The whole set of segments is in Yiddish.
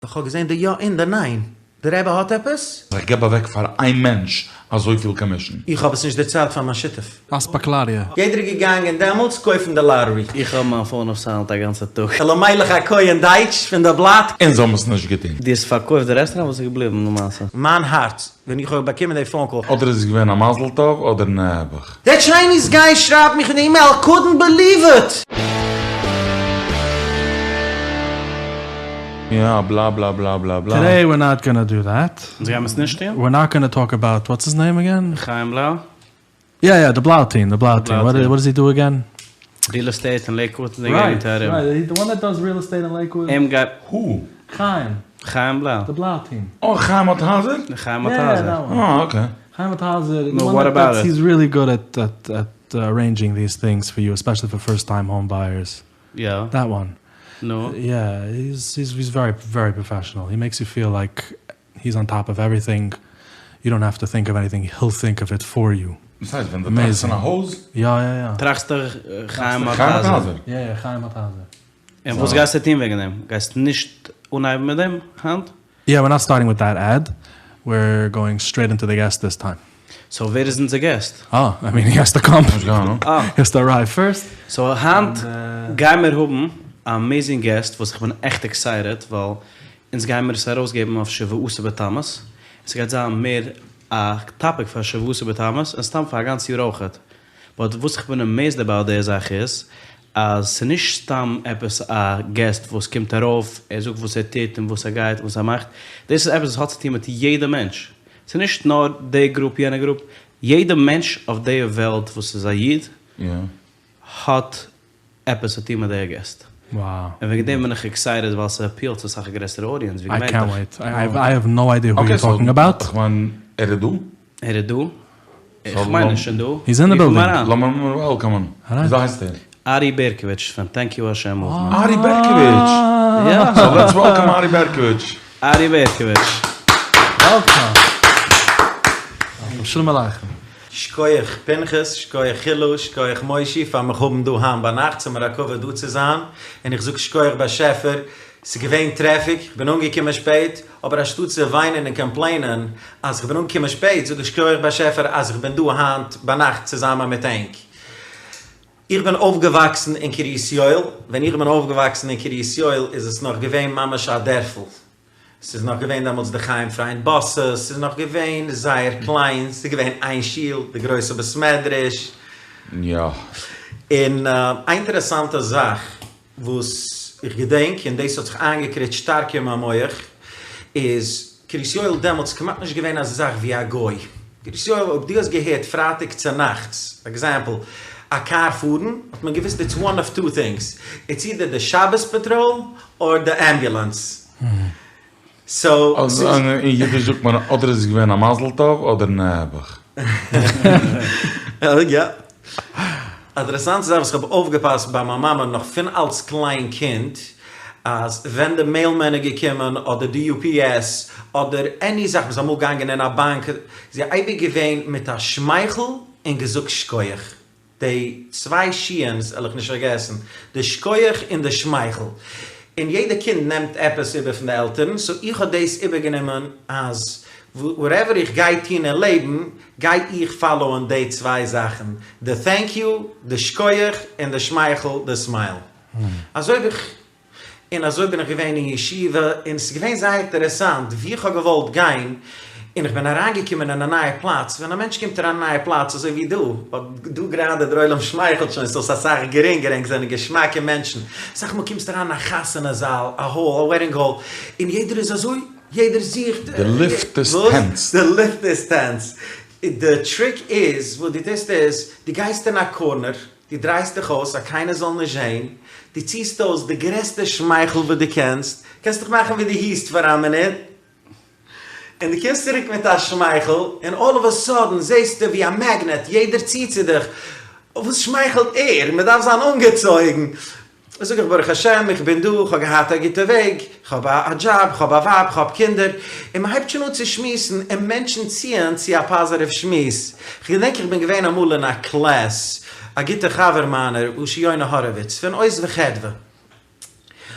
איך האב געזען די יא און די ניין. די רבי האט עפעס? איך געב אוועק פאר איין מענטש אזויפיל קאמישן. איך האב עס נישט דערציילט פאר מיין שותף. אספקלריה. יעדער איז געגאנגען דעמאלטס קויפן די לאטערי. איך האב מיין פאון אויף סיילענט א גאנצע טאג. אלימלך הכהן דייטש פון די בלאט. אונז האבן עס נישט געטון. דו האסט פארקויפט די רעסטוראנט? וואס איז געבליבן למעשה? מיין הארץ ווען איך האב באקומען די פאון קאל. אדער איז עס געווען א מזל טוב אדער נעבעך. דער טשייניז גיי שרייבט מיך אין אימעיל, קאדנט בעליוו איט! יא בלא בלא בלא בלא בלא. טודעי ווער נאט גאנא דו דעט. אונז גיימער עס נישט טון? ווער נאט גאנא טאלק אבאוט וואטס היז נעים אגעין? חיים בלאו? יא יא די בלאו טיעם די בלאו טיעם וואט דאז הי דו אגעין? ריעל עסטעיט אין לעיקוואד און די געגענט ארום. רייט רייט די וואן דעט דאז ריעל עסטעיט אין לעיקוואד. אים גייט. הו? חיים. חיים בלאו. די בלאו טיעם. אה חיים מאטהייזער? חיים מאטהייזער. יא יא דעט וואן. אה אקעי. חיים מאטהייזער. נו וואט אבאוט איט? היז ריעלי גוד עט עט עט ארעינדזשינג דיס טינגס פאר יו עספעשעלי פאר פירסט טיים האום בייערס. יא. דעט וואן. נו. יא היז היז ווערי ווערי פראפעשענעל הי מעיקס יו פיעל לייק היז אן טאפ אוו עווריטינג יו דאנט האוו טו טינק אוו עניטינג היל טינק אוו איט פאר יו. דאס הייסט ווען דו טראכסט פון א הויז? יא יא יא. טראכסט דאך חיים מאטהייזער. יא יא חיים מאטהייזער. און וואס גייסטו טון וועגן דעם? גייסט נישט אנהייבן מיט דעם היינט? יא ווער נאט סטארטינג וויט דעט עד, ווער גאוינג סטרעיט אינטו די געסט דיס טיים. סאו ווער איז אונזער געסט? אה, איי מין הי העז טו קאם. הי העז טו ארייוו פירסט. סאו היינט גיימער האבן א אמעיזינג געסט וואס איך בין עכט עקסייטעד ווייל אונז גיימער עס ארויסגעבן אויף שבעה עשר בתמוז, און ס'גייט זיין מער א טאפיק פאר שבעה עשר בתמוז און סתם פאר א גאנץ יאר אויכעט. באט וואס איך בין אמעיזד אבאוט די זאך איז אז ס'איז נישט סתם עפעס א געסט וואס קומט ארויף, ער זאגט וואס ער טוט און וואס ער גייט און וואס ער מאכט, דאס איז עפעס וואס האט צוטון מיט יעדע מענטש, ס'איז נישט נאר די גרופ יענע גרופ, יעדע מענטש אויף די וועלט וואס איז א איד האט עפעס צו טון מיט די געסט. Wow. און וועגן דעם בין איך עקסייטעד ווייל ס'אפיעלט צו אסאך א גרעסערע אודיענס ווי איי געווענליך. קענט וועיט. איי האוו נאו איידיע הו יור טאלקינג אבאוט. כ'מיין ער איז דא? ער איז דא? איך מיין ער איז שוין דא. היז אין די בילדינג. לאמיר אים וועלקאמען. וויאזוי הייסט ער? ארי בערקאוויטש פון טענק יו האשעם מאוומענט. ארי בערקאוויטש! יא! סאו לעטס וועלקאם ארי בערקאוויטש. ארי בערקאוויטש. וועלקאם! שלום עליכם. שקויעך פנחס, שקויעך חילו, שקויעך מושי פאר מיך האבן דא היינט ביינאכט, ס'איז מיר א כבוד דא צו זיין, און איך זאג שקויעך באשעפער, ס'איז געווען טרעפיק, איך בין אנגעקומען שפעט, אבער אנשטאט צו וויינען און קאמפלעינען אז איך בין אנגעקומען שפעט, זאג איך שקויעך באשעפער אז איך בין דא היינט ביינאכט צוזאמען מיט ענק. איך בין אויפגעוואקסן אין קרית יואל, ווען איך בין אויפגעוואקסן אין קרית יואל איז עס נאך געווען ממש א דערפל, ס'איז נאך געווען דעמאלטס די חיים פריינד באסעס, ס'איז נאך געווען זייער קליין, ס'איז געווען איין שול, די גרויסע בית מדרש. יא. און א אינטערעסאנטע זאך וואס איך געדענק, און דאס האט זיך איינגעקריצט שטארק אין מיין מח, איז קרית יואל דעמאלטס כמעט נישט געווען אזא זאך ווי א גוי. קרית יואל אויב דו האסט געהערט פרייטאג צונאכטס, עקזעמפל, א קאר פארן, האט מען געוואוסט איטס וואן אוו טו טינגס, איטס אידער די שבת פאטראל אר די אמבולאנס. סאו ס'איז. אין אידיש זאגט מען אדער איז עס געווען א מזל טוב אדער נעבעך. יא. א אינטערעסאנטע זאך וואס כ'האב אויפגעפאסט ביי מיין מאמע נאך פון אלס קליין קינד, אז ווען די מעיל מען איז געקומען אדער די יו פי עס אדער עני זאך מ'איז אמאל געגאנגען אין א באנק איז זי אייביג געווען מיט א שמייכל און געזאגט שקויעך. די צוויי שי"ן'ס וועל איך נישט פארגעסן, די שקויעך און די שמייכל. און יעדע קינד נעמט עפעס איבער פון די עלטערן, סאו איך האב דאס איבערגענומען אז וואטעווער איך גיי טון אין לעבן, גיי איך פאלאוען די צוויי זאכן, די טענק יו, די שקויעך, און די שמייכל, די סמייל. אזוי האב איך און אזוי בין איך געווען אין ישיבה, און ס'איז געווען זייער אינטערעסאנט ווי איך האב געוואלט גיין, און איך בין אריינגעקומען אין א נייע פלאץ, ווען א מענטש קומט אריין אין א נייע פלאץ אזוי ווי דא, באט דא גראדע דער עולם שמייכלט שוין סאו ס'איז אסאך גרינגער, ענק זענען געשמאקע מענטשן, אסאך מאל קומסטו אריין אין א חתונה זאל, א האל, א וועדינג האל, און יעדער איז אזוי, יעדער זוכט, די לופט איז טענס. די לופט איז טענס. די טריק איז, וואס דו טוסט איז, דו גייסט אין א קארנער, דו דרייסט דיך אויס אז קיינער זאל נישט זעהן, דו ציסט אויס די גרעסטע שמייכל וואס דו קענסט, קענסט דיך מאכן ווי דו היסט פאר א מינוט, און דו קומסט צוריק מיט א שמייכל, און אלל אוו א סאדען זעהסטו ווי א מעגנעט, יעדער ציט צו דיך, וואס שמייכלט ער? מען דארף זיין אנגעצויגן. זאג איך ברוך השם איך בין דא, כ'האב געהאט א גוטע וועג, כ'האב א דזשאב, כ'האב א ווייב, כ'האב קינדער, און מ'הייבט שוין אן צו שמועסן, און מענטשן ציען צו א פאזיטיוו שמועס. כ'געדענק איך בין געווען אמאל אין א קלעס, א גוטע חבר מיינער, אשר יונה האראוויץ, פון עוז וחדוה.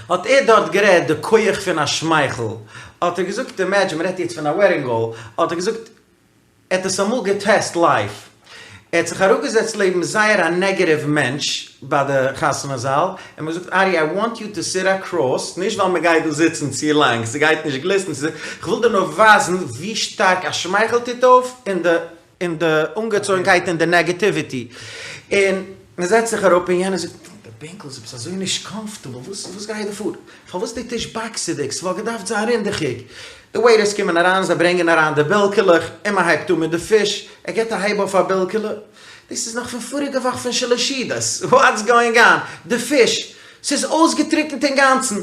האט ער דארט גערעדט די כח פון א שמייכל, האט ער געזאגט אימעדזשין מ'רעדט יעצט פון א וועדינג האל, האט ער געזאגט ער האט עס אמאל געטעסט לייוו, ער האט זיך אראפגעזעצט לעבן זייער א נעגעטיוו מענטש ביי די חתונה זאל, און מ'האט געזאגט ארי איי וואנט יו טו סיט אקראס, נישט ווייל מ'גייט דא זיצן צו לאנג, ס'גייט נישט גליסטן, כ'וויל דיר נאר ווייזן ווי שטארק א שמייכל טוט אויף און די און די אנגעצויגנקייט און די נעגעטיוויטי, און מען זעצט זיך אראפ און יענער זאגט, די בענקל איז עפעס אזוי נישט קאמפארטעבל, וואס וואס גייט דא פאר? פארוואס די טיש באקסעדיג? ס'וואלט געדארפט זיין רינדעכיג. די וועיטערס קומען אריין, זיי ברענגען אריין די בילקעלעך, און מען הייבט אן מיט די פיש, ער געבט א הייב אויף א בילקעלע, דאס איז נאך פון פאריגע וואך פון שלשידעס, וואטס גאוינג אן? די פיש, ס'איז אויסגעטריקנט אינגאנצן,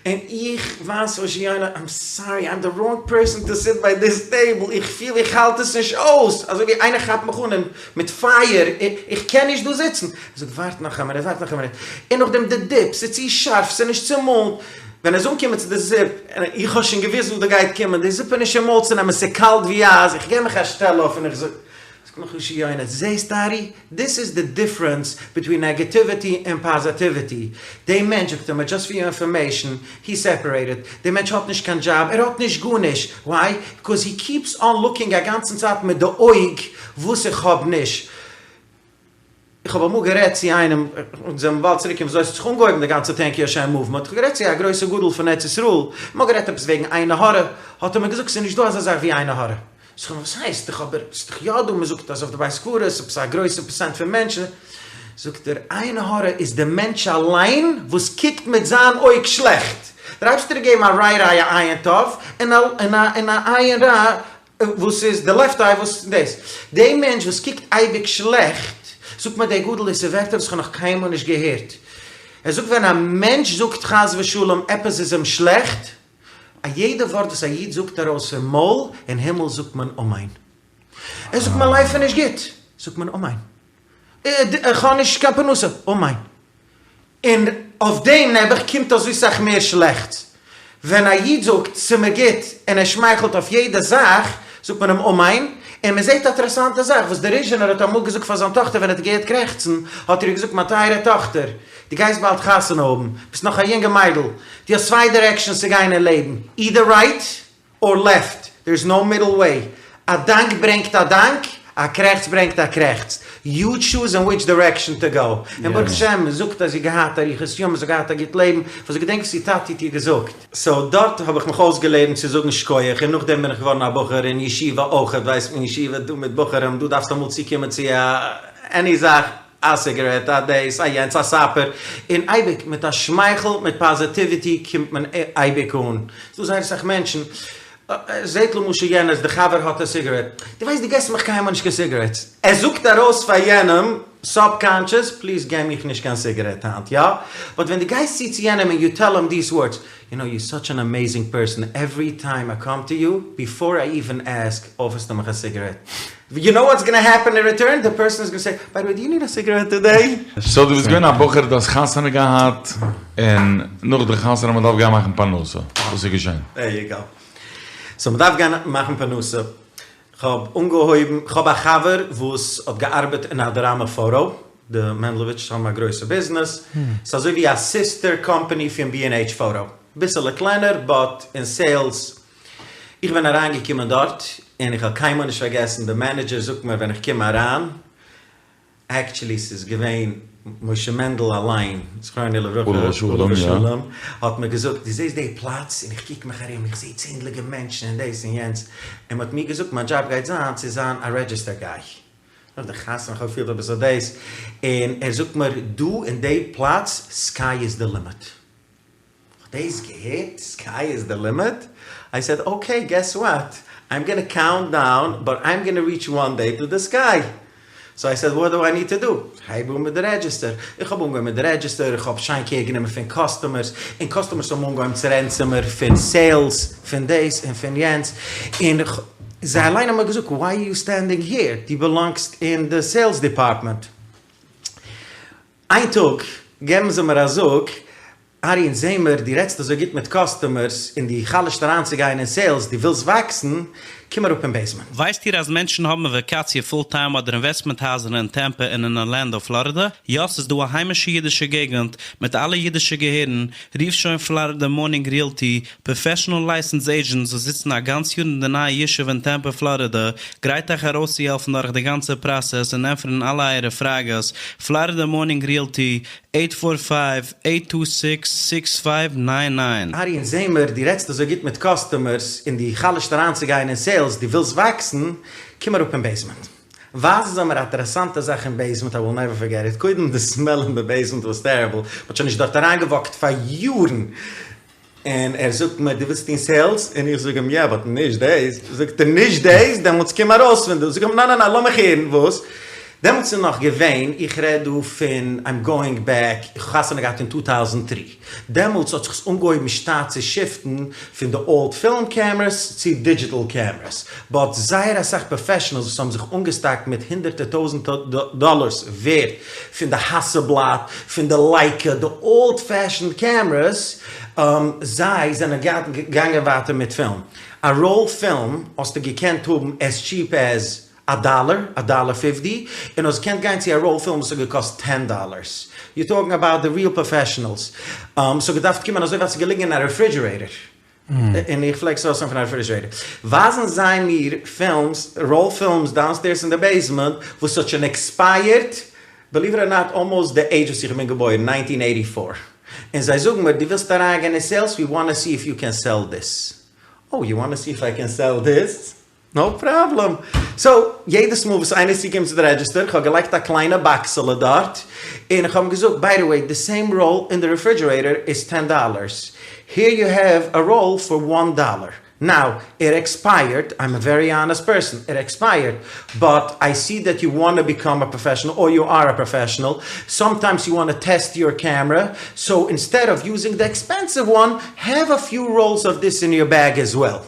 און איך ווייז פאר יונה, איים סארי, איים די ראנג פערסאן טו סיט ביי דיס טעיבל, איך פיל איך האלט עס נישט אויס, אזוי ווי איינער כאפט מיך אן מיט פייער, איך קען נישט דא זיצן. ער זאגט ווארט נאך א מינוט, ווארט נאך א מינוט, און נאכדעם די דיפ, ס'איז צו שארף, ס'איז נישט צומאלן, ווען ער איז אנגעקומען צו די זופ, איך האב שוין געוואוסט וואס דא גייט קומען, די זופ איז נישט אין מויל צו נעמען, ס'איז קאלט ווי אייז, איך געב מיך א שטעל אויף און איך זאג, זאגט מיך אשר יונה, זעסט ארי, דיס איז די דיפרענס ביטווין נעגעטיוויטי און פאזעטיוויטי, די מענטש, זאגט ער מיר, דזשאסט פאר יור אינפארמעישן, הי סעפערעיטעד, די מענטש האט נישט קיין דזשאב, ער האט נישט גארנישט, וויי? ביקאוז הי קיפס אן לוקינג א גאנצן צייט מיט די אויג וואס איך האב נישט. איך האב אמאל גערעדט צו איינעם, אונז וועלן באלד צוריק קומען וויאזוי עס האט זיך אנגעהויבן די גאנצע טענק יו השם מאוומענט, איך האב גערעדט צו א גרויסע גדול פון ארץ ישראל, מ'האט גערעדט עפעס וועגן עין הרע, האט ער מיר געזאגט ס'איז נישט דא אזא זאך ווי עין הרע. זאג איך אים וואס הייסט דאך אבער ס'איז דאך יא דא, מ'זאגט אז אויף די בית הקברות עפעס א גרויסע פערסענט פון מענטשן, זאגט ער עין הרע איז די מענטש אליין וואס קוקט מיט זיין אויג שלעכט, דער אייבערשטער האט געגעבן א רייט איי א עין טוב און א עין רע וואס איז די לעפט איי וואס דאס די מענטש וואס קוקט אייביג שלעכט, זאגט מיר דער גדול דאס איז ווערטער וואס איך האב נאך קיינמאל נישט געהערט, ער זאגט ווען א מענטש זאגט חס ושלום עפעס איז אים שלעכט, א יעדע ווארט וואס א איד זאגט ארויס פון מויל, אין הימל זאגט מען אמן. ער זאגט מיין לייף איז נישט גוט, זאגט מען אמן. איך האב נישט קיין פרנסה, אמן. און אויף דעם נעבעך קומט אזוי סאך מער שלעכטס. ווען א איד זאגט ס'מיר גוט און ער שמייכלט אויף יעדע זאך, זאגט מען אים אמן. און מען זעט א אינטערעסאנטע זאך וואס דער ריזשינער האט אמאל געזאגט פאר זיין טאכטער ווען ער האט געהערט קרעכצן, האט ער איר געזאגט מיין טייערע טאכטער, דו גייסט באלד חתונה האבן, ביסט נאך א יונגע מיידל, דו האסט צוויי דירעקשאנס צו גיין אין לעבן, אידער רייט אר לעפט, דער איז נאו מידל וועי, א דאנק ברענגט א דאנק, א קרעכץ ברענגט א קרעכץ, יו טשוז אין וויטש דירעקשאן טו גאו, און ברוך השם מען זאגט אז זי האט געהאט אריכות ימים, זי האט געהאט א גוט לעבן, ווייל זי געדענקט וואס איר טאטי האט איר געזאגט. סאו דארט האב איך מיך אויסגעלערנט צו זאגן שקויעך, און נאכדעם בין איך געווארן א בחור אין ישיבה אויכעט, ווייסט אין ישיבה דא מיט בחורים, דא דארפסטו אמאל צוקומען צו א עני זאך, א סיגערעט, א דאס, א יענץ, א סאפער, און אייביג מיט א שמייכל, מיט פאזיטיוויטי קומט מען אייביג אן. ס'דא זייער אסאך מענטשן, זעט למשל יענער אז די חבר האט א סיגערעט, דו ווייסט דו געסט מיך קיינמאל נישט קיין סיגערעטס, ער זאגט ארויס פאר יענעם סאבקאנטשעס, פליז געב מיך נישט קיין סיגערעט היינט, יא? באט ווען דו גייסט צו צו יענעם און יו טעל אים דיס ווארדס, יו נאו יור סאטש אן עמעזינג פערסאן, עווערי טיים איי קאם טו יו, ביפאר איי איווען עסק, אפערסטו מיך א סיגערעט. יו נאו וואטס גאנא העפען אין ריטורן? די פערסאן איז גאנא סעי, ביי די וועי דו יו ניד א סיגערעט טודעי? סאו דו ביסט געווען א בחור דו האסט חתונה געהאט און נאך די חתונה מען דארף גיין מאכן פרנסה וואס איז געשען? דער יו גאו. סאו מען דארף גיין מאכן פרנסה. כ'האב אנגעהויבן, כ'האב א חבר וואס האט געארבעט אין אדאראמא פאטא, די מענדלאוויטשס האבן א גרויסע ביזנעס, ס'איז אזוי ווי א סיסטער קאמפאני פון בי ענד עיטש פאטא, ביסעלע קלענער באט אין סעילס איך בין אריין געקומען דארט און איך וועל קיינמאל נישט פארגעסן די מענעדזשער זאגט מיר ווען איך קום אריין, עקטשעלי ס'איז געווען משה מענדל אליין זכרונו לברכה עליו השלום האט מיר געזאגט דו זעסט די פלאץ און איך קוק מיך ארום איך זעה צענדליגע מענטשן און דאס און יענץ און מ'האט מיר געזאגט מיין דזשאב גייט זיין צו זיין א רעדזשיסטער גיי נאך די חתונה איך האב געפילט אביסל דאס און ער זאגט מיר דא אין די פלאץ סקיי איז די לימיט. כ'האב דאס געהערט, סקיי איז די לימיט, איי סעד אקעי געס וואט, איים גאנא קאונט דאון באט איים גאנא ריטש וואן דעי טו די סקיי, סאו איי סעד וואט דו איי ניד טו דו, הייב אן מיט די רעדזשיסטער, איך האב אנגעהויבן מיט די רעדזשיסטער, איך האב שיין קעיר גענומען פון קאסטומערס, און קאסטומערס האבן אנגעהויבן צו רעדן צו מיר פון סעילס, פון דאס און פון יענץ, און זיי אליין האבן מיר געזאגט וויי אר יו סטענדינג העיר, דו באלאנגסט אין די סעילס דיפארטמענט. איין טאג געבן זיי מיר א זאג. ארי אונז זעהן מיר דו רעדסט אזוי גוט מיט קאסטומערס און דו חלש'ט אריינצוגיין אין סעילס, דו ווילסט וואקסן, קום אראפ אין בעיסמענט. ווייסט איר אז מענטשן האבן וואקאציע פול טיים אדער אינוועסטמענט הייזער אין טעמפע און אין ארלענדא פלארידע? יא ס'איז דא א היימישע אידישע געגנט מיט אלע אידישע געהערן, רוף שוין פלארידע מארנינג ריעלטי, פראפעשענעל לייסענס עידזשענטס וואס זיצן א גאנץ יאר אין די נייע ישוב אין טעמפע פלארידע, גרייט אייך ארויסצוהעלפן דורך די גאנצע פראסעס און ענטפערן אלע אייערע פראגעס, פלארידע מארנינג ריעלטי, עיט פאר פייוו, עיט טו סיקס, סיקס פייוו ניין ניין. ארי אונז זעהן מיר דו רעדסט אזוי גוט מיט קאסטומערס און דו חלש'ט אריינצוגיין אין סעילס, דו ווילסט וואקסן, קום אראפ אין בעיסמענט. ווייזן זיי מיר א אינטערעסאנטע זאך אין בעיסמענט, איי וויל נעווער פארגעט איט, קודם די סמעל אין די בעיסמענט וואס טעריבל, מ'האט שוין נישט דארט אריינגעוואקט פאר יארן, און ער זאגט מיר דו ווילסט טון סעילס? און איך זאג אים יא באט נישט דעיס, זאגט ער נישט דעיס? דעמאלטס קום ארויס פון דא, זאג איך אים ניין ניין ניין לאמיך הערן וואס, דעמאלטס איז נאך געווען, איך רעד דא פון איים גאוינג בעק, איך האב חתונה געהאט אין טו טאוזענד טרי, דעמאלטס האט זיך עס אנגעהויבן שטאט צו שיפטן פון די אולד פילם קעמערעס צו דידזשיטעל קעמערעס, באט זייער אסאך פראפעשענעלס וואס האבן זיך אנגעסטאקט מיט הונדערטער טויזענטער דאללערס ווערט פון די האסעלבלאד, פון די לייקע, די אולד פעשענד קעמערעס, זיי זענען געגאנגען ווייטער מיט פילם. א ראול פילם האסטו געקענט האבן עז טשיעפ עז א דאלער, א דאלער פיפטי, און האסט געקענט גיין צו א ראול פילם וואס האט געקאסט טען דאלערס. יו טאלקינג אבאוט די ריעל פראפעשענעלס. ס'האט געדארפט קומען אזוי ווייל ס'איז געליגן אין א רעפרידזשערעיטער. און איך פלעג עס ארויסנעמען פון א רעפרידזשערעיטער. ווייזן זיי מיר פילמס, ראול פילמס דאונסטעירס אין די בעיסמענט וואס האט שוין עקספייערט, בעליוו איט אר נאט, אלמאוסט די עידזש וואס איך בין געבוירן, ניינטין עיטי פאר. און זיי זאגן מיר, דו ווילסט אריינגיין אין סעילס, ווי וואנט טו סי איף יו קען סעל דיס. אוי, יו וואנט טו סי איף איי קען סעל דיס? נאו פראבלעם. סאו, יעדעס מאל וואס איינער איז צוגעקומען צו די רעדזשיסטער, כ'האב געלייגט א קליינע באקסעלע דארט, און כ'האב אים געזאגט, ביי די וועי, די סעים ראול אין די רעפרידזשערעיטער איז טען דאלערס, העיר יו העוו א ראול פאר וואן דאלער. נאו, איט עקספייערט, איים א ווערי האנעסט פערסאן, איט עקספייערט, באט איי סי דעט יו וואנט טו ביקאם א פראפעשענעל, אר יו אר א פראפעשענעל, סאמטיימס יו וואנט טו טעסט יור קעמערע, סאו אינסטעד אוו יוזינג די עקספענסיוו וואן, העוו א פיו ראולס אוו דיס אין יור בעג עז וועל.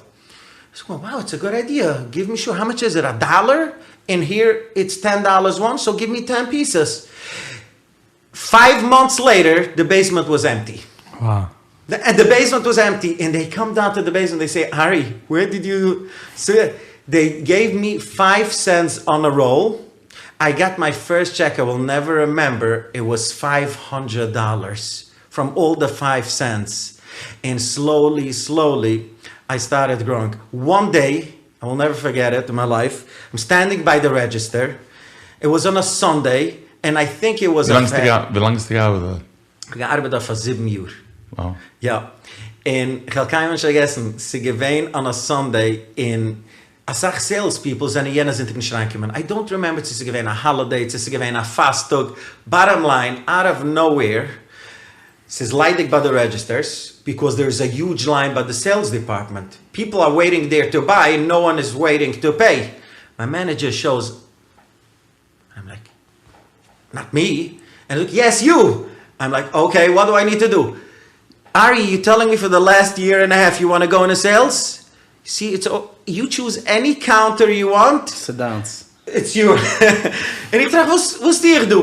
זאגט מען wow איטס א גוד איידיע, גיוו מי שור האו מאטש איז איט א דאלער, און העיר איטס טען דאלערס וואן סאו גיוו מי טען פיסעס, פייוו מאנטס לעיטער די בעיסמענט וואס עמפטי, די בעיסמענט וואס עמפטי, און דעי קאם דאון טו די בעיסמענט דעי סעי ארי ווער דיד יו סי דעי געיוו מי פייוו סענטס אן א ראול, איי גאט מיי פירסט טשעק איי וויל נעווער רימעמבער איט וואס פייוו האנדרעט דאלערס, פראם אלל די פייוו סענטס, און סלאולי סלאולי איי סטארטעד גראואינג, וואן דעי, איי וויל נעווער פארגעט איט אין מיי לייף, איים סטענדינג ביי די רעדזשיסטער, איט וואס אן א סאנדעי, און איי טינק איט וואס א פעסט. ווילאנג האסטו געארבעט דארט? כ'האב געארבעט דארט פאר זיבן יאר. Wow. יא. און כ'וועל קיינמאל נישט פארגעסן, ס'איז געווען אן א סאנדעי, און אסאך סעילס פיפל זענען יענע זונטאג נישט אריינגעקומען, איי דאנט רימעמבער צו ס'איז געווען א האלידעי צו ס'איז געווען א פאסט טאג, באטאם ליין, אוט אוו נאוועיר, ס'איז ליידיג ביי די רעדזשיסטערס, ביקאוז דער איז א יוזש ליין ביי די סעילס דיפארטמענט, פיפל אר וועיטינג דעיר טו ביי, נאו וואן איז וועיטינג טו פעי, מיי מענעדזשער שאוס איים לייק, נאט מי, און ער זאגט יעס יו, איים לייק אקעי וואט דו איי ניד טו דו, ארי יו טעלינג מי פאר די לעסט יער ענד א האלף יו וואנט טו גאו אינטו סעילס, סי איטס יו טשוז עני קאונטער יו וואנט, ס'דיינס. איטס יור, און איך טראכט וואס וואס טו איך דא,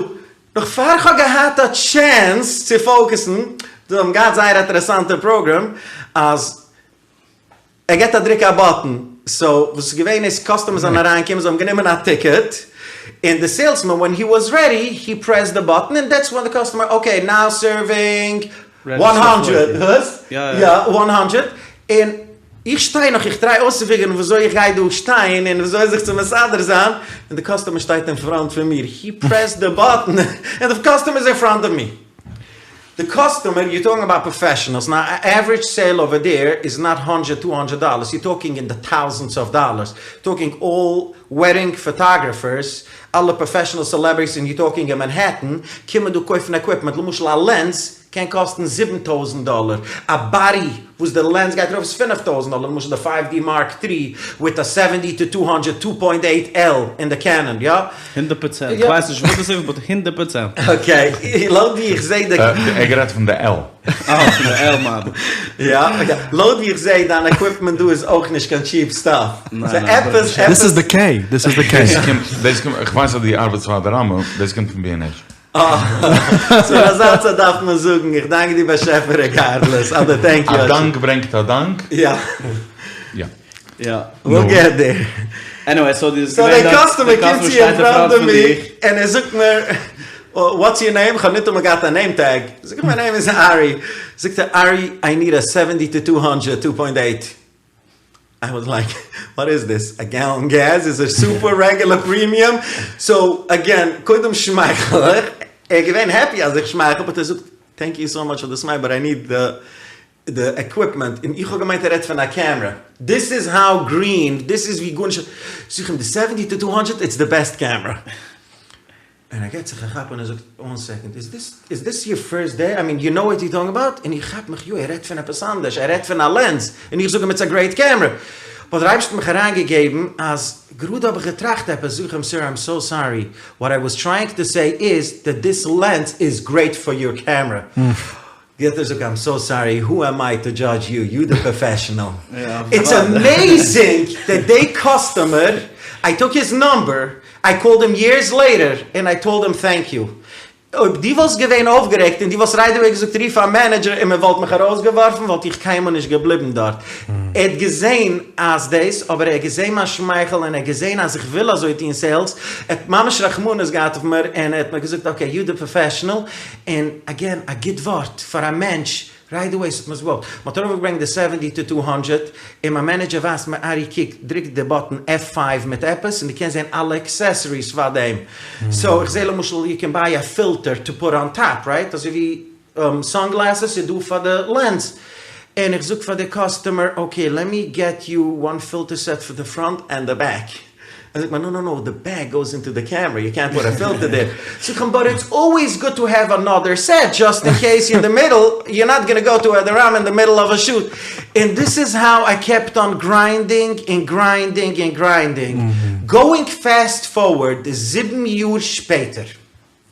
נאך פאר איך האב געהאט א טשענס צו פאוקעסן, זיי האבן געהאט זייער א אינטערעסאנטע פראגרעם אז ער געט א דריק א באטן, סאו וואס איז געווען איז קאסטומערס זענען אריינגעקומען זיי האבן גענומען א טיקעט, און די סעילסמאן ווען הי וואס רעדי הי פרעסד די באטן און דעטס ווען די קאסטומער אקעי נאו סערווינג וואן האנדרעט, וואס? יא וואן האנדרעט, און איך שטיי נאך איך טריי אויסצופיגערן וויאזוי איך גיי דא שטיין און וויאזוי זיך צו מסדר זיין, און די קאסטומער שטייט אין פראנט פון מיר, הי פרעסד די באטן און די קאסטומער איז אין פראנט אוו מי. די קאסטומער, יו טאלקינג אבאוט פראפעשענעלס, נאו א עוורידזש סעיל אווער דעיר איז נאט האנדרעט טו האנדרעט דאלערס, יו טאלקינג אין די טאוזענדס אוו דאלערס, טאלקינג אלל וועדינג פאטאגרעפערס, אלע פראפעשענעל סעלעבריטיס און יו טאלקינג אין מאנהעטן, קומען דא קויפן עקוויפמענט, למשל א לענס קען קאסטן זיבן טויזענט דאלער, א באדי וואס די לענס גייט ארויף איז פינף טויזענט דאלער, למשל די פייוו די מארק טרי וויט א סעווענטי טו טו האנדרעט טו פוינט עיט על אין די קענאן, יא? הונדערט פראצענט, כ'ווייס נישט וואס דאס איז באט הונדערט פראצענט. אקעי, לויט ווי איך זעה די. ער גערעדט פון די על. אה, פון די על מאדעל. יא, אקעי, לויט ווי איך זעה דיין עקוויפמענט דא איז אויך נישט קיין טשיעפ סטאף. ניין ניין. עפעס דיס איז די קעי, דיס איז די קעי. דאס קומט, דאס קומט, כ'ווייס אז דו ארבעטסט פאר אדאראמא, דאס קומט פון בי ענד עיטש. אה, סאו אין אזא צייט דארף מען זאגן איך דאנק דיר באשעפער רעגארדלעס, אדער טענק יו. א דאנק ברענגט א דאנק. יא. יא. יא. וויל געט דעיר. עניוועי, סאו די סאו די קאסטומער קומט צו אין פראנט אוו מי און ער זאגט מיר וואטס יור נעים? כ'האב ניטאמאל געהאט א נעים טעג. זאג איך מיי נעים איז ארי. זאגט ער ארי איי ניד א סעווענטי טו טו האנדרעט טו פוינט עיט. איי וואס לייק וואט איז דיס? א געלאן געז? איז ער סופער רעגולער פרימיום? סאו אגעין קודם שמייכל איך, ער איז געווען העפי אז איך שמייכל באט ער זאגט טענק יו סאו מאטש פאר די סמייל באט איי ניד די די עקוויפמענט און איך האב געמיינט ער רעדט פון א קעמרע דיס איז האו גרין דיס איז ווי גארנישט זאג איך אים די סעווענטי טו טו האנדרעט איטס די בעסט קעמרע. און ער געט זיך א כאפ און ער זאגט, וואן סעקאנד, איז דיס, איז דיס יור פירסט דעי? איי מין, יו נאו וואט יור טאלקינג אבאוט? און איך כאפ מיך, יא, ער רעדט פון עפעס אנדערש, ער רעדט פון א לענס, און איך זאג אים איטס א גרעיט קעמרע. באט דער אייבערשטער האט מיך אריינגעגעבן אז גראדע האב איך געטראכט עפעס, זאג איך אים, סיר איים סאו סארי, וואט איי וואס טרייאינג טו סעי איז דעט דיס לענס איז גרעיט פאר יור קעמרע. געט ער א זאג איים סאו סארי, הו עם איי טו דזשאדזש יו, יו די פראפעשענעל. איטס עמעיזינג דעט דעי קאסטומער, איי טוק היז נאמבער, איי קאלד הים יערס לעיטער און איי טאלד הים טענק יו. אויב דו וואלסט געווען אויפגערעגט און דו וואלסט רייט עוועי געזאגט רוף א מענעדזשער און מען וואלט מיך ארויסגעווארפן וואלט איך קיינמאל נישט געבליבן דארט. ער האט געזען אז דאס, אבער ער האט געזען מיין שמייכל און ער האט געזען אז איך וויל אזוי טון סעילס, ער האט ממש רחמנות געהאט אויף מיר און ער האט מיר געזאגט אקעי יו די פראפעשענעל, און אגעין א גוט ווארט פאר א מענטש, רייט עוועי ס'האט מיר געוואלט, מ'האט ארויפגעברענגט די סעווענטי טו טו האנדרעט, און מיין מענעדזשער ווייזט מיר ארי קוק, דריק די באטן עף פייוו מיט עפעס און דו קענסט זען אלע עקסעסעריס פאר דעם, סאו איך זעה למשל יו קען ביי א פילטער טו פוט אן טאפ, רייט? אזוי ווי סאן גלעסעס איז דא פאר די לענס, און איך זאג פאר די קאסטומער אקעי לעט מי געט יו וואן פילטער סעט פאר די פראנט ענד די בעק. ער זאגט מיר נא נא נא די בעק גאוס אינטו די קעמרע יו קענט פוט א פילטער דער, זאג איך אים באט איטס אלוועיס גוד טו העוו אנאדער סעט דזשאסט אין קעיס אין די מידל יור נאט גאנא גאו טו אדאראמא אין די מידל אוו א שוט, און דיס איז האו איי קעפט אן גריינדינג און גריינדינג און גריינדינג, גאוינג פעסט פארווערד זיבן יאר שפעטער,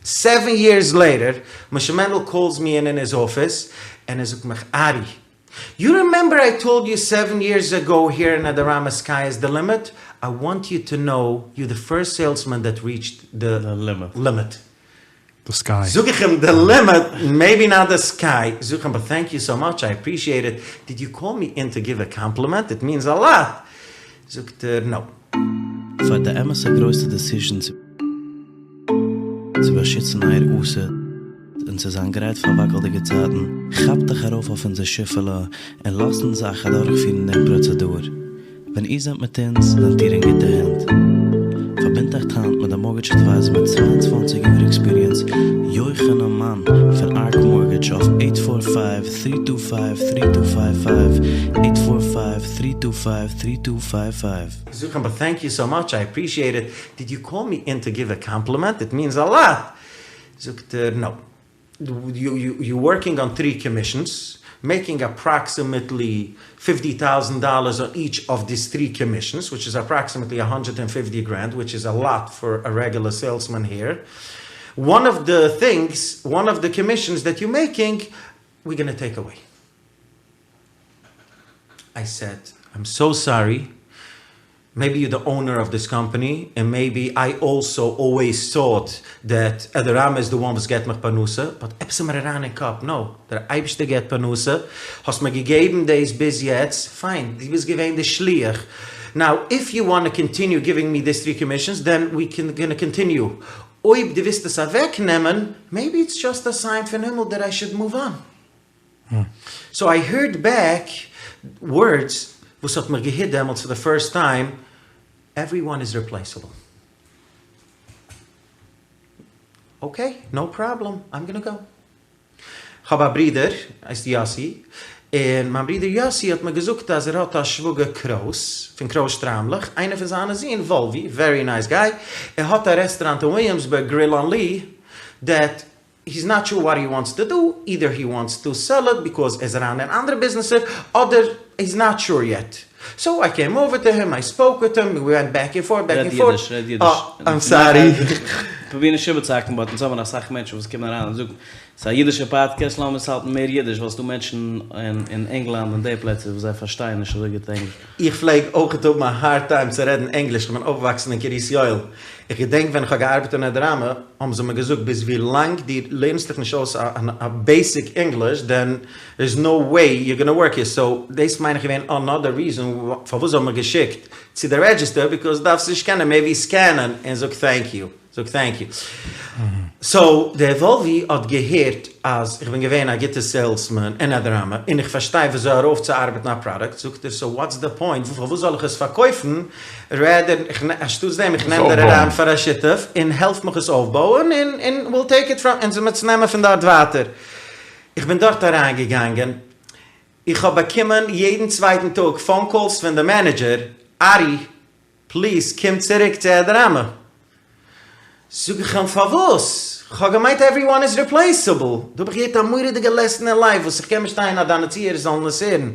סעווען יערס לעיטער, משה מענדל קאלס מי אין אין היז אפיס און ער זאגט מיך ארי, יו רימעמבער איי טאלד יו סעווען יערס אגאו העיר אין אדאראמא סקיי איז די לימיט, איי וואנט יו טו נאו יור די פירסט סעילסמען דעט ריעטשד די לימיט. די סקיי. זאג איך אים די לימיט, מעיבי נאט די סקיי, זאג איך אים באט טענק יו סאו מאטש איי אפרישיעט איט, דיד יו קאל מי אין טו גיוו א קאמפלימענט, איט מינס א לאט, זאגט ער נאו. פאר די אמת'ע גרויסע דעסיזשען צו באשיצן אייער עתיד און צו זיין גרייט פאר וואקלדיגע צייטן, כאפט אייך ארויף אויף אונזער שיפעלע און לאזט אונז אייך אדורכפירן דעם פראצעדור. ווען איר זענט מיט אונז, זענט איר אין גוטע הענט. פארבינדט אייך היינט מיט די מארגעדזש אדווייזער מיט צוויי און צוואַנציק יאר עקספיריענס, יוחנן מאן פון ארק מארגעדזש אויף עיט פאר פייוו, טרי טו פייוו, טרי טו פייוו פייוו, עיט פאר פייוו, טרי טו פייוו, טרי טו פייוו פייוו. זאג איך אים באט טענק יו סאו מאטש איי אפרישיעט איט, דיד יו קאל מי אין טו גיוו א קאמפלימענט, איט מינס א לאט, זאגט ער נאו, יו ווארקינג אן טרי קאמישענס, מעקינג אפראקסימעטלי פיפטי טאוזענט דאלערס אן איטש אוו דיס טרי קאמישענס, וויטש איז אפראקסימעטלי א האנדרעט ענד פיפטי גרענד, וויטש איז א לאט פאר א רעגולער סעילסמאן העיר, וואן אוו די טינגס, וואן אוו די קאמישענס דעט יו מעקינג, ווי גאנא טעיק אוועי. איי סעד, איים סאו סארי, מעיבי יור די אונער אוו דיס קאמפאני, און מעיבי איי אלסא אלוועיס טאוט דעט אדאראמא איז די וואן וואס געט מיך פרנסה, באט עפעס איז מיר אריין אין קאפ, נאו, דער אייבערשטער געט פרנסה, האסט מיר געגעבן דאס ביז יעצט, פיין, דו ביסט געווען די שליח, נאו איף יו וואנט טו קאנטיניו גיווינג מי דיס טרי קאמישאנס דען ווי גאנא קאנטיניו, אויב דו ווילסט עס אוועק נעמען, מעיבי איטס דזשאסט א סיין פון הימל דעט איי שוד מאוו אן. סאו איי הערד בעק ווארדס וואס האט מיך געהיט דעמאלטס פאר די פירסט טיים, עווריוואן איז ריפלעיסעבל. אקעי, נאו פראבלעם, איים גאנא גאו. כ'האב א ברודער, הייסט יאסי, און מיין ברודער יאסי האט מיר געזאגט אז ער האט א שוואגער קרויס, פון קרויס שטריימלעך, איינער פון זיינע זין, וואלווי, ווערי נייס גיי, ער האט א רעסטוראנט אין וויליאמסבורג, גריל אן לי, דעט היז נאט שור וואט הי וואנטס טו דו, אידער הי וואנטס טו סעל איט ביקאוז ער איז אריין אין אנדערע ביזנעסער, אדער היז נאט שור יעט. סאו איי קעים אווער טו הים, איי ספאוק וויט הים, ווי ווענט בעק ענד פארט בעק ענד פארט. רעד אידיש, רעד אידיש. אה, איים סארי. פרוביר נישט איבערצוהאקן באט אונז האבן אסאך מענטשן וואס קומען אריין און זאגן ס'איז א אידישע פאדקעסט לאמיר עס האלטן מער אידיש ווייל ס'דא מענטשן אין ענגלאנד און די פלעצער וואס זיי פארשטייען נישט אזוי גוט ענגליש. איך פלעג אויכעט האבן א הארד טיים צו רעדן ענגליש, איך בין אויפגעוואקסן אין קרית יואל, איך געדענק ווען איך האב געארבעט אין אדרמה האבן זיי מיר געזאגט ביז ווי לאנג דו לערנסט דיך נישט אויס א בעיסיק ענגליש דען דער איז נאו וועי יור גאנא ווארק העיר, סאו דאס מיין איך געווען אנאדער ריזען פארוואס זיי האבן מיר געשיקט צו די רעדזשיסטער ביקאוז דארפסט נישט קענען מער ווי סקענען און זאג טענק יו. זאג טענק יו. סאו דער וואלווי האט געהערט אז איך בין געווען א גוטע סעילסמאן אין אדרמה און איך פארשטיי וויאזוי ארויפצוארבעטן א פראדוקט, זאגט ער סאו וואטס די פוינט פארוואס זאל איך עס פארקויפן רעדער אנשטאטס דעם איך נעם דיר אריין פאר א שותף און העלף מיך עס אויפבויען און און וויל טעיק איט פראם אונז וועמיר עס נעמען פון דארט ווייטער. איך בין דארט אריינגעגאנגען איך האב באקומען יעדן צווייטן טאג פאון קאלס פון די מענעדזשער ארי פליז קום צוריק צו אדרמה. זאג איך אים פארוואס? כ'האב געמיינט עווריוואן איז ריפלעיסעבל. דא האב איך געהערט א מורא'דיגע לעסן אין לייף וואס איך קען באשטיין אז דיינע צוהערער זאלן עס הערן.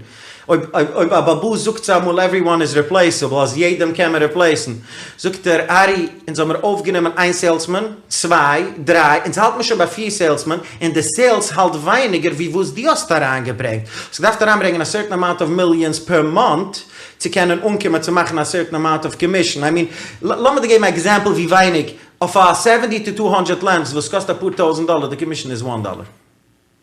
אויב אויב א באבא זאגט צו אמאל עווריוואן איז ריפלעיסעבל אז יעדעם קען מען ריפלעיסן. זאגט ער ארי אונז האמיר אויפגענומען איין סעילסמאן, צוויי, דריי, אונז האלט מיר שוין ביי פיר סעילסמאן, און די סעילס האלט ווייניגער ווי וואס דו האסט אריינגעברענגט. האסט געדארפט אריינברענגען א סערטען אמאונט אוו מיליאנס פער מאנט צו קענען אנקומען צו מאכן א סערטען אמאונט אוו קאמישן, איי מין, לאמיר דיר געבן א עקזעמפל ווי ווייניג, אויף א סעווענטי טו טו האנדרעט לעמפס וואס קאסט אפאר טויזענט דאלער די קאמישן איז וואן דאלער.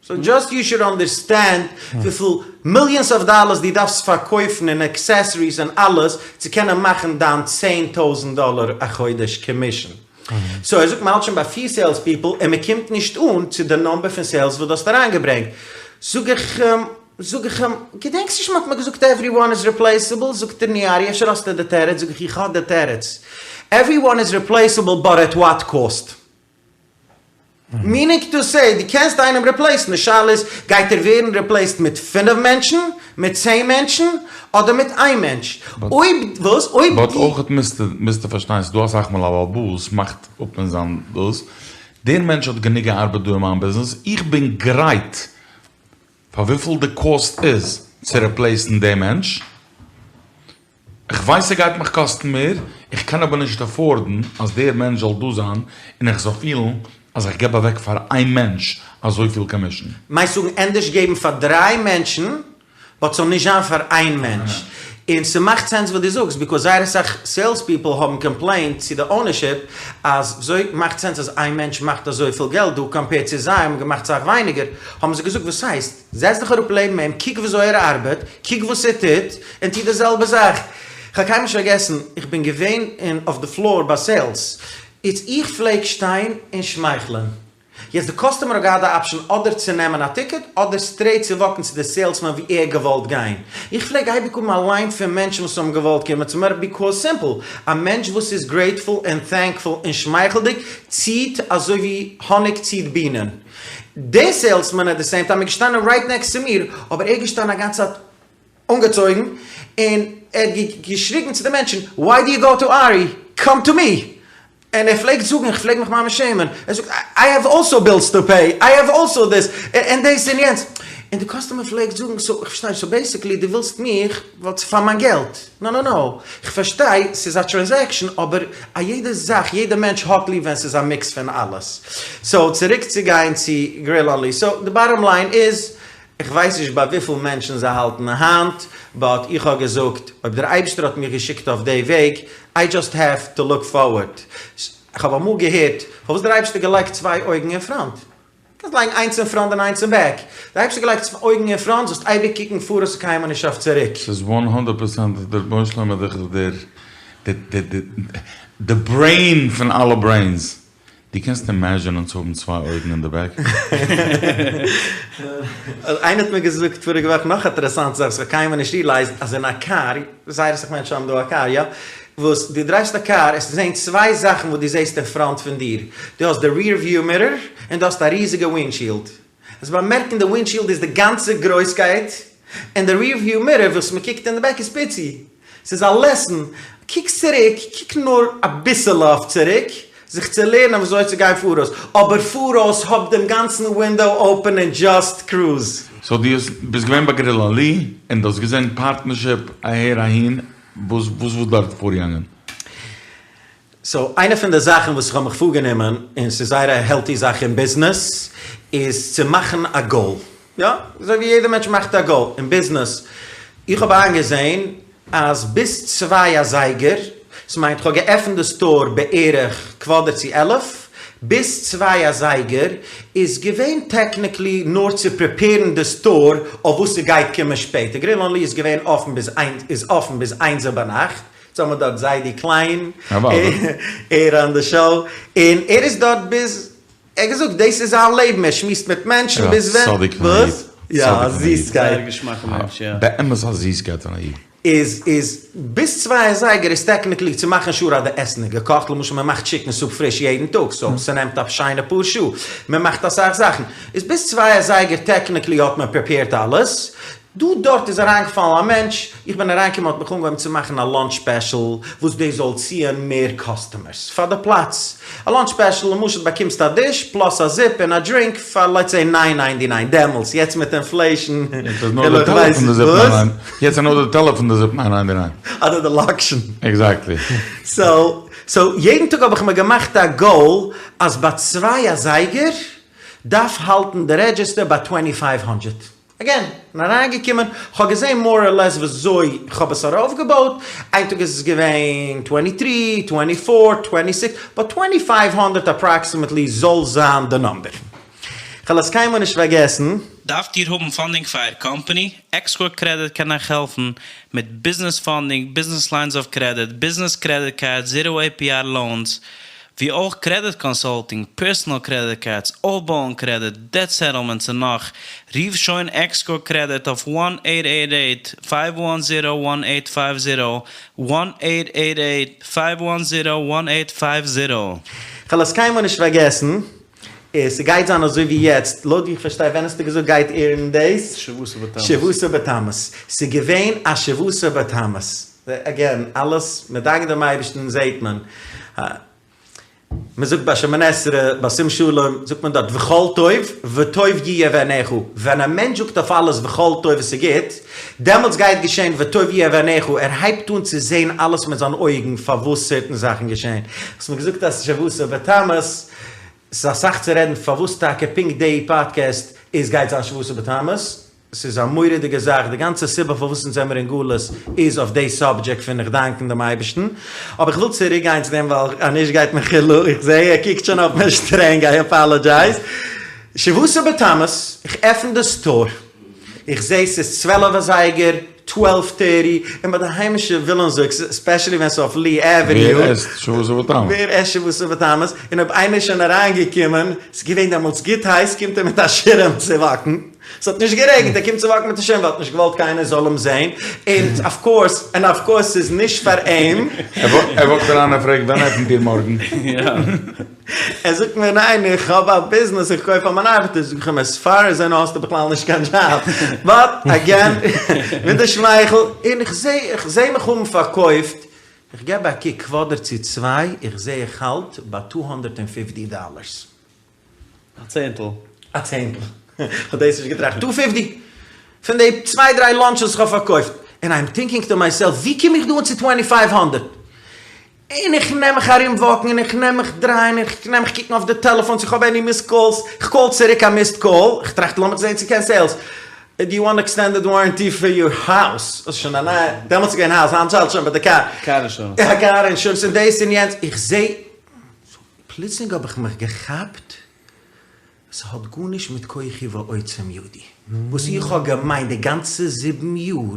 סאו דזשאסט יו שוד אנדערסטענד וויפיל מיליאנס אוו דאלערס דו דארפסט פארקויפן און עקסעסעריס און אלעס צו קענען מאכן דיין צען טויזענט דאלער א חודש קאמישן. סאו ער זאגט מ'האלט שוין ביי פיר סעילס פיפל און מ'קומט נישט אן צו די נומבער פון סעילס וואס דו האסט אריינגעברענגט. זאג איך אים. זאג איך אים, געדענקסט נישט מ'האט מיר געזאגט עוורי וואן איז ריפלעיסעבל? זאגט ער נו ארי אפשר האסטו די תירוץ? זאג איך איך האב די תירוץ, עוורי וואן איז ריפלעיסעבל באט עט וואט קאסט? מינינג טו סעי, דו קענסט איינעם ריפלעיסן, די שאלה איז גייט ער ווערן ריפלעיסט מיט פינף מענטשן, מיט צען מענטשן, אדער מיט איין מענטש? אויב וואס? אויב באט אויכעט מוזטו פארשטיין ס'דא אסאך מאל א בעל הבית מאכט אפ אין זיין דאס, דער מענטש האט גענוג געארבעט דא אין מיין ביזנעס, איך בין גרייט פאר וויפיל די קאסט איז צו רעפלעיסן דעם מענטש, איך ווייס ס'גייט מיך קאסטן מער, איך קען אבער נישט עפארדן אז דער מענטש זאל דא זיין און איך זאל פילן אז איך געב אוועק פאר איין מענטש אזויפיל קאמישן. מיינסט זאגן ענדערש געבן פאר דריי מענטשן באט ס'זאל נישט זיין פאר איין מענטש. און ס'מאכט סענס וואס דו זאגסט ביקאוז זייער אסאך סעילס פיפל האבן קאמפלעינט צו די אונערשיפ אז וויאזוי מאכט סענס אז איין מענטש מאכט אזויפיל געלט דא קאמפעירד צו זיי האבן געמאכט סאך ווייניגער האבן זיי געזאגט וואס הייסט זעץ דיך אראפ לעבן אים קוק וויאזוי ער ארבעט קוק וואס ער טוט און טו די זעלבע זאך כ'האב קיינמאל נישט פארגעסן איך בין געווען אין אויף די פלאר ביי סעילס איז איך פלעג שטיין און שמייכלען יעצט די קאסטומער האט געהאט די אפשען אדער צו נעמען א טיקעט אדער סטרעיט צו וואקן צו די סעילסמאן ווי ער האט געוואלט גיין. איך פלעג אייביג האבן א ליין פון מענטשן וואס האבן געוואלט קומען צו מיר ביקאוז סימפל, א מענטש וואס איז גרעיטפול און טענקפול און שמייכלדיג ציט אזוי ווי האניג ציט בינען. די סעילסמאן עט די סעים טיים איז געשטאנען רייט נעקסט צו מיר אבער ער איז געשטאנען א גאנצע צייט אנגעצויגן און ער האט געשריגן צו די מענטשן וואי דו יו גאו טו ארי? קאם טו מי! און ער פלעגט זאגן, איך פלעג מיך ממש שעמען, ער זאגט איי העוו אלסא בילס טו פעי, איי העוו אלסא דיס, און דאס און יענץ, און די קאסטומער פלעגט זאגן, סאו איך פארשטיי נישט, סאו בעיסיקלי דו ווילסט מיך ווייל פאר מיין געלט, נא נא נא, איך פארשטיי ס'איז א טרענזעקשאן, אבער א יעדע זאך, יעדע מענטש האט ליב ווען ס'איז א מיקס פון אלעס. סאו צוריק צו גיין צו גריל אן לי, סאו די באטאם ליין איז, איך ווייס נישט ביי וויפיל מענטשן זיי האלטן היינט, באט איך האב געזאגט, אויב דער אייבערשטער האט מיך געשיקט אויף די וועג, איי דזשאסט העוו טו לוק פארווערד. איך האב אמאל געהערט, פארוואס דער אייבערשטער געלייגט צוויי אויגן אין פראנט? קענסט לייגן איינס אין פראנט און איינס אין בעק. דער אייבערשטער געלייגט צוויי אויגן אין פראנט, זאלסט אייביג קוקן פאראויס און קיינמאל נישט אויף צוריק. ס'איז וואן האנדערט פערסענט דער רבונו של עולם איז דאך דער די ברעין פון אלע ברעינס. דו קענסט אימעזשינען צו האבן צוויי אויגן אין די בעק? איינער האט מיר געזאגט פאריגע וואך נאך א אינטערעסאנטע זאך וואס איך האב קיינמאל נישט ריעלייזד אז אין א קאר, זייער אסאך מענטשן האבן דא א קאר, יא? וואס דו דרייווסט א קאר עסטו זען צוויי זאכן וואס דו זעסט אין פראנט פון דיר, דו האסט די ריער וויו מירער און דו האסט א ריזיגע ווינדשיעלד. עסט באמערקן די ווינדשיעלד איז די גאנצע גרויסקייט און די ריער וויו מירער וואס מ'קוקט אין די בעק איז פיצי. ס'איז א לעסן, קוק צוריק, קוק נאר אביסעלע אויף צוריק, זיך צו לערנען וויאזוי צו גיין פאראויס, אבער פאראויס האב דעם גאנצן ווינדאו אפען און דזשאסט קרוז. סאו דו האסט ביסט געווען ביי גריל אן לי און דו האסט געזען פארטנערשיפ אהער אהין, וואס וואס איז דארט פארגעגאנגען? סאו איינע פון די זאכן וואס איך האב מיך פארגענומען, און ס'איז זייער א העלטי זאך אין ביזנעס, איז צו מאכן א גאול. יא, אזוי ווי יעדער מענטש מאכט א גאול אין ביזנעס. איך האב איינגעזען אז ביז צוויי אזייגער, ס'מיינט כ'האב געעפנט די סטאר בערך קוואדער צו עלף, ביז צוויי אזייגער איז געווען טעקניקלי נאר צו פריפעירן די סטאר אויף וואס ס'גייט קומען שפעטער. גריל אן לי איז געווען אפן ביז איינס, איז אפן ביז איינס ביינאכט. יעצט האבן מיר דארט זיידי קליין, ער אן די שאו, און ער איז דארט ביז, ער האט געזאגט דאס איז זיין לעבן, ער שמועסט מיט מענטשן ביז ווען, וואס? יא, א זיסקייט. זייער געשמאקע מענטש, יא. באמת א זיסקייט פון א איד. איז איז ביז צוויי אזייגער איז טעקניקלי צו מאכן שור אז די עסן איז געקאכט, למשל מען מאכט טשיקן סופ פריש יעדן טאג, סאו ס'נעמט א שיינע פאר שעה, מען מאכט אסאך זאכן, איז ביז צוויי אזייגער טעקניקלי האט מען פריפעירט אלעס, דא דארט איז אריינגעפאלן א מענטש, איך בין אריינגעקומען האט מיך אנגעהויבן צו מאכן א לאנטש ספעשל וואס דאס זאל ציען מער קאסטומערס פאר די פלאץ, א לאנטש ספעשל למשל באקומסט א דיש פלאס א זופ און א דרינק פאר לעטס סעי ניין ניינטי ניין, דעמאלטס, יעצט מיט אינפלעישן יעצט איז נאר די טעלער פון די זופ ניין ניין, יעצט איז נאר די טעלער פון די זופ ניין ניינטי ניין. אדער די לאקשן. עקזעקטלי. סאו סאו יעדן טאג האב איך מיר געמאכט א גאול אז ביי צוויי אזייגער דארף האלטן די רעדזשיסטער ביי טווענטי פייוו הונדרעט. אגעין, כ'בין אריינגעקומען, כ'האב געזען מאר אר לעס וויאזוי כ'האב עס ארויפגעבויט, איין טאג איז עס געווען טווענטי טרי, טווענטי פאר, טווענטי סיקס, באט טווענטי פייוו הונדרעט אפראקסימעטלי זאל זיין די נאמבער. כ'וועל עס קיינמאל נישט פארגעסן. דארפט איר האבן פאנדינג פאר אייער קאמפאני? עקסקאור קרעדיט קען אייך העלפן מיט ביזנעס פאנדינג, ביזנעס ליינס אוו קרעדיט, ביזנעס קרעדיט קארדס, זירא עי פי אר לאונס, ווי אויך קרעדיט קאנסולטינג, פערסאנעל קרעדיט קארדס, אויפבויען קרעדיט, דעט סעטעלמענטס און נאך, רוף שוין עקסקאור קרעדיט אויף וואן עיט עיט עיט, פייוו וואן זירא, וואן עיט פייוו זירא, וואן עיט עיט עיט, פייוו וואן זירא, וואן עיט פייוו זירא. כ'וועל עס קיינמאל נישט פארגעסן, ס'גייט זיין אזוי ווי יעצט, לויט ווי איך פארשטיי, ווען האסטו געזאגט גייט עירן דאס? שבעה עשר בתמוז. שבעה עשר בתמוז. ס'איז געווען א שבעה עשר בתמוז. אגעין, אלעס, מען דאנקט דעם אייבערשטן זעט מען. מען זאגט ביי שמונה עשרה, ביי שים שלום, זאגט מען דארט וכל טוב וטוב יהיה בעיניך, ווען א מענטש זאגט אויף אלעס וכל טוב עס איז גוט, דעמאלטס גייט געשען וטוב יהיה בעיניך, ער הייבט אן צו זען אלעס מיט זיין אויגן פארוואס סערטן זאכן געשען. האסט מיר געזאגט אז שבעה עשר בתמוז, ס'איז אסאך צו רעדן פארוואס טאקע פונקט די פאדקעסט איז גייט זיין שבעה עשר בתמוז, ס'איז א מורא'דיגע זאך, די גאנצע סיבה פארוואס אונז זעמיר אין גלות איז אויף די סאבדזשעקט פון איך דאנקן דעם אייבערשטן, אבער איך וויל צוריק גיין צו דעם ווייל אנישט גייט מיך חילו, איך זעה ער קוקט שוין אויף מיר שטרענג, איי אפאלעדזשייז. שבעה עשר בתמוז, איך עפן די סטאר, איך זעה ס'איז צוועלף אזייגער, טוועלוו טערטי, און ביי די היימישע ווילאמסבורג, ספעשעלי ווען ס'איז אויף לי עוועניו, ווער עסט שבעה עשר בתמוז? ווער עסט שבעה עשר בתמוז, און אויב איינער איז שוין אריינגעקומען, ס'איז געווען דעמאלטס גוט הייס, קומט ער מיט א שירעם צו וואקן. ס'האט נישט גערעגנט, ער קומט צו וואקן מיט א שירעם ווייל ער האט נישט געוואלט קיינער זאל אים זעהן, און אף קאורס, און אף קאורס ס'איז נישט פאר אים. ער וואקט אריין און פרעגט ווען עפנט איר מארגן? ער זאגט מיר ניין איך האב א ביזנעס איך קויף פאר מיין ארבעטער, זאג איך אים עז פאר עז איי נאו האסטו בכלל נישט קיין דזשאב, באט אגעין מיט די שמייכל, און איך זעה איך זעה מיך האבן פארקויפט, איך געב א קוק קוואדער צו צוויי, איך זעה איך האלט ביי טו הונדערט און פיפטי דאלערס. א צענטל. א צענטל. כ'האב דאס נישט געטראכט. טו פיפטי! פון די צוויי דריי לאנטשעס וואס כ'האב פארקויפט. און איים טינקינג טו מייסעלף, ווי קום איך דא אן צו טווענטי פייוו הונדערט? און איך נעם מיך ארום וואקן, און איך נעם מיך דרייען, און איך נעם מיך קוקן אויף די טעלעפאן צו כ'האב עני מיסד קאלס. כ'קאל צוריק א מיסד קאל. כ'טראכט לאמיך זען צו קען סעילס. דו יו וואנט עקסטענדעד ווארענטי פאר יור האוז? ס'איז שוין א נייע, דעמאלטס איז געווען האוז, היינט האלט שוין ביי די קאר. קאר אינשורענס. יא, קאר אינשורענס און דאס און יענץ. איך זע. פלוצלינג האב איך מיך געכאפט, ס'האט גארנישט מיט כוחי ועוצם ידי, וואס איך האב געמיינט די גאנצע זיבן יאר,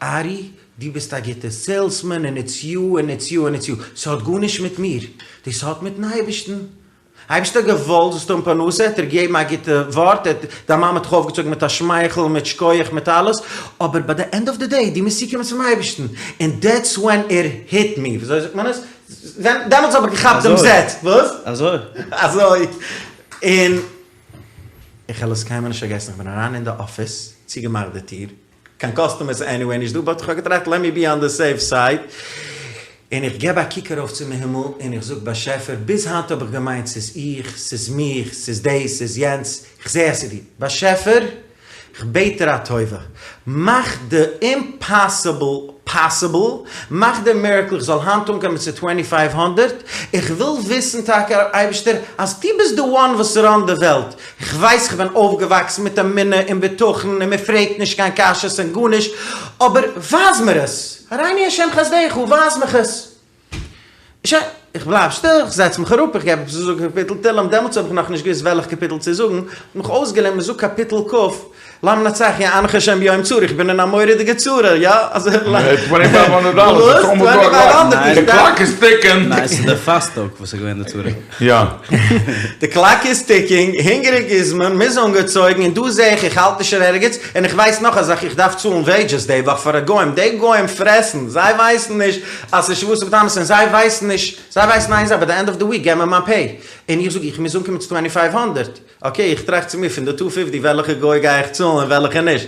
ארי, דו ביסט א גוטע סעילסמען און איטס יו און איטס יו און איטס יו, ס'האט גארנישט מיט מיר, דאס האט מיטן אייבערשטן. אייבערשטער האט געוואלט זאלסט האבן פרנסה, האט ער געגעבן א גוטע ווארט, דיין מאמע האט דיך אויפגעצויגן מיט א שמייכל, מיט שכוח, מיט אלעס, אבער ביי די ענד אוו די דעי, דו מוזט צוקומען צום אייבערשטן, און דעטס ווען איט היט מי, וויאזוי זאגט מען עס? ווען דעמאלטס האב איך געכאפט דעם זעץ. וואס? אזוי. אזוי. און איך וועל עס קיינמאל נישט פארגעסן, איך בין אריין אין די אפיס, צוגעמאכט די טיר, קיין קאסטומערס עניוועי נישט דא, באט איך האב געטראכט לעט מי בי אן די סעיף סייד, און איך געב א קוק ארויף צום הימל און איך זאג באשעפער, ביז היינט האב איך געמיינט ס'איז איך, ס'איז מיך, ס'איז דאס, ס'איז יענץ, איך זע אז ס'איז דיר. באשעפער, איך בעט דיר א טובה, מאך די אימפאסיבל. פאסיבל, מאך די מירעקל איך זאל היינט אנקומען צו טווענטי פייוו הונדערט, איך וויל וויסן טאקע אייבערשטער אז דו ביסט די וואן וואס ראנט די וועלט, איך ווייס איך בין אויפגעוואקסן מיט אמונה און בטחון און מען פרעגט נישט קיין קשיות און גארנישט, אבער ווייז מיר עס, הראני השם חסדך, ווייז מיך עס. שוין, איך בלייב שטיל, איך זעץ מיך אראפ, איך געב עפעס א זאג א קאפיטל תהלים, דעמאלטס האב איך נאכנישט געוואוסט וועלכע קאפיטל צו זאגן, האט מיך אויסגעלערנט מען זאגט קאפיטל כ', למנצח יענך השם ביום צרה, איך בין אין א מורא'דיגע צרה, יא? אזוי טווענטי פייוו הונדערט דאלער, ס'איז אלמאסט די קלאק איז טיקינג. ניין, ס'איז די פאסט טאג וואס איז געווען די צרה. יא. די קלאק איז טיקינג, הונגעריג איז מען, מ'איז אנגעצויגן, און דא זעה איך איך האלט נישט אין ערגעץ, און איך ווייס נאך א זאך, איך דארף צאלן וועידזשעס די וואך פאר די גוים, די גוים פרעסן, זיי ווייסן נישט אז ס'איז שבעה עשר בתמוז, און זיי ווייסן נישט, זיי ווייסן איין זאך, ביי די ענד אוו די וויק געב מיר מיין פעי, און איך זאג איך מוז אנקומען צו טווענטי פייוו הונדערט, אקעי, איך טראכט צו מיר, פון די טו פיפטי וועלכע גוי גיי איך צאלן און וועלכע נישט.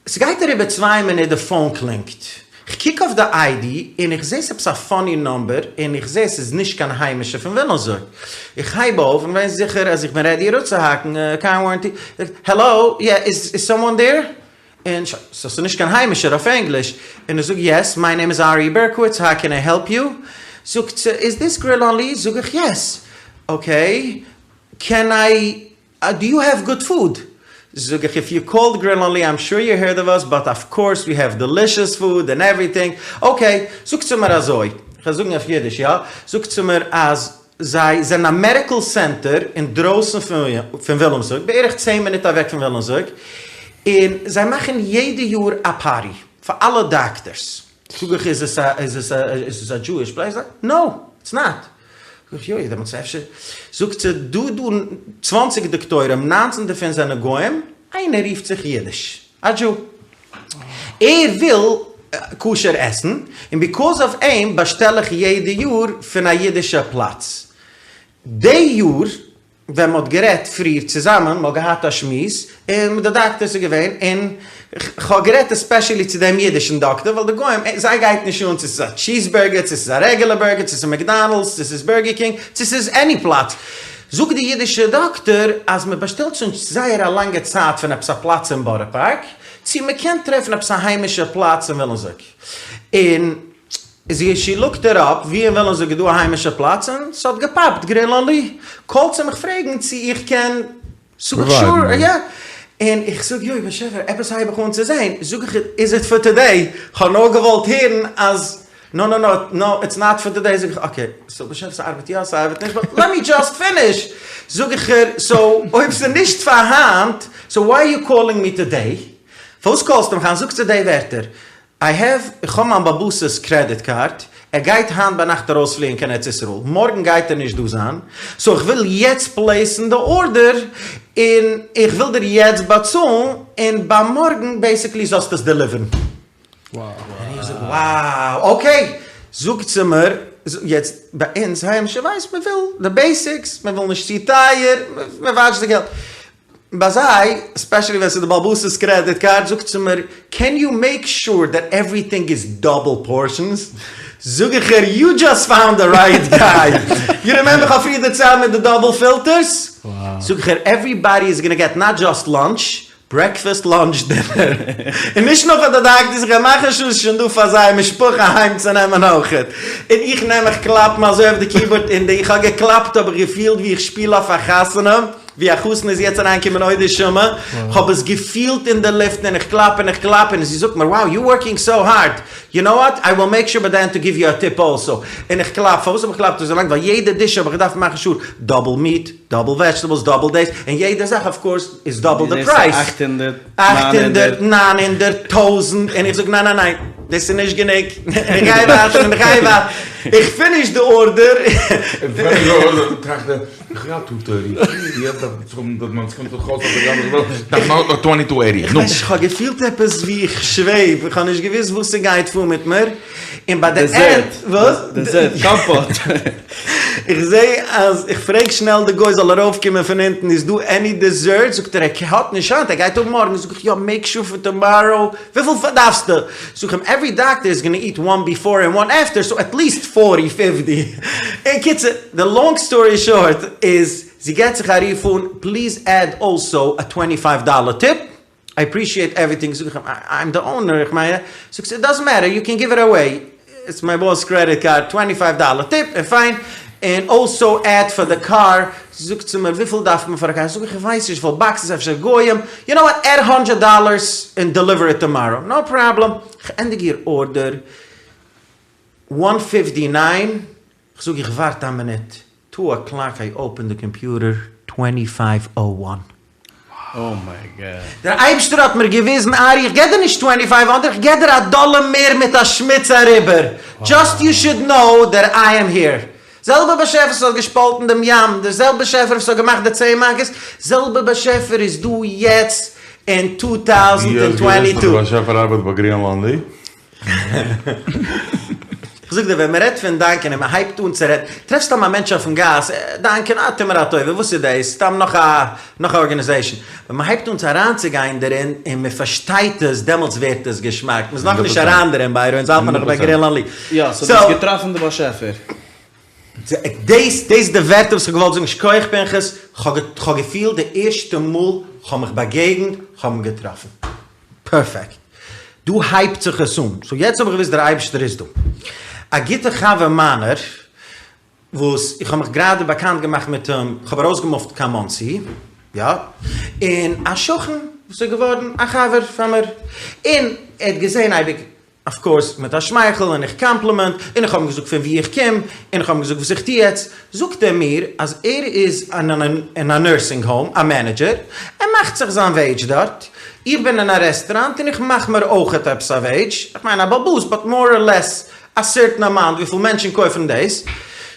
ס'גייט אריבער צוויי מינוט די פאון קלינגט, כ'קוק אויף די איידי און איך זעה ס'עפעס א פאני נאמבער און איך זעה ס'איז נישט קיין היימישע פון וויליאמסבורג, איך הייב אויף און בין זיכער אז איך בין רעדי אראפצוהאקן קאר ווארענטי, העלאו, יא, איז סאמאן דעיר? און שוין, סאו ס'איז נישט קיין היימישער אויף ענגליש, און איך זאג יעס, מיי נעים איז ארי בערקאוויץ, האו קען איי העלפ יו? זאגט זי, איז דיס גריל אן לי? זאג איך יעס, אקעי, קען איי דו יו העוו גוד פוד? זאג איך איף יו קאלד גריל אן לי איים שור יו הערד אוו אס באט אף קאורס ווי העוו דעלישעס פוד ענד עווריטינג, אקעי, זאגט זי מיר אזוי, כ'וועל זאגן אויף אידיש יא, זאגט זי מיר אז זיי זענען א מעדיקל סענטער אינדרויסן פון וויליאמסבורג, בערך צען מינוט אוועק פון וויליאמסבורג, און זיי מאכן יעדע יאר א פארטי פאר אלע דאקטערס, זאג איך איז עס א איז עס א איז עס א דזשואיש פלעיס? נאו, איטס נאט. זאג איך יוי, דעמאלטס אפשר. זאגט זי, דא דא צוואנציג דאקטוירים, ניינצן דערפון זענען גוים, איינער רופט זיך אידיש, א דזשו. ער וויל כשר עסן, און ביקאוז אוו אים באשטעל איך יעדע יאר פון א אידישע פלאץ. די יאר ווען מ'האט גערעדט פריער צוזאמען, מ'האט געהאט א שמועס, און מיט די דאקטערס איז געווען, און כ'האב גערעדט עספעשעלי צו דעם אידישן דאקטער, ווייל די גוים, זיי גייט נישט אן צו ס'איז א טשיז בערגער, צו ס'איז א רעגולער בערגער, צו ס'איז מעקדאנעלדס, צו ס'איז בערגער קינג, צו ס'איז עני פלאץ. זאגט די אידישע דאקטער אז מ'באשטעלט שוין זייער א לאנגע צייט פון עפעס א פלאץ אין בארא פארק, צו מ'קען טרעפן עפעס א היימישע פלאץ אין וויליאמסבורג. און. זי שי לוקט איט אפ ווי אין וויליאמסבורג איז דא א היימישע פלאץ און ס'האט געפאפט גריל אן לי קאלט זי מיך פרעגן צו איך קען זאג איך שור יא און איך זאג יוי באשעפער עפעס הייב איך אן צו זעהן זאג איך איז איט פאר טודעי כ'האב נאר געוואלט הערן אז נא נא נא נא איטס נאט פאר טודעי זאג איך אקעי סאו באשעפער ס'ארבעט יא ס'ארבעט נישט באט לעט מי דזשאסט פיניש זאג איך איר סאו אויב ס'נישט פאר היינט סאו וויי אר יו קאלינג מי טודעי פארוואס קאלסטו מיך היינט זאגט זי די ווערטער איי העוו, איך האב מיין בעל הבית'ס קרעדיט קארד, ער גייט היינט ביינאכט ארויספליען קיין ארץ ישראל, מארגן גייט ער נישט דא זיין, סאו איך וויל יעצט פלעיסן די ארדער, און איך וויל דיר יעצט באצאלן, און ביי מארגן בעיסיקלי זאלסטו עס דעליווערן. און איך זאג wow, אקעי, זאגט זי מיר, יעצט ביי אונז היימישע ווייסט מען וויל די בעיסיקס, מען וויל נישט צו טייער, מען וואטשט די געלט. ביי זיי, ספעשעלי ווען ס'איז די בעל הבית'ס קרעדיט קארד, זאגט זי מיר, קען יו מעיק שור דעט עווריטינג איז דאבל פארשענס? זאג איך איר, יו דזשאסט פאונד די רייט גיי! יו רימעמבער כ'האב פריער דערציילט מיט די דאבל פילטערס? זאג איך איר, עווריבאדי איז גאנא געט נאט דזשאסט לאנטש, ברעקפעסט לאנטש דינער. און נישט נאר פאר די דאקטערס, איך גיי מאכן שור ס'איז שוין דא פאר זייער משפחה אהיים צו נעמען אויכעט. און איך נעם איך קלאפ מיר אזוי אויף די קיבארד, און די איך האב געקלאפט האב איך געפילט ווי איך שפיל אויף א חתונה. ווי א חתן איז יעצט אריינגעקומען עוד ישמע, כ'האב עס געפילט אין די לופטן און איך קלאפ און איך קלאפ און זי זאגט מיר wow יו ווארקינג סאו הארד, יו נאו וואט איי וויל מעיק שור ביי די ענד טו גיוו יו א טיפ אלסא, און איך קלאפ, פארוואס האב איך געקלאפט אזוי לאנג ווייל יעדע דיש האב איך געדארפט מאכן שור דאבל מיעט, דאבל וועדזשטעבלס, דאבל דעיס, און יעדע זאך אוו קאורס איז דאבל די פרייז. אכט הונדערט, אכט הונדערט, ניין הונדערט, טויזנט, און איך זאג ניין ניין ניין, דאס איז נישט גענוג, און איך גיי ווייטער און איך גיי ווייטער, איך פיניש די ארדער. איך האב געפילט עפעס ווי איך שוועב, איך האב נישט געוואוסט וואס ס'גייט פאר מיט מיר, און ביי די ענד, וואס? דעזערט, קאמפאט. איך זעה אז, איך פרעג שנעל די גוי זאל ארויפקומען פון אונטן, איז דא עני דעזערט? זאגט ער ער האט נישט היינט, ער גייט האבן מארגן, זאג איך יא מעיק שור פאר טאמאראו, וויפיל דארפסטו? זאג איך אים עווערי דאקטער איז גאנא איט וואן ביפאר ענד וואן עפטער סאו עטליעסט פארטי פיפטי. אין קיצור די לאנג סטארי שארט איז זי געט זיך א רוף אן פליז עד אלסאו א טווענטי פייוו דאלער טיפ. איי אפרישיעט עווריטינג, זאג איך אים, איים די אונער, איך מיין, זאגט זי, איט דאזענט מעטער, יו קען גיוו איט אוועי, איטס מיי באס קרעדיט קארד, טווענטי פייוו דאלער טיפ, און פיין, און אלסא עד פאר די קאר, זאגט זי מיר, וויפיל דארף מען פאר א קאר, זאג איך, איך ווייס נישט, וויפיל באקסעס, אפשר גוים, יו נאו וואט, עד האנדרעט דאלערס און דעליווער איט טאמאראו, נאו פראבלעם, כ'ענדיג איר ארדער, וואן פיפטי ניין, כ'זאג איך ווארט א מינוט, טו א'קלאק איי אופען די קאמפיוטער, טווענטי פייוו או וואן. אוי מיי גאד. דער אייבשטער האט מיר געוויזן ארי איך געב דיר נישט טווענטי פייוו האנדרעט איך געב דיר א דאלער מער מיט א שמיץ אריבער, דזשאסט יו שוד נאו דעט איי עם העיר. זעלבע באשעפער וואס האט געשפאלטן דעם ים, דער זעלבע באשעפער וואס האט געמאכט די צען מכות, זעלבע באשעפער איז דא יעצט אין טו טאוזענט און טווענטי טו. ווי האסט געוואוסט אז דער באשעפער ארבעט ביי גרין לאנלי? כ'זאג דיר, ווען מ'רעדט פון דאנקען און מ'הייבט אן צו רעדן, טרעפסט סתם א מענטש אויפן גאס, דאנקען, אה, טו מיר א טובה, וואס איז דאס? סתם נאך א נאך א ארגענעזעישן. ווען מ'הייבט אן צו אריינצוגיין דערין און מ'פארשטייט עס, דעמאלטס ווערט עס געשמאק. מ'איז נאכנישט אריין דערין ביי אונז האלט מען נאך ביי גרין לאנלי. יא, סאו דו האסט געטראפן די באשעפער. דאס דאס די ווערטער וואס כ'האב געוואלט זאגן, שכוח פנחס, כ'האב געפילט די ערשטע מאל כ'האב מיך באגעגנט, כ'האב אים געטראפן. פערפעקט. דא הייבט זיך עס אן. סאו יעצט האב איך געוואוסט דער אייבערשטער איז דא. א גוטע חבר מיינער וואס איך האב מיך גראדע באקאנט געמאכט מיט אים, איך האב ארויסגעמופט קיין מאנסי, יא, און א שכן וואס איז געווארן א חבר פאר מיר, און ער האט געזען אייביג אף קאורס מיט א שמייכל און איך קאמפלימענט, און איך האב אים געזאגט פון וואו איך קום, און איך האב אים געזאגט וואס איך טו יעצט, זאגט ער מיר אז ער איז אין א נורסינג האום א מענעדזשער, ער מאכט זיך זיין וועידזש דארט, איך בין אין א רעסטוראנט און איך מאך מיר אויכעט עפעס א וועידזש, איך מיין א בעל הבית באט מאר אר לעס א סערטען אמאונט וויפיל מענטשן קויפן דאס,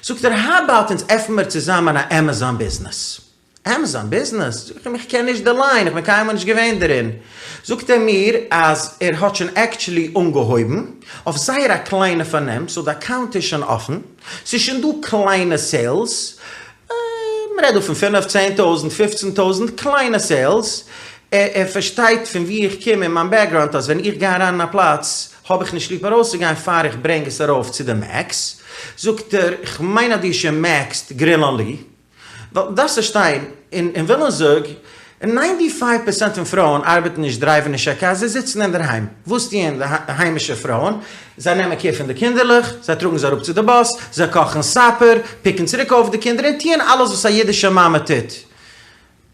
זאגט ער האו אבאוט אונז עפן מיר צוזאמען א עמעזאן ביזנעס. עמעזאן ביזנעס? זאג איך אים איך קען נישט די ליין, איך בין קיינמאל נישט געווען דערין. זאגט ער מיר אז ער האט שוין עקטשולי אנגעהויבן, אויף זייער א קליינע פארנעם, סאו די אקאונט איז שוין אפן, ס'איז שוין דא קליינע סעילס, מ'רעדט דא פון פינף, צען טויזנט, פופצן טויזנט, קליינע סעילס, ער פארשטייט פון וואו איך קום און מיין בעקגראונד אז ווען איך גיי אריין אין א פלאץ האב איך נישט ליב ארויסצוגיין פאר איך ברענג עס ארויף צו די מעקס, זאגט ער, כ'מיין אז דו האסט שוין מעקסד גרין לאנלי. ווייל דארפסט פארשטיין, אין וויליאמסבורג, ניינטי פייוו פערסענט פון פרויען ארבעטן נישט, דרייוון נישט א קאר, זיי זיצן אינדערהיים. וואס טוען די היימישע פרויען? זיי נעמען קעיר פון די קינדערלעך, זיי טראגן זיי אראפ צו די באס, זיי קאכן סאפער, פיקן צוריק אויף די קינדער און טוען אלעס וואס א אידישע מאמע טוט.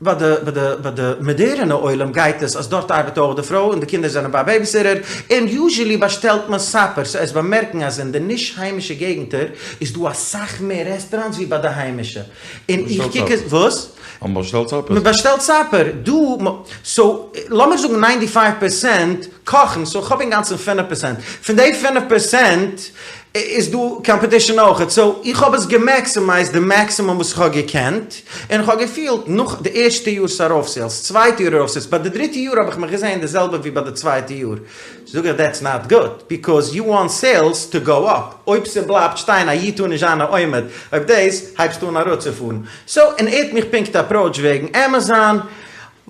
ביי די ביי די ביי די מאדערענע עולם גייט עס אז דארט ארבעט אויך די פרוי און די קינדער זענען ביי א בעיביסיטער, און יוזשעלי באשטעלט מען סאפער, סאו עסט באמערקן אז אין די נישט היימישע געגנטער איז דא אסאך מער רעסטעראנטס ווי ביי די היימישע, און איך קוק עס, וואס? מען באשטעלט סאפער. מען באשטעלט סאפער, דא, סאו לאמיר זאגן ניינטי פייוו פערסענט קאכן, סאו כ'האב אינגאנצן פינף פערסענט, פון די פינף פערסענט איז דא קאמפעטישן אויכעט, סאו איך האב עס געמעקסימייזד די מעקסימום וואס איך האב געקענט, און איך האב געפילט נאך די ערשטע יאר ס'איז ארויף סעילס, צווייטע יאר ארויף סעילס, ביי די דריטע יאר האב איך מיך געזען די זעלבע ווי ביי די צווייטע יאר, זאג איך דעטס נאט גוד, ביקאוז יו וואנט סעילס טו גאו אפ, אויב ס'בלייבט שטיין א איד טאר נישט זיין א עומד, אויב דאס הייבסטו אן אראפצופארן, סאו און ער האט מיך פונקט אפראוטשט וועגן עמעזאן, האב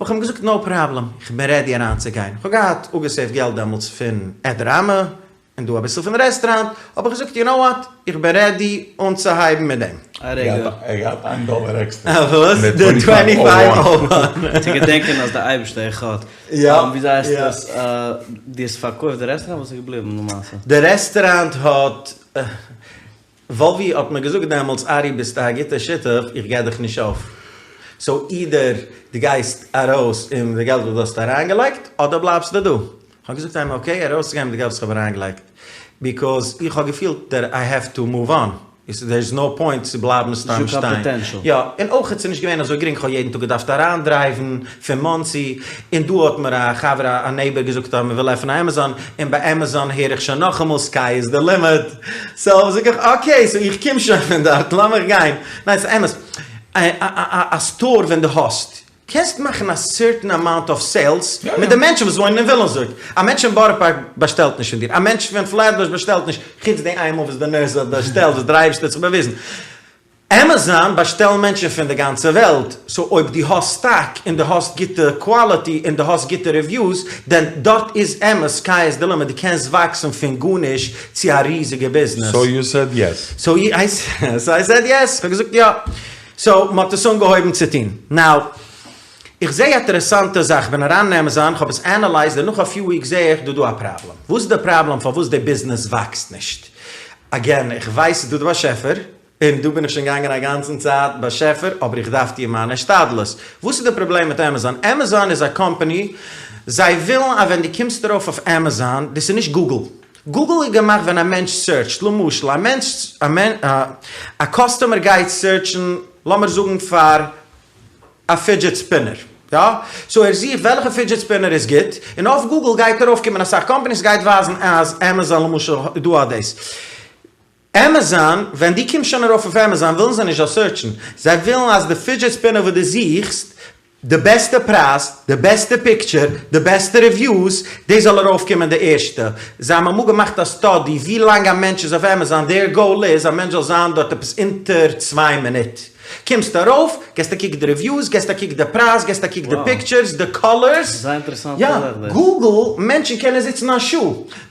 איך אים געזאגט נאו פראבלעם, איך בין רעדי אריינצוגיין, איך האב געהאט אפגעסעיווט געלט דעמאלטס פון אדרמה, און דא אביסל פון רעסטראנט, האב איך געזאגט יו נאו וואט, איך בין רעדי אנצוהייבן מיט דעם. א רגע. ער האט געהאט איין דאלער עקסטער. וואס? די טווענטי פייוו או וואן. צו געדענקען אז די אייבערשטער אחד. יא. וויאזוי הייסט עס? דו האסט פארקויפט די רעסטראנט? וואס איז געבליבן למעשה? די רעסטראנט האט. וואלווי האט מיר געזאגט דעמאלטס ארי ביסט א גוטע שותף איך גיב דיך נישט אויף, סאו אידער דו גייסט ארויס און די געלט וואס דו האסט אריינגעלייגט אדער בלייבסטו דא. כ'האב געזאגט איים אקעי ארויסצוגיין מיט די געלט וואס כ'האב אריינגעלייגט ביקאוז איך האב געפילט דעט איי העוו טו מאוו אן. דער איז נאו פוינט צו בלייבן סתם שטיין. יא, און אויך איז נישט געווען אזוי גרינג, כ'האב יעדן טאג געדארפט אריינדרייוון פון מאנסי, און דא האט מיר א חבר א נעיבער געזאגט אז מ'וויל עפענען א עמעזאן, און ביי עמעזאן הער איך שוין נאכאמאל סקיי איז די לימיט, סאו זאג איך אקעי סאו איך קום שוין פון דארט לאמיך גיין, ניין ס'איז אמת, א סטאר ווען דו האסט קענסט מאכן א סערטען אמאונט אוו סעילס מיט די מענטשן וואס וואוינען אין וויליאמסבורג. א מענטש אין בארא פארק באשטעלט נישט פון דיר, א מענטש פון פלעטבוש באשטעלט נישט, חוץ די איינמאל וואס די נורס האט באשטעלט וואס דער אייבערשטער האט זיך באוויזן. עמעזאן באשטעלן מענטשן פון די גאנצע וועלט, סאו אויב דו האסט סטאק און דו האסט גוטע קוואליטי און דו האסט גוטע ריוויוס, דען דארט איז אמת סקיי איז די לימיט, דו קענסט וואקסן פון גארנישט צו א ריזיגע ביזנעס. סאו יו סעד יעס. סאו איי סעד יעס, כ'האב געזאגט יא. סאו מ'האט עס אנגעהויבן צו טון. נאו, איך זעה א אינטערעסאנטע זאך, כ'בין אריין אין עמעזאן, כ'האב עס ענעלייזד און נאך א פיו וויקס זעה איך דא דא א פראבלעם. וואס איז די פראבלעם פארוואס די ביזנעס וואקסט נישט? אגעין, איך ווייס ס'איז דא די באשעפער, און דא בין איך שוין געגאנגען א גאנצן צייט, באשעפער, אבער איך דארף טון מיין השתדלות. וואס איז די פראבלעם מיט עמעזאן? עמעזאן איז א קאמפאני, זיי ווילן אז ווען דו קומסט ארויף אויף עמעזאן, דאס איז נישט גוגל. גוגל איז געמאכט ווען א מענטש סערטשט, למשל א מענטש, א קאסטומער גייט סערטשן, לאמיר זאגן פאר א פידזשעט ספינער, יא? סאו ער זוכט וועלכע פידזשעט ספינער איז גוט, און אויף גוגל גייט ארויף קומען אסאך קאמפאניס, גייט ווייזן אז עמעזאן למשל איז דא האט דאס. עמעזאן, ווען דו קומסט שוין ארויף אויף עמעזאן ווילן זיי נישט זאלסט סערטשן, זיי ווילן אז די פידזשעט ספינער וואס דו זוכסט, די בעסטע פרייז, די בעסטע פיקטשער, די בעסטע ריוויוס, דאס זאל ארויף קומען די ערשטע. זיי האבן אמאל געמאכט א סטאדי ווי לאנג א מענטש איז אויף עמעזאן, דעיר גאול איז א מענטש זאל זיין דארט עפעס אונטער צוויי מינוט. קומסט ארויף, געסט א קוק די ריוויוס, געסט א קוק די פרייז, געסט א קוק די פיקטשערס, די קאלערס. זייער אינטערעסאנטע יא, זאך דאס. גוגל, מענטשן קענען זיצן א שעה,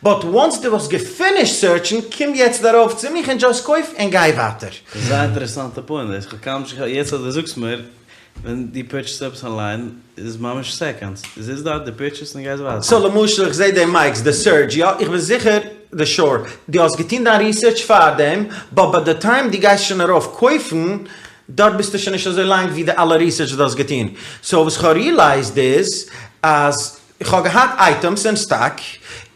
באט וואנס דו האסט געפינישט סערטשן, קום יעצט ארויף צו מיך און דזשאסט קויף און גיי ווייטער. זייער אינטערעסאנטע פוינט דאס, כ'האב קיינמאל נישט געכאפט, יעצט אז דו זאגסט מיר, ווען דו פורטשעסט עפעס אנליין איז ממש סעקאנדס, דו זיצט דארט, דו פורטשעסט און גייסט ווייטער. סאו למשל איך זעה די מייקס, די סורדזש, יא, איך בין זיכער די שור, דו האסט געטון דיין ריסערטש פארדעם, באט ביי די טיים דו גייסט שוין ארויף קויפן, דארט ביסטו שוין נישט אזוי לאנג ווי די אלע ריסערטש וואס דו האסט געטון. סאו וואס כ'האב ריעלייזד איז אז איך האב געהאט אייטעמס אין סטאק,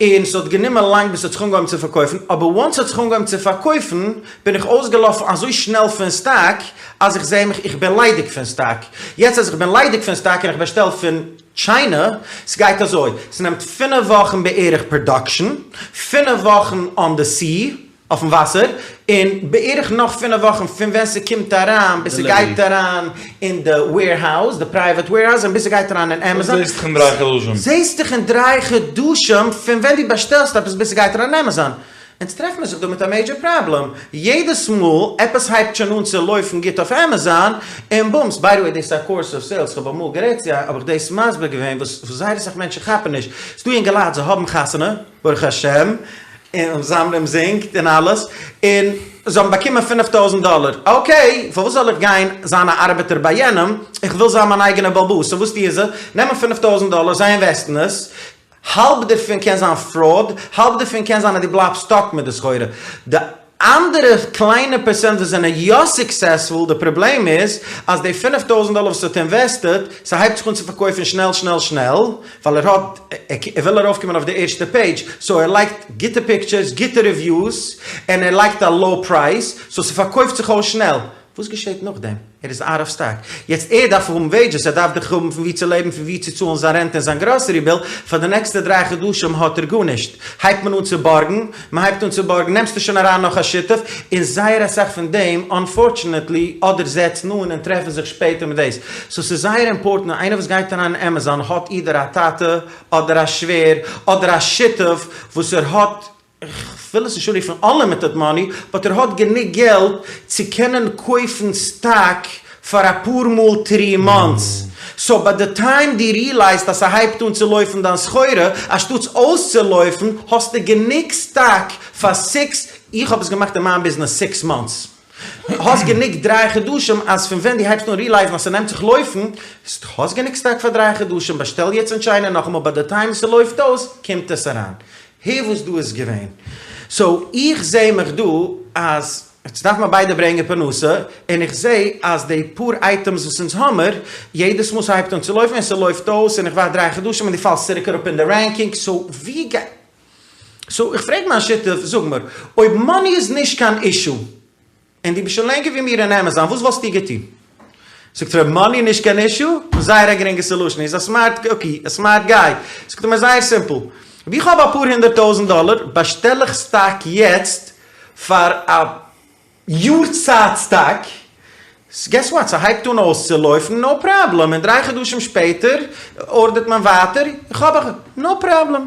און ס'האט גענומען לאנג ביז ס'האט זיך אנגעהויבן צו פארקויפן, אבער וואנס ס'האט זיך אנגעהויבן צו פארקויפן, בין איך אויסגעלאפן אזוי שנעל פון סטאק, אז איך זעה מיך איך בין ליידיג פון סטאק. יעצט אז איך בין ליידיג פון סטאק און איך באשטעל פון טשיינע, ס'גייט אזוי, ס'נעמט פינף וואכן בערך פראדאקשן, פינף וואכן אן די סי, אויפן וואסער, און בערך נאך פינף וואכן פון ווען ס'קומט אריין ביז ס'גייט אריין אין די וועירהאוז, די פרייוועט וועירהאוז, און ביז ס'גייט אריין אין עמעזאן. זעסט דיך אין דריי חדשים. זעסט דיך אין דריי חדשים פון ווען דו באשטעלסט עפעס ביז ס'גייט אריין אין עמעזאן. אונז טרעפן מיר זיך דא מיט א מעידזשער פראבלעם. יעדעס מאל עפעס הייבט שוין אן צו לויפן גוט אויף עמעזאן, און בומס, ביי די וועי דאס איז א קורס אויף סעילס, כ'האב אמאל גערעדט צו א, האב איך דאס מסביר געווען וואס זייער אסאך מענטשן כאפן נישט, ס'דא אינגעלייט זיי האבן חתונה, ברוך השם, און זמרים זינגט און אלעס, און זיי האבן באקומען פינף טויזנט דאלער, אקעי, פארוואס זאל איך גיין זיין א ארבעטער ביי יענעם, איך וויל זיין מיין אייגענער בעל הבית, סאו וואס טוען זיי, נעמען פינף טויזנט דאלער, זיי אינוועסטן עס, האלב דערפון קען זיין פראוד, האלב דערפון קען זיין אז דו בלייבסט סטאק מיט די סחורה, די אנדערע קליינע פערסענט וואס זענען יא סוקסעספול, די פראבלעם איז אז די פינף טויזנט דאלער וואס ער האט אינוועסטעד, ס'הייבט זיך אן צו פארקויפן שנעל שנעל שנעל, ווייל ער האט, ער וויל ארויפקומען אויף די ערשטע פעידזש, סאו ער לייגט גוטע פיקטשערס, גוטע ריוויוס, און ער לייגט א לאו פרייז, סאו ס'פארקויפט זיך אויס שנעל. וואס געשעט נאכדעם? ער איז אוט אוו סטאק. יעצט ער דארף האבן וועידזשעס, ער דארף דאך האבן פון וואו צו לעבן, פון וואו צו צאלן זיין רענט און זיין גראסערי ביל, פאר די נעקסטע דריי חדשים האט ער גארנישט. הייבט מען אן צו בארגן, מען הייבט אן צו בארגן, נעמסטו שוין אריין נאך א שותף, און זייער אסאך פון דעם, אנפארטשענעטלי, אדער זעצן אן און טרעפן זיך שפעטער מיט דאס. סאו ס'איז זייער אימפארטענט אז איינער וואס גייט אריין אין עמעזאן האט אידער א טאטע, אדער א שווער, אדער א שותף וואס ער האט, כ'וויל עס נישט אנרופן אנלימיטעד מאני, באט ער האט גענוג געלט צו קענען קויפן סטאק פאר אפאר מאל טרי מאנטס, סאו ביי די טיים דו ריעלייזט אז ס'הייבט אן צו לויפן דיין סחורה, אנשטאטס אויסצולויפן, האסטו גענוג סטאק פאר סיקס, איך האב עס געמאכט אין מיין ביזנעס סיקס מאנטס, האסט גענוג דריי חדשים אז פון ווען דו הייבסט אן ריעלייזן אז ס'נעמט זיך לויפן, האסט גענוג סטאק פאר דריי חדשים, באשטעל יעצט אין טשיינע נאכאמאל ביי די טיים ס'לויפט אויס קומט עס אריין. הער וואס דא איז געווען. סאו איך זעה מיך דא אז יעצט דארף מען ביידע ברענגען פרנסה, און איך זעה אז די פאר אייטעמס וואס אונז האמער, יעדעס מאל ס'הייבט אן צו לויפן און ס'לויפט אויס און איך ווארט דריי חדשים און דו פאלסט צוריק אראפ אין די רענקינג, סאו ווי גיי. סאו איך פרעג מיין שותף, זאג מיר, אויב מאני איז נישט קיין אישו, און דו ביסט שוין לענגער ווי מיר אין עמעזאן, וואס וואלסטו געטון? זאגט ער, מאני נישט קיין אישו? זייער א גרינגע סעלושען, היז א סמארט קוקי, א סמארט גיי. זאגט ער מיר זייער סימפל, אויב איך האב אפאר הונדערט טויזענט דאלער, באשטעל איך סטאק יעצט פאר א יאר צייט סטאק, געס וואט, ס'הייבט אן אויסצולויפן, נאו פראבלעם, און דריי חדשים שפעטער ארדערט מען ווייטער, איך האב א, נאו פראבלעם.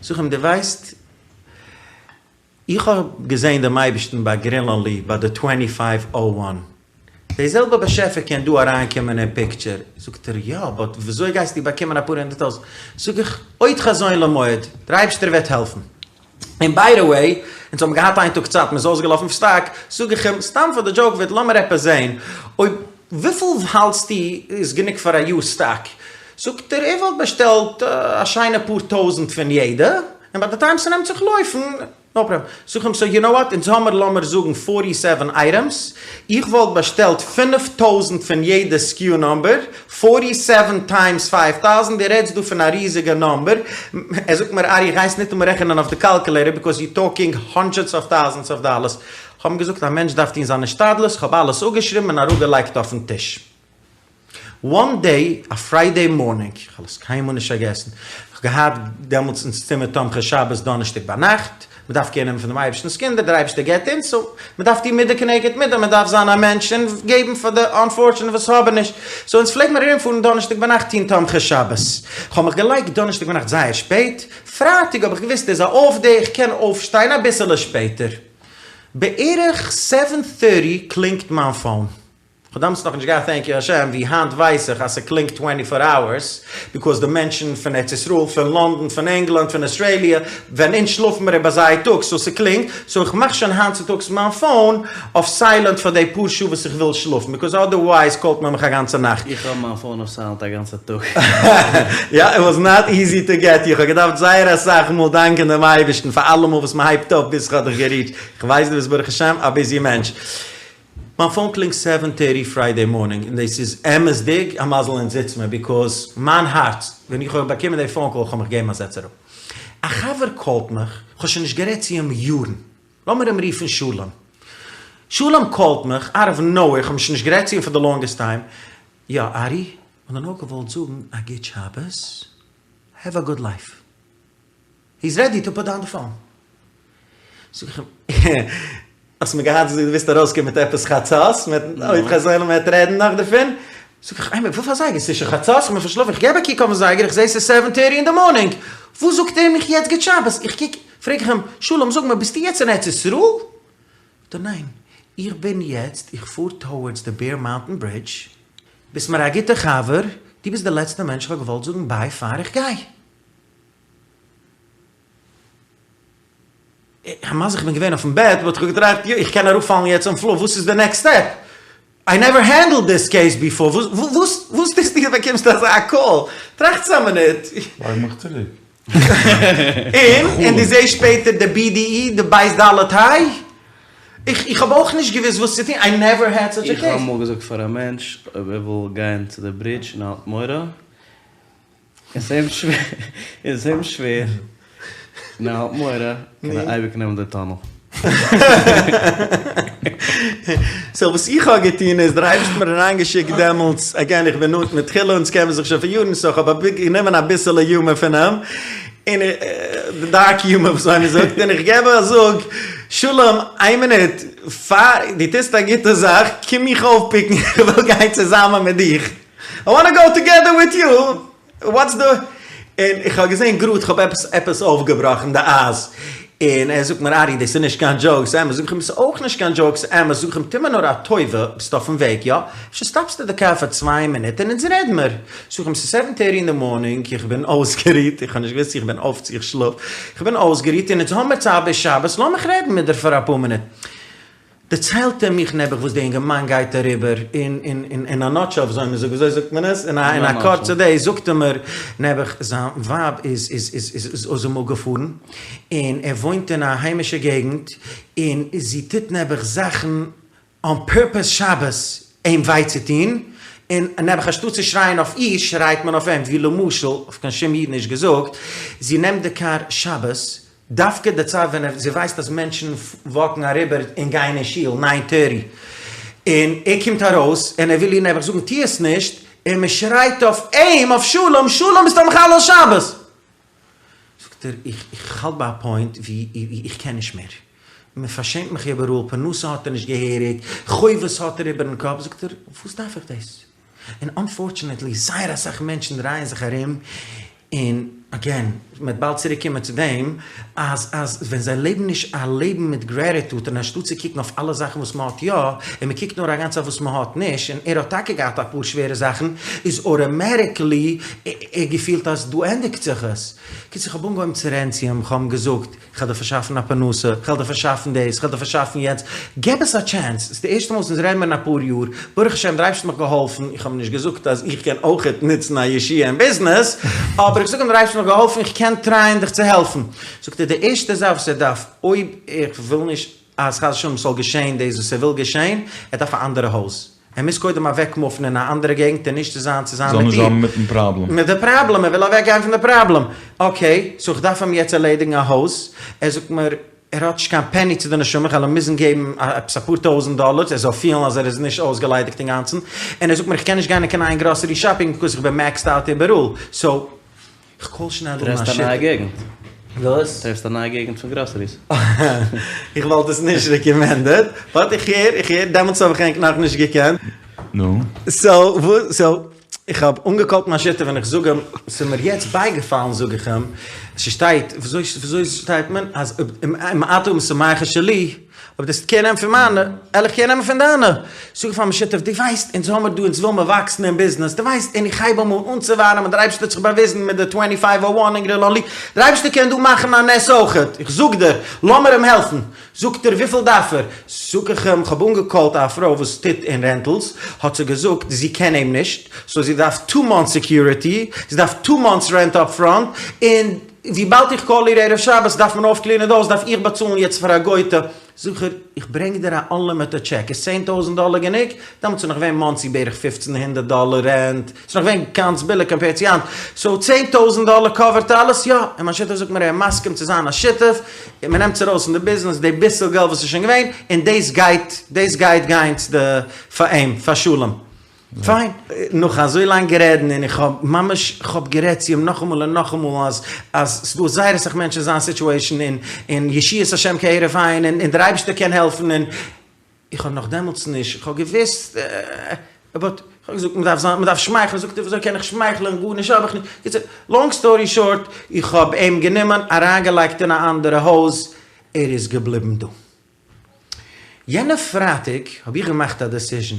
זאג איך אים, דו ווייסט, איך האב געזען דעם אייבערשטן ביי גרינלאנלי ביי די טווענטי פייוו או וואן, די זעלבע באשעפער קען דא אריינקומען אין פיקטשער, זאגט ער יא באט וויאזוי גייסטו באקומען אפאר הונדערט טויזענט, זאג איך עוד חזון למועד, דער אייבערשטער וועט העלפן, און ביי די וועי אונז האבן געהאט איין טאג צייט מען איז אויסגעלאפן פון סטאק, זאג איך אים סתם פאר די דזשאוק וועט לאמיר עפעס זען, אויב וויפיל האלטסטו איז גענוג פאר א יאר סטאק? זאגט ער ער וואלט באשטעלט א שיינע פאר טויזענט פון יעדע, און ביי די טיים ס'נעמט זיך לויפן, נאו פראבלעם. זאג איך אים סאו יו נאו וואט, אונז האמער לאמיר זאגן פארטי סעווען אייטעמס, איך וואלט באשטעלט פינף טויזענט פון יעדע סקיו נאמבער, פארטי סעווען טיימס פייוו טאוזענט, דו רעדסט דא פון א ריזיגע נאמבער, ער זאגט מיר ארי איך גיי עס ניטאמאל רעכענען אויף די קאלקולעיטער ביקאוז יו טאלקינג האנדרעדס אוו טאוזענדס אוו דאלערס, כ'האב אים געזאגט א מענטש דארף טון זיין השתדלות, כ'האב אלעס אפגעשריבן און אראפגעלייגט אויפן טיש. וואן דעי, א פריידעי מארנינג, איך וועל עס קיינמאל נישט פארגעסן, איך האב געהאט דעמאלטס אונז טו מיר תומכי שבת דאנערשטאג ביינאכט, מען דארף קעיר נעמען פון דעם אייבערשטנ'ס קינדער, דער אייבערשטער געבט אונז, סאו מען דארף טון מידה כנגד מידה, מען דארף זיין א מענטש און געבן פאר די אנפארטשענעט וואס האבן נישט, סאו אונז פלעג מיר ארומפארן דאנערשטאג ביינאכט טון תומכי שבת, איך האב מיך געלייגט דאנערשטאג ביינאכט זייער שפעט, פרייטאג האב איך געוואוסט איז א אףף דעי איך קען אויפשטיין אביסעלע שפעטער, בערך סעווען טערטי קלינגט מיין פאון. כ'האב דאמאלס נאכנישט געהאט טענק יו השם, ווי היינט ווייס איך אז ס'קלינגט טווענטי פאר אווערס, ביקאוז די מענטשן פון ארץ ישראל, פון לונדון, פון ענגלאנד, פון אוסטרעליע, ווען אונז שלאפן מיר איז ביי זיי טאג, סאו ס'קלינגט, סאו איך מאך שוין היינט צוטאגס מיין פאון אויף סיילענט פאר די פאר שעה וואס איך וויל שלאפן, ביקאוז אדערווייז קאלט מען מיך א גאנצע נאכט. איך האב מיין פאון אויף סיילענט א גאנצע טאג. יא, איט וואס נאט איזי טו געט יו, כ'האב געדארפט זייער אסאך מאל דאנקען דעם אייבערשטן פאר אלע מאל וואס מ'הייבט אויף ביז כ'האב דיך געריטשט, כ'ווייס דו ביסט ברוך השם א ביזי מענטש. מיין פאון קלינגט סעווען טערטי פריידעי מארנינג און דאס איז אמת'דיג א מזל אונז זיץ מיר ביקאוז מיין הארץ ווען איך האב באקומען די פאון קאל איך האב מיך געגעבן א זעץ אראפ. א חבר קאלט מיך, איך האב שוין נישט גערעדט צו אים יארן, לאמיר אים רופן שלום. שלום קאלט מיך אאוט אוו נאוועיר, איך האב שוין נישט גערעדט צו אים פאר די לאנגעסט טיים, יא ארי, כ'האב דיר נאר געוואלט זאגן א גוט שבת, העוו א גוד לייף. היז רעדי טו פוט דאון די פאון. זאג איך אים, האסט מיר געהאט געזאגט דו ווילסט ארויסקומען מיט עפעס חצות, מיט עוד חזון מ'וועט רעדן נאך דערפון. זאג איך, איי וויפיל אזייגער? ס'איז שוין חצות, איך בין פארשלאפן, איך געב א קוק אויפן זייגער, איך זעה ס'איז סעווען טערטי אין די מארנינג. וואס זאגט ער מיך יעצט גוט שבת? איך קוק, פרעג איך אים, שלום זאג מיר, ביסטו יעצט אין ארץ ישראל? זאגט ער, ניין, איך בין יעצט, איך פאר טאוערדס די בער מאונטען ברידזש, ביסט מיר א גוטע חבר, דו ביסט די לעצטע מענטש איך האב געוואלט זאגן ביי פאר איך גיי. א מזל איך בין געווען אויפן בעט, באט איך האב געטראכט, יו, איך קען אראפפאלן יעצט אויפן פלאר, וואס איז די נעקסט סטעפ? איי נעווער הענדלד דיס קעיס ביפאר, וואס וואס טוסטו דו באקומסט אזא קאל? טראכט צו א מינוט. לייג מיך צוריק. און און דו זעסט שפעטער די בי די אי, די בית דלת היי? איך איך האב אויך נישט געוואוסט וואס צו טון, איי נעווער העד סאטש א איך האב קעיס. אמאל געזאגט פאר א מענטש אויב ער וויל גיין צו די ברידזש און ער האט מורא, איז אים שווער, איז אים שווער, און ער האט מורא, קען ער אייביג נעמען די טאנעל. סאו וואס איך האב געטון איז, דער אייבערשטער האט מיר אריינגעשיקט דעמאלטס, עגעין איך בין נאנט מיט חילו, אונז קען מיר זיך שוין פון יארן, סאו איך האב גענומען אביסעלע יומער פון אים, און די דארק יומער וואס מען זאגט, און איך געב א זאג, שלום, איין מינוט, פאר דו טוסט א גוטע זאך, קום מיך אויפפיקן, איך וויל גיין צוזאמען מיט דיך. איי וואנא גאו טוגעדער וויט יו, וואטס די, און איך האב געזען גראד איך האב עפעס עפעס אויפגעבראכן די אייז, און ער זאגט מיר ארי דאס איז נישט קיין דזשאוק ס'איז אמת, זאג איך אים ס'איז אויך נישט קיין דזשאוק ס'איז אמת, זאג איך אים טו מיר נאר א טובה ביסט אויפן וועג יא? אפשר סטאפסטו די קאר פאר צוויי מינוט און אונז רעד מיר, זאג איך אים ס'איז סעווען טערטי אין די מארנינג איך בין אויסגערוהט, איך האב נישט געוואוסט צו איך בין אויף צו איך שלאף, איך בין אויסגערוהט און אונז האמיר צייט ביז שבת לאמיך רעדן מיט דיר פאר אפאר מינוט. דערציילט ער מיך נעבעך וואס די אינגערמאן גייט אריבער, און און אין א נאטשעל וויאזוי מען זאגט, וויאזוי זאגט מען עס? אין א אין א קורצע דעי זאגט ער מיר נעבעך זיין ווייב איז איז איז איז איז אמאל געפארן, און ער וואוינט אין א היימישע געגנט, און זי טוט נעבעך זאכן אן פורפעס שבת אים וויי צו טון, און נעבעך אנשטאט צו שרייען אויף איר שרייט מען אויף אים, ווי למשל, אויף קיין שום איד נישט געזאגט, זי נעמט די קאר שבת, דווקא די צייט ווען זי ווייסט אז מענטשן וואקן אריבער און גייען אין שול, ניין טערטי, און ער קומט ארויס און ער וויל איר נעבעך זאגן טו עס נישט, און מען שרייט אויף אים, אויף שלום, שלום ביסט א מחלל שבת! זאגט ער, איך איך האלט ביי א פוינט ווי איך קען נישט מער, מען פארשעמט מיך איבעראל, פרנסה האט ער נישט געהעריג, חובות האט ער איבערן קאפ, זאגט ער, וואס דארף איך דאס? און אנפארטשענעטלי זייער אסאך מענטשן דרייען זיך ארום און אגעין. מ'וועט באלד צוריק קומען צו דעם, אז אז ווען זיי לעבן נישט א לעבן מיט גרעטיטוד און אנשטאט צו קוקן אויף אלע זאכן וואס מ'האט יא, און מ'קוקט נאר א גאנצע צייט וואס מ'האט נישט, און ער האט טאקע געהאט אפאר שווערע זאכן, איז אוטאמעטיקלי ער געפילט אז דא ענדיגט זיך עס. קיצור כ'האב אנגעהויבן צו רעדן צו אים, כ'האב אים געזאגט, כ'וועל דיר פארשאפן א פרנסה, כ'וועל דיר פארשאפן דאס, כ'וועל דיר פארשאפן יענץ, געב עס א טשענס, ס'איז די ערשטע מאל וואס אונז רעדן מיר אין אפאר יאר, ברוך השם דער אייבערשטער האט מיך געהאלפן, איך האב נישט געזאגט אז איך קען אויכעט נוצן א ישועה אין ביזנעס, אבער איך זאג אים דער אייבערשטער האט מיך געהאלפן איך קען טרייען דיך צו העלפן, זאגט ער די ערשטע זאך וואס ער דארף אויב ער וויל נישט אז חס ושלום ס'זאל געשען דאס וואס ער וויל געשען, ער דארף א אנדערע הויז. ער מוז קודם אוועק מופן אין א אנדערע געגנט און נישט צו זיין צוזאמען זאל מיט נישט איר. זיין מיטן פראבלעם. מיט די פראבלעם, ער וויל אוועק גיין פון די פראבלעם. אקעי, סאו איך דארף אים יעצט ערלעדיגן א הויז. ער זאגט מיר ער האט נישט קיין פעני צו די נשמה, איך וועל אים מוזן געבן עפעס אפאר טויזנט דאלער ער זאל פילן אז ער איז נישט אויסגעליידיגט אינגאנצן. און ער זאגט מיר איך קען נישט גיין אין קיין איין גראסערי שאפינג ביקאוז איך בין מעקסד אוט איבעראל. סאו. כ'קאל שנעל אן א טרעפסט א נייע געגנט. וואס? טרעפסט א נייע געגנט פון גראסעריס. איך וואלט עס נישט רעקאמענדעד, באט איך הער, איך הער, דעמאלטס האב איך ענק נאכנישט געקענט. נו? סאו, וואס, סאו, איך האב אנגעקאלט מיין שותף און איך זאג אים, ס'איז מיר יעצט בייגעפאלן זאג איך אים, ס'שטייט, וויאזוי, וויאזוי שטייט מען, אז אם אתה משמח את שלי, אויב דו וועסט קער נעמען פון מיינע, על איך קער נעמען פון דיינע. זאג איך פאר מיין שותף, דו ווייסט, אונז האמיר דא, אונז וויל מיר וואקסן אין ביזנעס, דו ווייסט, און איך הייב אים אן אנצואווארעמען, דער אייבערשטער האט זיך באוויזן מיט די טווענטי פייוו או וואן אין גרינלאנד, דער אייבערשטער קען דא מאכן א נס אויכעט, איך זאג דיר, לאמיר אים העלפן. זאגט ער, וויפיל דארף ער? זאג איך אים, כ'האב אנגעקאלט א פרוי וואס טוט אין רענטעלס, האט זי געזאגט, זי קען אים נישט, סאו זי דארף טו מאנטס סעקיוריטי, זי דארף טו מאנטס רענט אפ פראנט, און. וויבאלד איך קאל איר ערב שבת דארף מען אויפקלינען די הויז דארף איך באצאלן יעצט פאר א גויטע, זאג איך איר איך ברענג דיר א אנלימיטעד טשעק איז צען טויזענט דאלער גענוג? דעמאלטס איז נאך געווען מאנסי בערך פופצן הונדערט דאלער רענט, ס'איז נאך געווען גאנץ ביליג קאמפעירד צו היינט, סאו צען טויזענט דאלער קאווערט אלעס? יא! און מיין שותף זאגט מיר ער איז מסכים צו זיין א שותף, און מען נעמט עס ארויס פון די ביזנעס די ביסל געלט וואס איז שוין געווען, און דאס גייט דאס גייט גיין צו די פאר אים פאר שלום. פיין. נאך אזוי לאנג רעדן און איך האב ממש כ'האב גערעדט צו אים נאכאמאל און נאכאמאל אז אז ס'דא זייער אסאך מענטשן אין זיין סיטועשן און און ישועת השם כהרף עין און און דער אייבערשטער קען העלפן און איך האב נאך דעמאלטס נישט כ'האב געוואוסט באט כ'האב געזאגט מ'דארף זיין מ'דארף שמייכלען זאגט ער וויאזוי קען איך שמייכלען גארנישט האב איך נישט קיצור לאנג סטארי שארט איך האב אים גענומען אריינגעלייגט אין א אנדערע הויז ער איז געבליבן דא. יענע פרייטאג האב איך געמאכט א דעסיזשען,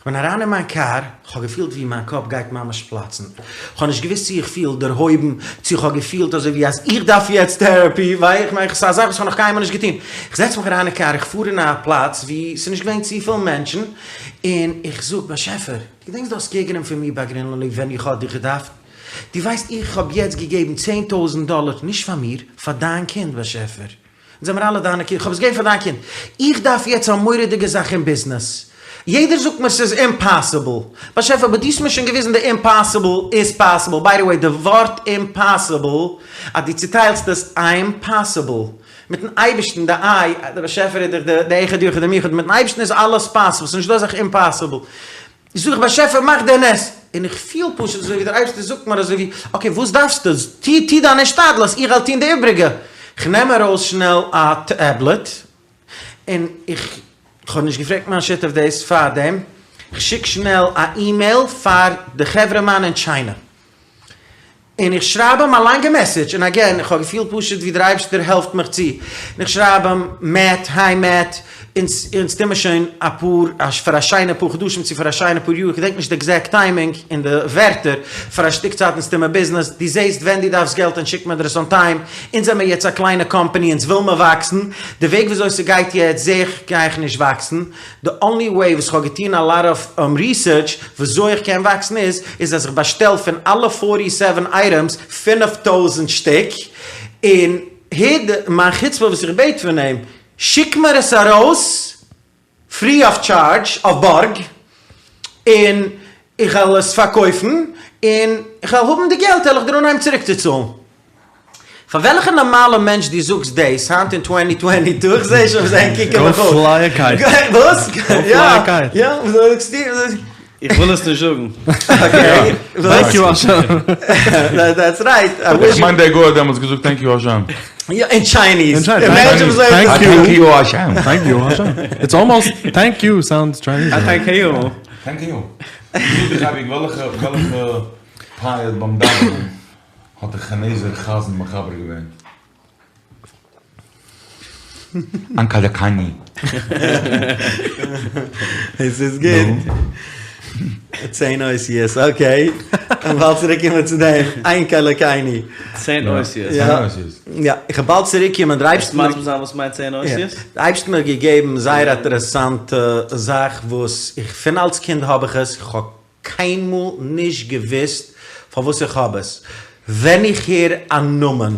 כ'בין אריין אין מיין קאר, כ'האב געפילט ווי מיין קאפ גייט ממש פלאצן, כ'האב נישט געוואוסט צו איך פיל דערהויבן, צו כ'האב געפילט אזוי ווי אז איך דארף יעצט טעראפי, ווייל איך מיין ס'איז א זאך וואס כ'האב נאך קיינמאל נישט געטון. כ'זעץ מיך אריין אין קאר, איך פאר אין א פלאץ ווי ס'איז נישט געווען צופיל מענטשן, און איך זאג, באשעפער, דו געדענקסט דו האסט קער גענומען פון מיר ביי גרינלאנד ווען איך האב דיך געדארפט? דו ווייסט איך האב יעצט געגעבן צען טויזנט דאלער, נישט פאר מיר, פאר דיין קינד באשעפער. אונז זעמיר אלע דיינע קינדער, איך האב עס געגעבן פאר דיין קינד, איך דארף יעצט א מורא'דיגע זאך אין ביזנעס, יעדער זאגט מיר ס'איז אימפאסיבל, באשעפער אבער דו האסט מיר שוין געוויזן די אימפאסיבל איז פאסיבל, ביי די וועי די ווארט אימפאסיבל אז דו צוטיילסט עס איים פאסיבל, מיטן אייבערשטן די איי, דער באשעפער איז דאך די אחד יחיד ומיוחד, מיטן אייבערשטן איז אלעס פאסיבל, ס'איז נישטא אזא זאך אימפאסיבל. זאג איך באשעפער מאך די נס, און איך פיל פשוט אזוי ווי דער אייבערשטער זאגט מיר אזוי ווי, אקעי וואס דארפסטו, טו טו דיין השתדלות, איך וועל טון די איבריגע, כ'נעם ארויס שנעל א טעבלעט, און איך, כ'האב נישט געפרעגט מיין שותף דאס פארדעם, כ'שיק שנעל א אימעיל פאר די חברה מאן אין טשיינע. און איך שרייב אים א לאנגע מעסעדזש, און אגעין, איך האב געפילט פשוט ווי דער אייבערשטער העלפט מיך צו, און איך שרייב אים, מעט, היי מעט, אונז אונז טוהן מיר שוין אפאר, פאר א שיינע פאר חדשים צו פאר א שיינע פאר יאר, איך געדענק נישט די עקזעקט טיימינג און די ווערטער, פאר א שטיק צייט אונז טוהן מיר ביזנעס, דו זעהסט ווען דו דארפסט געלט און שיק מיר דיר עס אן טיים, אונז זעמיר יעצט א קליינע קאמפאני אונז וויל מיר וואקסן, די וועג וויאזוי ס'גייט יעצט זעה איך גיי איך נישט וואקסן, די אנלי וועי וואס כ'האב געטון א לאט אוו ריסערטש וויאזוי איך קען וואקסן איז, איז אז איך באשטעל פון אלע פארטי סעווען אייטעמס פינף טויזנט שטיק, און הער די מיין חוצפה וואס איך בעט פון אים, שיק מיר עס ארויס פרי אוו טשארדזש אויף בארג, און איך וועל עס פארקויפן, און איך וועל האבן די געלט וועל איך דיר אנהייבן צוריקצוצאלן. פאר וועלכע נארמאלע מענטש דו זאגסט דאס היינט אין טווענטי טווענטי טו, איך זעה שוין ווי זיי קוקן מיך אן. גאו פליי א קייט. וואס? גאו פליי א קייט. יא, וואס זאגסטו? איך וויל עס נישט זאגן. אקעי. טענק יו השם. דעטס רייט. איך מיין דער גוי האט דעמאלטס געזאגט טענק יו השם. יא, אין טשייניז. אימעדזשין וויאזוי טענק יו השם. טענק יו השם. איטס אלמאסט טענק יו סאונדס טשייניז. א טענק יו. טענק יו. זאג איך אייביג וועלכע וועלכע פיוט ביים דאווענען. האט דער כינעזער חזן מחבר געווען? אין כאלאקיני. עס איז גוט. צען אותיות, אקעי. כ'וועל באלד צוריק קומען צו דעם. אין כאלקיני. צען אותיות. יא. יא. איך וועל באלד צוריק קומען. דער אייבערשטער. קענסט מסביר זיין וואס מיינט צען אותיות? דער אייבערשטער האט מיר געגעבן זייער א אינטערעסאנטע זאך וואס איך פון אלס קינד האב איך עס, איך האב קיינמאל נישט געוואוסט פארוואס איך האב עס. ווען איך הער א נאמען,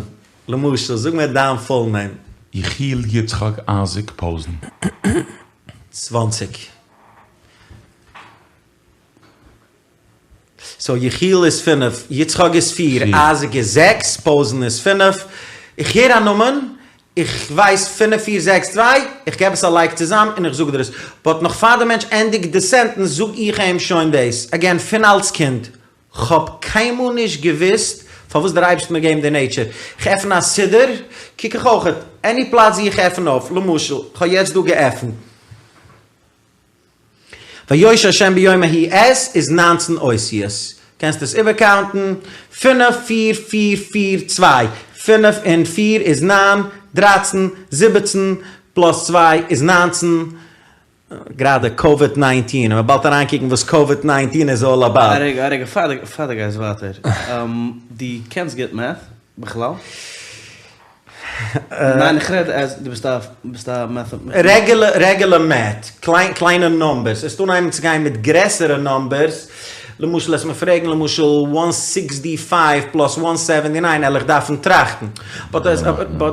למשל, זאג מיר דיין פול נעים. יחיאל יצחק אייזיק פאוזן. צוואנציג. סאו יחיאל איז פינף, יצחק איז פיר, אייזיק איז זעקס, פאוזן איז פינף. איך הער א נאמען, איך ווייס פינף פיר זעקס צוויי, איך געב עס א לייג צוזאם און איך זאג דיר עס. באט נאך פאר די מענטש ענדיגט די סענטענס זאג איך אים שוין דאס. אגעין, פון אלס קינד. כ'האב קיינמאל נישט געוואוסט פארוואס דער אייבערשטער האט מיר געגעבן די נעיטשער. כ'עפן א סידור, קוק איך אויכעט, עני פלאץ ווי איך עפן אויף, למשל, כ'האב יעצט דא געעפנט ויושע ה' ביום ההוא את איז ניינצן אותיות, קענסט עס איבערקאונטן, פינף פיר פיר פיר צוויי, פינף און פיר איז ניין, דרייצן, זיבעצן, פלאס צוויי איז ניינצן, גראדע קאוויד ניינטין, מ'וועט באלד אריינקוקן וואס קאוויד ניינטין איז אלל אבאוט. א רגע, א רגע, פאר דו גייסט ווייטער, דו קענסט גוט מעט בכלל? ניין איך רעד אז דו ביסט א ביסט א מעט. רעגולער מעט, קליינע נאמבערס, וועסט אנהייבן צו גיין מיט גרעסערע נאמבערס, למשל וועסט מיר פרעגן למשל וואן סיקסטי פייוו פלאס וואן סעווענטי ניין על איך דארפן טראכטן, באט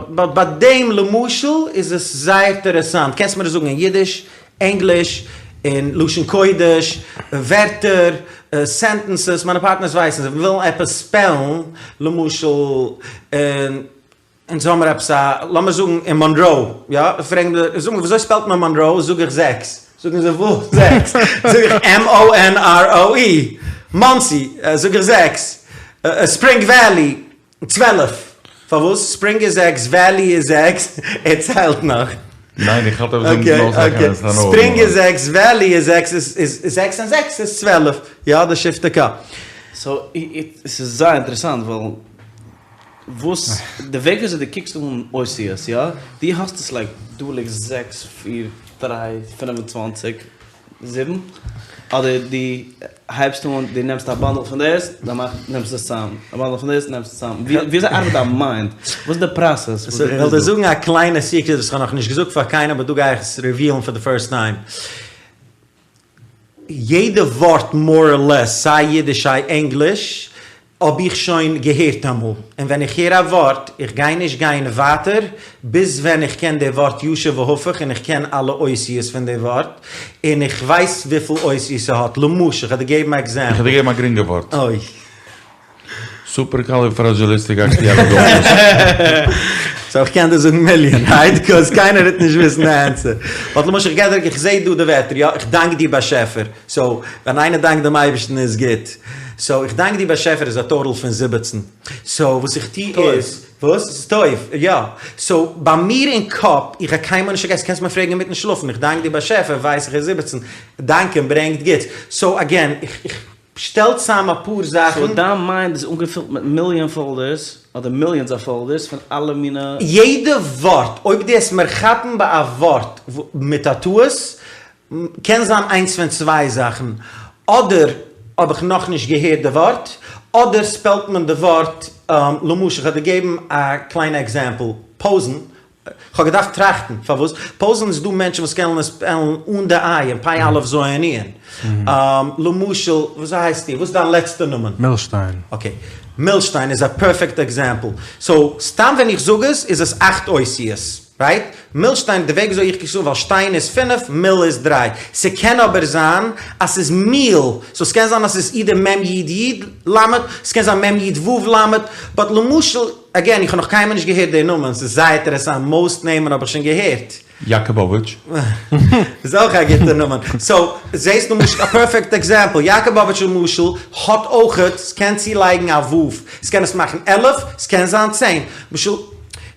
באט ביי דעם למשל איז עס זייער אינטערעסאנט, קענסט מיר עס זאגן אין אידיש, ענגליש, אין לשון קודש, ווערטער, סענטענסעס, מיינע פארטנערס ווייסן זיי ווילן עפעס ספעלן, למשל אונז האמיר עפעס א, לאמיר זאגן אין מאנראו, יא, פרעגן זיי, זאג מיר וויאזוי ספעלט מען מאנראו, זאג איך זעקס, זאגן זיי וואס זעקס, זאג איך MONROE, מאנסי, זאג איך זעקס, ספרינג וואלי, 12, פארוואס? ספרינג איז זעקס, וואלי איז זעקס, ער ציילט נאך. ניין איך האלט אויף זאגן נאך זאכן אקעי, ספרינג איז זעקס, וואלי איז זעקס, איז זעקס און זעקס איז 12, יא די שבטי קה. סאו, ס'איז זייער אינטערעסאנט ווייל וואס די וועג וויאזוי דו קוקסט אן אותיות יא, דו האסט עס לייק דא ליגט זעקס פיר דריי פינף און צוואנציג זיבן, אדער דו הייבסט אן דו נעמסט א באנדל פון דאס דערנאך נעמסטו עס צוזאם, א באנדל פון דאס נעמסטו צוזאם, וויאזוי ארבעט דיין מיינד? וואס איז די פראסעס? סאו איך וועל דיר זאגן א קליינע סיקרעט וואס איך האב נאכנישט געזאגט פאר קיינעם באט דא גיי איך עס ריווילן פאר די פירסט טיים. יעדע ווארט מאר אר לעס, סיי אידיש סיי ענגליש, האב איך שוין געהערט אמאל, און ווען איך הער א ווארט, איך גיי נישט גיין ווייטער ביז ווען איך קען די ווארט ישר והפוך און איך קען אלע אותיות פון די ווארט, און איך ווייס וויפיל אותיות ס'האט, למשל, כ'וועל דיר געבן א עקזעמפל. איך וועל דיר געבן א גרינגע ווארט. אוי. סופערקאליפראדזשיליסטיק-אקסטיאלידאפוס. סאו איך קען דיר זאגן מיליאן, רייט? קאוז קיינער וועט נישט וויסן די ענסער. באט למשל איך גיי דיר, איך זעה דא די ווערטער, יא? איך דאנק דיר באשעפער. סאו ווען איינער דאנקט דעם אייבערשטן איז גוט. סאו איך דאנק דיר באשעפער איז א טאטאל פון זיבעצן. סאו וואס איך טו איז, וואס? ס'איז טוב, יא. סאו ביי מיר אין קאפ, איך האב קיינמאל נישט פארגעסן, קענסט מיר פרעגן אינמיטן שלאפן, איך דאנק דיר באשעפער ווייס איך איז זיבעצן. דאנקען ברענגט גוטס. סאו אגעין, איך איך. שטעל צאם אפאר זאכן. סאו דיין מיינד איז אנגעפילט מיט מיליאן פאלדערס, אדער מיליאנס אוו פאלדערס פון אלע מינע. יעדע ווארט, אויב דו וועסט מיר כאפן ביי א ווארט מיט א טעות, קען זיין איינס פון צוויי זאכן, אדער האב איך נאכנישט געהערט די ווארט, אדער ספעלט מען די ווארט, למשל כ'וועל דיר געבן א קליינע עקזעמפל, פאוזן כ'האב געדארפט טראכטן פארוואס פאוזן איז דא מענטשן וואס קענען עס ספעלן אן די עין, פ' אלף ז' נון. למשל, וויאזוי הייסטו? וואס איז דיין לעצטע נאמען? מילשטיין. אקעי. מילשטיין איז א פערפעקט עקזעמפל. סאו, סתם ווען איך זאג עס, איז עס אכט אותיות. רייט? מילשטיין, די וועג וויאזוי איך קוק עס אן, ווייל שטיין איז פינף, מיל איז דריי. ס'קען אבער זיין אז ס'איז מיל. סאו ס'קען זיין אז ס'איז אידער מ' י' י' ל', ס'קען זיין מ' י' ו' ל', באט למשל, אגעין, איך האב נאך קיינמאל נישט געהערט די נאמען, ס'איז זייער אינטערעסאנט, מאוסט נעמען האב איך שוין געהערט. יאקאבאוויטש. איז אויך א גוטע נאמען. סאו, זעהסט למשל א פערפעקט עקזעמפל, יאקאבאוויטש למשל האט אויכעט, ס'קען צולייגן א ו', ס'קען עס מאכן עלף, ס'קען זיין צען. למשל,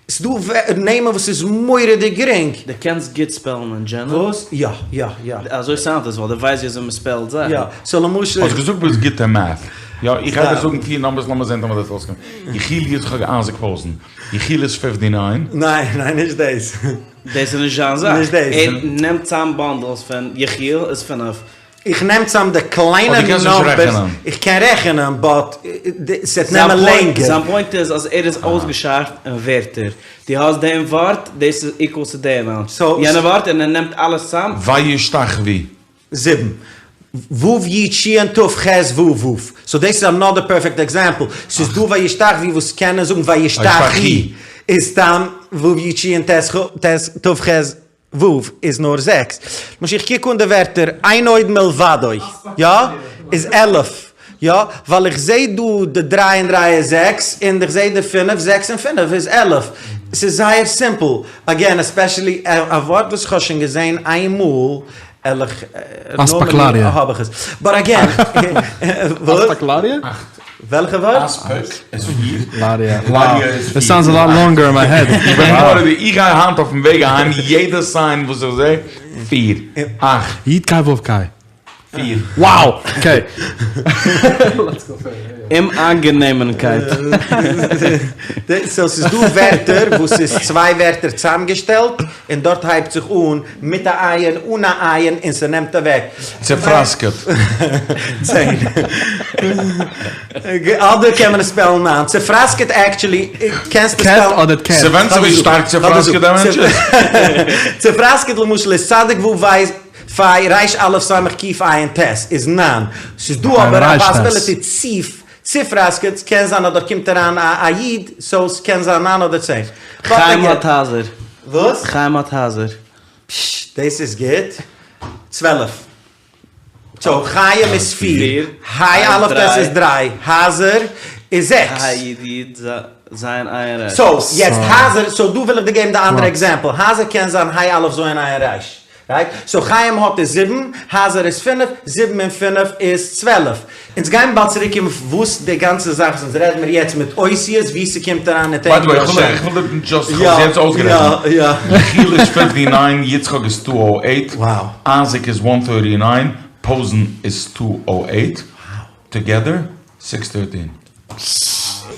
ס'דא נעמען וואס איז מורא'דיג גרינג. דו קענסט גוט ספעלן אין דזשענערל? וואס? יא, יא, יא. אזוי סאונדט עס, ווייל דו ווייסט ווי אזוי מ'ספעלט זאכן. יא, סאו למשל. האסט געזאגט ביסט גוט אין מעט. יא, איך גיי דיר זאגן פיר נאמבערס לאמיר זען טאמער דאס וועט אויסקומען. יחיאל יצחק אייזיק פאזען. יחיאל איז פיפטי ניין. ניין ניין נישט דאס. דאס איז נישט זיין זאך. נישט דאס. ער נעמט צאם באנדלס פון יחיאל איז פינף. איך נעם צאם די קליינע נאמבערס, איך קען רעכענען באט ס'וועט נעמען לענגער. זיין פוינט איז אז ער איז אויסגעשארפט אין ווערטער. דו האסט דעם ווארט, דאס איז איקוואלס צו די אמאונט. יענע ווארט און ער נעמט אלעס צאם. וישתחוו. זיבן. ו' י' ש' ת' ח' ו' ו'. סאו דאס איז אנאדער פערפעקט עקזעמפל. ס'איז דא וישתחוו וואס קענען זאגן וישתחי איז סתם ו' י' ש' ת' ח' ו' איז נאר זעקס. למשל איך קוק אן די ווערטער אין עוד מלבדו, יא? איז עלף, יא? ווייל איך זעה דא די דריי און דריי איז זעקס, און איך זעה די פינף, זעקס און פינף איז עלף. ס'איז זייער סימפל. אגעין, עספעשעלי א ווארט וואס איך האב שוין געזען איין מאל, עלעך, נארמאלי האב איך עס. באט אגעין, וואס? אספקלריה? וועלכע ווארט? אספק איז פיר. לאריה. לאריה איז פיר. איט סאונדס א לאט לאנגער אין מיי העד. איך בין מורא'דיג, איך גיי היינט אויפן וועג אהיים יעדע סיין וואס איך זעה, פיר. אכט. יוד קיי וואו קיי. פיר. Wow! אקעי. אומאנגענעמענקייט. סאו ס'איז דא ווערטער וואס איז צוויי ווערטער צוזאמגעשטעלט און דארט הייבט זיך אן מיט א עין אן א עין און ס'נעמט אוועק. צעפראסקעט. צען. אדער קען מען עס ספעלן ניין. צעפראסקעט עקטשולי קענסטו קעט ספעלן. אדער קעט? ס'ווענדט זיך ווי שטארק צעפראסקעט דער מענטש איז. צעפראסקעט למשל איז צדיק ו' בית פיי ריש אלף סמך קוף עין טית איז ניין. ס'איז דא אבער א פאסיביליטי צוף צופראסקעט קען זיין אז דארט קומט אריין א יוד סאו ס'קען זיין ניין אדער צען. חיים האט הייזער. וואס? חיים האט הייזער. פשש דאס איז גוט. 12. סאו חיים איז פיר, היי אלף טית איז דריי, הייזער איז זעקס. היי יוד יוד זיין עין ריש. סאו יעצט הייזער, סאו דא וויל איך דיר געבן די אנדערע עקזעמפל, הייזער קען זיין היי אלף זיין עין ריש. רייט? סאו חיים האט איז זיבן, הייזער איז פינף, זיבן און פינף איז 12. אונז גייען באלד צוריק קומען וואס די גאנצע זאך וואס אונז רעדן מיר יעצט מיט אותיות ווי ס'קומט אריין אין ביי די וועי, איך וויל דיר דזשאסט, איך האב עס יעצט אויסגערעכנט. יא יא. יחיאל איז פיפטי ניין, יצחק איז טו או עיט, אייזיק איז וואן טערטי ניין, פאזען איז טו או עיט, טאגעדער סיקס טערטין.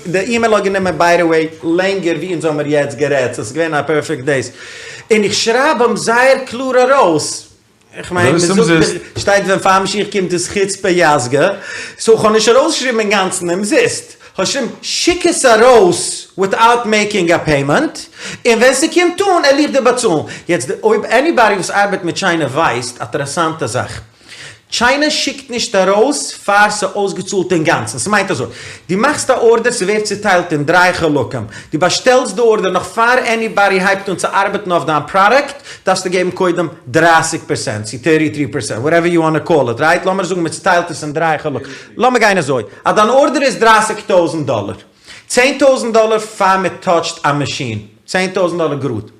די אימעיל האט גענומען ביי די וועי לענגער ווי אונז האמיר יעצט גערעדט, סאו ס'איז געווען א פערפעקט דעיס. און איך שרייב אים זייער קלאר ארויס, איך מיין מ'זאגט שטייט ווען פאר משיח קומט איז חוצפה יסגא, סאו כ'האב נישט ארויסגעשריבן אינגאנצן אומזיסט, כ'האב געשריבן שיק עס ארויס וויטאוט מעיקינג א פעימענט, און ווען ס'קומט אן על איך דיר באצאלן. יעצט אויב עניבאדי וואס ארבעט מיט טשיינע ווייסט א טערעסאנטע זאך. טשיינע שיקט נישט ארויס פאר ס'אויסגעצאלט אינגאנצן. ס'מיינט אזוי, דו מאכסט א ארדער, ס'ווערט צוטיילט אין דריי חלקים, דו באשטעלסט די ארדער נאך פאר עניבאדי הייבט אן צו ארבעטן אויף דיין פראדוקט, דארפסטו געבן קודם דרייסיג פערסענט, צו טערטי טרי פערסענט, וואטעווער יו וואנט טו קאל איט, רייט? לאמיר זאגן מ'צוטיילט עס אין דריי חלקים, לאמיר גיין אזוי, אז דיין ארדער איז דרייסיג טויזנט דאלער, צען טויזנט דאלער פאר מ'טאטשט א מאשין, צען טויזנט דאלער גראד.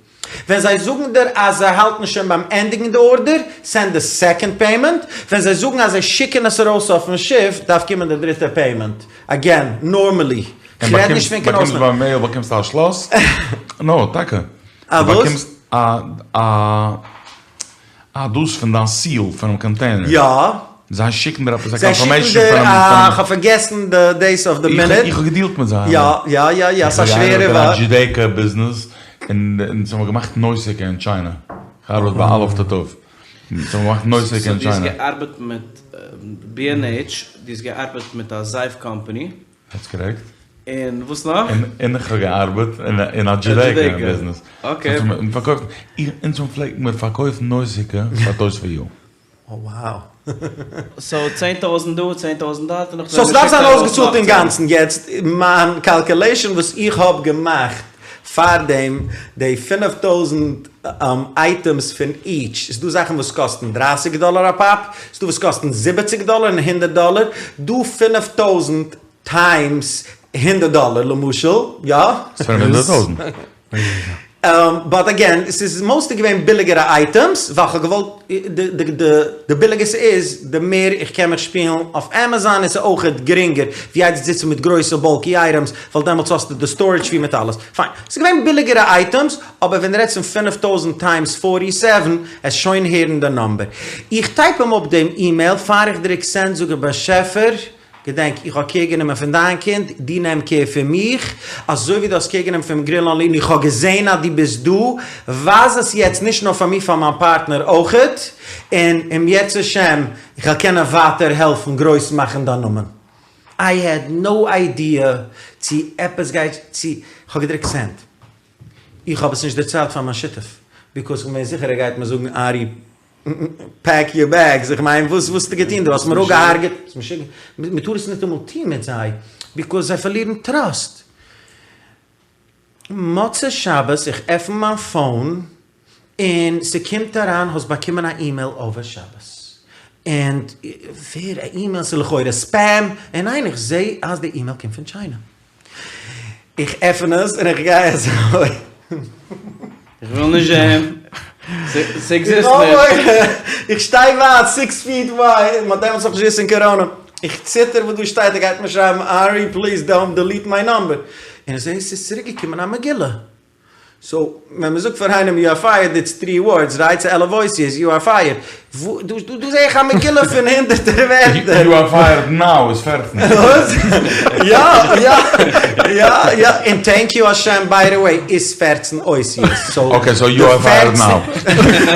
ווען זיי זאגן דיר אז זיי האלטן שוין ביים ענדיגן די ארדער, סענד די סעקאנד פעימענט, ווען זיי זאגן אז זיי שיקן עס ארויס אויפן שיף, דארף קומען די דריטע פעימענט, אגעין, נארמעלי, כ'רעד נישט פון קיין באקומסט אויסנאם. ביי מעיל באקומסטו א שלאס? נא, טאקע. א וואס? באקומסט א א א דאס פון דיין סיעל פונעם קאנטעינער. יא. זיי שיקן דיר עפעס א זיי שיקן קאנפארמעישן דיר פונעם א, כ'האב פארגעסן די דעיס אוו די מינוט. איך האב געדילט מיט זיי. יא יא יא יא, ס'איז א שווערע ווארט. ווארט. א דזשודעיקא ביזנעס, און אונז האבן געמאכט נויסיקע אין טשיינע. כ'ארבעט ביי אלף טו תיו. אונז האבן געמאכט נויסיקע אין סאו דו האסט טשיינע. געארבעט מיט בי ענד עיטש, דו האסט געארבעט מיט א זייף קאמפאני. דעטס קארעקט. און וואס נאך? און איך האב געארבעט אין א דזשודעיקא ביזנעס. אקעי. אונז פארקויפן, אונז פלעגט מיר פארקויפן נויסיקע פאר תושבי יו. Oh wow. סאו צען טויזנט דא, צען טויזנט דארט, און סאו ס'דארף זיין אויסגעצאלט אינגאנצן. יעצט מיין קאלקעלעישאן וואס איך האב געמאכט פארדעם, די פינף טויזנט אייטעמס פון איטש, ס'דא זאכן וואס קאסטן דרייסיג דאלער א פאפ, ס'דא וואס קאסטן זיבעציג דאלער און הונדערט דאלער, דא פינף טויזנט טיימס הונדערט דאלער למשל, יא? ס'איז פינף הונדערט טויזנט. באט אגעין, ס'איז מאוסטלי געווען ביליגערע אייטעמס, ווייל כ'האב געוואלט, די ביליגער ס'איז, די מער איך קען מיך שפילן אויף עמעזאן, און ס'איז אויכעט גרינגער, ווי איידער זיצן מיט גרויסע באלקי אייטעמס, ווייל דעמאלטס האסטו די סטארעדזש פי מיט אלעס. פיין, ס'איז געווען ביליגערע אייטעמס, אבער ווען דו רעדסט פון פינף טויזנט טיימס פארטי סעווען, עסט שוין הערן די נאמבער. איך טייפ אים אפ דעם אימעיל, פאר איך דריק סענד זאג איך באשעפער. געדענק, איך האב קעיר גענומען פון דיין קינד, דו נעם קעיר פון מיך, אזוי ווי דו האסט קעיר גענומען פון גריל אנלי און איך האב געזען אז דו ביסט דא, ווייז עס יעצט נישט נאר פאר מיר פאר מיין פארטנער אויכעט, און אם ירצה השם איך וועל קענען ווייטער העלפן גרויס מאכן דיין נאמען. איי העד נאו איידיע צו עפעס גייט צו, איך האב געדרוקט סענד. איך האב עס נישט דערציילט פאר מיין שותף, ביקאוס איך בין געווען זיכער ער גייט מיר זאגן ארי פעק יור בעגס, איך מיין וואס האסטו געטון דו האסט מיר אפגעהארגעט, ביסט משוגע, מען טאר עס ניטאמאל טון מיט זיי, ביקאוס זיי פארלירן טראסט. מוצאי שבת איך עפן מיין פאון און ס'קומט אריין האסט באקומען א אימעיל אווער שבת, און ווער א אימעיל ס'איז לכאורה ספעם, און ניין איך זעה אז די אימעיל קומט פון טשיינע. איך עפן עס און איך גיי אזוי. איך וויל נישט זעהן. ס'עקזיסט נישט. איך שטיי ווייט, סיקס פיט ווייט, מ'האט דעמאלטס נאכנישט געוואוסט פון קאראנע. איך ציטער וואס דא שטייט, ער גייט מיר שרייבן ארי פליז דאונט דעליט מיי נאמבער. און איך זעה ס'איז צוריק געקומען א מגילה. סאו ווען מ'זאגט פאר איינעם יו אר פייערד איטס טרי ווארדס רייט? ס'איז עלף אותיות יו אר פייערד. דא זעה איך א מגילה פון הונדערטער ווערטער. יו אר פייערד נאו איז פערצן. וואס? יא יא יא יא און טענק יו השם ביי די וועי איז פערצן אותיות. סאו אקעי סאו יו אר פייערד נאו.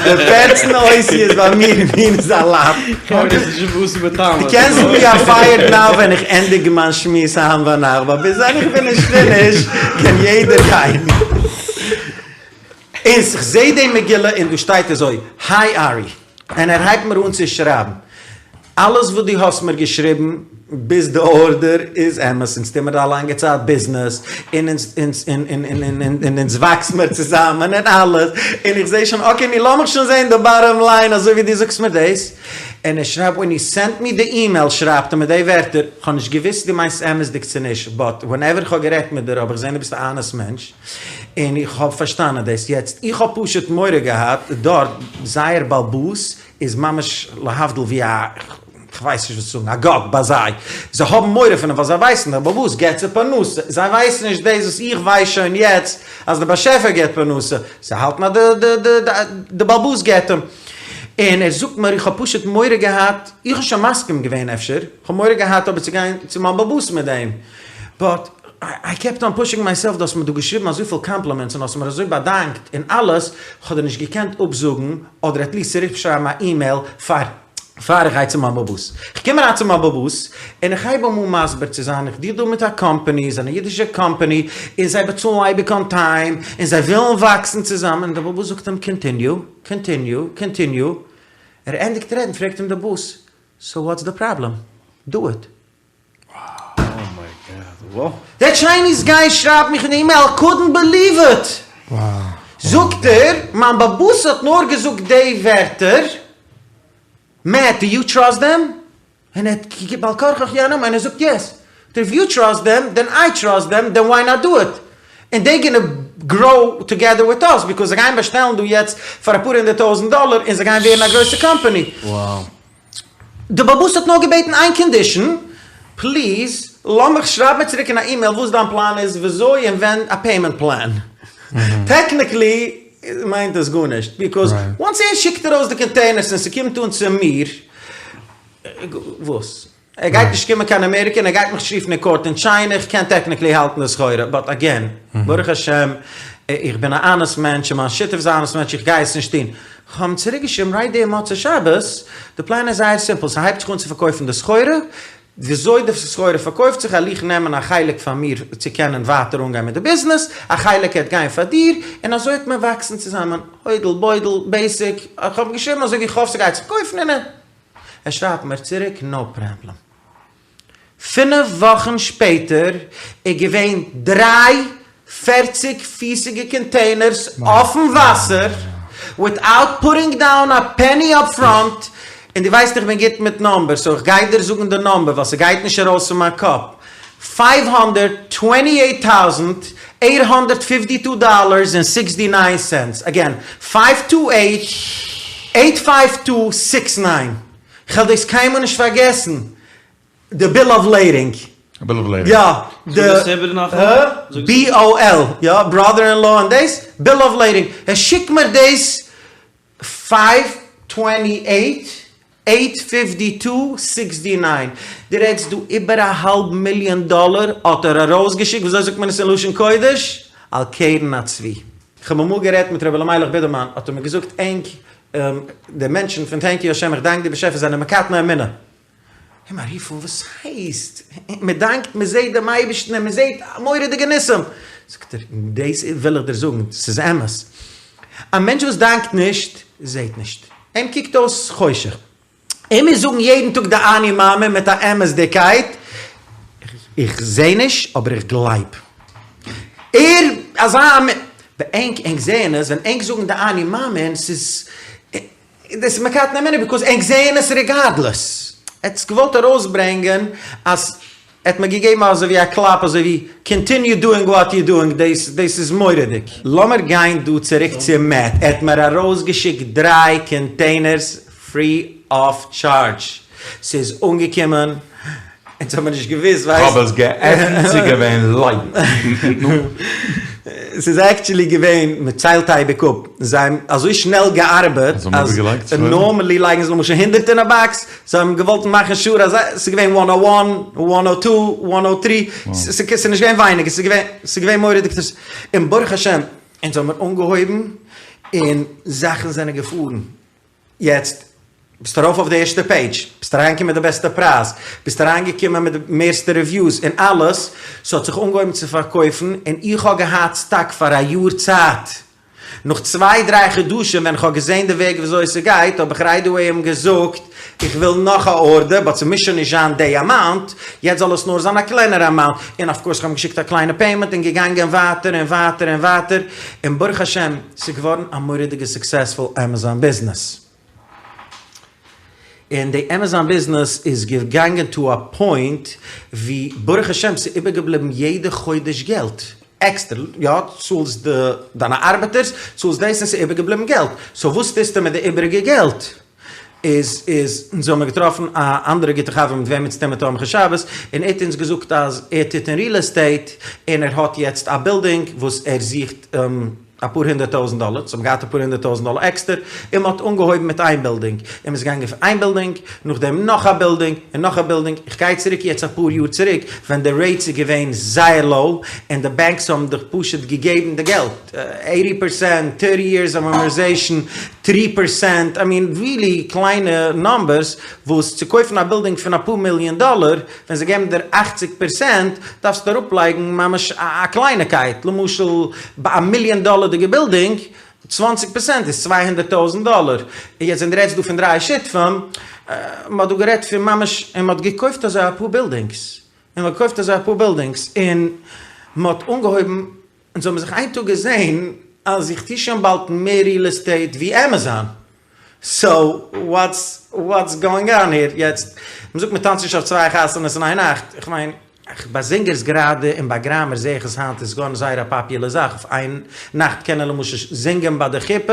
די פערצן אותיות ביי מיר מינס א לאט. דו קענסט זאגן יו אר פייערד נאו ווען איך ענדיג מיין שמועס היינט ביינאכט באט ביז ווען איך בין נישט פיניש קען יעדער גיין. און כ'זעה די מגילה און דא שטייט אזוי, היי ארי, און ער הייבט מיר אן צו שרייבן, אלעס וואס דו האסט מיר געשריבן ביז די ארדער איז אמת, אונז טוהן מיר א לאנגע צייט ביזנעס, און אונז אונז און אונז וואקסן מיר צוזאמען און אלעס, און איך זעה שוין אקעי נו לאמיך שוין זעהן די באטאם ליין אזוי ווי דו זאגסט מיר דאס, און ער שרייבט ווען יו סענט מי די אימעיל שרייבט ער מיט די ווערטער, כ'האב נישט געוואוסט דו מיינסט אמת'דיג צו נישט, באט ווענעווער כ'האב גערעדט מיט דיר האב איך געזעהן דו ביסט א האנעסט מענטש, און איך האב פארשטאנען דאס יעצט, איך האב פשוט מורא געהאט דארט, זייער בעל הבית איז ממש להבדיל ווי א, כ'ווייס נישט וואס צו זאגן, א גאט ביי זיי, זיי האבן מורא פון אים ווייל זיי ווייסן דער בעל הבית געבט זיי פרנסה, זיי ווייסן נישט דאס וואס איך ווייס שוין יעצט אז דער באשעפער געבט פרנסה, זיי האלטן אז די בעל הבית געבט אים, און ער זאגט מיר איך האב פשוט מורא געהאט, איך האב שוין מסכים געווען אפשר, כ'האב מורא געהאט אבער צו גיין צו מיין בעל הבית מיט דעם, באט. איי קעפט אן פושינג מיי סעלף, דו האסט מיר דא געשריבן אזויפיל קאמפלימענטס און האסט מיר אזוי באדאנקט און אלעס, כ'האב דיר נישט געקענט אפזאגן אדער עטליסט צוריק שרייבן א אימעיל פאר פאר איך גיי צו מיין בעל הבית. כ'קום אריין צו מיין בעל הבית און איך הייב אים אן מסביר צו זיין איך דיל דא מיט א קאמפאני, זיי זענען א אידישע קאמפאני און זיי באצאלן אייביג אן טיים און זיי ווילן וואקסן צוזאמען און דער בעל הבית זאגט אים קאנטיניו, קאנטיניו, קאנטיניו, ער ענדיגט רעדן פרעגט אים דער באס סאו וואטס די פראבלעם? דו איט. דער טשייניז גיי שרייבט מיך אין אימעיל, איי קאדנט בעליוו איט! זאגט ער, מיין בעל הבית האט נאר געזאגט די ווערטער, מעט, דו יו טראסט דעם? און ער האט בעל כרחך יענעם, און ער זאגט יעס. זאגט ער, איף יו טראסט דעם, דען איי טראסט דעם, דען וויי נאט דו איט? און דעי גאנע גראו טוגעדער וויט אס, ביקאוז זיי גייען באשטעלן דא יעצט פאר אפאר הונדערט טויזענט דאלער, און זיי גייען ווערן א גרויסע קאמפאני. די בעל הבית האט נאר געבעטן איין קאנדישן, פליז לאמיך שרייב מיר צוריק אין א אימעיל וואס דיין פלאן איז וויאזוי און ווען א פעימענט פלאן. טעקניקלי מיינט עס גארנישט ביקאוז וואנס ער שיקט ארויס די קאנטעינערס און ס'קומט אן צו מיר, וואס? ער גייט נישט קומען קיין אמעריקע און ער גייט מיך נישט רופן אין קאורט אין טשיינע, איך קען טעקניקלי האלטן די סחורה, באט אגעין, ברוך השם איך בין א האנעסט מענטש און מיין שותף איז א האנעסט מענטש איך גיי עס נישט טון. כ'האב אים צוריק געשריבן רייט דעם מוצאי שבת, די פלאן איז זייער סימפל, ס'הייבט זיך אן צו פארקויפן די סחורה, וויאזוי די סחורה פארקויפט זיך, על איך נעמען א חלק פאר מיר צו קענען ווייטער אנגיין מיט די ביזנעס, א חלק העט גיין פאר דיר, און אזוי העט מען וואקסן צוזאמען, הוידל בוידל, בעיסיק, איך האב געשריבן אזוי ווי איך האף ס'גייט זיך קויפן און ער שרייבט מיר צוריק נאו פראבלעם. פינף וואכן שפעטער איז געווען דריי פערציג פיסיגע קאנטעינערס אויפן וואסער וויטאוט פוטינג דאון א פעני אפ פראנט, און דו ווייסט איך בין גוט מיט נאמבערס סאו איך גיי דיר זאגן די נאמבער ווייל ס'גייט נישט ארויס פון מיין קאפ, פייוו הונדערט טווענטי עיט טאוזענט עיט הונדערט פיפטי טו דאלערס און סיקסטי ניין סענטס, אגעין, פייוו טו עיט עיט פייוו טו סיקס ניין, כ'וועל דאס קיינמאל נישט פארגעסן. די ביל אוו לעדינג. א ביל אוו לעדינג. יא. די. זאג עס איבער נאכאמאל. BOL. יא, בראדער אין לאו און דאס. ביל אוו לעדינג. ער שיקט מיר דאס פייוו טווענטי עיט. עיט פיפטי טו סיקסטי ניין, דו רעדסט דא איבער א האלב מיליאן דאלער האט ער ארויסגעשיקט, וויאזוי זאגט מען עס אין לשון קודש? על קרן הצבי. כ'האב אמאל גערעדט מיט ר' אלימלך בידערמאן האט ער מיר געזאגט ענק די מענטשן פון טענק יו השם איך דאנק דיר באשעפער זענען מקטני אמונה. אים א רוף אן וואס הייסט? מען דאנקט מען זעט דעם אייבערשטן און מען זעט מורא'דיגע ניסים. זאגט ער דאס וויל איך דיר זאגן ס'איז אמת. א מענטש וואס דאנקט נישט זעט נישט. אים קוקט אויס חושך. ער מוז זאגן יעדן טאג די אני מאמין מיט א אמת'דיגקייט, איך זע נישט אבער איך גלייב. ער אזא ביי ענק, ענק זעען עס, ווען ענק זאגן די אני מאמין, ס'איז דאס איז מקטני אמונה ביקאוז ענק זעען עס ריגארדלעס. ער האט געוואלט ארויסברענגען אז ער האט מיר געגעבן אזוי ווי א קלאפ אזוי ווי קאנטיניו דואינג וואט יו דואינג דאס דאס איז מורא'דיג. לאמיר גיין דא צוריק צו מעט, ער האט מיר ארויסגעשיקט דריי קאנטעינערס פרי אף טשארדזש, ס'איז אנגעקומען, אונז האמיר נישט געוואוסט ווייסט. כ'האב עס געעפנט ס'איז געווען לייט. ס'איז עקטשולי געווען, מ'ציילט אייביג אפ, זיי האבן אזוי שנעל געארבעט אז נארמעלי לייגן זיי למשל הונדערט אין א באקס, זיי האבן געוואלט מאכן שור אז ס'איז געווען וואן או וואן, וואן או טו, וואן או טרי, ס'איז נישט געווען ווייניגער, ס'איז געווען, ס'איז געווען מורא'דיג, און ברוך השם אונז האמיר אנגעהויבן און זאכן זענען געפארן, יעצט ביסט ארויף אויף די ערשטע פעידזש, ביסט אריינגעקומען מיט די בעסטע פרייז, ביסט אריינגעקומען מיט די מערסטע ריוויוס און אלעס, ס'האט זיך אנגעהויבן צו פארקויפן און איך האב געהאט סטאק פאר א יאר צייט. נאך צוויי דריי חדשים ווען כ'האב געזען די וועג וויאזוי ס'גייט האב איך רייט עוועי אים געזאגט איך וויל נאך א ארדער באט ס'מוז שוין נישט זיין די אמאונט, יעצט זאל עס נאר זיין א קלענערע אמאונט, און אף קאורס כ'האב אים געשיקט א קליינע פעימענט און געגאנגען ווייטער און ווייטער און ווייטער און ברוך השם ס'איז געווארן א מורא'דיגע סוקסעספול עמעזאן ביזנעס. און די עמעזאן ביזנעס איז געגאנגען טו א פוינט ווי ברוך השם ס'איז איבערגעבליבן יעדע חודש געלט עקסטער, יא, צאלסט די דיינע ארבעטערס, צאלסט דאס און ס'איז איבערגעבליבן געלט, סאו וואס טוסטו מיט די איבעריגע געלט? איז איז אונז האמיר געטראפן א אנדערע גוטע חבר מיט וועם אונז טוען מיר תומכי שבת, און ער האט אונז געזאגט אז ער טוט אין ריעל עסטעיט און ער האט יעצט א בילדינג וואס ער זוכט אפאר הונדערט טויזענט דאלער, סאו מ'האט געהאט אפאר הונדערט טויזענט דאלער עקסטער, און מ'האט אנגעהויבן מיט איין בילדינג, און מ'איז געגאנגען פון איין בילדינג, נאכדעם נאך א בילדינג, און נאך א בילדינג, איך גיי צוריק יעצט אפאר יאר צוריק, ווען די רעיטס איז געווען זייער לאו, און די בענקס האבן דיך פשוט געגעבן די געלט, עיטי פערסענט, טערטי יערס אמארטיזעישן, טרי פערסענט, איי מין רילי קליינע נאמבערס, וואס צו קויפן א בילדינג פון אפאר מיליאן דאלער, ווען זיי געבן דיר אכציג פערסענט, דארפסטו אראפלייגן ממש א קלייניקייט, למשל ביי א מיליאן דאלערדיגע בילדינג, צוואנציג פערסענט איז צוויי הונדערט טויזנט דאלער, און יעצט ווען דו רעדסט דא פון דריי שותפים, מען האט דא גערעדט פון ממש, און מען האט געקויפט אזוי אפאר בילדינגס, און מען האט געקויפט אזוי אפאר בילדינגס, און מען האט אנגעהויבן, אונז האבן זיך איין טאג געזען אז איך טו שוין באלד מער ריעל עסטעיט ווי עמעזאן, סאו וואטס וואטס גאוינג אן העיר יעצט? מ'זאגט מ'טאנצט נישט אויף צוויי חתונות אין איין נאכט, איך מיין ביי זינגערס גראדע און ביי גראמער זעה איך עס היינט איז געווארן זייער א פאפולער זאך, אויף איין נאכט קען ער למשל זינגען ביי די חופה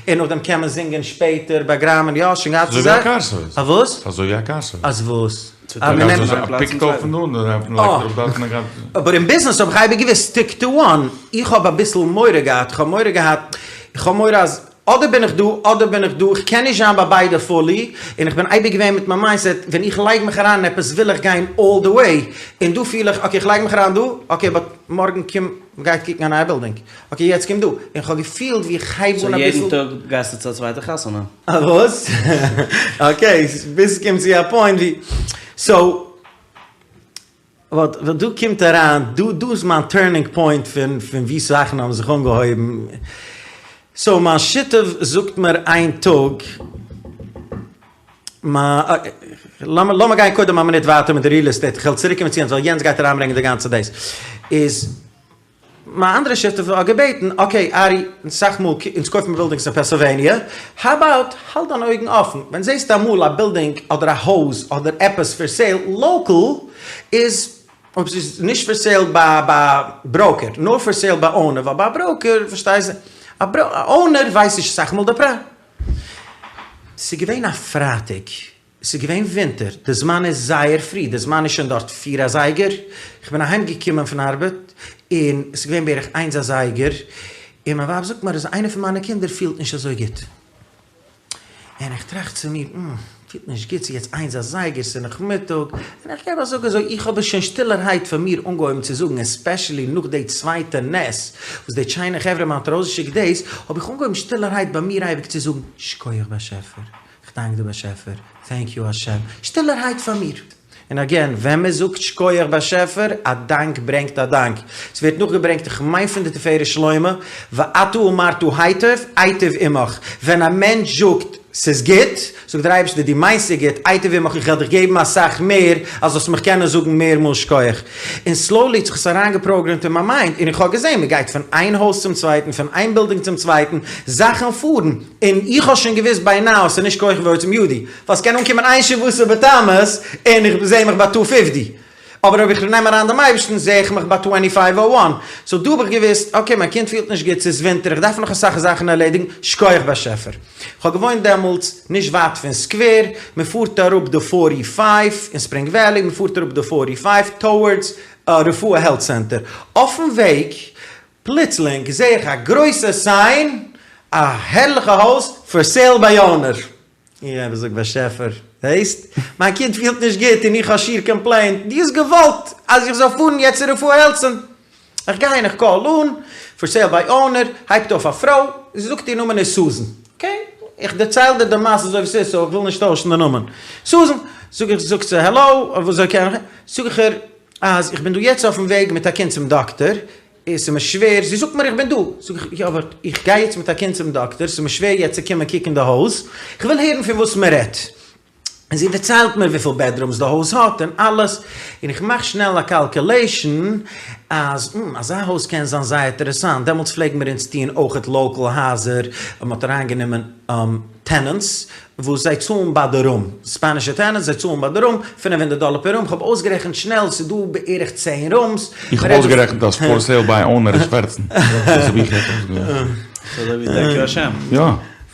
און נאכדעם קען מען זינגען שפעטער ביי גראמען, יא שוין געהאט אזוי ווי א קאר סערוויס. א וואס? אזוי ווי א קאר סערוויס. אז וואס? ער פיקט אויף פון דא און לייגט אראפ דארט און ער גייט. אבער אין ביזנעס האב איך אייביג געוואוסט סטיק טו וואן, איך האב אביסל מורא געהאט, איך האב מורא געהאט, איך האב מורא אז אדער בין איך דא אדער בין איך דא, איך קען נישט זיין ביי ביידע פולי, און איך בין אייביג געווען מיט מיין מיינדסעט, ווען איך לייג מיך אריין אין עפעס וויל איך גיין אלל די וועי, און דא פיל איך אקעי איך לייג מיך אריין דא, אקעי באט מארגן קום מ'גייט קוקן א נייע בילדינג, אקעי יעצט קום דא, און כ'האב געפילט ווי איך הייב אן אביסל. סאו יעדן טאג גייסטו צו א צווייטע חתונה? א וואס? אקעי, ביז ס'קומט צו א פוינט ווי, סאו. באט דא קומט אריין, דא דא איז מיין טורנינג פוינט פון פון ווי זאכן האבן זיך אנגעהויבן, סאו מיין שותף זאגט מיר איין טאג, לאמיר גיין קודם א מינוט ווייטער מיט די ריעל עסטעיט, איך וועל צוריק קומען צו יענץ ווייל יענץ גייט אריינברענגען די גאנצע דאס, איז מיין אנדערע שותף האט געבעטן, אקעי ארי, אסאך מאל אונז קויפן מיר בילדינגס אין פענסילוועניע, האו אבאוט האלט דיינע אויגן אפן, ווען זעסטו אמאל א בילדינג אדער א הויז אדער עפעס פאר סעיל לאקעל, איז אויב ס'איז נישט פאר סעיל ביי ביי בראוקער, נאר פאר סעיל ביי אונער, ווייל ביי א בראוקער פארשטייסט א אונער ווייסט נישט אסאך מאל די פרייז. ס'איז געווען א פרייטאג. ס'איז געווען ווינטער, די זמן איז זייער פרי, די זמן איז שוין דארט פיר אזייגער, איך בין אהיים געקומען פון ארבעט און ס'איז געווען בערך איינס אזייגער, און מיין ווייב זאגט מיר אז איינע פון מיינע קינדער פילט נישט אזוי גוט, און איך טראכט צו מיר, הממ. פילט נישט גוט, ס'איז יעצט איינס אזייגער, ס'איז נאכמיטאג, און איך געב א זאג אזוי, איך האב עס שוין שטילערהייט פאר מיר אנגעהויבן צו זאגן, עספעשעלי נאך די צווייטע נס וואס די טשיינע חברה מאן האט ארויסגעשיקט דאס, האב איך אנגעהויבן שטילערהייט ביי מיר אייביג צו זאגן, שכוח באשעפער, כ'דאנק דיר באשעפער, טענק יו השם, שטילערהייט פאר מיר. און אגעין, ווען מען זאגט שכוח באשעפער, א דאנק ברענגט א דאנק. ס'ווערט נאכגעברענגט, איך מיין פון די תפארת שלמה, ואתה אמרת היטב, איטיב עמך. ווען א מענטש זאגט ס'איז גוט, זאגט דער אייבערשטער דו מיינסט ס'איז גוט, איטיב עמך, איך וועל דיך געבן אסאך מער, אז זאלסט מיך קענען זאגן מער מאל שכוח. און סלאולי האט זיך עס אריינגעפראגרעמט אין מיין מיינד, און איך האב געזען, מען גייט פון איין הויז צום צווייטן, פון איין בילדינג צום צווייטן, זאכן פארן, און איך האב שוין געוואוסט ביי נאו אז ס'איז נישט כוחי ועוצם ידי, ווייל ס'קען אנקומען איין שבעה עשר בתמוז און איך זעה מיך ביי טו פיפטי, אבער אויב איך נעם אריין דעם אייבערשטן זעה איך מיך ביי טווענטי פייוו או וואן, סאו דא האב איך געוואוסט, אקעי מיין קינד פילט נישט גוט, ס'איז ווינטער, איך דארף נאך אסאך זאכן ערלעדיגן, שכוח באשעפער. כ'האב געוואוינט דעמאלטס נישט ווייט פון סקווער, מ'פארט אראפ די פארטי פייוו אין ספרינג וועלי, מ'פארט אראפ די פארטי פייוו טאוערדס רפואה העלט סענטער, אויפן וועג פלוצלינג זעה איך א גרויסע סיין, א הערליכע הויז, פאר סעיל ביי אונער. איך האב געזאגט באשעפער, זעסט? מיין קינד פילט נישט גוט און איך האב שיער קאמפלעינט, דו האסט געוואלט אז איך זאל פארן יעצט צו רפואה העלט סענטער. איך גיי און איך קאל אן, פאר סעיל ביי אונער, הייבט אויף א פרוי, זי זאגט איר נאמען איז סוזען. אקעי, איך דערצייל דיר די מעשה אזוי ווי ס'איז, סאו איך וויל נישט טוישן די נאמען. סוזען, זאג איך, זאגט זי העלאו, וויאזוי קען איך, זאג איך איר אז איך בין דא יעצט אויפן וועג מיט א קינד צום דאקטער, און ס'איז מיר שווער, זי זאגט מיר איך בין דא, זאג איך, יא אבער איך גיי יעצט מיט א קינד צום דאקטער, ס'איז מיר שווער יעצט צו קומען קוקן די הויז, איך וויל הערן פון וואס מען רעדט. און זי דערציילט מיר וויפיל בעדרומס די הויז האט און אלעס, און איך מאך שנעל א קאלקעלעישן אז הממ, אזא הויז קען זיין זייער אינטערעסאנט, דעמאלטס פלעגן מיר אונז טוען אויכעט לאקעל הייזער, מען האט אריינגענומען טענענטס וואס זיי צאלן ביי די רום, ספאנישע טענענטס, זיי צאלן ביי די רום, פינף הונדערט דאלער פער רום, כ'האב אויסגערעכנט שנעל, ס'איז דא בערך צען רומס. איך האב אויסגערעכנט אז פאר סעיל ביי אונער איז פערצן, דאס האב איך יעצט אויסגערעכנט. ס'איז אזוי ווי טענק יו השם. יא.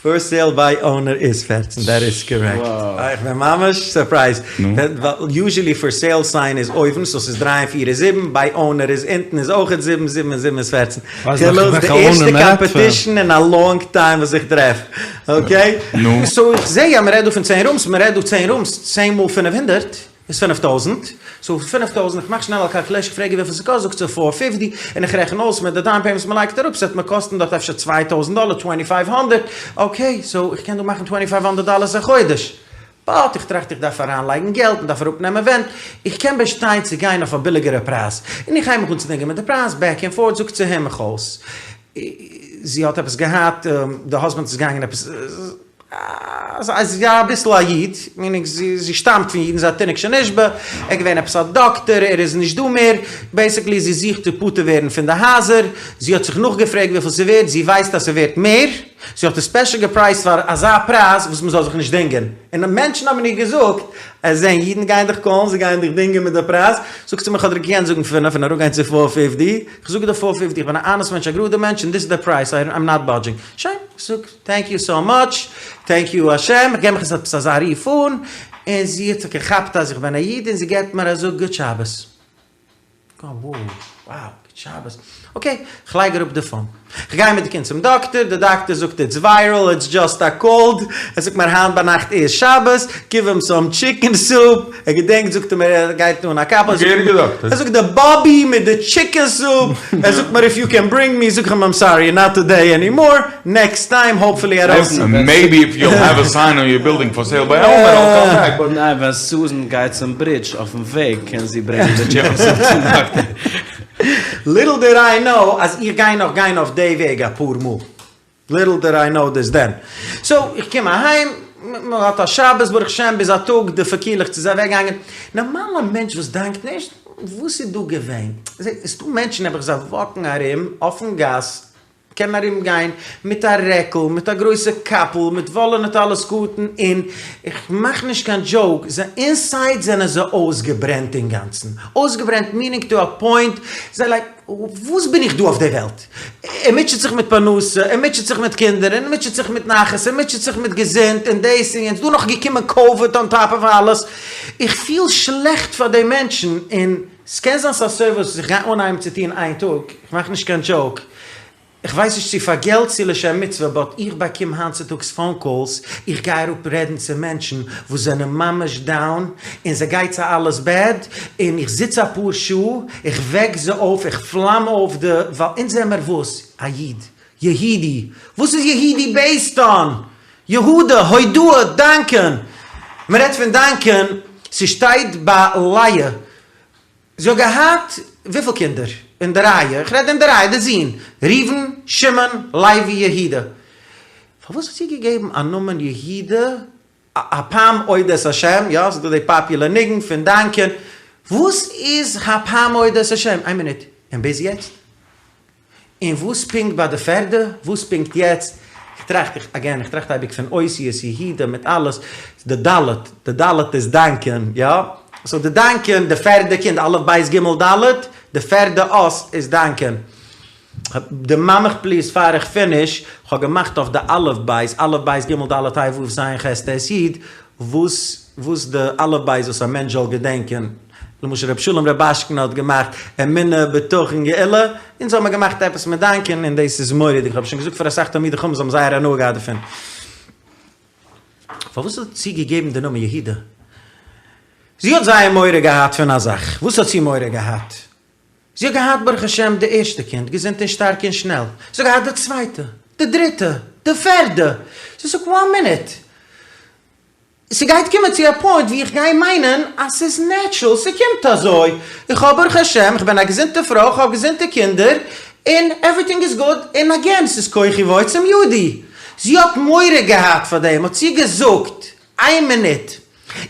פאר סעיל ביי אונער איז פערצן, דעט איז קארעקט. איך בין ממש סורפרייזד. ווייל יוזשעלי פאר סעיל סיין איז אויבן, סאו ס'איז דריי און פיר איז זיבן, ביי אונער איז אונטן איז אויכעט זיבן, זיבן און זיבן איז פערצן. כאילו די ערשטע קאמפעטישן אין א לאנג טיים וואס איך טרעף. אקעי? סאו איך זעה אז מ'רעדט דא פון צען רומס, מ'רעדט דא צען רומס, צען מאל פינף הונדערט איז פינף טויזנט, סאו פינף טויזנט, איך מאך שנעל א קאלקולעישן, איך פרעג איר וויפיל ס'קאסט, זאגט זי פאר פיפטי, און איך רעכן אויס מיט די דאון פעימענט וואס מ'לייגט אראפ, ס'וועט מיר קאסטן דארט אפשר צוויי טויזנט דאלער, טווענטי פייוו הונדערט, אקעי, סאו איך קען דא מאכן טווענטי פייוו הונדערט דאלערס א חודש. באט איך טראכט איך דארף אריין לייגן געלט, מען דארף אראפ נעמען ווענט, איך קען באשטיין צו גיין אויף א ביליגערע פרייז, און איך הייב מיך אן צו דינגען מיט די פרייז, בעק ענד פארט, זאגט זי הער מיך אויס, זי האט עפעס געהאט, די האזבענד איז געגאנגען עפעס, זי איז אביסל א איד, מינינג זי שטאמט פון אידן, זי איז א תינוק שנשבה, ער איז געווען עפעס א דאקטער, ער איז נישט דא מער, בעיסיקלי זי זוכט צו פטור ווערן פון די הייזער, זי האט זיך נאכגעפרעגט וויפיל ס'ווערט, זי ווייסט אז ס'ווערט מער. זי האט עס ספעשל געפרייזט פאר אזא פרייז וואס מ'זאל זיך נישט דינגען, און מענטשן האבן איר געזאגט, אז זען אידן גייען דיך קאלן, זיי גייען דיך דינגען מיט די פרייז, זאגט זי מיר כ'האב דיר געקענט זאגן פינף און אראפגיין צו פאר פיפטי, כ'זאג דיר פאר פיפטי, איך בין א האנעסט מענטש א גראדע מענטש און דיס איז די פרייז, איים נאט באדזשינג, שוין, כ'זאג טענק יו סאו מאטש, טענק יו השם, כ'געב מיך עפעס אזא רוף אן, און זי האט זיך געכאפט אז איך בין א איד און זי געבט מיר א זאג גוט שבת. וואו, גוט שבת. אקעי, כ'לייג אראפ די פאון. כ'גיי מיט די קינד צום דאקטער, די דאקטער זאגט איטס וויירעל, איטס דזשאסט א קאלד. ער זאגט מיר היינט ביינאכט איז שבת, גיוו אים סאם טשיקען סופ. ער געדענקט זאגט ער מיר ער גייט אן א קאפל. ער זאגט די באבי מיט די טשיקען סופ. ער זאגט מיר איף יו קען ברינג מי, זאג איך אים איים סארי נאט טודעי עני מאר, נעקסט טיים האופפולי ארויס. מעיבי איף יו העוו א סיין אן יור בילדינג פאר סעיל ביי אונער אייל קאם בעק באט. ניין ווען סוזען גייט צום ברידזש אויפן וועג קען זי ברענגען די טשיקן סופ צום דאקטער. ליטל דיד איי נאו אז איך גיי נאך גיין אויף די וועג אפאר מאל. ליטל דיד איי נאו דיס דען. סאו איך קום אהיים, מען האט א שבת ברוך השם ביז א טאג די פארקילעכץ איז אוועק געגאנגען. נארמאל א מענטש וואס דאנקט נישט, וואס איז דא געווען? ס'איז דא מענטשן נעבעך זיי וואקן ארום אויפן גאס, קענען ארום גיין מיט א רעקל, מיט א גרויסע קאפל, מיט וואלענע טלית קטן, און איך מאך נישט קיין דזשאוק, זיי אינסייד זענען זיי אויסגעברענט אינגאנצן, אויסגעברענט מינינג טו א פוינט, זיי לייק וואס בין איך דא אויף די וועלט? ער מוטשעט זיך מיט פרנסה, ער מוטשעט זיך מיט קינדער, ער מוטשעט זיך מיט נחת, ער מוטשעט זיך מיט געזונט, און דאס און יענץ, דא נאך געקומען קאוויד אן טאפ אוו אלעס, איך פיל שלעכט פאר די מענטשן, און ס'קען זיין ס'איז א סערוויס וואס איך גיי אנהייבן צו טון איין טאג, איך מאך נישט קיין דזשאוק. איך ווייס נישט צו פאר געלט צו לשם מצוה באט איך באקום היינט צוטאגס פאון קאלס, איך גיי אראפ רעדן צו מענטשן וואס זענען ממש דאון און ס'גייט זיי אלעס בעד, און איך זיץ אפאר שעה, איך וועק זיי אויף, איך פלאם אויף די, ווייל אונז זעמער וואס? א איד. יהודי. וואס איז יהודי בעיסד אן? יהודה, הודאה, דאנקען. מ'רעדט פון דאנקען, ס'שטייט ביי לאה. זי האט געהאט וויפיל קינדער אין די רייע? איך רעד אין די רייע, די זין, ראובן, שמעון, לוי, יהודה. פארוואס האט זי געגעבן א נאמען יהודה, הפעם אודה את השם, יא, ס'איז דא די פאפולער ניגון פון דאנקען, וואס איז הפעם אודה את השם? איין מינוט, און ביז יעצט? און וואס פונקט ביי די פערדע? וואס פונקט יעצט? איך טראכט, איך, אגעין, איך טראכט אייביג פון אותיות יהודה מיט אלעס, די ד', די ד' איז דאנקען, יא? סאו די דאנקען, די פערדע קינד, א' ב' ג' ד', די פערדע אות איז דאנקען. די ממך פליז פאר איך פיניש, כ'האב געמאכט אויף די אלף בית, א' ב' ג' ד' ה' ו' ז' ח' ט' י', וואס וואס די אלף בית וואס א מענטש זאל געדענקען. למשל רבי שלום רובאשקין האט געמאכט אמונה בטחון גאולה, אונז האמיר געמאכט עפעס מיט דאנקען און דאס איז מורא'דיג, כ'האב שוין געזאגט פאר אסאך תלמידי חכמים זיי האבן זייער הנאה געהאט דערפון. פארוואס האט זי געגעבן די נאמען יהודה? זי האט זייער מורא געהאט פון א זאך, וואס האט זי מורא געהאט? זי האט געהאט ברוך השם די ערשטע קינד געזונט און שטארק און שנעל, זי האט געהאט די צווייטע, די דריטע, די פערדע, זי זאגט וואן מינוט, ס'גייט קומען צו א פוינט ווי איך גיי מיינען אז ס'איז נעטשרול, ס'קומט אזוי, איך האב ברוך השם, איך בין א געזונטע פרוי, איך האב געזונטע קינדער, און עווריטינג איז גוד, און אגעין, ס'איז כוחי ועוצם ידי. זי האט מורא געהאט פאר דעם, האט זי געזאגט, איין מינוט,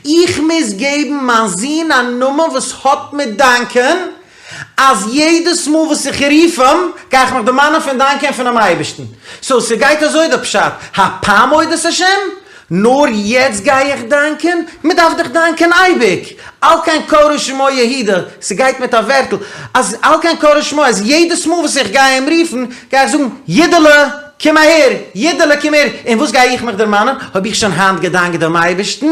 איך מוז געבן מיין זון א נאמען וואס האט מיט דאנקען, אז יעדעס מאל וואס איך רוף אים, גיי איך מיך דערמאנען פון דאנקען פונעם אייבערשטן. סאו ס'גייט אזוי די פשט, הפעם אודה את השם? נאר יעצט גיי איך דאנקען? מ'דארף דאך דאנקען אייביג! על כן קראה שמו יהודה, ס'גייט מיט א ווערטל, אז על כן קראה שמו, אז יעדעס מאל וואס איך גיי אים רופן, גיי איך זאגן, יודעלע, קום אהער! יודעלע, קום אהער! און וואס גיי איך מיך דערמאנען? האב איך שוין היינט געדאנקט דעם אייבערשטן?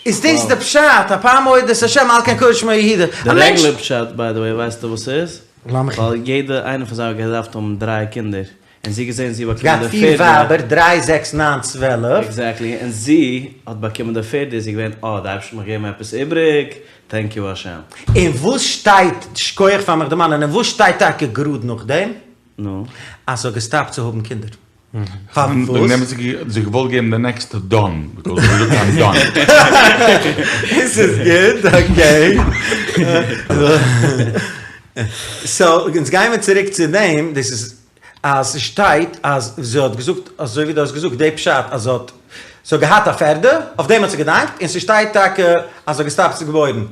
איז דאס די פשט, הפעם אודה את השם על כן קראה שמו יהודה. די רעגולער פשט ביי די וועי ווייסטו וואס ס'איז? לאמיך. ווייל יעדע איינע פון זיי האט געדארפט האבן דריי קינדער, און זי האט געזען זי באקומען געהאט די פיר פערדע. ווייבער, דריי זעקס ניין צוועלף. עקזעקטלי, און זי האט באקומען די פערדע איז זי געווען אה די אייבערשטער האט מיך געגעבן עפעס איבריג, טענק יו השם. און וואס שטייט, שכוח פאר מיך דערמאנען, און וואס שטייט טאקע גראד נאכדעם? נו? אז זי האט געסטאפט צו האבן קינדער. וועגן דעם האט זי זיך געוואלט געבן די נעקסטע דאן, ביקאוז זי האט געזאגט איים דאן. דאס איז גוט, אקעי. סאו, אונז גיימער צוריק צו דעם, דאס איז אז ס'שטייט אז זי האט געזאגט אזוי ווי דו האסט געזאגט די פשט אז זי האט זי האט געהאט א פערדע, אויף דעם האט זי געדאנקט, און ס'שטייט טאקע אז זי האט געסטאפט צו געבוירן.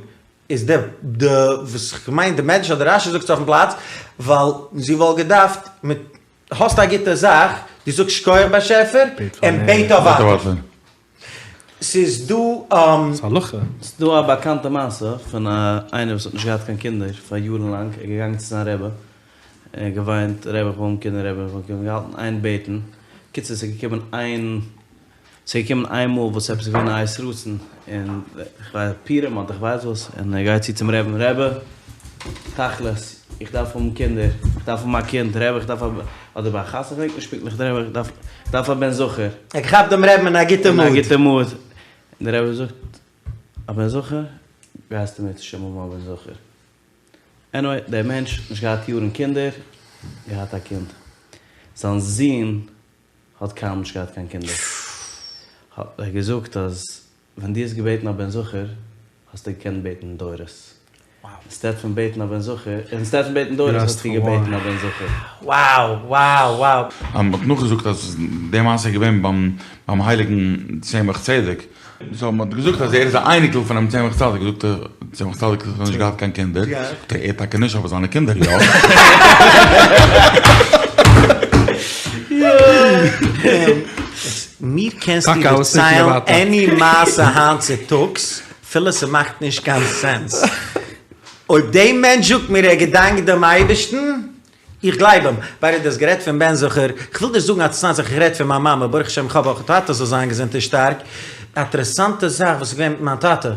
איז די די וואס כ'מיין די מדרש אדער רשי זאגט עס אויפן פלאץ, ווייל זי וואלט געדארפט מיט האסט א גוטע זאך, דו זאגסט שכוח באשעפער, און בעט אויף ווייטער. ס'איז דא. ס'איז הלכה. ס'איז דא א באקאנטע מעשה פון א איינער וואס האט נישט געהאט קיין קינדער פאר יארן לאנג, ער איז געגאנגען צו זיין רבי, און געוויינט, רבי איך וויל האבן קינדער, רבי איך וויל האבן קינדער, געהאלטן איין בעטן, קיצור ס'איז געקומען איין ס'איז געקומען איין מאל וואס עפעס איז געווען א עת רצון, און כ'ווייס פורים אדער כ'ווייס וואס, און ער גייט צו צום רעבען, רעבע, תכלית, איך דארף האבן קינדער, איך דארף האבן א קינד, רעבע איך דארף א, אדער ביי א חתונה כ'געדענק נישט פונקטליך, רעבע איך דארף, איך דארף א בן זכר. ער האט געכאפט דעם רעבען אין א גוטע מוד. אין א גוטע מוד. און דער רבי זאגט, א בן זכר? גייסטו אם ירצה השם האבן א בן זכר. עניוועי, דער מענטש, נישט געהאט יארן קינדער, געהאט א קינד. זיין זון האט קיינמאל נישט געהאט קיין קינדער, האט ער געזאגט אז ווען דו האסט געבעטן א בן זכר האסטו געקענט בעטן דורות, אינסטעד פון בעטן א בן זכר, אינסטעד פון בעטן דורות האסטו געבעטן א בן זכר. Wow wow wow. מען האט נאכגעזאגט אז די מעשה איז געווען ביים הייליגן צמח צדק, סאו מען האט געזאגט אז ער איז א אייניקל פונעם צמח צדיק, זאגט ער, צמח צדיק האט נישט געהאט קיין קינדער, זאגט ער, ער טאקע נישט אבער זיינע קינדער יא. מיר קענסטו דערציילן עני מעשה היינט צוטאגס אפילו ס'מאכט נישט קיין סענס, אויב די מענטש זאגט מיר ער געדאנקט דעם אייבערשטן, איך גלייב אים. ביי די וועי דו האסט גערעדט פון בן זכר, כ'וויל דיר זאגן א אינטערעסאנטע זאך, איך רעד פון מיין מאמע, ברוך השם איך האב אויך א טאטע זאל זיין געזונט און שטארק, א אינטערעסאנטע זאך וואס איז געווען מיט מיין טאטע,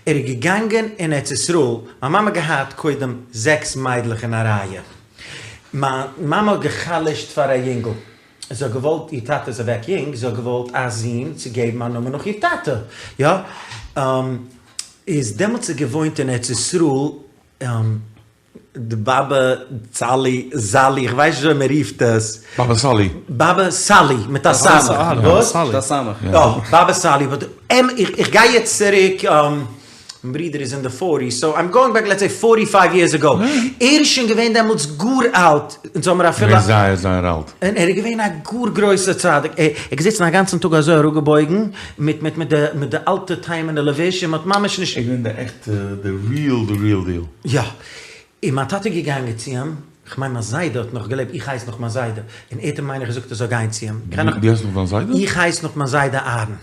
ער איז געגאנגען אין ארץ ישראל, מיין מאמע האט געהאט קודם זעקס מיידלעך אין א רייע, מיין מאמע האט גע'חלש'ט פאר א יונגל. זי האט געוואלט, איר טאטע איז אוועק יונג, זי האט געוואלט א זון צו געבן א נאמען נאך איר טאטע. יא. איז דעמאלטס איז געוואוינט אין ארץ ישראל די באבע צאלי, זאלי, איך ווייס נישט וויאזוי מען רופט עס. באבע סאלי. באבע סאלי, מיט א סמך. וואס? מיט א סמך. יא, באבע סאלי, באט איך גיי יעצט צוריק, מיין ברודער איז אין די פארטיס, סאו איים גאוינג בעק לעטס סעי פארטי פייוו יערס אגאו, ער איז שוין געווען דעמאלטס גאר אלט, אונז האמיר אפילו. געווען זייער זייער אלט. און ער איז געווען א גאר גרויסער צדיק, ער איז געזיצן א גאנצן טאג אזוי אראפגעבויגן, מיט מיט מיט די מיט די אלטע תימן'ע לבוש, און מ'האט ממש נישט. ער איז געווען די עכטע, די ריעל די ריעל דיעל. יא. און מיין טאטע איז געגאנגען צו אים, כ'מיין מיין זיידע האט נאך געלעבט, איך הייס נאך מיין זיידע, און ער האט אים מיין איך געזאגט ער זאל גיין צו אים. דו הייסט נאך דיין זיידע? איך הייס נאך מיין זיידע אהרן.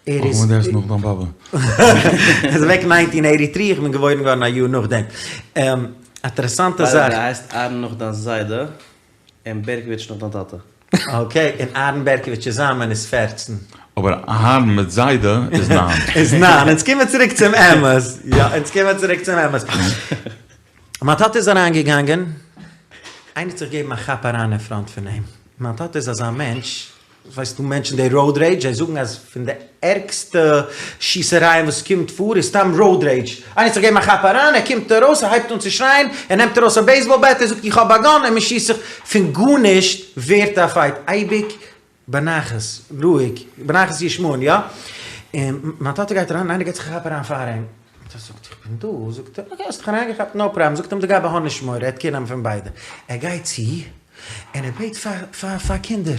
ער איז. דו הייסט נאך דיין באבע. ער איז אוועק ניינטין עיטי טרי, איך בין געבוירן געווארן א יאר נאכדעם. אינטערעסאנטע זאך. דו הייסט אהרן נאך דיין זיידע, און בערקאוויטש נאך דיין טאטע. אקעי, און אהרן בערקאוויטש צוזאמען איז פערצן. אבער אהרן מיט זיידע איז ניין. איז ניין, אונז קומען צוריק צום אמת. יא, אונז קומען צוריק צום אמת. מיין טאטע איז אריין געגאנגען, איינער האט זיך געגעבן א כאפ אריין אין פראנט פון אים. מיין טאטע איז אזא מענטש, ווייסט דא מענטשן די ראוד רעידזש, זיי זאגן אז פון די ערגסטע שיסערייען וואס קומט פאר איז סתם ראוד רעידזש, איינער האט זיך געגעבן א כאפ אריין, ער קומט ארויס ער הייבט אן צו שרייען, ער נעמט ארויס א בעיסבאל בעט, ער זאגט איך האב א גאן און מען שיסט זיך, פון גארנישט ווערט א פייט, אייביג בנחת, רואיג, בנחת ישמעון, יא? און מיין טאטע גייט אריין און איינער געט זיך א כאפ אריין פאר אים, מיין טאטע זאגט איך בין דא, זאגט ער אקעי האסט דיך אריינגעכאפט נאו פראבלעם, זאגט אים די גבאי האב נישט מורא ער וועט קעיר נעמען פון ביידע, ער גייט צו און ער בעט פאר פאר פאר קינדער,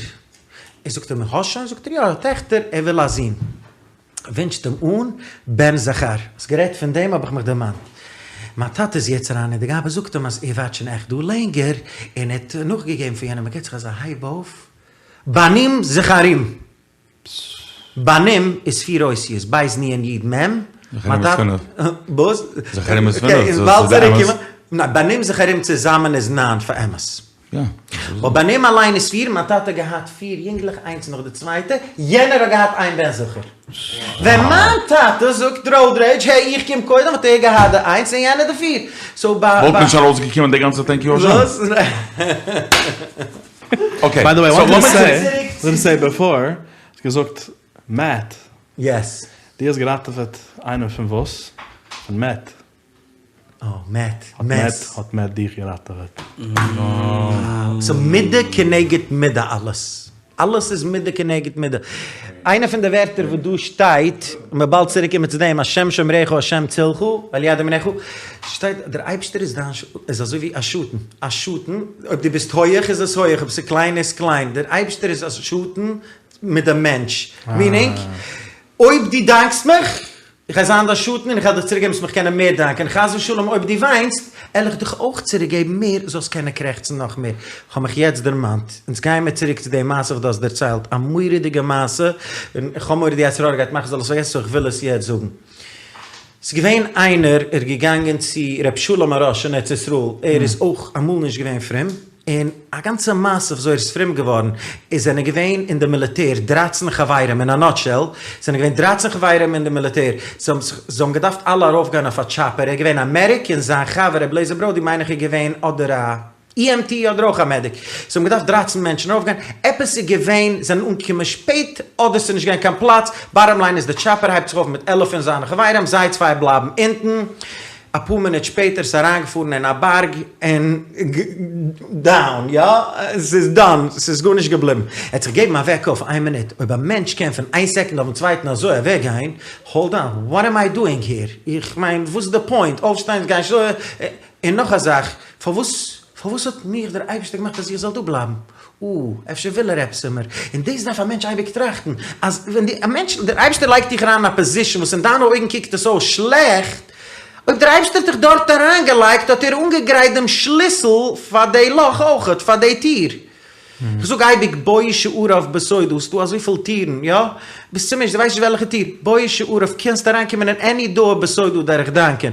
ער זאגט אים האסט שוין? זאגט ער יא, ער האט טעכטער, ער וויל א זון, ווינטשט אים אן בן זכר, האסט גערעדט פון דעם האב איך מיך דערמאנט, מיין טאטע איז יעצט אריין און די גבאי זאגט אים אז ער ווארט שוין עכט דא לענגער, און ער האט נאכגעגעבן פאר יענעם, ער געט זיך אזא הייב אויף, בנים זכרים. בנים איז פיר אותיות, בית נון יוד מם. זכרים איז פינף. וואס? זכרים איז פינף. און באלד צוריק קומען. ניין, בנים זכרים צוזאמען איז ניין פאר אמת. יא. ווייל בנים אליין איז פיר, מיין טאטע האט געהאט פיר יונגלעך איינס נאך די צווייטע, יענער האט געהאט איין בן זכר. ווען מיין טאטע זאגט ראוד רעידזש, העי איך קום קודם האט ער געהאט די איינס און יענער די פיר. סאו ביי. וואלט נישט ארויסגעקומען די גאנצע טענק יו השם. וואס? אקעי, ביי די וועי, סאו וואנטעד טו לאמיר סעי, וואנטעד טו סעי בעפאר, האסט געזאגט מעט. יעס. דו האסט געראטעוועט איינעם פון וואס? פון מעט. אה, מעט. האט מעט, האט מעט דיך געראטעוועט. וואו. סאו מידה כנגד מידה אלעס. אלעס איז מידה כנגד מידה. איינע פון די ווערטער וואס דא שטייט, און מ'וועט באלד צוריק קומען צו דעם, השם שומרך השם צלך ועל יד ימינך, שטייט דער אייבשטער איז דיין איז אזוי ווי א שאטן, א שאטן, אויב דו ביסט הויעך איז עס הויעך, אויב ס'איז קליין איז קליין, דער אייבשטער איז א שאטן מיט דעם מענטש, מינינג, אויב דו דאנקסט מיך, איך וועל זיין דיין שאטן און איך וועל דיך צוריק געבן זאלסט מיך קענען מער דאנקען, חס ושלום אויב דו וויינסט, על איך דיך אויך צוריק געבן מער זאלסט קענען קרעכצן נאך מער. כ'האב מיך יעצט דערמאנט, אונז גייען מיר צוריק צו די מעשה וואס דו האסט דערציילט, א מורא'דיגע מעשה, און איך האב מורא די יצר הרע גייט מאכן זאל עס פארגעסן סאו איך וויל עס יעצט זאגן. ס'איז געווען איינער, ער איז געגאנגען צו ר' שלום ארוש אין ארץ ישראל, ער איז אויך אמאל נישט געווען פרום, און א גאנצע מעשה וויאזוי ער איז פרום געווארן, עס זענען געווען אין די מיליטער דרייצן חברים, אין א נאטשעל, זענען געווען דרייצן חברים אין די מיליטער, זיי האבן זיך, זיי האבן געדארפט אלע ארויפגיין אויף א טשאפער, ער איז געווען א מעדיק און זיין חבר ר' לעזער ברודי מיין איך איז געווען אדער א EMT אדער אויך א מעדיק, זיי האבן געדארפט דרייצן מענטשן ארויפגיין, עפעס איז געווען, זענען אנגעקומען שפעט אדער ס'איז נישט געווען קיין פלאץ, באטאם ליין איז די טשאפער הייבט זיך אויף מיט עלף פון זיינע חברים, זיי צוויי בלייבן אונטן, אפאר מינוט שפעטער ס'איז אריינגעפארן אין א בארג און דאון, יא, ס'איז דאן, ס'איז גארנישט געבליבן. ער האט זיך געגעבן א וועק אויף, איין מינוט, אויב א מענטש קען פון איין סעקונד אויפן צווייטן אזוי אוועק גיין, האלד אן, וואט עם איי דואינג העיר, איך מיין וואס איז די פוינט, אויפשטיין גיין שלאפן, און נאך א זאך, פארוואס פארוואס האט מיך דער אייבערשטער געמאכט אז איך זאל דא בלייבן? אה, אפשר וויל ער עפעס פון מיר. און דאס דארף א מענטש אייביג טראכטן, אז ווען די, א מענטש, דער אייבערשטער לייגט דיך אריין אין א פאזישאן וואס אין דיינע אויגן קוקט עס אויס שלעכט, אויב דער אייבערשטער האט דיך דארט אריינגעלייגט האט ער אנגעגרייט דעם שליסל פאר די לאך אויכעט, פאר די טיר. כ'זאג אייביג בואי שעריו בסודה, ס'דא אזויפיל טירן, יא? ביסט צומישט, דו ווייסט נישט וועלכע טיר, בואי שעריו, קענסט אריינקומען אין עני דאר בסודה דורך דאנקען.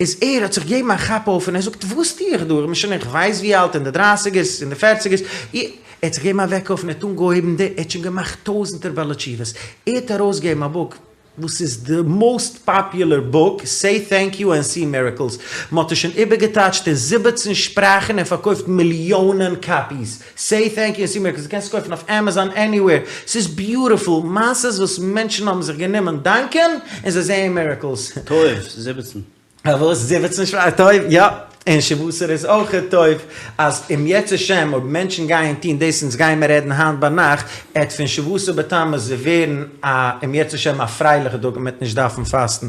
איז ער האט זיך געגעבן א כאפ אויף און ער זאגט וואס טו איך דא, איך בין שוין איך ווייס ווי אלט, אין די דרייסיגערס, אין די פערציגערס, ער האט זיך געגעבן א וועק אויף און ער האט אנגעהויבן די, ער האט שוין געמאכט טויזענטער בעלי תשובות, ער האט ארויסגעגעבן א בוק. וואס איז די מאוסט פאפולער בוק, סעי טענק יו ענד סי מירעקלס, מען האט עס שוין איבערגעטייטשט אין זיבעצן שפראכן און פארקויפט מיליאנען קאפיס, סעי טענק יו ענד סי מירעקלס, דו קענסט עס קויפן אויף עמעזאן עניוועיר, ס'איז ביוטיפול, מעשות וואס מענטשן האבן זיך גענומען דאנקען און זיי זעען מירעקלס. טוב, זיבעצן. פארוואס זיבעצן שפראכן? טוב, יא, און שבעה עשר איז אויכעט טוב, אז אם ירצה השם אויב מענטשן גייען טון דאס אונז גייען מיר רעדן היינט ביינאכט, עט פון שבעה עשר בתמוז ווערן א אם ירצה השם א פרייליכע טאג און מ'עט נישט דארפן פאסטן.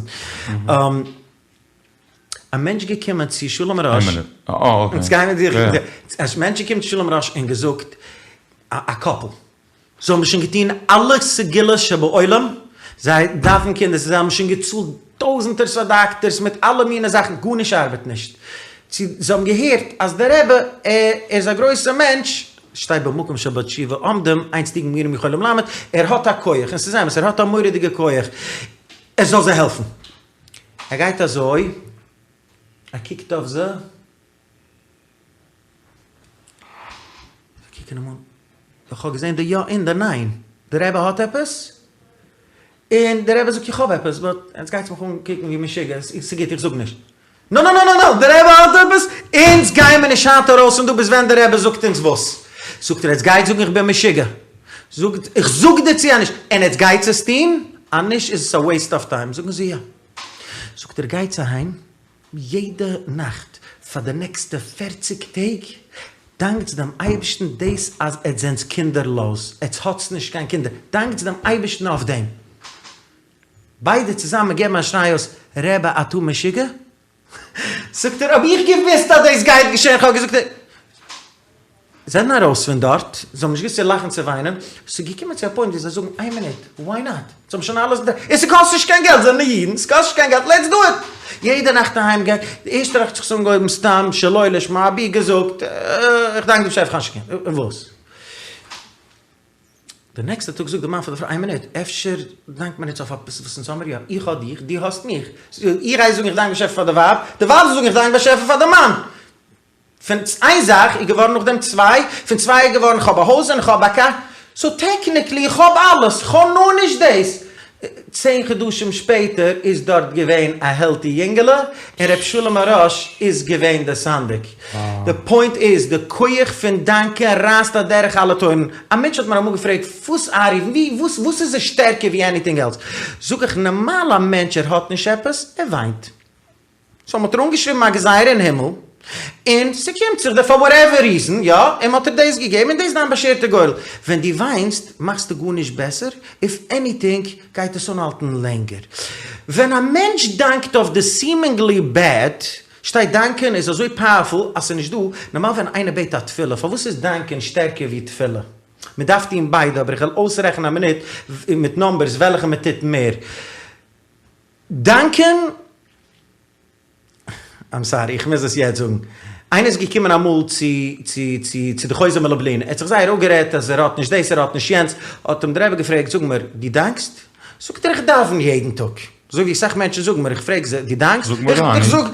א מענטש געקומען צו שלום ארוש, אונז גייען מיר א מענטש געקומען צו שלום ארוש און געזאגט א קאפל, זיי האבן שוין געטון אלע סגולות שבעולם, זיי דארפן קינדער, זיי האבן שוין געצאלט טויזענטערס פאר דאקטערס מיט אלע מיני זאכן, גארנישט ארבעט נישט. צו זיי האבן געהערט אז דער רבי ער איז א גרויסער מענטש, שטייט במקום שבעלי תשובה עומדים, אין צדיקים גמורים יכולים לעמוד, ער האט א כח, און ס'איז אמת, ער האט א מורא'דיגע כח, ער זאל זיי העלפן. ער גייט אזוי, ער קוקט אויף זיי, זיי קוקן אים אן, איך האב געזען די יא און די ניין, די רבי האט עפעס? און די רבי זאגט איך האב עפעס, באט עטס גייטס מיך אנקוקן ווי משוגע, ס'גוט איך זאג נישט. נא נא נא נא נא, די רבי האט עפעס, אונז גיימער נישט היינט ארויס פון דא ביז ווען די רבי זאגט אונז וואס. זאגט ער עטס גייטס זאגן איך בין משוגע, זאגט איך זאג דיר צו אז נישט, און עטס גייטס עס טון, אז נישט איז עס א וועיסט אוו טיים, זאגן זיי יא. זאגט ער גייטס אהיים, יעדע נאכט פאר די נעקסטע פערציג טעג, דאנקטס דעם אייבערשטן דאס אז עטס זענטס קינדערלאז, עטס האטס נישט קיין קינדער, דאנקטס דעם אייבערשטן אויף דעם. ביידע צוזאמען געבן א שריי אויס, רבי אתה משוגע? זאגט ער, האב איך געוואוסט אז דאס גייט געשען, כ'האב געזאגט. זענען ארויס פון דארט, זיי האבן נישט געוואוסט צו לאכן צו וויינען, ס'איז געקומען צו א פוינט ווי זיי זאגן, איין מינוט, וואי נאט? זיי האבן שוין אלעס געטון, און ס'קאסט נישט קיין געלט, זענען אידן, ס'קאסט נישט קיין געלט, לעטס דו איט! יעדע נאכט אהיים גיין, די ערשטע נאכט האט זיך עס אנגעהויבן סתם שלא לשמה, אבי געזאגט, איך דאנק דעם באשעפער כ'האב נישט קיין קינד, און וואס? די נעקסטע טאג זאגט די מאן פאר די פרוי, איין מינוט, אפשר דאנקט מען איצט אויף עפעס וואס אונז האמיר יא, איך האב דיך, דו האסט מיך, איך גיי זאגן איך דאנק באשעפער פאר די ווייב, די ווייב זאל זאגן איך דאנק באשעפער פאר די מאן. פון איין זאך איז געווארן נאכדעם צוויי, פון צוויי איז געווארן כ'האב א הויז און כ'האב א קאר, סאו טעקניקלי איך האב אלעס, כ'האב נאר נישט דאס. צען חדשים שפעטער איז דארט געווען א העלטי יונגעלע, און ר' שלום ארוש איז געווען די סנדק. די פוינט איז, די כח פון דאנקען רייסט אדורך אלע טויערן. א מענטש האט מיר אמאל געפרעגט, וואס ארי, ווי, וואס, וואס איז עס שטערקער ווי עניטינג עלס? זאג איך, נארמאל א מענטש ער האט נישט עפעס, ער וויינט. סאו מ'האט דיר אנגעשריבן א גזירה אין הימל, און ס'קומט זיך דיר פאר וואטעווער ריזען, יא, און מ'האט דיר דאס געגעבן, און דאס איז דיין באשערטע גורל. ווען דו וויינסט מאכסטו גארנישט בעסער, איף עניטינג גייט עס אנהאלטן לענגער. ווען א מענטש דאנקט אויף די סימינגלי בעד, שטייט דאנקען איז אזוי פאוערפול אז ס'איז נישט דא, נארמאל ווען איינער בעט א תפילה, פארוואס איז דאנקען שטערקער ווי תפילה? מ'דארף טון ביידע, אבער איך וועל אויסרעכענען א מינוט מיט נאמבערס וועלכע מ'טוט מער. דאנקען, איים סארי איך מוז עס יעצט זאגן, איינער איז געקומען אמאל צו צו צו צו די חוזה מלובלין, ער האט זיך זייער אפגערעדט אז ער האט נישט דאס ער האט נישט יענץ, האט אים דער רבי געפרעגט זאג מיר דו דאנקסט? זאגט ער איך דאוון יעדן טאג, אזוי ווי אסאך מענטשן זאגן מיר איך פרעג זיי דו דאנקסט? זאג מיר איך זאג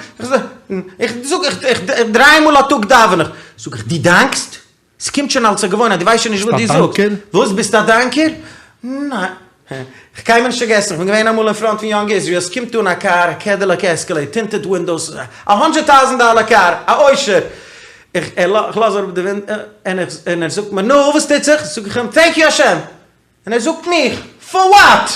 איך זאג איך דריי מאל א טאג דאווען איך, זאג איך דו דאנקסט? ס'קומט שוין אלס א געוואוינהייט, דו ווייסט שוין נישט וואס דו זאגסט. וואס? ביסט א דאנקער? ניין. כ'האב קיינמאל נישט פארגעסן, כ'בין געווען אמאל אין פראנט פון יאנג איזריעל, ס'קומט אן א קאר, א קעדילעק עסקעלעיד, טינטעד ווינדאוס, א הונדרעט טאוזענט דאלער קאר, א עושר. איך לאז אראפ די ווינדא, און ער זאגט מיר, נו, וואס טוט זיך? זאג איך אים, טענק יו השם! און ער זאגט מיך, פאר וואט?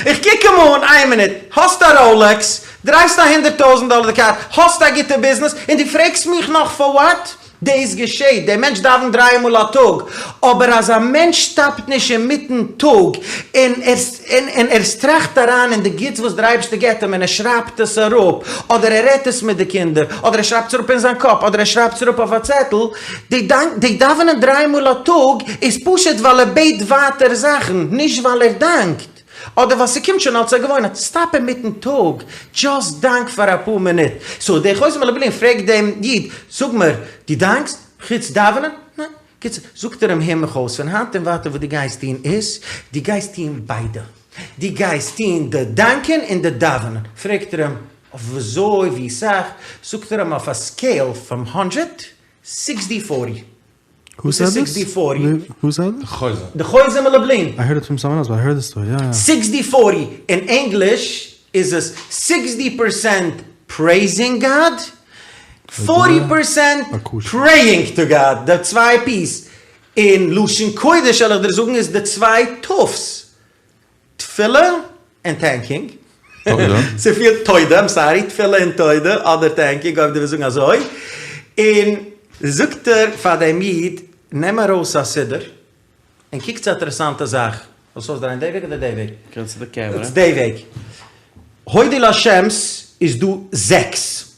איך קוק אים אן, איין מינוט, האסט א ראולעקס, דרייווסט א הונדערט טויזענט דאלער קאר, האסט א גוטע ביזנעס, און דו פרעגסט מיך נאך פאר וואט? דאס געשעט, דער מענטש דאווענט דריי מאל א טאג, אבער אז א מענטש סטאפט נישט אינמיטן טאג און ער און ער טראכט אריין אין די גוטס וואס דער אייבערשטער געבט אים און ער שרייבט עס אראפ, אדער ער רעדט עס מיט די קינדער, אדער ער שרייבט עס אראפ אין זיין קאפ, אדער ער שרייבט עס אראפ אויף א צעטל, די דאנק די דאווענען דריי מאל א טאג איז פשוט ווייל ער בעט ווייטער זאכן, נישט ווייל ער דאנקט, אדער ווייל ס'קומט שוין אלס א געוואוינהייט, סטאפ אינמיטן טאג, דזשאסט דאנק פאר אפאר מינוט. סאו דער חוזה מלובלין פרעגט דעם איד, זאג מיר, דו דאנקסט? חוץ דאווענען? ניין. קיצור, זאגט ער אים, הער מיך אויס, פון היינט און ווייטער וואס דו גייסט טון איז, דו גייסט טון ביידע. דו גייסט טון די דאנקען און די דאווענען. פרעגט ער אים, אויף וויאזוי, ווי סאך? זאגט ער אים, אויף א סקעיל פון הונדרעט, סיקסטי פארטי. Who said this? סיקסטי פארטי. Who said this? חוזה. די חוזה מלובלין. I heard it from someone else but I heard this story, יא יא. סיקסטי פארטי אין ענגליש איז עס סיקסטי פערסענט פרעיזינג גאד, פארטי פערסענט פרעיאינג טו גאד, די צוויי פי'ס. אין לשון קודש וועל איך דיר זאגן איז די צוויי תו'ס. תפילה און טענקינג. תודה. ס'פיל תודה, איים סארי, תפילה און תודה, אדער טענקינג אויב דו ווילסט זאגן אזוי. און זאגט ער פאר דעם איד, נעם ארויס א סידור, און קוק צו א אינטערעסאנטע זאך, זאלסט אויסדרייען די וועג אדער די וועג? קענסט צו די קעמערע. די וועג. הודו להשם'ס איז דא זעקס.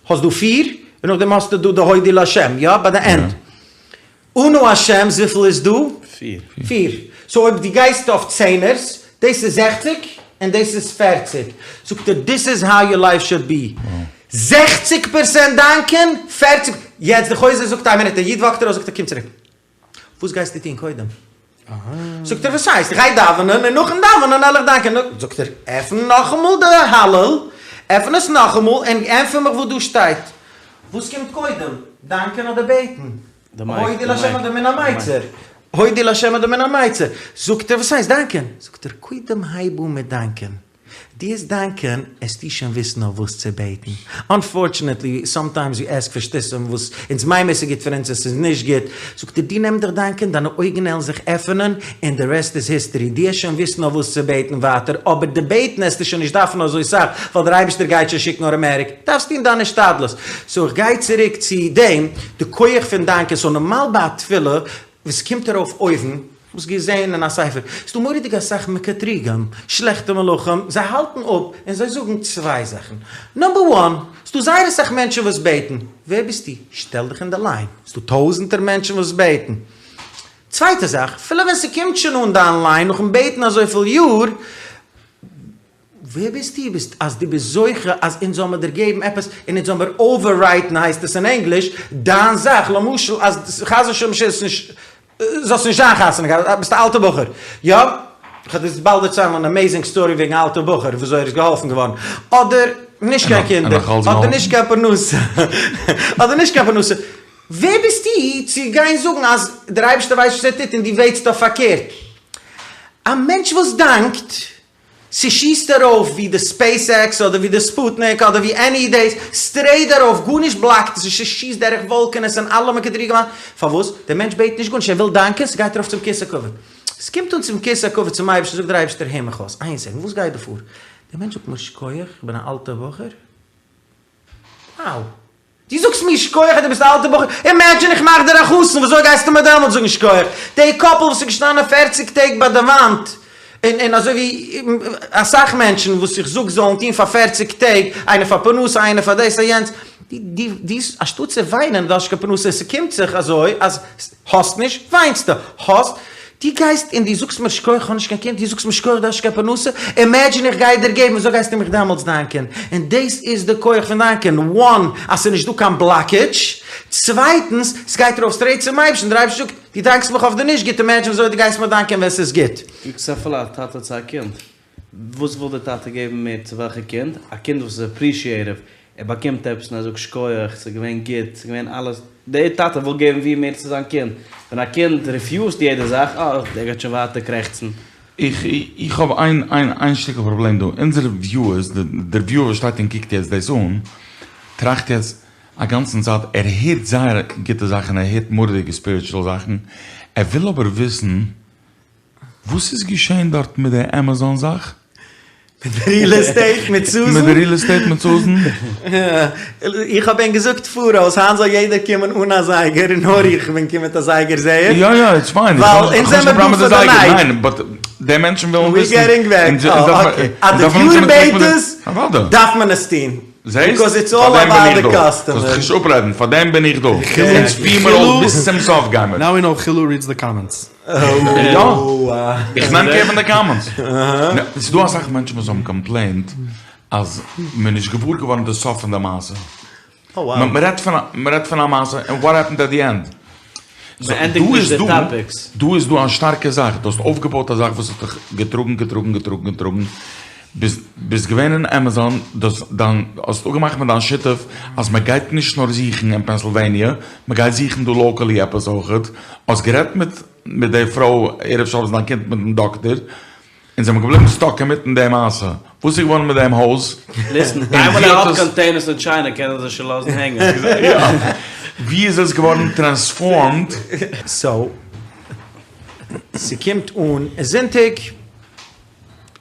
האסט דא פיר, און נאכדעם האסטו דא די הודו להשם, יא? ביי די ענד. אנא השם'ס וויפיל איז דא? פיר. פיר. סאו אויב דו גייסט אויף צענערס, דאס איז זעכציג און דאס איז פערציג. זאגט ער דיס איז האו יור לייף שוד בי. זעכציג פערסענט דאנקען, פערציג. יעצט די חוזה זאגט איין מינוט, דער איד וואקט ארויס זאגט ער קום צוריק. וואס גייסטו טון קודם? זאגט ער וואס הייסט? איך גיי דאווענען און נאכן דאווענען וועל איך דאנקען. זאגט ער עפן נאכאמאל די הלל, עפן עס נאכאמאל און ענטפער מיך וואס דא שטייט. וואס קומט קודם, דאנקען אדער בעטן? הודו לה' אדער מן המיצר? הודו לה' אדער מן המיצר? זאגט ער וואס הייסט דאנקען? זאגט ער קודם הייב אן מיט דאנקען. דו וועסט דאנקען עסטו שוין וויסן אויף וואס צו בעטן. אנפארטשענעטלי סאמטיימס ווי עסק פאר שטותים וואס אונז מיין מיר ס'איז גוט פאר אונז און ס'איז נישט גוט. זאגט ער דו נעם דיך דאנקען דיינע אויגן עלן זיך עפענען און די רעסט איז היסטערי. דו עסט שוין וויסן אויף וואס צו בעטן ווייטער אבער די בעטן עסטו שוין נישט דארפן אזוי סאך ווייל דער אייבערשטער גייט שוין שיקן אוטאמעטיק. דארפסט טון דיין השתדלות. סאו איך גיי צוריק צו דעם די כח פון דאנקען. סאו נארמאל ביי א תפילה וואס קומט ארויף אויבן כ'האב עס געזעהן אין א ספר, ס'דא מורא'דיג אסאך מקטריגים, שלעכטע מלאכים, זיי האלטן אפ און זיי זאגן צוויי זאכן, נאמבער וואן, ס'דא זייער אסאך מענטשן וואס בעטן, ווער ביסטו? שטעל דיך אין די ליין, ס'דא טויזענטער מענטשן וואס בעטן. צווייטע זאך, אפילו ווען ס'קומט שוין אן דיין ליין נאכן בעטן אזויפיל יאר, ווער ביסטו ביסט אז דו ביסט זוכה אז אונז זאל מיר דיר געבן עפעס און אונז זאל מיר אוועררייטן הייסט עס אין ענגליש דיין זאך למשל אז חס ושלום זאלסט נישט זאלסט נישט זיין חתונה געהאט ביסט א אלטע בחור יא כ'וועל דיר באלד דערציילן אן עמעזינג סטארי וועגן א אלטע בחור וויאזוי ער איז געהאלפן געווארן אדער נישט קיין קינדער אדער נישט קיין פרנסה אדער נישט קיין פרנסה ווער ביסטו צו גיין זאגן אז דער אייבערשטער ווייסט וואס ער טוט און דו וועטסט אויף פארקערט א מענטש וואס דאנקט ס'שיסט ארויף ווי די ספעיס עקס אדער ווי די ספוטניק אדער ווי עני דעיס, סטרעיט ארויף, גארנישט בלאקט עס נישט, ס'שיסט דורך וואלקענעס און אלע מקטריגים, פארוואס? דער מענטש בעט נישט גארנישט, ער וויל דאנקען, ס'גייט ארויף צום כסא הכבוד, ס'קומט אן צום כסא הכבוד צום אייבערשטן, זאגט דער אייבערשטער הער מיך אויס, איין סעקונד, וואס גייט דא פאר? דער מענטש זאגט מיר שכוח, איך בין א אלטע בחור, wow! דו זאגסט מיר שכוח אז דו ביסט א אלטע בחור? אימעדזשין איך מאך דיר א חתן, וויאזוי גייסטו מיר דעמאלטס זאגן שכוח? די קאפל וואס איז געשטאנען פערציג טעג ביי די וואנט, און און אזוי ווי אסאך מענטשן וואס איך זאג זאלן טון פאר פערציג טעג, איינער פאר פרנסה איינער פאר דאס און יענץ, דו דו דו אנשטאט צו וויינען דו האסט נישט קיין פרנסה, ס'קומט זיך אזוי אז האסט נישט וויינסטו, האסט דו גייסט און דו זאגסט מיר שכוח איך האב נישט קיין קינד, דו זאגסט מיר שכוח דו האסט נישט קיין פרנסה, אימעדזשין איך גיי דיר געבן, וויאזוי גייסטו מיך דעמאלטס דאנקען? און דאס איז די כח פון דאנקען, וואן, אז ס'איז נישט דא קיין בלאקעדזש, צווייטנס, ס'גייט ארויף סטרעיט צום אייבערשטן, דער אייבערשטער זאגט, דו דאנקסט מיך אויף די נישט גוט, אימעדזשין וויאזוי דו גייסט מיר דאנקען ווען ס'איז גוט. זאגסט אפילו א טאטע צו א קינד, וואס וויל דער טאטע געבן מער צו וועלכע קינד? א קינד וואס איז אפרישיעטיוו, ער באקומט עפעס און ער זאגט שכוח, ס'איז געווען גוט, ס'איז געווען אלעס, דער טאטע וויל געבן ווי מער צו זיין קינד, ווען א קינד ריפיוזט יעדע זאך, אה, דער גייט שוין ווייטער קרעכצן. איך איך האב איין איין איין שטיקל פראבלעם דא, אונזערע וויוערס, דער וויוער וואס שטייט און קוקט יעצט דאס אן, טראכט יעצט א גאנצן צייט, ער הערט זייער גוטע זאכן, ער הערט מורא'דיגע ספיריטשול זאכן, ער וויל אבער וויסן, וואס איז געשען דארט מיט די עמעזאן זאך? מיט די ריעל עסטעיט מיט סוזען? מיט די ריעל עסטעיט מיט סוזען? איך האב ענק געזאגט פאראויס, היינט זאל יעדער קומען אן א זייגער און נאר איך בין קומען מיט א זייגער זעהער. יא יא איטס פיין, ווייל אונז זעמער דא פאר די נייט. ניין באט די מענטשן ווילן וויסן. ווי געטינג בעק, אה אקעי. אז די וויוער בעט עס, דארף מען עס טון. זעהסט? ביקאוז איטס פאר אלל דעם בין אבאוט איך די דא. קאסטומער. זאלסט דיך נישט אפרעדן, פאר דעם בין איך דא. אונז פיר מיר אויס ביז צום סוף גיימער. נאו ווי נאו חילו ריעדס די קאמענטס. יא, איך נעם קער פון די קאמענטס. ס'איז דא אסאך מענטשן וואס האבן קאמפלעינט אז מ'איז נישט געוואר געווארן די סוף פון די מעשה. מ'רעדט פון מ'רעדט פון א מעשה און וואט העפענד עט די ענד? מ'ענדיגט נישט די טאפיקס. דא איז דא א שטארקע זאך, דו האסט אויפגעבויט א זאך וואס האט דיך געטראגן געטראגן געטראגן געטראגן. ביסט ביסט געווען אין עמעזאן, דאס דיין האסט אפגעמאכט מיט דיין שותף אז מען גייט נישט נאר זוכן אין פענסילוועניע, מען גייט זוכן דא לאקעלי עפעס אויכעט, האסט גערעדט מיט מיט די פרוי ערב שבת דיין קינד מיטן דאקטער, און זעמיר געבליבן סטאק אינמיטן די מעשה, וואס איז געווארן מיט דעם הויז? ליסן, איינמאל ער האט קאנטעינערס אין טשיינע קען ער זיי שוין לאזן הענגען. יא, ווי איז עס געווארן טרענספארמד? סאו, ס'קומט אן זונטאג,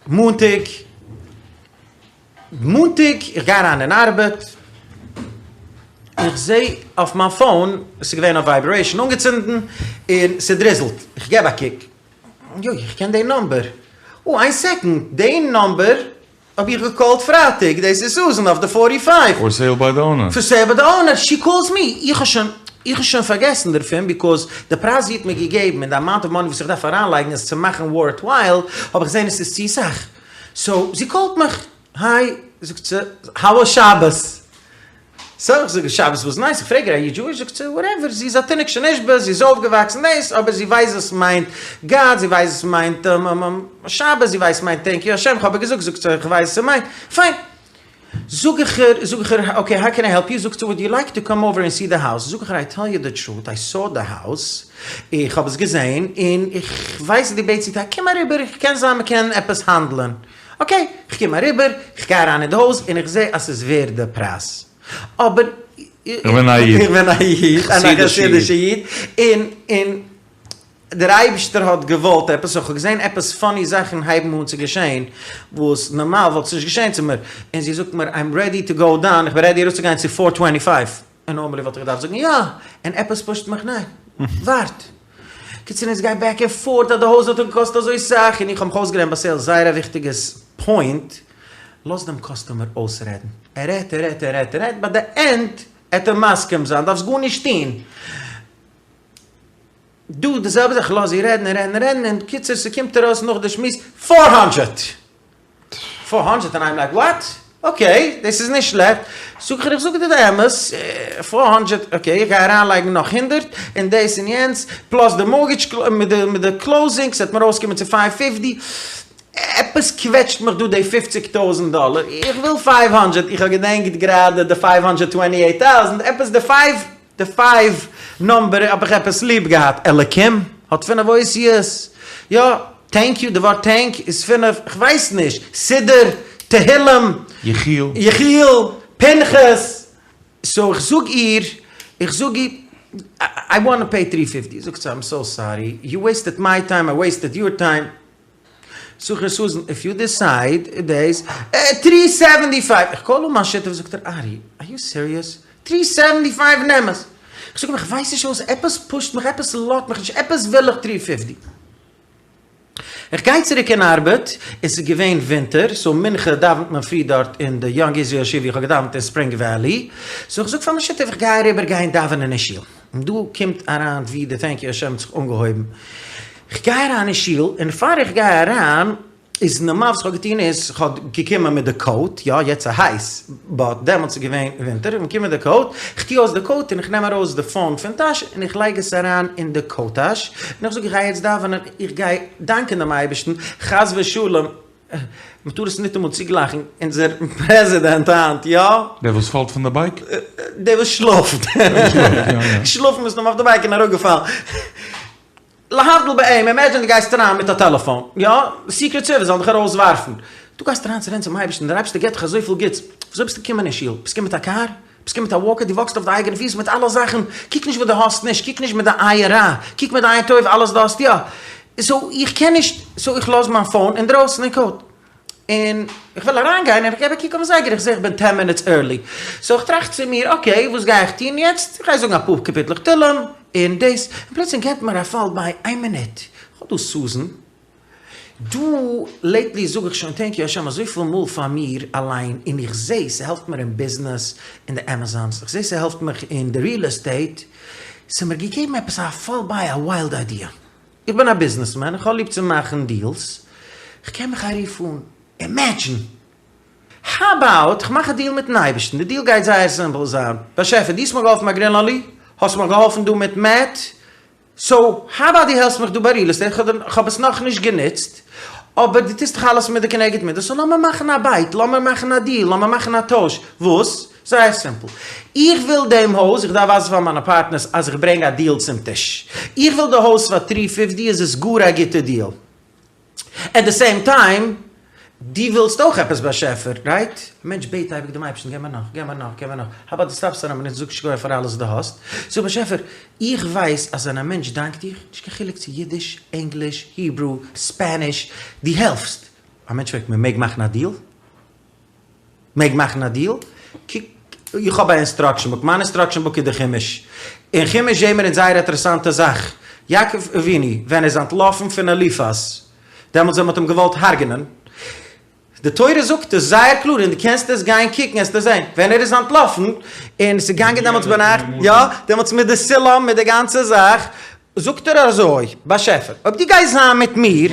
מאנטאג, מאנטאג איך גיי אריין אין ארבעט, איך זע אויף מיין פאון, עס איז געווען אויף ווייברעישאן אנגעצינדן, און ס'דריזלט, איך געב א קוק, יוי איך קען די נאמבער, אה איין סעקאנד, די נאמבער האב איך געקאלט פרייטאג, דאס איז סוזען אויף די פארטי פייוו. פאר סעיל ביי די אונער. פאר סעיל ביי די אונער, שי קאלס מי, איך האב שוין, איך האב שוין פארגעסן דערפון, ביקאוז די פרייז זי האט מיר געגעבן און די אמאונט אוו מאני וואס איך דארף אריינלייגן עס צו מאכן ווארט ווייל, האב איך געזען עס איז צו סאך. סאו זי קאלט מיך, היי, זאגט זי, האו וואס שבת? סאו איך זאג שבת וואס נייס, איך פרעג איר אר יו דזשואיש? זאגט זי וואטעווער, זי איז א תינוק שנשבה, זי איז אויפגעוואקסן דאס, אבער זי ווייסט וואס מיינט גאט, זי ווייסט וואס מיינט שבת, זי ווייסט וואס מיינט טענק יו השם, כ'האב איר געזאגט, זאגט זי איך ווייס וואס ס'מיינט, פיין. זאג איך איר, זאג איך איר, אקעי האו קען איי העלפ יו, זאגט זי וואלד יו לייק טו קאם אווער ענד סי די האוז, זאג איך איר איי טעל יו די טרוט, איי סאו די האוז, איך האב עס געזען, און איך ווייס אז דו בעטסט צו טייער, קום אריבער, קען זיין מ'קען עפעס האנדלען. אקעי, איך קום אריבער, איך גיי אריין אין די הויז און איך זע אז ס'איז ווערד די פרייז. אבער איך בין א איד. איך בין א איד, א חסידישע איד, און און דער אייבערשטער האט געוואלט עפעס, איך האב געזען עפעס פאני זאכן הייבן אן צו געשען, וואס נארמאל וואלט עס נישט געשען צו מיר, און זי זאגט מיר איים רעדי טו גאו דאון, איך בין רעדי אראפצוגיין צו פאר טווענטי פייוו. און נארמאלי וואלט איך געדארפט זאגן יא, און עפעס פושט מיך ניין, ווארט. קיצור אונז גיי בעק ענד פארט אז די הויז האט געקאסט אזוי סאך, און איך האב מיך אויסגעלערנט ביי סעילס זייער א וויכטיגע פוינט, לאז דעם קאסטומער אויסרעדן, ער רעדט ער רעדט ער רעדט ער רעדט, ביי די ענד עט ער מסכים זיין, דארפסט גארנישט טון. דא די זעלבע זאך, לאז איר רעדן און רעדן און רעדן, און קיצור ס'קומט ארויס נאך די שמועס פאר האנדרעט! פאר האנדרעט און איים לייק וואט? אקעי דאס איז נישט שלעכט, זאג איך איר איך זאג דיר די אמת, פאר האנדרעט אקעי איך גיי אריינלייגן נאך הונדרעט און דאס און יענץ, פלאס די מארטגעדזש מיט די מיט די קלאוזינג ס'וועט מיר אויסקומען צו פייוו פיפטי, עפעס קוועטשט מיך דא די פופציג טויזנט דאלער, איך וויל פייוו האנדרעט, איך האב געדענקט גראדע די פייוו האנדרעט טווענטי עיט טאוזנט, עפעס די פייוו די פייוו נאמבער האב איך עפעס ליב געהאט, אלקים האט פינף אותיות, יא, טענק יו, די ווארט טענק איז פינף, כ'ווייס נישט, סידור, תהילים, יחיאל, יחיאל, פנחס, סאו איך זאג איר, איך זאג איר, איי וואנט טו פעי טרי פיפטי, זאגט זי איים סאו סארי, יו וועיסטעד מיי טיים, איי וועיסטעד יור טיים, זאג איך איר סוזען, איף יו דיסייד דעיס, טרי סעווענטי פייוו, איך קאל אן מיין שותף זאגט ער ארי, אר יו סיריעס? טרי סעווענטי פייוו נעם עס! איך זאג אים איך ווייס נישט וואס, עפעס פושט מיך, עפעס לאזט מיך נישט, עפעס וויל איך טרי פיפטי. איך גיי צוריק אין ארבעט, עס איז געווען ווינטער, סאו מנחה דאווענט מען פרי דארט אין די יאנג איזריעל ישיבה ווי איך האב געדאווענט אין ספרינג וועלי, סאו איך זאג פאר מיין שותף איך גיי אריבער גיין דאווענען אין שול, און דא קומט אריין ווי די טענק יו השם האט זיך אנגעהויבן, איך גיי אריין אין שול, און פאר איך גיי אריין, איז נארמאל וואס כ'האב געטון איז, כ'האב געקומען מיט די קאוט, יא יעצט איז הייס, באט דעמאלטס איז געווען ווינטער, איך בין געקומען מיט די קאוט, איך טו אויס די קאוט און איך נעם ארויס די פאון פון טאש און איך לייג עס אריין אין די קאוט טאש, און איך זאג איך גיי יעצט דאווענען, איך גיי דאנקען דעם אייבערשטן, חס ושלום, מ'טאר עס ניטאמאל צוגלייכן, אונזער פרעזידענט היינט, יא? דער וואס פאלט פון די בייק? דער וואס שלאפט. שלאפן מסתמא אויף די בייק און אראפגעפאלן. להבדיל ביי אים, אימעדזשין דו גייסט אריין מיט א טעלעפאן, יא? סיקרעט סערוויס זאלן דיך ארויסווארפן. דו גייסט אריין צו רעדן צום אייבערשטן, דער אייבערשטער געבט דיך אזויפיל גוטס, וויאזוי ביסטו געקומען אין שול? ביסט געקומען מיט א קאר? ביסט געקומען מיט א וואקער? דו וואקסט אויף די אייגענע פיס מיט אלע זאכן, קוק נישט וואס דו האסט נישט, קוק נישט מיט די עין רע, קוק מיט די עין טוב אלעס דו האסט יא. סאו איך קען נישט, סאו איך לאז מיין פאון אינדרויסן אין קאוט. און איך וויל אריינגיין און איך געב א קוק אויפן זייגער איך זע איך בין טען מינוטס ערלי, סאו איך טראכט צו מיר אקעי וואס גיי איך טון יעצט, איך גיי זאגן אפאר קאפיטלעך תהלים און דאס, און פלוצלינג געבט מיר א פאל ביי איין מינוט, איך האב דא סוזען דא, לעיטלי זאג איך שוין טענק יו השם אזויפיל מאל פאר מיר אליין און איך זע ס'העלפט מיר אין ביזנעס אין די עמעזאנס, איך זע ס'העלפט מיך אין די ריעל עסטעיט, ס'מיר געגעבן עפעס א פאל ביי א וויילד איידיע. איך בין א ביזנעסמען, איך האב ליב צו מאכן דיעלס, איך קען מיך א רוף אן, אימעדזשין! האו אבאוט איך מאך א דיעל מיטן אייבערשטן, די דיעל גייט זייער סימפל זיין, באשעפער דו האסט מיך געהאלפן ביי גרינלאלי, האסט מיך געהאלפן דא מיט מעט, סאו האו אבאוט דו העלפסט מיך דא ביי ריעל עסטעיט, איך האב עס נאכנישט גענוצט, אבער דו טוסט דאך אלעס מידה כנגד מידה, סאו לאמיר מאכן א בייט, לאמיר מאכן א דיעל, לאמיר מאכן א טויש. וואס? זייער סימפל. איך וויל דעם הויז, איך דארף ווייזן פאר מיינע פארטנערס אז איך ברענג א דיעל צום טיש. איך וויל די הויז פאר טרי פיפטי איז עס גאר א גוטע דיעל. עט די סעים טיים, דו ווילסט אויך עפעס באשעפער, רייט? א מענטש בעט אייביג דעם אייבערשטן געב מיר נאך, געב מיר נאך, געב מיר נאך, האו אבאוט דו סטאפסט פאר א מינוט זאג שכוח פאר אלעס וואס דו האסט, זאג באשעפער, איך ווייס אז ווען א מענטש דאנקט דיך, נישט קיין חילוק צו אידיש, ענגליש, היברו, ספעניש, דו העלפסט. א מענטש פרעגט מען מעג מאכן א דיעל? מעג מאכן א דיעל? קוק, איך האב א אינסטראקשען בוק, מיין אינסטראקשען בוק איז די חומש. אין חומש זעהן מיר אונז זייער אינטערעסאנטע זאך. יעקב אבינו ווען ער איז אנטלאפן פון אליפז, דעמאלטס ווען מ'האט אים געוואלט הרג'נען, די תורה זאגט עס זייער קלאר און דו קענסט עס גיין קוקן עסטו זעהן, ווען ער איז אנטלאפן, און עס איז געגאנגען דעמאלטס ביינאכט, יא, דעמאלטס מיט די סולם מיט די גאנצע זאך, זאגט ער אזוי, באשעפער, אויב דו גייסט זיין מיט מיר,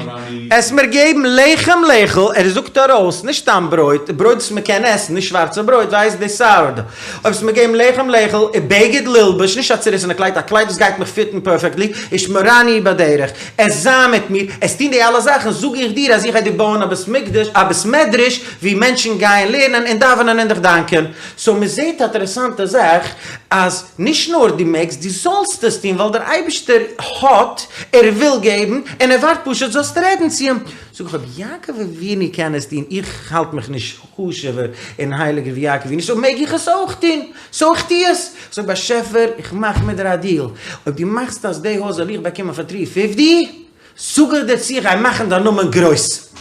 עסט מיר געבן לחם לאכול, ער זאגט ארויס, נישט סתם ברויט, ברויט וואס מען קען עסן, נישט שווארצע ברויט, ווייסט די סאורדאו, אויב עסט מיר געבן לחם לאכול, ובגד ללבוש, נישט א צוריסענע קלייד, א קלייד וואס גייט מיך פיטן פערפעקטלי, ושמרני בדרך, עסט זיין מיט מיר, עסט טון די אלע זאכן, זאג איך דיר אז איך גיי דיר בויען א בית מקדש, א בית מדרש, וואו מענטשן גייען לערנען און דאווענען און דיך דאנקען. סאו מען זעט א אינטערעסאנטע זאך, אז נישט נאר דו מעגסט, דו זאלסט עס טון, ווייל דער אייבערשטער האט, ער וויל געבן, און ער ווארט פשוט זאלסט רעדן צו אים. זאג איך, אויב יעקב אבינו קען עס טון, איך האלט מיך נישט חשוב'ער און הייליגער ווי יעקב אבינו, סאו מעג איך עס אויך טון, סאו איך טו עס. זאג באשעפער, איך מאך מיט דיר א דיעל, אויב דו מאכסט אז די הויז זאל איך באקומען פאר טרי פיפטי, זאג איך דיר צו איך גיי מאכן דיין נאמען גרויס.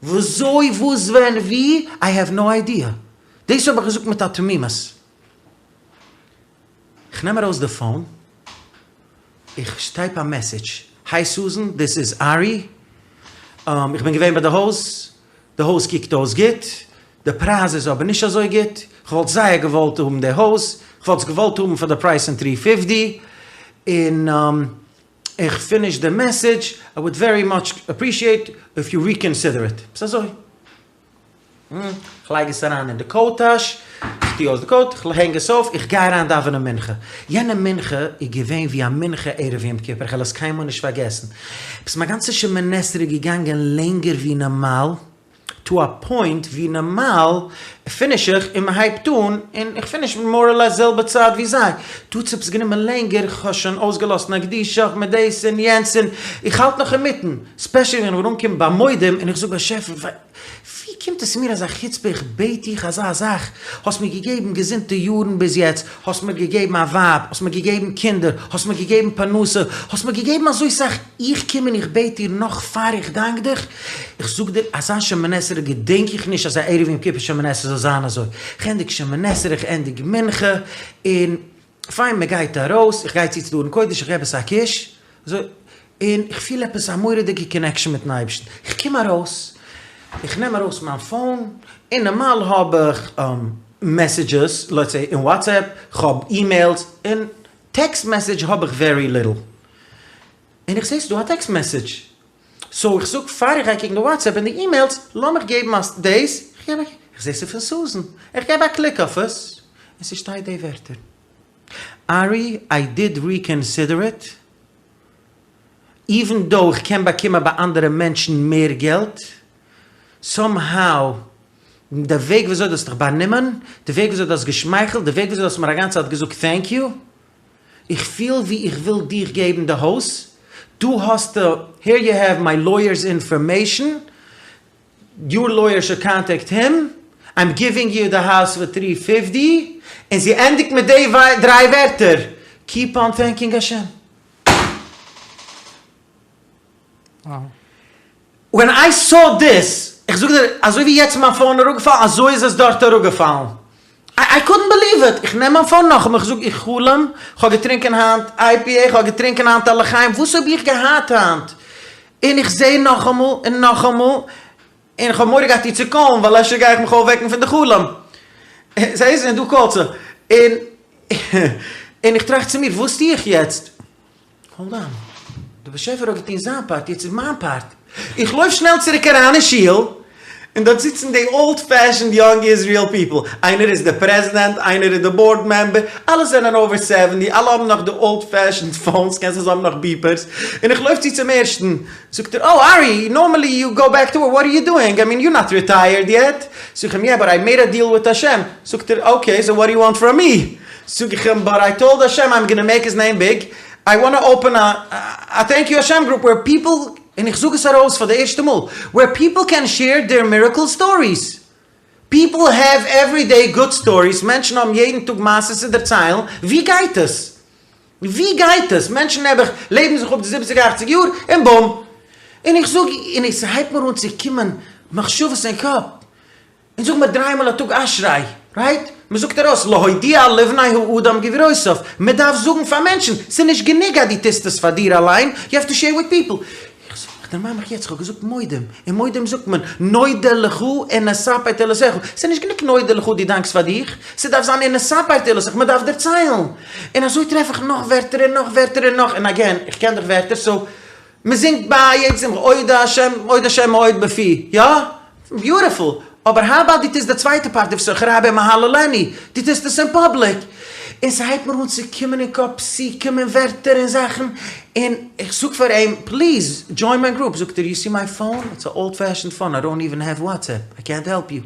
וויאזוי וואס ווען ווי, איי העוו נאו איידיע. דאס האב איך געזאגט מיט א תמימות. איך נעם ארויס די פאון, איך טייפ א מעסעדזש, היי סוזען, דיס איז ארי, איך בין געווען ביי די הויז, די הויז קוקט אויס גוט, די פרייז איז אבער נישט אזוי גוט, כ'וואלט זייער געוואלט האבן די הויז, כ'וואלט עס געוואלט האבן פאר די פרייז פון טרי פיפטי, און איך פיניש די מעסעדזש, איי וואלד ווערי מאטש אפרישיעט איף יו ריקאנסידער איט. עפעס אזוי. כ'לייג עס אריין אין די קאוט טאש, כ'טו אויס די קאוט, כ'הענג עס אויף, איך גיי אריין דאווענען מנחה. יענע מנחה איז געווען ווי א מנחה ערב יום כיפור, כ'וועל עס קיינמאל נישט פארגעסן. עפעס מיין גאנצע שמונה עשרה איז געגאנגען לענגער ווי נארמאל, טו א פוינט ווי נארמאל פיניש איך און מ'הייבט אן, און איך פיניש מאר אר לעס זעלבע צייט ווי זיי. דא האט עס עפעס גענומען לענגער, כ'האב שוין אויסגעלאזט נקדישך מיט דאס און יענץ און איך האלט נאך אינמיטן, ספעשעלי ווען כ'בין אנגעקומען ביי מודים און איך זאג באשעפער, ווי קומט עס מיר אזא חוצפה איך בעט דיך אזא זאך, האסט מיר געגעבן געזונטע יארן ביז יעצט, האסט מיר געגעבן א ווייב, האסט מיר געגעבן קינדער, האסט מיר געגעבן פרנסה, האסט מיר געגעבן אזוי סאך, איך קום און איך בעט דיר נאך פאר איך דאנק דיך, איך זאג דיר אזא שמונה עשרה געדענק איך נישט אז א ערב יום כיפור שמונה עשרה זאל זיין אזוי, איך ענדיג שמונה עשרה איך ענדיג מנחה, און פיין מען גייט ארויס, איך גיי צו צו די ארון קודש איך געב עס א קוש, אזוי, און איך פיל עפעס א מורא'דיגע קאנעקשאן מיטן אייבערשטן, איך קום ארויס, איך נעם ארויס מיין פאון, און נארמאל האב איך מעסעדזשעס, לעטס סעי אין וואטסעפפ, כ'האב אימעילס, און טעקסט מעסעדזש האב איך ווערי ליטל, און איך זעה ס'דא א טעקסט מעסעדזש, סאו איך זאג פאר איך גיי קוקן די וואטסעפפ און די אימעילס, לאמיך געבן א דאס, איך געב א קוק, איך זעה ס'איז פון סוזען, איך געב א קליק אויף עס, און ס'שטייט די ווערטער. ארי, איי דיד ריקאנסידער איט, איווען דאו איך קען באקומען ביי אנדערע מענטשן מער געלט, סאם האו, די וועג וויאזוי דו האסט דיך באנומען, די וועג וויאזוי דו האסט געשמייכלט, די וועג וויאזוי דו האסט מיר א גאנצע צייט געזאגט טענק יו, איך פיל ווי איך וויל דיך געבן די הויז, דא האסטו, העיר יו העוו מיי לויער'ס אינפארמעישן, יור לויער שוד קאנטעקט הים, איים גיווינג יו די האוז פאר טרי פיפטי, און זי ענדיגט מיט די דריי ווערטער, קיפ אן טענקינג השם. ווען איי סאו דיס, איך זאג דיר, אזוי ווי יעצט איז מיין פאון אראפגעפאלן, אזוי איז עס דארט אראפגעפאלן. איי קאדנט בעליוו איט! איך נעם מיין פאון נאכאמאל, איך זאג, איך חלום, כ'האב געטרינקען היינט איי פי עי, כ'האב געטרינקען היינט א לחיים, וואס האב איך געהאט היינט? און איך זעה נאכאמאל און נאכאמאל, און כ'האב מורא געהאט איר צו קאלן ווייל אפשר גיי איך מיך אויפוועקן פון די חלום. זעהסט? און דא קאלט זי. און און איך טראכט צו מיר, וואס טו איך יעצט? האלד אן, דער באשעפער האט געטון זיין פארט, יעצט איז מיין פארט. איך לויף שנעל צוריק אריין אין שול, און. און דארט זיצן די אולד פעשענד יאנג איזריעל פיפל, איינער איז די פרעזידענט, איינער איז די באורד מעמבער, אלע זענען אווער סעווענטי, אלע האבן נאך די אולד פעשענד פאונס, קענסט זיי האבן נאך ביפערס, און איך לויף צו צום ערשטן, זאגט ער, אוי ארי, נארמעלי יו גאו בעק טו ווארק, וואט אר יו דואינג, איי מין יור נאט ריטייערד יעט, זאג איך אים, יא באט איי מעיד א דיעל וויט השם, זאגט ער, אקעי סאו וואט דו יו וואנט פראם מי, זאג איך אים, באט איי טאלד השם איים גאנא מעיק היז נעים ביג, איי וואנא אפען א א טענק יו השם גרופ ווער פיפל, און איך זאג עס ארויס פאר די ערשטע מאל, ווער פיפל קען שעיר דעיר מירעקל סטאריס. פיפל העוו עווערי דעי גוד סטאריס, מענטשן האבן יעדן טאג מעשות צו דערציילן, ווי גייט עס? ווי גייט עס? מענטשן נעבעך לעבן זיך אפ די זיבעציג אכציג יאר און בום! און איך זאג, און עס הייבט מיר אן צו קומען מחשבות אין קאפ, אונז זאגן מיר דריי מאל א טאג אשרי, רייט? מען זאגט ארויס להודיע לבני האדם גבורותיו, מען דארף זאגן פאר מענטשן, ס'איז נישט גענוג אז דו טוסט עס פאר דיר אליין, יו העוו טו שעיר וויט פיפל. איך זאג, איך דערמאן מיך יעצט, איך האב געזאגט מודים, און מודים זאגט מען, נודה לך ונספר תהלתך, ס'איז נישט גענוג נודה לך דו דאנקסט פאר דיך, ס'דארף זיין ונספר תהלתך, מען דארף דערציילן. און אזוי טרעף איך נאך ווערטער און נאך ווערטער און נאך, און אגעין, איך קען דאך ווערטער, סאו מען זינגט ביי יעדע שמחה אודה השם אודה השם מאוד בפי, יא? ביוטיפול, אבער האו אבאוט דו טוסט די צווייטע פארט ובתוך רבים אהללנו, דו טוסט עס אין פאבליק, און ס'הייבט מיר אן צו קומען אין קאפ פסוקים און ווערטער און זאכן, און איך זאג פאר אים פליז דזשוין מיין גרופ, זאגט ער יו סי מיי פאון, איטס א אולד פעשענד פאון, איי דאנט איווען העוו וואטסעפפ, איי קענט העלפ יו.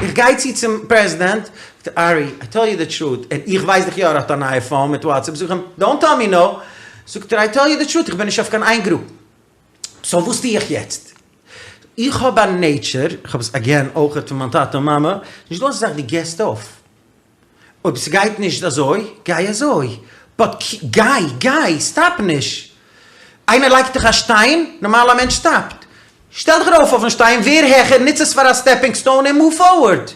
איך גיי צו צום פרעזידענט, זאגט ער, ארי, איי טעל יו די טרוט, און איך ווייס דאך יא ער האט א נייע פאון מיט וואטסעפפ, זאג איך אים, דאונט טעל מי נאו, זאגט ער, איי טעל יו די טרוט, איך בין נישט אויף קיין איין גרופ, סאו וואס טו איך יעצט? איך האב א נעיטשער, איך האב עס אגעין אויכעט פון מיין טאטע און מאמע, נישט דא אזא זאך דו געסט אויף, אויב ס'גייט נישט אזוי, גיי אזוי, באט גיי, גיי, סטאפ נישט! איינער לייגט דיך א שטיין, נארמאל א מענטש סטאפט. שטעל דיך ארויף אויפן שטיין, ווער העכער, נוץ עס פאר א סטעפינג סטאון און מאוו פארווארד.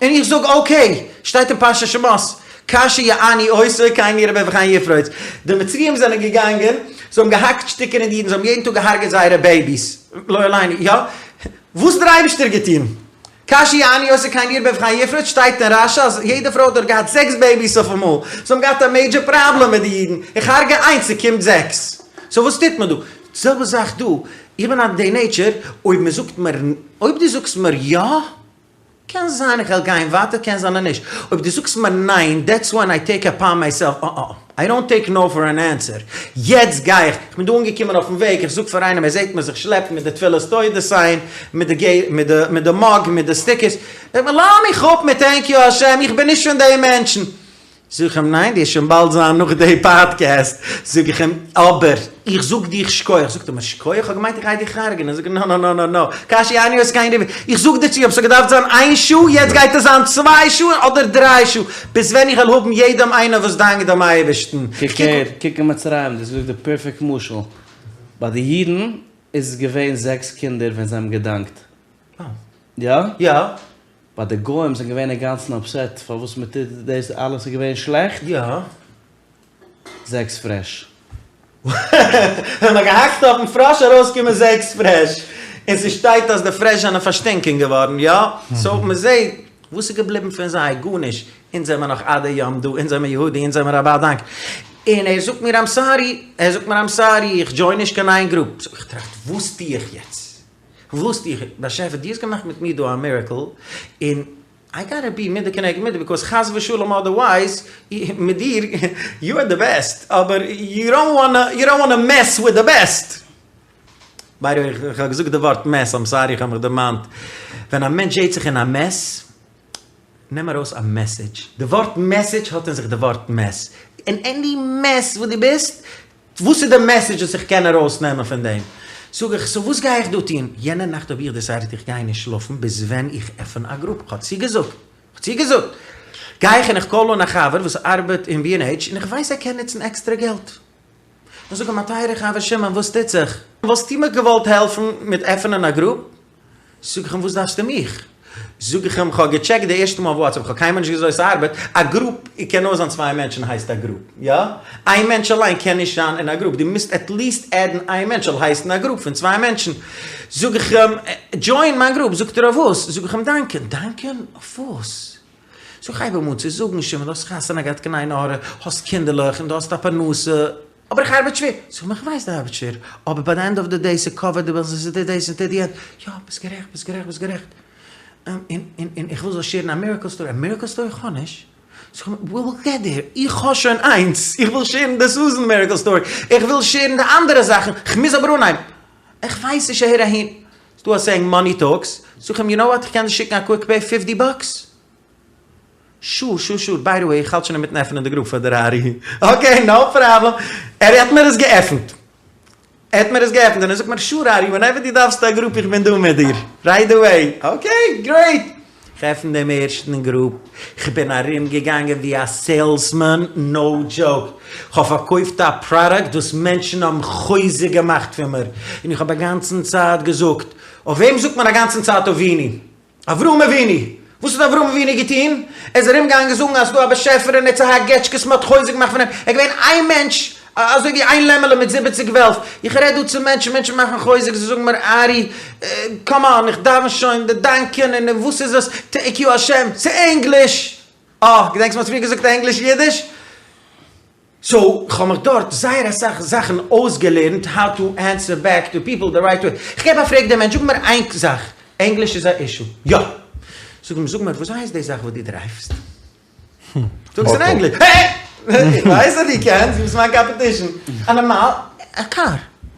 און איך זאג אקעי, שטייט אין פרשת שמות, כאשר יענו אותו כן ירבה וכן יפרוץ. די מצריים זענען געגאנגען, זיי האבן געהאקט שטיקער אין די אידן, זיי האבן יעדן טאג געהארגעט זייערע בעיביס, לא עלינו, יא? וואס האט דער אייבערשטער געטון? כאשר יענו אותו כן ירבה וכן יפרוץ שטייט אין רש"י אז יעדע פרוי האט דארט געהאט זעקס בעיביס אויפאמאל, זיי האבן געהאט א מעידזשער פראבלעם מיט די אידן, איך הרגע איינס ס'קומט זעקס, סאו וואס טוט מען דא? די זעלבע זאך דא, איך בין א די נעיטשער, אויב מען זאגט מיר, אויב דו זאגסט מיר יא, קען זיין איך וועל גיין ווייטער קען זיין אז נישט, אויב דו זאגסט מיר ניין, דעטס ווען איי טעיק אפאן מיי סעלף, אה אה. איי דאנט טעיק נאו פאר אן ענסער. יעצט גיי איך, איך בין דא אנגעקומען אויפן וועג, איך זאג פאר איינעם, ער זעט מיר זיך שלעפן מיט די תפילת תודה סיין, מיט די געי, מיט די, מיט די מאג, מיט די סטיקערס, זאגט מיר, לאז מיך אפ מיט טענק יו השם, איך בין נישט פון די מענטשן. זאג איך אים, ניין, דו וועסט שוין באלד זיין נאך די פאדקעסט. זאג איך אים, אבער איך זאג דיך שכוח. זאגט ער מיר, שכוח? איך האב געמיינט איך גיי דיך הרג'נען. זאג איך, נא נא נא נא נא, כאשר יענו אותו כן ירבה, איך זאג דיר צו, אויב ס'האט געדארפט זיין איין שעה, יעצט גייט עס זיין צוויי שעה אדער דריי שעה, ביז ווען איך וועל האבן יעדעם איינער וואס דאנקט דעם אייבערשטן. קוק הער, קוק אין מצרים, דאס איז די פערפעקט משל. ביי די אידן איז עס געווען זעקס קינדער ווען זיי האבן געדאנקט. יא? יא. ביי די גוים זענען געווען אינגאנצן אפסעט פארוואס מען טוט דאס אלעס איז געווען שלעכט. יא. זעקס פרעש. ווען מ'האט געהאקט אויפן פראש ארויסקומען זעקס פרעש, און ס'שטייט אז די פרעש זענען פארשטינקען געווארן, יא? סאו מ'זעהט וואס איז געבליבן פון זיי? גארנישט, אונז זעמער נאך עד היום דא, אונז זעמער יהודי, אונז זעמער א בר דאנק. און ער זאגט מיר איים סארי, ער זאגט מיר איים סארי, איך דזשוין נישט קיין איין גרופ. סאו איך טראכט וואס טו איך יעצט? וואס טו איך? באשעפער דו האסט געמאכט מיט מיר דא א מירעקל, און איי גאטע בי מידה כנגד מידה ביקאוז חס ושלום אדערווייז מיט דיר יו אר די בעסט אבער יו דאנט וואנא יו דאנט וואנא מעס וויט די בעסט. ביי די וועי איך האב געזאגט די ווארט מעס איים סארי איך האב מיך דערמאנט ווען א מענטש זעהט זיך אין א מעס נעם ארויס א מעסעדזש די ווארט מעסעדזש האט אין זיך די ווארט מעס אין עני מעס וואס דו ביסט וואס איז די מעסעדזש וואס איך קען ארויס נעמען פון דעם? זאג איך, סאו וואס גיי איך דא טון? יענע נאכט האב איך דעסיידעט איך גיי נישט שלאפן ביז ווען איך עפען א גרופ, כ'האב צוגעזאגט, כ'האב צוגעזאגט! גיי איך און איך קאל אן א חבר וואס ארבעט אין בי ענד עיטש און איך ווייס ער קען נוצן עקסטערע געלט. איך זאג אים, מיין טייערע חבר שמעון וואס טוט זיך? וואלסטו מיר געוואלט העלפן מיט עפענען א גרופ? זאג איך אים וואס דארפסטו מיך? זאג איך אים כ'האב געטשעקט די ערשטע מאל וואטסעפפ כ'האב קיינמאל נישט געזען וויאזוי ס'ארבעט, א גרופ קען נאר זיין צוויי מענטשן הייסט א גרופ, יא? איין מענטש אליין קען נישט זיין אין א גרופ, דו מוזט עטליעסט עדן איין מענטש זאל הייסן א גרופ פון צוויי מענטשן. זאג איך אים דזשוין מיין גרופ, זאגט ער אויף וואס? זאג איך אים דאנקען, דאנקען? אויף וואס? סאו כ'הייב אים אן צו זאגן שמעון דו האסט חתונה געהאט קיין עין הרע, האסט קינדערלעך און דו האסט א פרנסה. אבער איך ארבעט שווער. זאג איך אים איך ווייס דו ארבעטסט שווער, אבער ביי די ענד אוו די דעי ס'קאווערט די בילס און ס'טוט דאס און טוט יענץ. יא, ביסט גערעכט, ביסט גערעכט, ביסט גערעכט. און און און איך וויל זאלסט שעירן א מירעקל סטארי. א מירעקל סטארי? איך האב נישט. זאג איך אים, ווי וויל געט דעיר. איך האב שוין איינס. איך וויל שעירן די סוזען מירעקל סטארי. איך וויל שעירן די אנדערע זאכן. כ'מוז אבער אנהייבן. איך ווייס נישט אהער אהין. ס'דא א סעיאינג מאני טאלקס. זאג איך אים, יו נאו וואט, איך קען דיר שיקן א קוויק פעי פיפטי באקס. שור שור שור, ביי די וועי איך האלט שוין אינמיטן עפענען די גרופ פאר דיר ארי, אקעי נאו פראבלעם, ער האט מיר עס געעפנט, ער האט מיר עס געעפנט און ער זאגט מיר שור ארי ווענעווער דו דארפסט א גרופ איך בין דא מיט דיר, רייט עוועי, אקעי גרעיט, איך עפן דעם ערשטן גרופ, כ'בין ארום געגאנגען ווי א סעילסמאן, נאו דזשאוק, כ'האב פארקויפט א פראדאקט וואס מענטשן האבן חוזק געמאכט פון מיר, און איך האב אגאנצן צייט געזאגט, אויף וועם זאגט מען אגאנצן צייט אבינו? אברהם אבינו! וואס האט אברהם אבינו געטון? ער איז ארום געגאנגען זאגן אז ס'דא א באשעפער און ער האט צוהאקט געטשקעס, מ'האט חוזק געמאכט פון אים, ער איז געווען איין מענטש, אזוי ווי איין לעמעלע מיט זיבעציג וועלף. איך רעד דא צו מענטשן, מענטשן מאכן חוזק, זיי זאגן מיר ארי, קאם אן, איך דאווען שוין, די דאנקען און וואס איז עס, טענק יו השם, ס'ענגליש! אה, געדענקסט מ'האט פריער געזאגט ענגליש אידיש? סאו כ'האב מיך דארט זייער אסאך זאכן אויסגעלערנט האו טו ענסער בעק טו פיפל די רייט וועי. כ'געב א פרעג דעם מענטש, זאג מיר איין זאך, ענגליש איז א אישו? יא! זאג אים, זאג מיר וואס הייסט די זאך וואס דו דרייווסט? זאג עס אין ענגליש. העי! איך ווייס אז דו קענסט, דו ביסט מיין קאמפעטישן. א נארמאל, א קאר.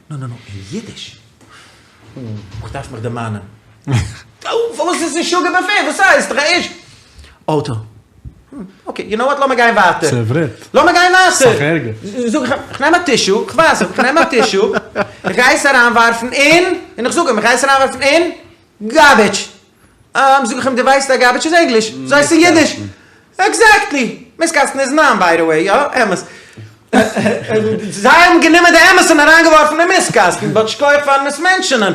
נא נא נא, אין אידיש. איך דארף מיך דערמאנען. פארוואס איז עס משוגע בפה? וואס הייסט? אויטא. אקעי, יו נאו וואט, לאמיר גיין ווייטער. ס'עברית. לאמיר גיין ווייטער. סאך ערגער. זאג איך, איך נעם א טישו, איך ווייז אים, איך נעם א טישו, איך גיי עס אריינווארפן אין, און איך זאג אים, איך גיי עס אריינווארפן אין גארביטש. זאג איך אים, דו ווייסט אז גארביטש איז ענגליש, וויאזוי הייסט עס אין אידיש? עקזעקטלי! מיסטקאסטן איז ניין ביי די וועי, יא, אמת. זיי האבן גענומען די אמת און אריינגעווארפן אין מיסטקאסטן, באט שכוח פארן עס מענטשענען.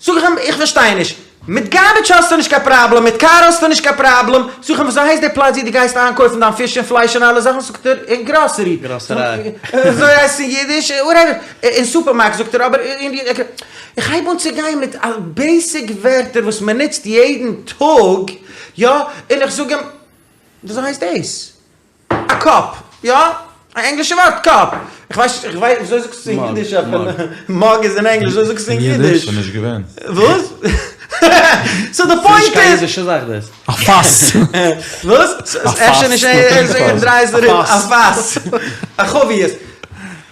זאג איך אים, איך פארשטיי נישט, מיט גארביטש האסטו נישט קיין פראבלעם, מיט קאר האסטו נישט קיין פראבלעם, זאג איך אים, וויאזוי הייסט די פלאץ ווי דו גייסט איינקויפן דיין פיש און פלייש און אלע זאכן, זאגט ער, אין גראסערי. גראסעריי. וויאזוי הייסט עס אין אידיש? וואטעווער, אין סופערמארקעט זאגט ער, אבער איך הייב אן צו גיין מיט בעיסיק ווערטער וואס מען נוצט יעדן טאג, יא, און איך זאג אים, וויאזוי הייסט דאס? א קאפ, יא? א ענגלישע ווארט קאפ. איך ווייס נישט, איך ווייס, וויאזוי זאגסטו עס אין אידיש אפילו? מאג איז אין ענגליש, וויאזוי זאגסטו עס אין אידיש? ס'איז נישט געווען. וואס? סאו די פוינט איז. ס'איז נישט קיין אידישע זאך דאס. א פאס. וואס? אפשר נישט, איך דריי עס ארום. א פאס. א חבית.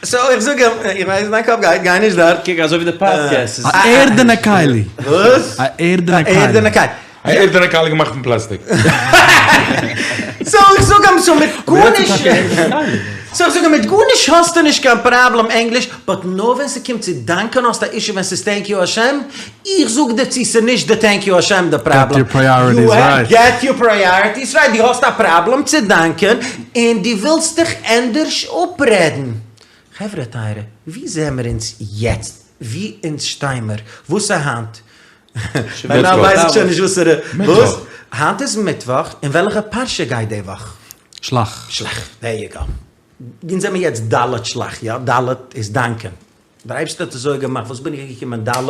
סאו איך זאג אים, איך ווייס דיין קאפ גייט, גיי נישט דארט. קוק אזוי ווי די פאדקעסט איז. א ערדענע כלי. וואס? א ערדענע כלי. א ערדענע כלי. א ערדענע כלי געמאכט פון פלעסטיק. סאו איך זאג אים סאו מיט גארנישט, סאו איך זאג אים מיט גארנישט האסטו נישט קיין פראבלעם ענגליש, באט נאר ווען ס'קומט צו דאנקען האסטו א אישו ווען ס'איז טענק יו השם, איך זאג דיר צו ס'איז נישט די טענק יו השם די פראבלעם, געט יור פריאריטיס רייט. געט יור פריאריטיס רייט, דו האסט א פראבלעם צו דאנקען און דו ווילסט דיך ענדערש אפרעדן. חברה טייערע, ווי זעמער אונז יעצט? ווי אונז שטיימער? וואס איז היינט? ביי נאו ווייס איך שוין נישט וואסערע, וואס? היינט איז מיטוואך, און וועלכע פרשה גייט די וואך? שלח. שלח, דער יו גאו. אונז זעמיר יעצט ד' שלח, יא? ד' איז דאנקען. דער אייבערשטער האט אזוי געמאכט, וואס בין איך געקומען ד'?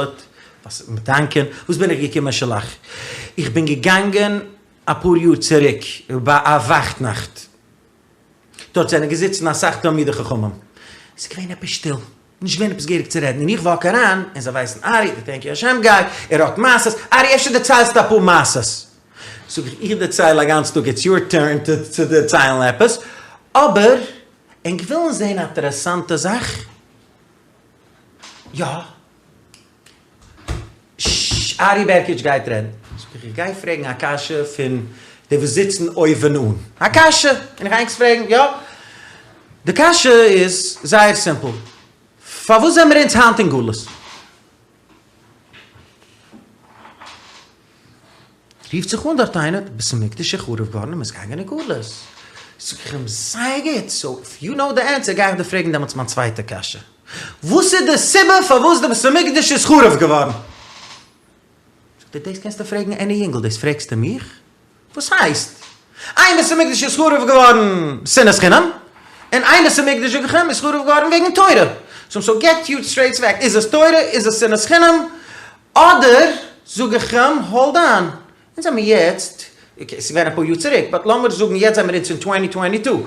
וואס מיט דאנקען? וואס בין איך געקומען שלח? איך בין געגאנגען אפאר יאר צוריק ביי א וואכטנאכט. דארט זענען געזיצן אסאך תלמידי חכמים. עס איז געווען עפעס שטיל. נישט געווען עפעס געהעריג צו רעדן. און איך וואק אריין, און זיי ווייסן ארי, די טענק יו השם גיי, ער האט מעשות, ארי אפשר דערציילסטו אפאר מעשות? זאג איך, איך דערצייל א גאנץ טאג, איטס יור טורן צו דערציילן עפעס, אבער ענק ווילן זען א אינטערעסאנטע זאך? יא. ששש, ארי בערקיטש גייט רעדן. זאג איך, איך גיי פרעגן א קשיא פון די וואס זיצן אויבן אן. א קשיא! און איך גיי ענק פרעגן, יא? די קשיא איז זייער סימפל. פארוואס זעמיר אונז היינט אין גלות? רופט זיך אן דארט איינער, בית המקדש איז חרוב געווארן און מ'איז געגאנגען אין גלות. זאג איך אים, זייער גוט, סאו איף יו נאו די ענסער גיי איך דיר פרעגן דעמאלטס מיין צווייטע קשיא. וואס איז די סיבה פארוואס די בית המקדש איז חרוב געווארן? זאגט ער, דאס קענסטו פרעגן עני יונגל, דאס פרעגסטו מיך? וואס הייסט? איין בית המקדש איז חרוב געווארן שנאת חינם, און איין בית המקדש זאג איך אים איז חרוב געווארן וועגן תורה. סאו סאו געט יו סטרעיט פעקט, איז עס תורה? איז עס שנאת חינם? אדער זאג איך אים, האלד אן, אונז זעמיר יעצט, אקעי ס'איז געווען אפאר יאר צוריק, באט לאמיר זאגן יעצט זעמיר אונז אין טווענטי טווענטי טו.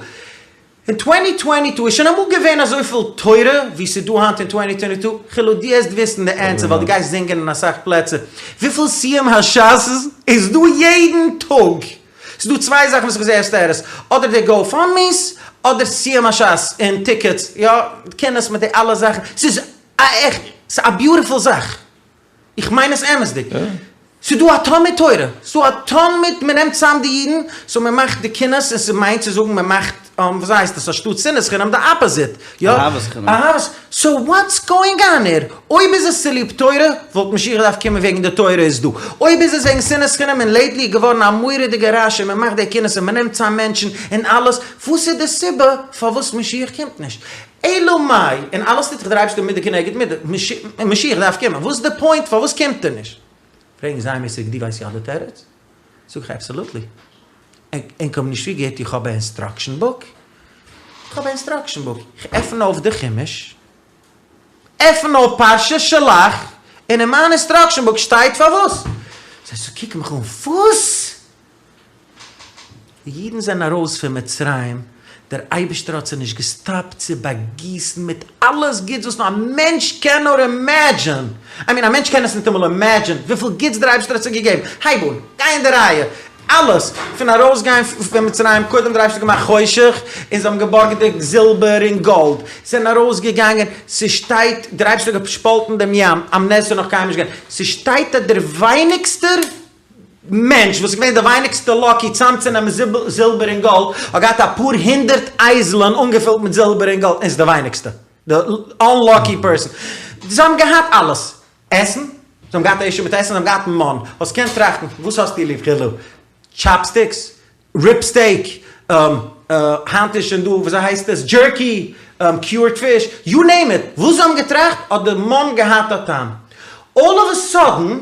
אין טווענטי טווענטי טו איז שוין אמאל געווען אזויפיל תורה ווי ס'איז דא היינט אין טווענטי טווענטי טו? חילו דו העסט וויסן די ענסער ווייל דו גייסט זינגען אין אסאך פלעצער. וויפיל סיום הש"ס איז דא יעדן טאג? ס'איז דא צוויי זאכן וואס איך זעה אויף סטעטוס, אדער די גאו פאנד מי'ס, אדער סיום הש"ס און טיקעטס, יא, קינות מיט די אלע זאכן, ס'איז א עכט, ס'איז א ביוטיפול זאך. איך מיין עס אמת'דיג. ס'איז דא א טאן מיט תורה, ס'איז דא א טאן מיט, מ'נעמט צאם די אידן, סאו מ'מאכט די קינות און ס'מיינט צו זאגן מ'מאכט, וויאזוי הייסט עס, אנשטאט שנאת חינם די אפאזיט, יא? אהבת חינם. אהבת, סאו וואטס גאוינג אן העיר? אויב איז עס צוליב תורה, וואלט משיח געדארפט קומען וועגן די תורה איז דא. אויב איז עס וועגן שנאת חינם און לעיטלי איז געווארן א מורא'דיגע רעש און מ'מאכט די קינות און מ'נעמט צאם מענטשן און אלעס, וואס איז די סיבה פארוואס משיח קומט נישט? אלא מאי, און אלעס טוט דאך דער אייבערשטער מידה כנגד מידה, משיח דארף קומען, וואס איז די פוינט פארוואס קומט ער נישט? פרעגן זיי מיר צוריק דו ווייסט יא די תירוץ? זאג איך אבסאלוטלי, ענק האבן נישט פריער געהערט איך האב א אינסטראקשען בוק? איך האב א אינסטראקשען בוק, איך עפן אויף די חומש, עפן אויף פרשת שלח, און אין מיין אינסטראקשען בוק שטייט פארוואס. זיי קוקן מיך אן, וואס? די אידן זענען ארויס פון מצרים, דער אייבערשטער האט זיי נישט געסטאפט צו באגיסן מיט אלעס גוטס וואס נאר א מענטש קען נאר אימעדזשען, איי מין א מענטש קען עס ניטאמאל אימעדזשען וויפיל גוטס דער אייבערשטער האט זיי געגעבן, הייב אן, גיי אין די רייע, אלעס, פון ארויסגיין פון מצרים, קודם דער אייבערשטער האט געמאכט חושך, און זיי האבן געבארגט די זילבער און גאלד, זענען ארויסגעגאנגען, ס'שטייט, דער אייבערשטער האט געשפאלטן דעם ים, א נס איז נאך קיינמאל נישט געווען, ס'שטייט אז דער ווייניגסטער מענטש וואס איז געווען די ווייניגסטע לאקי צאמצונעמען זילבער און גאלד, האט געהאט אפאר הונדערט אייזלען אנגעפילט מיט זילבער און גאלד, און ס'איז די ווייניגסטע, די אנלאקי פערסאן. זיי האבן געהאט אלעס. עסן, זיי האבן געהאט א אישו מיט עסן, זיי האבן געהאט מן. האסט געקענט טראכטן, וואס האסטו ליב חילו? טשאפסטיקס? ריב סטעיק? היינט איז שוין דא, וויאזוי הייסט עס? דזשערקי? קיורד פיש? יו נעים איט! וואס זיי האבן געטראכט האט די מן געהאט א טעם. אלל אוו א סאדען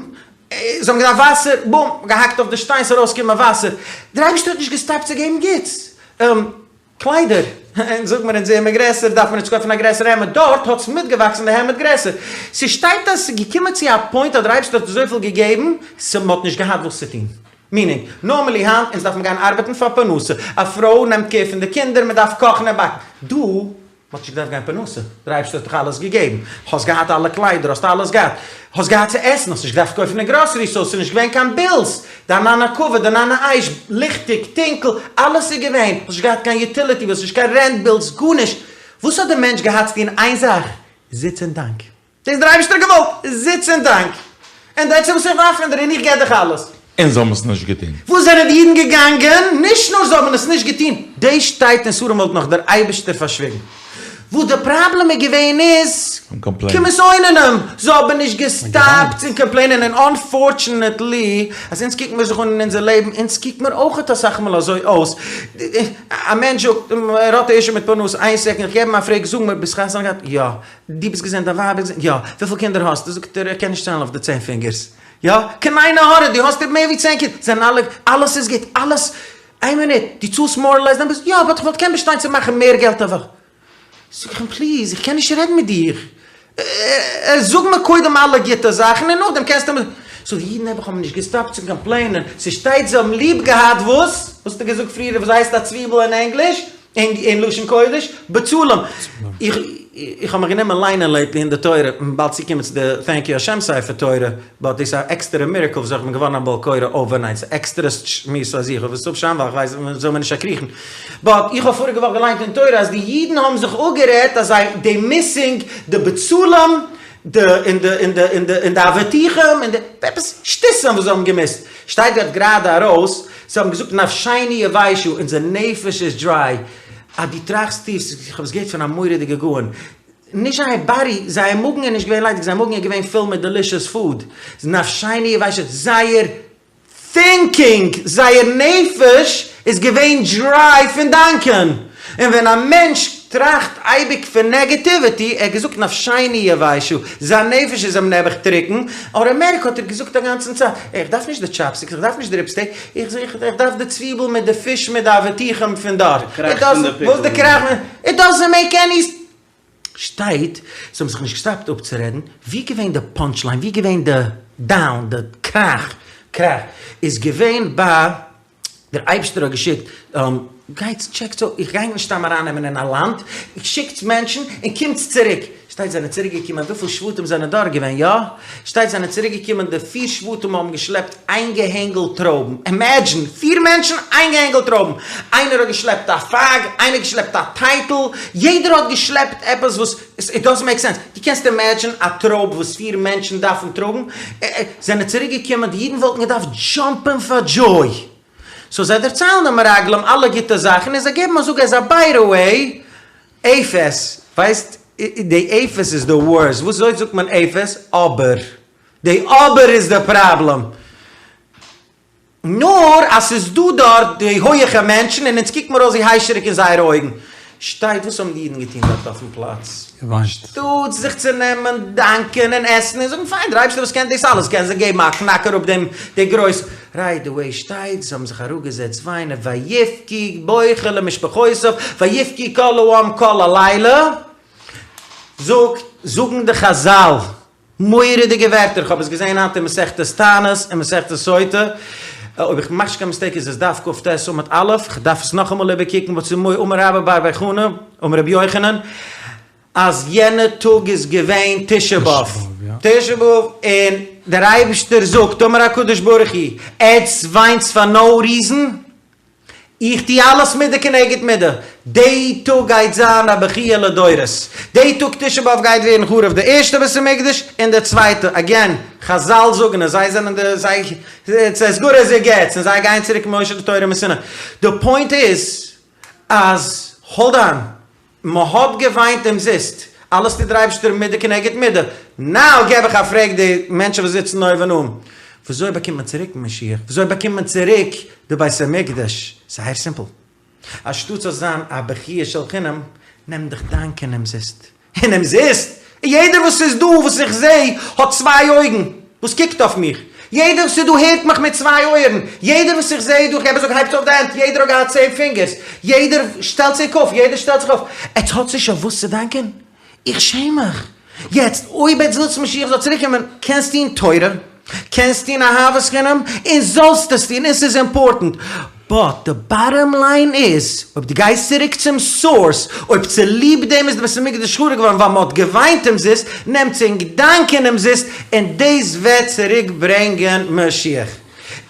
זיי האבן געדארפט וואסער, בום, געהאקט אויף די שטיין, ס'איז ארויסגעקומען וואסער. דער אייבערשטער האט נישט געסטאפט צו געבן גוטס. קליידער, אונז זאג מיר אונז זעען מיר גרעסער, דארף מען אונז קויפן א גרעסערע העמד, דארט האט עס מיטגעוואקסן די העמד גרעסער. ס'שטייט אז ס'איז געקומען צו א פוינט אז דער אייבערשטער האט אזויפיל געגעבן, ס'מ'האט נישט געהאט וואס צו טון. מינינג, נארמעלי היינט, אונז דארף מען גיין ארבעטן פאר פרנסה, א פרוי נעמט קער פון די קינדער, מ'דארף קאכן און באקן. דא. מ'האט נישט געדארפט גיין פרנסה, דער אייבערשטער האט דיך אלעס געגעבן, האסט געהאט אלע קליידער, האסט אלעס געהאט, האסט געהאט צו עסן, האסט נישט געדארפט קויפן אין גראסערי, סאו ס'איז נישט געווען קיין בילס, די ענני הכבוד, די ענני אש, ליכטיג, טונקל, אלעס איז געווען, האסט נישט געהאט קיין יוטיליטי בילס, נישט קיין רענט בילס, גארנישט, וואס האט דער מענטש געהאט צו טון? איין זאך, זיץ און דאנק. דאס האט דער אייבערשטער געוואלט, זיץ און דאנק, און דעטס איט וואס איך דארף פון דיר, און איך געב דיך אלעס. און זיי האבן עס נישט געטון. וואו זענען די אידן געגאנגען? נישט נאר זיי האבן עס נישט געטון, דאס שטייט אין ספרים וואלט נאך דער אייבערשטער פארשוויגן. וואס די פראבלעם איז געווען איז, כמתאוננים, זיי האבן נישט געסטאפט צו קאמפלעינען, און אנפארטשענעטלי, אז אונז קוקן מיר זיך אן אין אונזער לעבן, אונז קוקט מיר אויכעט אסאך מאל אזוי אויס, א מענטש זאגט, ער האט א אישו מיט פרנסה, איין סעקונד, איך געב אים א פרעג, זאג מיר, ביסט חתונה געהאט? יא. דו ביסט געזונט, דיין ווייב איז געזונט? יא. וויפיל קינדער האסטו? זאגט ער, ער קען נישט ציילן אויף די צען פינגערס. יא? קיין עין הרע, דו האסט מער ווי צען קינדער, זענען אלע, אלעס איז גוט, אלעס, איין מינוט, דו צאלסט מאר אר לעס דיין בילס? יא, באט איך וואלט קען באשטיין צו מאכן מער געלט א וואך. זאג איך אים, פליז, איך קען נישט רעדן מיט דיר. זאג מיר קודם אלע גוטע זאכן און נאכדעם קענסטו מיר. סאו די אידן נעבעך האבן נישט געסטאפט צו קאמפלעינען, ס'שטייט זיי האבן ליב געהאט וואס? וואס האסטו געזאגט פריער וואס הייסט א צוויבל אין ענגליש? אין לשון קודש, בצלים. איך איך האב מיך גענומען ליינען לעיטלי אין די תורה, מ'וועט באלד צוקומען צו די טענק יו השם ספר תורה, באט דאס איז א עקסטערע מירעקל וויאזוי איך בין געווארן א בעל קורא אווערנייט, ס'איז א עקסטערע שמועס פאר זיך, אבער ס'איז אפשאן ווייל איך ווייס מ'זאל מיר נישט אקריכן. באט איך האב פאריגע וואך געליינט אין תורה אז די אידן האבן זיך אפגערעדט אז זיי דעי מיסינג די בצלים, די און די און די און די און די אבטיחים און די עפעס שטותים וואס זיי האבן געמיסט שטייט דארט גראדע ארויס זיי האבן געזאגט נפשינו יבשה אונזער נפש איז דריי אז דו טראכסט טיף איך האב עס געהערט פון א מורא'דיגע גאון נישט זייער באדי זייער מאגן איז נישט געווען ליידיג זייער מאגן איז געווען פול מיט דעלישעס פוד נפשינו יבשה זייער טינקינג, זייער נפש איז געווען דריי פון דאנקען, און ווען א מענטש טראכט אייביג פון נעגעטיוויטי, ער האט געזאגט נפשינו יבשה, זיין נפש איז אים נעבעך טרוקן, אבער אמעריקע האט ער געזאגט א גאנצן צייט, איך דארף נישט די טשאפסטיקס, איך דארף נישט די ריב סטעיק, איך איך דארף די צוויבל מיט די פיש מיט די אבטיחים פון דארט, די קראך פון די פיקל. וואס די קראך, איט דאזענט מעיק עני. שטייט, זיי האבן זיך נישט געסטאפט אפצורעדן, ווי געווען די פאנטש ליין, ווי געווען די דאון, די קראך, קראך איז געווען ביי. דער אייבערשטער האט געשיקט, גייטס טשעקטס אויס, איך גיי נישט סתם ארייננעמען אין א לאנד, שיקטס מענטשן און קומטס צוריק, שטייט זענען צוריק געקומען, וויפיל שבטים זענען דארט געווען, יא? שטייט זענען צוריק געקומען, די פיר שבטים האבן געשלעפט איין געהענגל טרויבן, אימעדזשין, פיר מענטשן איין געהענגל טרויבן, איינער האט געשלעפט א פייג, איינער האט געשלעפט א טייטל, יעדער האט געשלעפט עפעס וואס, איט דאזענט מעיק סענס, דו קענסט אימעדזשין א טרויב וואס פיר מענטשן דארפן טראגן? זענען צוריק געקומען, די אידן וואלטן געדארפט דזשאמפען פאר דזשוי, סאו זיי דערציילן די מרגלים אלע גוטע זאכן און זיי געבן א זאג אז א ביי די וועי, אפס, ווייסט, די אפס איז די ווארסט, וואזוי זאגט מען אפס? אבער, די אבער איז די פראבלעם. נאר אז ס'איז דא דארט די הויעכע מענטשן און אונז קוקט מיר אויס ווי היישעריק אין זייערע אויגן. שטייט וואס האבן די אידן געטון דארט אויפן פלאץ? געוויינט. שטאטס זיך צו נעמען דאנקען און עסן און זאגן פיין דער אייבערשטער וואס קען דאס אלעס קען זיי געבן א קנאק אראפ דעם די גרויס רייט עוועי שטייט זיי האבן זיך אראפגעזעצט וויינען ויבכו בוכה למשפחותיו ויבכו כל העם כל הלילה זאגט זאגן די חזל מורא'דיגע ווערטער, כ'האב עס געזען היינט אין מסכת תענית און מסכת סוטה, אויב איך מאך נישט קיין מיסטעיק איז עס דף כ"ט עמוד א', כ'דארף עס נאכאמאל איבערקוקן, וואס איז אמר רבה בר בר חנה, אמר רבי יוחנן, אז יענע טאג איז געווען תשעה באב, תשעה באב, און דער אייבערשטער זאגט, אמר הקדוש ברוך הוא, עטס וויינטס פאר נאו ריזען? איך טו אלעס מידה כנגד מידה, די טאג גייט זיין א בכיה לדורות, די טאג תשעה באב גייט ווערן חרוב די ערשטע בית המקדש און די צווייטע, אגעין, חזל זאגן עס, זיי זענען די, זיי, איטס עז גוד עז איט געטס, און זיי גייען צוריק משה די תורה מסיני, די פוינט איז אז, האלד אן, מ'האט געוויינט אומזיסט, אלעס טוט דער אייבערשטער מידה כנגד מידה, נאו געב איך א פרעג די מענטשן וואס זיצן אויבן אן, וויאזוי באקומט מען צוריק משיח? וויאזוי באקומט מען צוריק די בית המקדש? זייער סימפל, אנשטאט ס'זאל זיין א בכיה של חינם, נעם דיך דאנקען אומזיסט, און אומזיסט! יעדער וואס איז דא וואס איך זעה האט צוויי אויגן וואס קוקט אויף מיך, יעדער וואס איז דא הערט מיך מיט צוויי אויערן, יעדער וואס איך זעה דא, איך געב א זאג הייבטס אויף די הענט, יעדער האט געהאט צען פינגערס, יעדער שטעלט זיך אויף, יעדער שטעלט זיך אויף, עטס האטס נישט אויף וואס צו דאנקען? איך שעם מיך! יעצט אויב עטס ווילטס משיח זאל צוריק קומען, קענסט טון תורה, קענסט טון אהבת חינם, און זאלסט עס טון, און ס'איז אימפארטענט, באט די באטאם ליין איז, אויב דו גייסט צוריק צום סאורס, אויב צוליב דעם איז די בית המקדש חרוב געווארן ווייל מ'האט געוויינט אומזיסט, נעמטס ענק דאנקען אומזיסט, און דאס וועט צוריק ברענגען משיח.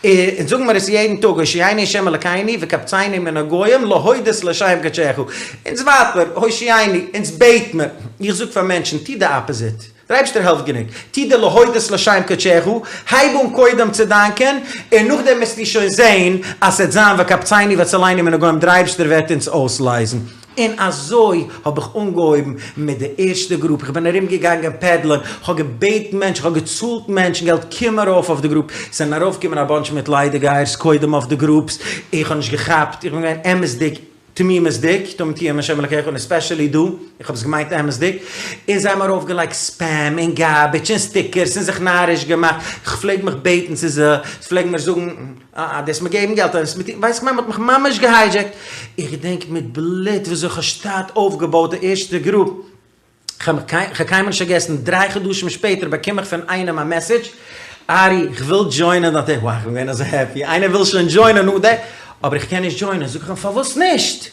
אונז זאגן מיר עס יעדן טאג, הושיענו ה' אלקינו וקבצנו מן הגוים להודות לשם קדשך. אונז ווארט מיר, הושיענו, אונז בעט מיר. איך זאג פאר מענטשן, טו די אפאזיט. דער אייבערשטער העלפט גענוג, טו די להודות לשם קדשך, הייב אן קודם צו דאנקען, און נאכדעם וועסטו שוין זען אז ס'וועט זיין וקבצנו והצילנו מן הגוים, דער אייבערשטער וועט אונז אויסלייזן. און אזוי האב איך אנגעהויבן מיט די ערשטע גרופ, איך בין ארום געגאנגען פעדלען, כ'האב געבעטן מענטשן, כ'האב געצאלט מענטשן געלט, קום ארויף אויף די גרופ, ס'זענען ארויפגעקומען א באנטש מיט ליידיגייערס קודם אויף די גרופס, איך האב נישט געכאפט, איך בין געווען אמת'דיג, תמימות'דיג, תמים תהיה עם השם אלקיך און עספעשעלי דא, איך האב עס געמיינט אמת'דיג, און זיי האבן ארויפגעלייגט ספעם און גארביטש און סטיקערס און זיך נאריש געמאכט, איך פלעג מיך בעטן צו זיי, זיי פלעגן מיר זאגן אה דו וועסט מיר געבן געלט, ווייסט איך מיין, מ'האט מיך ממש געהיידזשעקט, איך געדענק מיט בלוט וויאזוי איך האב שטאט אויפגעבויט די ערשטע גרופ, כ'האב קיינמאל נישט פארגעסן, דריי חדשים שפעטער באקום איך פון איינעם א מעסעדזש, ארי, כ'וויל דזשוינען דיין טיעם, וואו, כ'בין געווען אזוי העפי, איינער וויל שוין דזשוינען נאך די, אבער איך קען נישט דזשוינען, זאג איך אים פארוואס נישט?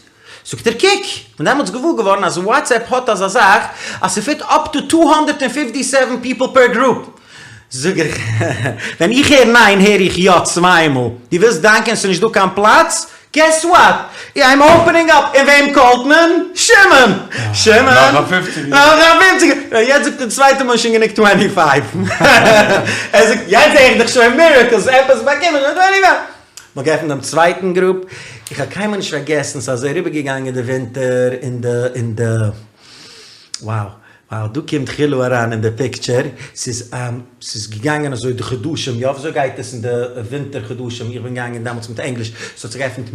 זאגט ער קוק, כ'בין דעמאלטס געוואר געווארן אז וואטסעפפ האט אזא זאך אז ס'פיט אפ טו טו האנדערט ענד פיפטי סעווען פיפל פער גרופ, זאג איך, ווען איך הער ניין הער איך יא צוויי מאל, דו ווילסט דאנקען ס'נישט דא קיין פלאץ? געס וואט? איים אופענינג אפ! און וועם קאלט מען? שמעון! שמעון! נאך א פופציגער! נאך א פופציגער! יעצט זאגט ער צווייטע מאל שוין גענוג טווענטי פייוו! ער זאגט יעצט זעה איך דאך שוין מירעקלס! עפעס באקומען שוין טווענטי פייוו! מ'האט געעפנט דעם צווייטן גרופ, איך האב קיינמאל נישט פארגעסן ס'איז אזוי אריבערגעגאנגען די ווינטער און די און די wow wow דא קומט חילו אריין אין די פיקטשער, ס'איז ס'איז געגאנגען אזוי די חדשים, יא וויאזוי גייט עס אין די ווינטער חדשים, איך בין געגאנגען דעמאלטס מיט ענגליש, ס'האט זיך געעפנט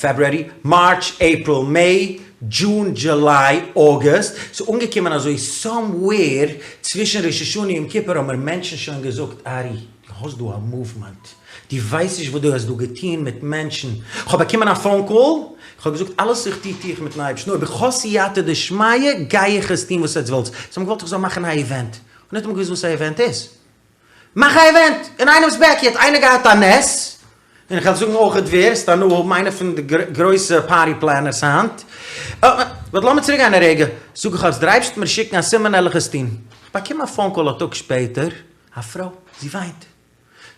פעברוארי, מארטש, עיפריל, מעי, דזשון, דזשוליי, אוגוסט, ס'איז אנגעקומען אזוי סאמוועיר צווישן ראש השנה יום כיפור האבן מיר מענטשן שוין געזאגט ארי דו האסט דא א מאוומענט, דו ווייסט נישט וואס דו האסט דא געטון מיט מענטשן, כ'האב באקומען א פאון קאל, כ'האב געזאגט אלעס וואס איך טו טו איך מיטן אייבערשטן, אויב איך האב סייעתא דשמיא גיי איך עס טון וואס עטס ווילטס, זיי האבן געוואלט איך זאל מאכן א איווענט, כ'האב ניטאמאל געוואוסט וואס א איווענט איז, מאך א איווענט אין איינעמס בעקיארד, איינער געהאט א נס? און איך וועל זאגן אויכעט ווער, וועסט הנאה האבן, איינער פון די גרויסע פארטי פלענערס היינט. באט לאמיר צוריק גיין א רגע. זאג איך אז דער אייבערשטער וועט מיר שיקן א סימן וועל איך עס טון. איך באקום א פאון קאל א טאג שפעטער, א פרוי, זי וויינט.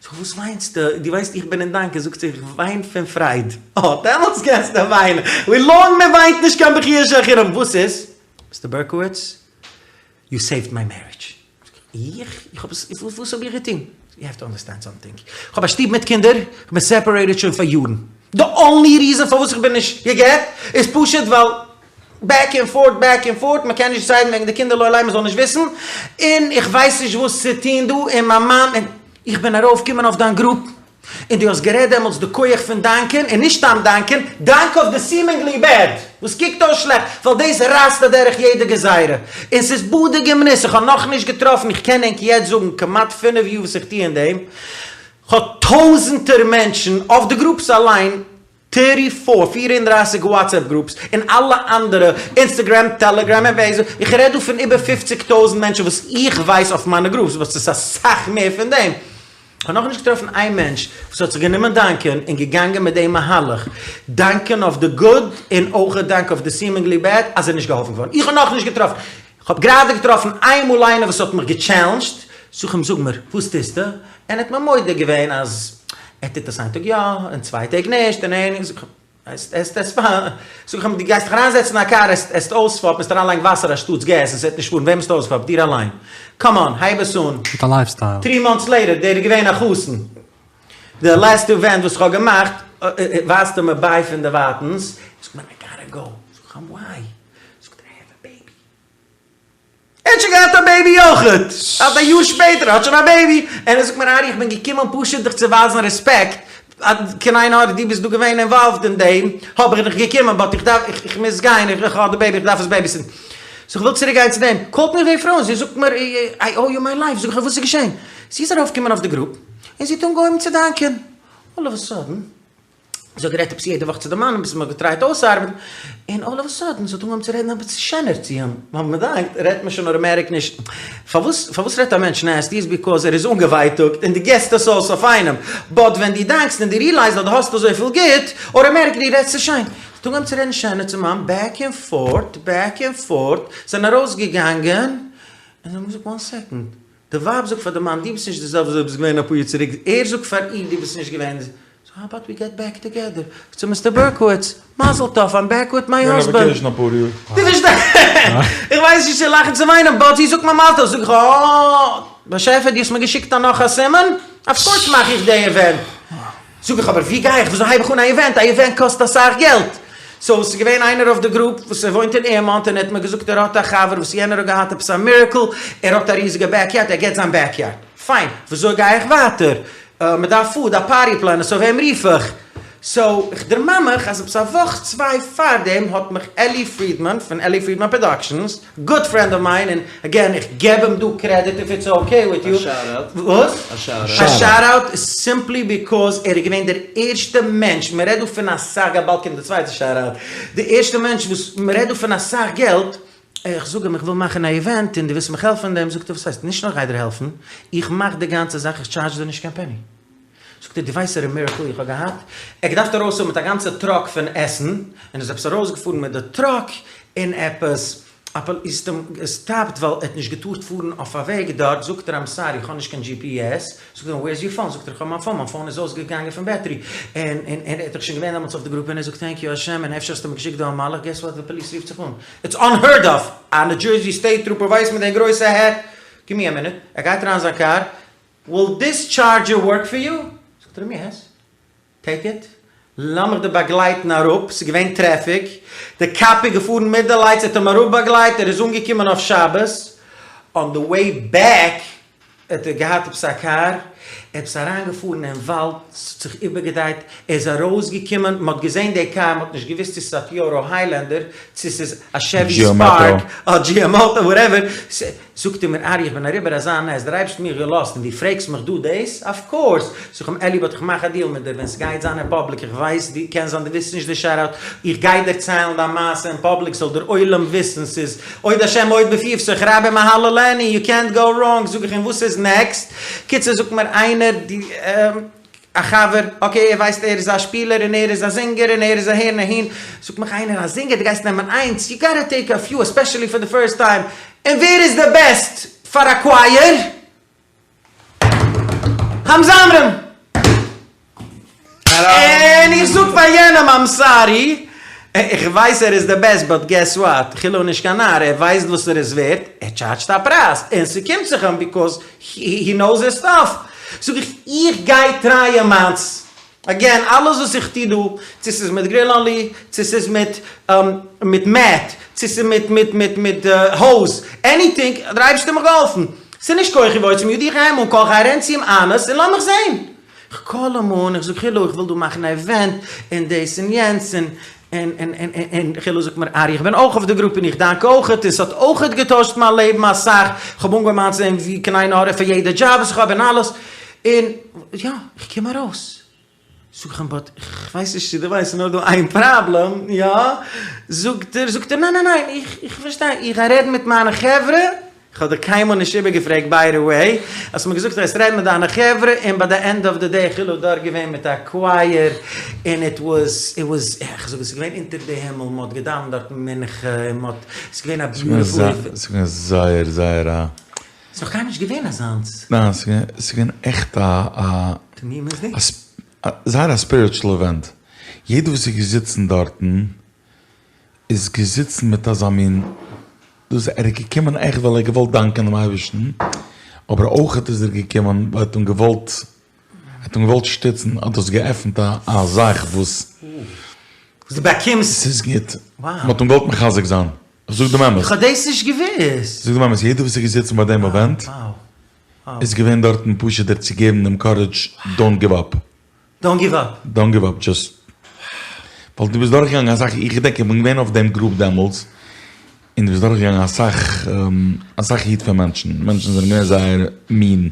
זאג איך וואס וויינסטו? דו ווייסט איך בין אין דאנקען. זאגט זי איך וויין פון פרייד. אה, דעמאלטס קענסטו וויינען. ווי לאנג מען וויינט נישט קיין בכיה של חינם. וואס איז? מיסטער בערקאוויץ, יו סעיווד מיי מערידזש. איך? איך האב עס? וואס האב איך געטון? יו העוו טו אנדערסטענד סאמטינג. איך האב א שטוב מיט קינדער, איך בין סעפערעיטעד שוין פאר יארן. די אנלי ריזען פארוואס איך בין נישט גע'גט איז פשוט ווייל בעק ענד פארט בעק ענד פארט, מען קען נישט דיסיידן וועגן די קינדער לא עלינו מען זאל נישט וויסן, און איך ווייס נישט וואס צו טון דא, און מיין מאן, און איך בין ארויפגעקומען אויף דיין גרופ, און דו האסט גערעדט דעמאלטס די כח פון דאנקען, און נישט סתם דאנקען, דאנק אויף די סימינגלי בעד, וואס קוקט אויס שלעכט, ווייל דאס רייסט אדורך יעדע גזירה, און ס'איז בדוק ומנוסה, איך האב נאכנישט געטראפן, איך קען ענק יעצט זאגן כמעט פינף יאר וואס איך טוה אין דעם, כ'האב טויזענטער מענטשן אויף די גרופס אליין, טערטי פאר, פיר און דרייסיג וואטסעפפ גרופס, און אלע אנדערע, אינסטעגרעם, טעלעגרעם און פעיסבוק, איך רעד דא פון איבער פופציג טויזענט מענטשן וואס איך ווייס אויף מיינע גרופס, וואס איז אסאך מער פון דעם. כ'האב נאכנישט געטראפן איין מענטש וואס האט זיך גענומען דאנקען און געגאנגען מיט דעם מהלך, דאנקען אויף די גוד און אויך דאנק אויף די סימינגלי בעד, אז ער איז נישט געהאלפן געווארן. איך האב נאכנישט געטראפן. כ'האב גראדע געטראפן איינמאל איינער וואס האט מיך געטשעלענדזשט, זאג איך אים זאג מיר, וואס טוסטו? און ער האט מיר מודה געווען אז ער טוט עס איין טאג יא און צוויי טעג נישט און און זאג איך אים, עסט עסט זאג איך אים, דו גייסט דיך אריינזעצן אין א קאר עסט עסט אויספאפן, עסט אריינלייגן וואסער אנשטאטס געז און ס'וועט נישט פארן, וועם האסטו אויסגעפאפט? דיר אליין. קאם אן, הייב עס אן. מיט א לייף סטייל. טרי מאנטס לעיטער, דער איז געווען א חתן. די לעסט איווענט וואס כ'האב געמאכט, ווייזט ער מיר ביי פון דערווייטענס, זאגט מיר איי גאטע גאו, זאג איך אים וויי? זאגט ער איי העוו א בעיבי. ער האט שוין געהאט א בעיבי אויכעט! אט א יאר שפעטער ער האט שוין א בעיבי! און ער זאגט מיר ארי איך בין געקומען פשוט דיך צו ווייזן רעספעקט, קיין עין הרע דו ביסט דא געווען אינוואלווד אין דעם, האב איך דיך געקומען באט איך דארף איך מוז גיין איך האב די בעיבי איך דארף עס בעיביסיטן. סאו איך וויל צוריק גיין צו דעם, קאלט מיר די פרוי און זי זאגט מיר איי אוי יו מיי לייף, זאג איך איר וואס איז געשען? זי איז ארויפגעקומען אויף די גרופ און זי האט אנגעהויבן צו דאנקען, אלל אוו א סאדען זי האט גערעדט עפעס יעדע וואך צו די מאן ביז מ'האט געטרייט אויסארבעטן, און אלל אוו א סאדען זי האט אנגעהויבן צו רעדן אביסל שענער צו אים, ווייל מ'דאנקט רעדט מען שוין אוטאמעטיק נישט, פארוואס פארוואס רעדט א מענטש נעסטי איז ביקאוז ער איז אנגעווייטאגט און דו געסט עס אויס אויף איינעם, באט ווען דו דאנקסט און דו ריעלייזד אז דו האסט אזויפיל גוט, אוטאמעטיקלי רעדסטו שיין. זי האט אנגעהויבן צו רעדן שענער צום מאן, בעק ענד פארט, בעק ענד פארט, זענען ארויסגעגאנגען, און זיי האבן געזאגט וואן סעקאנד, די ווייב זאגט פאר די מאן דו ביסט נישט די זעלבע ווי ביסט געווען אפאר יאר צוריק, ער זאגט פאר איר דו ביסט נישט געווען, סאו האו אבאוט ווי געט בעק טוגעדער, זאגט זי מיסטער בערקאוויץ, מזל טוב איים בעק וויט מיי האזבענד. דו פארשטייסט? איך ווייס נישט צו לאכן צו וויינען, באט זי זאגט מיר מזל טוב, זאג איך אה, באשעפער דו האסט מיר געשיקט א נאך א סימן, אף קאורס מאך איך די איווענט. זאג איך אבער ווי גיי איך? וויאזוי הייב איך אן א איווענט? א איווענט קאסט אסאך געלט. סאו ס'איז געווען איינער אויף די גרופ וואס ער וואוינט אין עירמאנט און ער האט מיר געזאגט ער האט א חבר וואס יענער האט געהאט עפעס א מירעקל, ער האט א ריזיגע בעקיארד, ער געט זיין בעקיארד. פיין, וויאזוי גיי איך ווייטער? מ'דארף פוד, א פארטי פלענער, סאו וועם רוף איך? סאו איך דערמאן מיך אז עפעס א וואך צוויי פארדעם האט מיך אלי פרידמאן פון אלי פרידמאן פראדאקשענס, גוד פרענד אוו מיין, און אגעין איך געב אים דא קרעדיט איף איטס אקעי וויט יו. א שאט אוט. וואס? א שאט אוט. א שאט אוט סימפלי ביקאוז ער איז געווען דער ערשטע מענטש, מען רעדט דא פון אסאך געלט, באלד קומט די צווייטע שאט אוט, די ערשטע מענטש וואס, מען רעדט דא פון אסאך געלט, איך זאג אים איך וויל מאכן א איווענט און דו ווילסט מיך העלפן אין דעם, זאגט ער וואס הייסט, נישט נאר איך גיי דיר העלפן, איך מאך די גאנצע זאך, איך טשארדזש דיר נישט קיין פעני. זאגט ער דו ווייסט וואסערע מירעקל איך האב געהאט? ער האט געדארפט ארויסהאבן מיט א גאנצע טראק פון עסן, און איז עפעס ארויסגעפארן מיט די טראק, און עפעס א פאליס האט אים געסטאפט ווייל ער האט נישט געטארט פארן אויף א וועג דארט, זאגט ער איים סארי איך האב נישט קיין דזשי פי עס, זאגט ער אים וועיר איז יור פאון, זאגט ער איך האב מיין פאון, מיין פאון איז אויסגעגאנגען פון בעטערי, און און ער האט דאך שוין געווען דעמאלטס אויף די גרופע און ער זאגט טענק יו השם און אפשר האסטו מיר געשיקט דא א מלאך, געס וואט די פאליס רופט זיך אן, איטס אנהערד אף, א ניו דזשערסי סטעיט טרופער ווייסט מיט די גרויסע העט, גיוו מי א מינוט, ער גייט אריין אין זיין קאר, וויל דיס טשארדזשער ווארק פאר יו? זאגט ער אים יעס, טעיק איט, לאמיך דיר באגלייטן אראפ, ס'איז געווען טרעפיק, די קאפ איז געפארן מיט די לייטס, ער האט אים אראפבאגלייט, ער איז אנגעקומען אויף שבת, אן די וועי בעק האט ער געהאט עפעס א קאר, ער האט עפעס אריינגעפארן אין וואלד, ס'האט זיך איבערגעדרייט, ער איז ארויסגעקומען, מ'האט געזען די קאר, מ'האט נישט געוואוסט צו ס'איז א טיארא היילענדער, צו ס'איז א שעווי ספארק, א דזשי עם אוטא, וואטעווער, זאגט ער מיר ארי איך בין אריבער אזא נס, דער אייבערשטער האט מיך געלאזט און דו פרעגסט מיך דא דאס? אף קאורס! זאג איך אים אלי באט איך מאך א דיעל מיט דיר ווען סגייט זיין אין פאבליק איך ווייס דו קען זיין דו ווילסט נישט די שאט אוט איך גיי דערציילן דיין מעשה אין פאבליק זאל דער עולם וויסן ס'איז עוד השם עוד בפיו בתוך רבים אהללנו יו קענט גאו ראנג זאג איך אים וואס איז נעקסט? קיצור זאגט מיר איינער די. א חבר, אקעי ער ווייסט ער איז א שפילער און ער איז א זינגער און ער איז אהער און אהין, זאגט מיך איינער א זינגער דו גייסט נעמען איינס, יו גאטע טעיק א פיו עספעשעלי פאר די פירסט טיים, און ווער איז די בעסט פאר א קווייער? המזמרים! און איך זאג פאר יענעם איים סארי, איך ווייס ער איז די בעסט באט געס וואט, חילו נישט קיין נאר, ער ווייסט וואס ער איז ווערט, ער טשארדזשט א פרייז, און ס'קומט זיך אים ביקאוז הי נאוס היז סטאף. זאג איך, איך גיי טרייען מיינס. אגעין, אלעס וואס איך טו דא, צו ס'איז מיט גריל אן לי, צו ס'איז מיט מיט מעט, צו ס'איז מיט מיט מיט מיט הויז, עניטינג, האט דער אייבערשטער מיך געהאלפן. ס'איז נישט כוחי ועוצם ידי, איך גיי אים אנקאלן, כ'גיי רעדן צו אים אנעסט, און לאמיך זען. כ'קאל אים אן, איך זאג חילו איך וויל דא מאכן א איווענט, און דאס און יענץ, און און און און און חילו זאגט מיר ארי איך בין אויך אויף די גרופ און איך דאנק אויכעט און ס'האט אויכעט געטוישט מיין לעבן אסאך, כ'האב אנגעהויבן איינצוזען ווי קיין עין הרע פאר יעדע דזשאב וואס איך האב און אלעס, און יא איך קום ארויס זאג איך אים באט כ'ווייס נישט צו דו ווייסט ס'נאר דא איין פראבלעם יא? זאגט ער זאגט ער ניין ניין ניין איך איך פארשטיי איך גיי רעדן מיט מיינע חברה כ'האב דיר קיינמאל נישט איבערגעפרעגט ביי די וועי, האסט מיר געזאגט גייסט רעדן מיט דיינע חברה און ביי די ענד אוו די דעי חילו דארט געווען מיט א קווייער און איט וואס איט וואס איך זאג עס איז געווען אונטער די הימל מען האט געדאווענט דארט מנחה און מען האט עס איז געווען א ביוטיפול ס'איז געווען זייער זייער א. ס'איז נאך קיינמאל נישט געווען אזאנס. ניין ס'איז געווען עכט א תמימות'דיג? א זייער א ספיריטשול איווענט, יעדער וואס איז געזיצן דארטן איז געזיצן מיט אזא מין דאס ער איז געקומען עכט ווייל ער האט געוואלט דאנקען דעם אייבערשטן, אבער אויכעט איז ער געקומען ווייל ער האט אים געוואלט, ער האט אים געוואלט שטיצן, האט דאס געעפנט א זאך וואס. וואס דו באקומסט. ס'איז גוט. מען האט אים געוואלט מחזק זיין. איך זאג דעם אמת. איך האב דאס נישט געוואוסט. איך זאג דעם אמת, יעדער וואס איז געזיצן ביי דעם אווענט, איז געווען דארטן פשוט דיר צו געבן דעם קארעדזש, דאונט גיוו אפ. דאונט גיוו אפ. דאונט גיוו אפ, דזשאסט ווייל דו ביסט דורכגעגאנגען אסאך, איך געדענק איך בין געווען אויף דעם גרופ דעמאלטס, און דו ביסט דורכגעגאנגען אסאך אסאך היט פון מענטשן, מענטשן זענען געווען זייער מין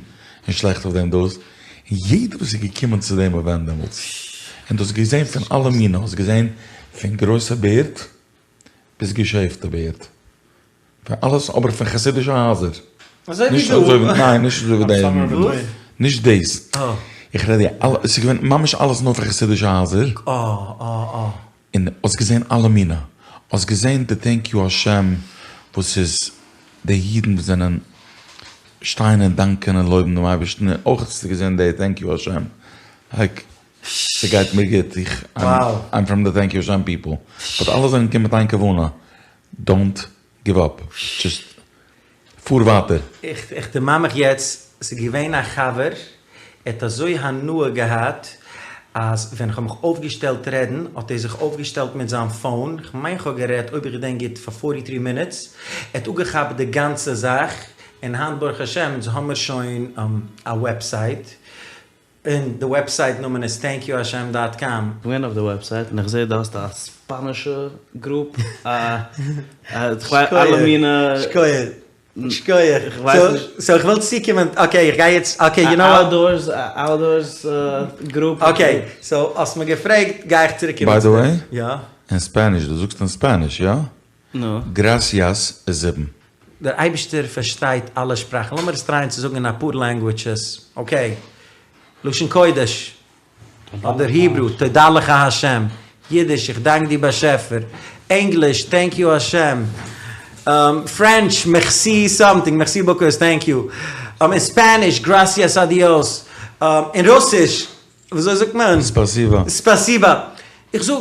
און שלעכט אויף דעם דאס, און יעדער וואס איז געקומען צו דעם אווענט דעמאלטס, און דו האסט געזען פון אלע מינים, האסט געזען פון גרויסע בערד ביז געשעיווטע בערד. פון אלעס אבער פון חסידישע הייזער. אזוי ווי נישט דא. אזוי ווי ניין נישט אזוי ווי דעם. נישט דאס. איך רעד די אלע עס איז געווען ממש אלעס נאר פון חסידישע הייזער. און האסט געזען אלע מיני. האסט געזען די טענק יו השם וואס איז די אידן וואס זענען שטייען און דאנקען און לויבן דעם אייבערשטן און אויך האסטו געזען די טענק יו השם לייק ס'גייט מיר גוט איך איים פראם די טענק יו השם פיפל באט אלע זענען געקומען מיט איין כוונה דאונט גיוו אפ, דזשאסט פאר ווייטער. איך דערמאן מיך יעצט, ס'איז געווען א חבר, ער האט אזוי הנאה געהאט, אז ווען כ'האב מיך אויפגעשטעלט רעדן, האט ער זיך אויפגעשטעלט מיט זיין פאון, כ'מיין כ'האב גערעדט, אויב איך געדענק גוט, פאר פארטי טרי מינוטס, ער האט אפגעכאפט די גאנצע זאך, און היינט ברוך השם אונז האמיר שוין א וועבסייט, און די וועבסייט נאמען איז טענק יו האשעם דאט קאם. כ'בין אויף די וועבסייט און איך זעה דו האסט א ספאנישע גרופ, א אלע מינע. שקויעך. שקויעך. סאו איך וויל צוקומען, אקעי איך גיי יעצט, אקעי יו נאו וואט. אוטדארס, אוטדארס גרופ. אקעי, סאו האסט מיר געפרעגט גיי איך צוריק קומען ביי די וועי, יא? אין ספעניש, דו זאגסט אין ספעניש, יא? נו. גראסיאס איז זיבן. דער אייבישטער פארשטייט אלע שפראכן, לאמיר עס טרייען צו זאגן אין אפאר לענגוויטשעס, אקעי, לשון קודש, אדער היברו, תודה לך השם, אידיש, איך דאנק דיר באשעפער, ענגליש, טענק יו השם, פרענטש, מערסי סאמטינג, מערסי בוקו איז טענק יו, אין ספעניש, גראסיאס א דיאס, אין רוסיש, וויאזוי זאגט מען? ספאסיבא. ספאסיבא. איך זאג,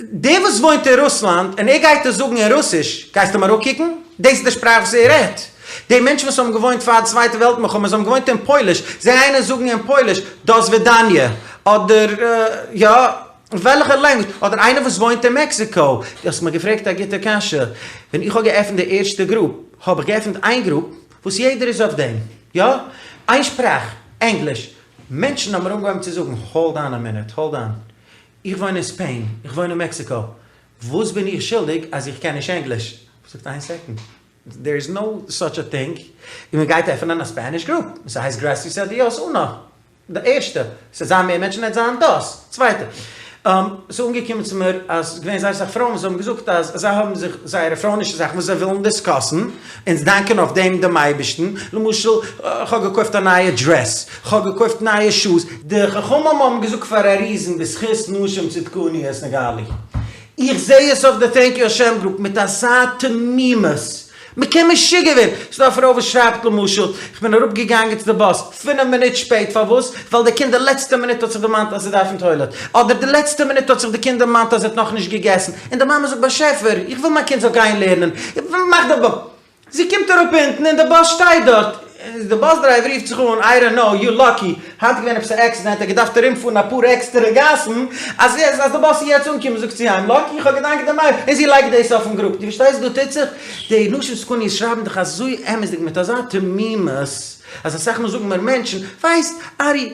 דער וואס וואוינט אין רוסלאנד און ער גייט עס זאגן אין רוסיש, גייסטו אים אראפקוקן? דאס איז די שפראך וואס ער רעדט. די מענטשן וואס האבן געוואוינט פאר די צווייטע וועלט מלחמה, זיי האבן געוואוינט אין פויליש, זיי גייען עס זאגן אין פויליש, דאסווידאניע, אדער יא, וועלכע לענגוויטש, אדער איינער וואס וואוינט אין מעקסיקא. דו האסט מיר געפרעגט א גוטע קשיא. ווען איך האב געעפנט די ערשטע גרופ, האב איך געעפנט איין גרופ וואס יעדער איז אויף דעם, יא, איין שפראך, ענגליש. מענטשן האבן מיר אנגעהויבן צו זאגן, האלד אן א מינוט, האלד אן. איך וואוין אין ספעין, איך וואוין אין מעקסיקא, וואס בין איך שולדיג אז איך קען נישט ענגליש? זאגט איין סעקאנד, דער איז נאו סאטש א טינג, און מען גייט עפענען א ספעניש גרופ, און ס'הייסט גראסיאס א דיאס אונא, די ערשטע, ס'וועט זיין מער מענטשן וועט זיין דאס צווייטע. ס'איז אנגעקומען צו מיר אז ס'איז געווען זייער אסאך פרויען וואס האבן געזאגט אז זיי האבן זיך זייערע פרויענישע זאכן וואס זיי ווילן דיסקאסן, אונז דאנקען אויף דעם דעם אייבערשטן, למשל כ'האב געקויפט א נייע דרעס, כ'האב געקויפט נייע שוז, די חכמים האבן געזאגט פאר א ריזן בזכות נשים צדקניות נגאלו, איך זעה עס אויף די טענק יו השם גרופ מיט אזא תמימות, מען קען משוגע ווערן! ס'דא א פרוי וואס שרייבט למשל, כ'בין אראפ געגאנגען צו די באס פינף מינוט שפעט, פארוואס? ווייל די קינד די לעצטע מינוט האט זיך דערמאנט אז ער דארף אין טוילעט, אדער די לעצטע מינוט האט זיך די קינד דערמאנט אז ער האט נאכנישט געגעסן, און די מאמע זאגט באשעפער איך וויל מיין קינד זאל גיין לערנען, מאך די ב. זי קומט אראפ אונטן און די באס שטייט דארט, און די באס דרייווער רופט זיך אן, איי דאנט נאו, יו לאקי, היינט איז געווען עפעס א עקסידענט, ער האט געדארפט ארום פארן אפאר עקסטערע גאסן, אז אז די באס איז יעצט אנגעקומען, זאגט זי איים לאקי, איך האב געדאנקט דעם אייבערשטן, און זי לייגט דאס אויפן גרופ, דו פארשטייסט וואס דא טוט זיך? די נשים צדקניות שרייבן דאך אזוי אמת'דיג מיט אזא תמימות, אז אסאך מאל זאגן מיר מענטשן, ווייסט ארי,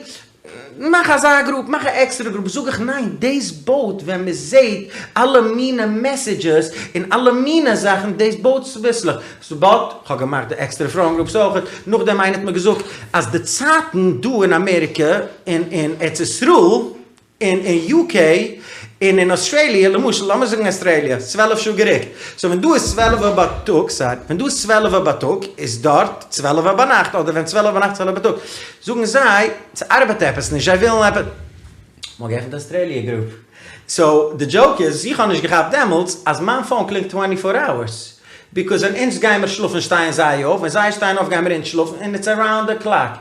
מאך אזא גרופ, מאך א עקסטערע גרופ, זאג איך ניין, דאס בויט ווען מען זעט אלע מינע מעסעדזשעס און אלע מינע זאכן, דאס בויט צוביסלעך, סאו באט, כ'האב געמאכט די עקסטערע פרויען גרופס אויכעט, נאכדעם איינער האט מיר געזאגט אז די צייטן דא אין אמעריקע און אין ארץ ישראל און אין יו קעי און אין אוסטרעליע, למשל לאמיר זאגן אוסטרעליע, צוועלף שעה גערוקט, סאו ווען דא איז צוועלעווע בייטאג, סארי, ווען דא איז צוועלעווע בייטאג איז דארט צוועלעווע ביינאכט, אדער ווען צוועלעווע ביינאכט צוועלעווע בייטאג, זאגן זיי, ס'ארבעט עפעס נישט, זיי ווילן עפעס, מ'האט געעפנט די אוסטרעליע גרופ, סאו די דזשאוק איז, איך האב נישט געכאפט דעמאלטס אז מיין פאון קלינגט טווענטי פאר אווערס, ביקאוז ווען אונז גיימער שלאפן שטייען זיי אויף, ווען זיי שטייען אויף גיימער אונז שלאפן, און איטס אראונד די קלאק.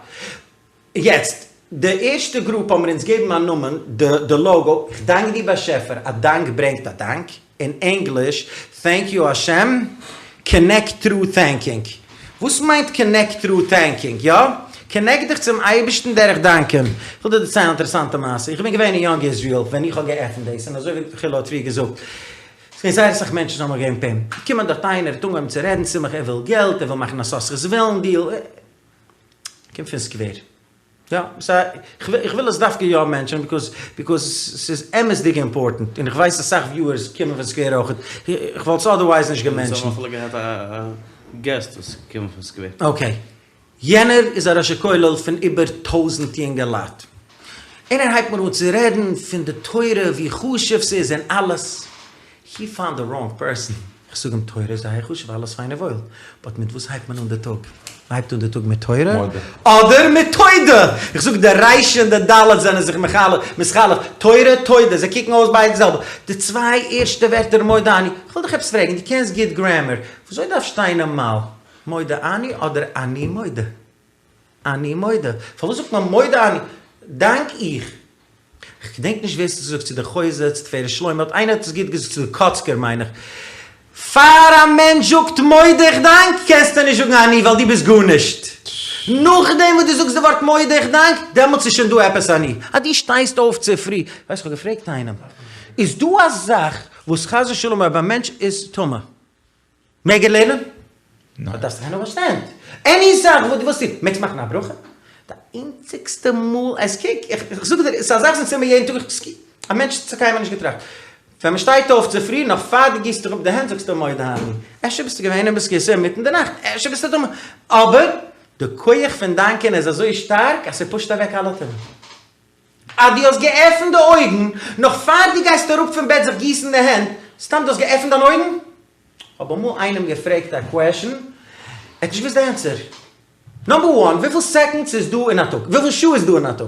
יעצט, די ערשטע גרופ האבן מיר אונז געבן א נאמען, די די לאגא, איך דאנק דיר באשעפער, א דאנק ברענגט א דאנק, אין ענגליש, Thank you Hashem, קאנעקט טרו טענקינג. וואס מיינט קאנעקט טרו טענקינג? יא? קאנעקט דיך צום אייבערשטן דורך דאנקען. איך וויל דיר דערציילן א אינטערעסאנטע מעשה. איך בין געווען אין יונג איזריעל ווען איך האב געעפנט דאס, און אזוי ווי חילו האט פריער געזאגט, ס'געווען זייער אסאך מענטשן וואס האבן מיך געגעבן פעימענט. געקומען דארט איינער, האט אנגעהויבן צו רעדן צו מיך, ער וויל געלט, ער וויל מאכן א יששכר זבולון דיעל. קומט פון סקווער. יא, סא איך וויל עס דווקא יא מענטשענען ביקאוז ביקאוז ס'איז אמת'דיג אימפארטענט און איך ווייס אסאך וויוערס קומען פון סקווער אויכעט, איך וואלט עס אדערווייז נישט געמענטשענט. אונז האבן אפילו געהאט א געסט וואס קומט פון סקווער. אקעי. יענער איז א ראש הכולל פון איבער טויזענט יונגעלייט. און ער הייבט מיר אן צו רעדן פון די תורה ווי חשוב ס'איז און אלעס. הי פאונד די ראנג פערסאן. איך זאג אים תורה איז זייער חשוב אלעס פיין און וואויל, באט מיט וואס הייבט מען אן די טאג? מען הייבט אן די טאג מיט תורה אדער מיט תודה? איך זאג די רייש און די דלת זענען זיך מתחלף, תורה תודה, זיי קוקן אויס ביידע די זעלבע, די צוויי ערשטע ווערטער מודה אני, איך וויל דיך עפעס פרעגן, דו קענסט גוט גרעמער, וויאזוי דארף שטיין נארמאל, מודה אני אדער אני מודה? אני מודה. פארוואס זאגט מען מודה אני? דאנק איך. כ'געדענק נישט ווער ס'האט עס געזאגט, צו דער חוזה, צו תפארת שלמה, האט איינער האט עס גוט געזאגט, צו דער קאצקער מיין איך. פאר א מענטש זאגט מודה איך דאנק, קענסטו נישט זאגן אני ווייל דו ביסט גארנישט. נאכדעם וואס דו זאגסט די ווארט מודה איך דאנק, דעמאלטס איז שוין דא עפעס אני. אז דו שטייסט אויף צופרי, ווייסט כ'האב געפרעגט איינעם, איז דא א זאך וואס חס ושלום אויב א מענטש איז טמא, מעג ער לערנען? ניין. דארפסט גיין אויף א סטענד. עני זאך וואס דו ווילסט טון. מעגסט מאכן א ברכה. די איינציגסטע מאל עס קוק, איך זאג דיר, ס'איז א זאך וואס אונז טוען מיר יעדן טאג, איך, א מענטש האט עס קיינמאל נישט געטראכט. ווען מען שטייט אויף צופרי, נאך פאר דו גיסט דיך אפ די הענט זאגסטו מודה אני. אפשר ביסטו געווען אין בית הכסא אינמיטן די נאכט, אפשר ביסטו טמא. אבער, די כח פון דאנקען איז אזוי שטארק אז ס'פושט אוועק אלע טומאה. אז דו האסט געעפנט די אויגן, נאך פאר דו גייסט אראפ פון בעט זיך גיסן די הענט, סתם דו האסט געעפנט דיינע אויגן? כ'האב אמאל איינעם געפרעגט א קוועשן, ער האט נישט געוואוסט די ענסער. נאמבער וואן, וויפיל סעקאנדס איז דא אין א טאג? וויפיל שעה איז דא אין א טאג?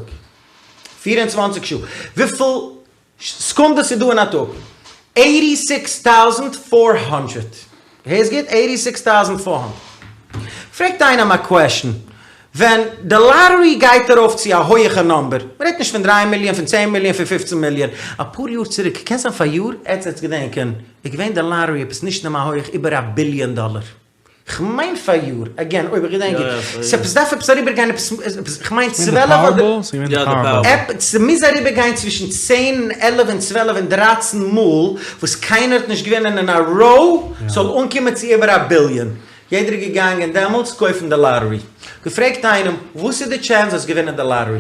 פיר און צוואנציג שעה. וויפיל סעקונדעס איז דא אין א טאג? עיטי סיקס טאוזענט פאר האנדרעט. הערסט גוט? עיטי סיקס טאוזענט פאר האנדרעט. פרעגט איינעם א קוועשן, ווען די לאטערי גייט ארויף צו א הויעכע נאמבער, מ'רעדט נישט פון דריי מיליאן, פון צען מיליאן, פון פופצן מיליאן, אפאר יאר צוריק, קען זיין פאריאר, עטס עטס געדענקען, איז געווען די לאטערי עפעס נישט נארמאל הויעך איבער א ביליאן דאלער. כ'מיין פאריאר, אגעין אויב איך געדענק גוט, ס'עפעס דארף עפעס אריבער גיין עפעס, כ'מיין צוועלף אדער, ס'מוז אריבער גיין צווישן צען און עלף און צוועלף און דרייצן מאל וואס קיינער האט נישט געווינען אין א ראו ס'זאל אנקומען צו איבער א ביליאן, יעדער איז געגאנגען דעמאלטס קויפן די לאטערי, געפרעגט איינעם וואס איז די טשענס זאלסט געווינען די לאטערי?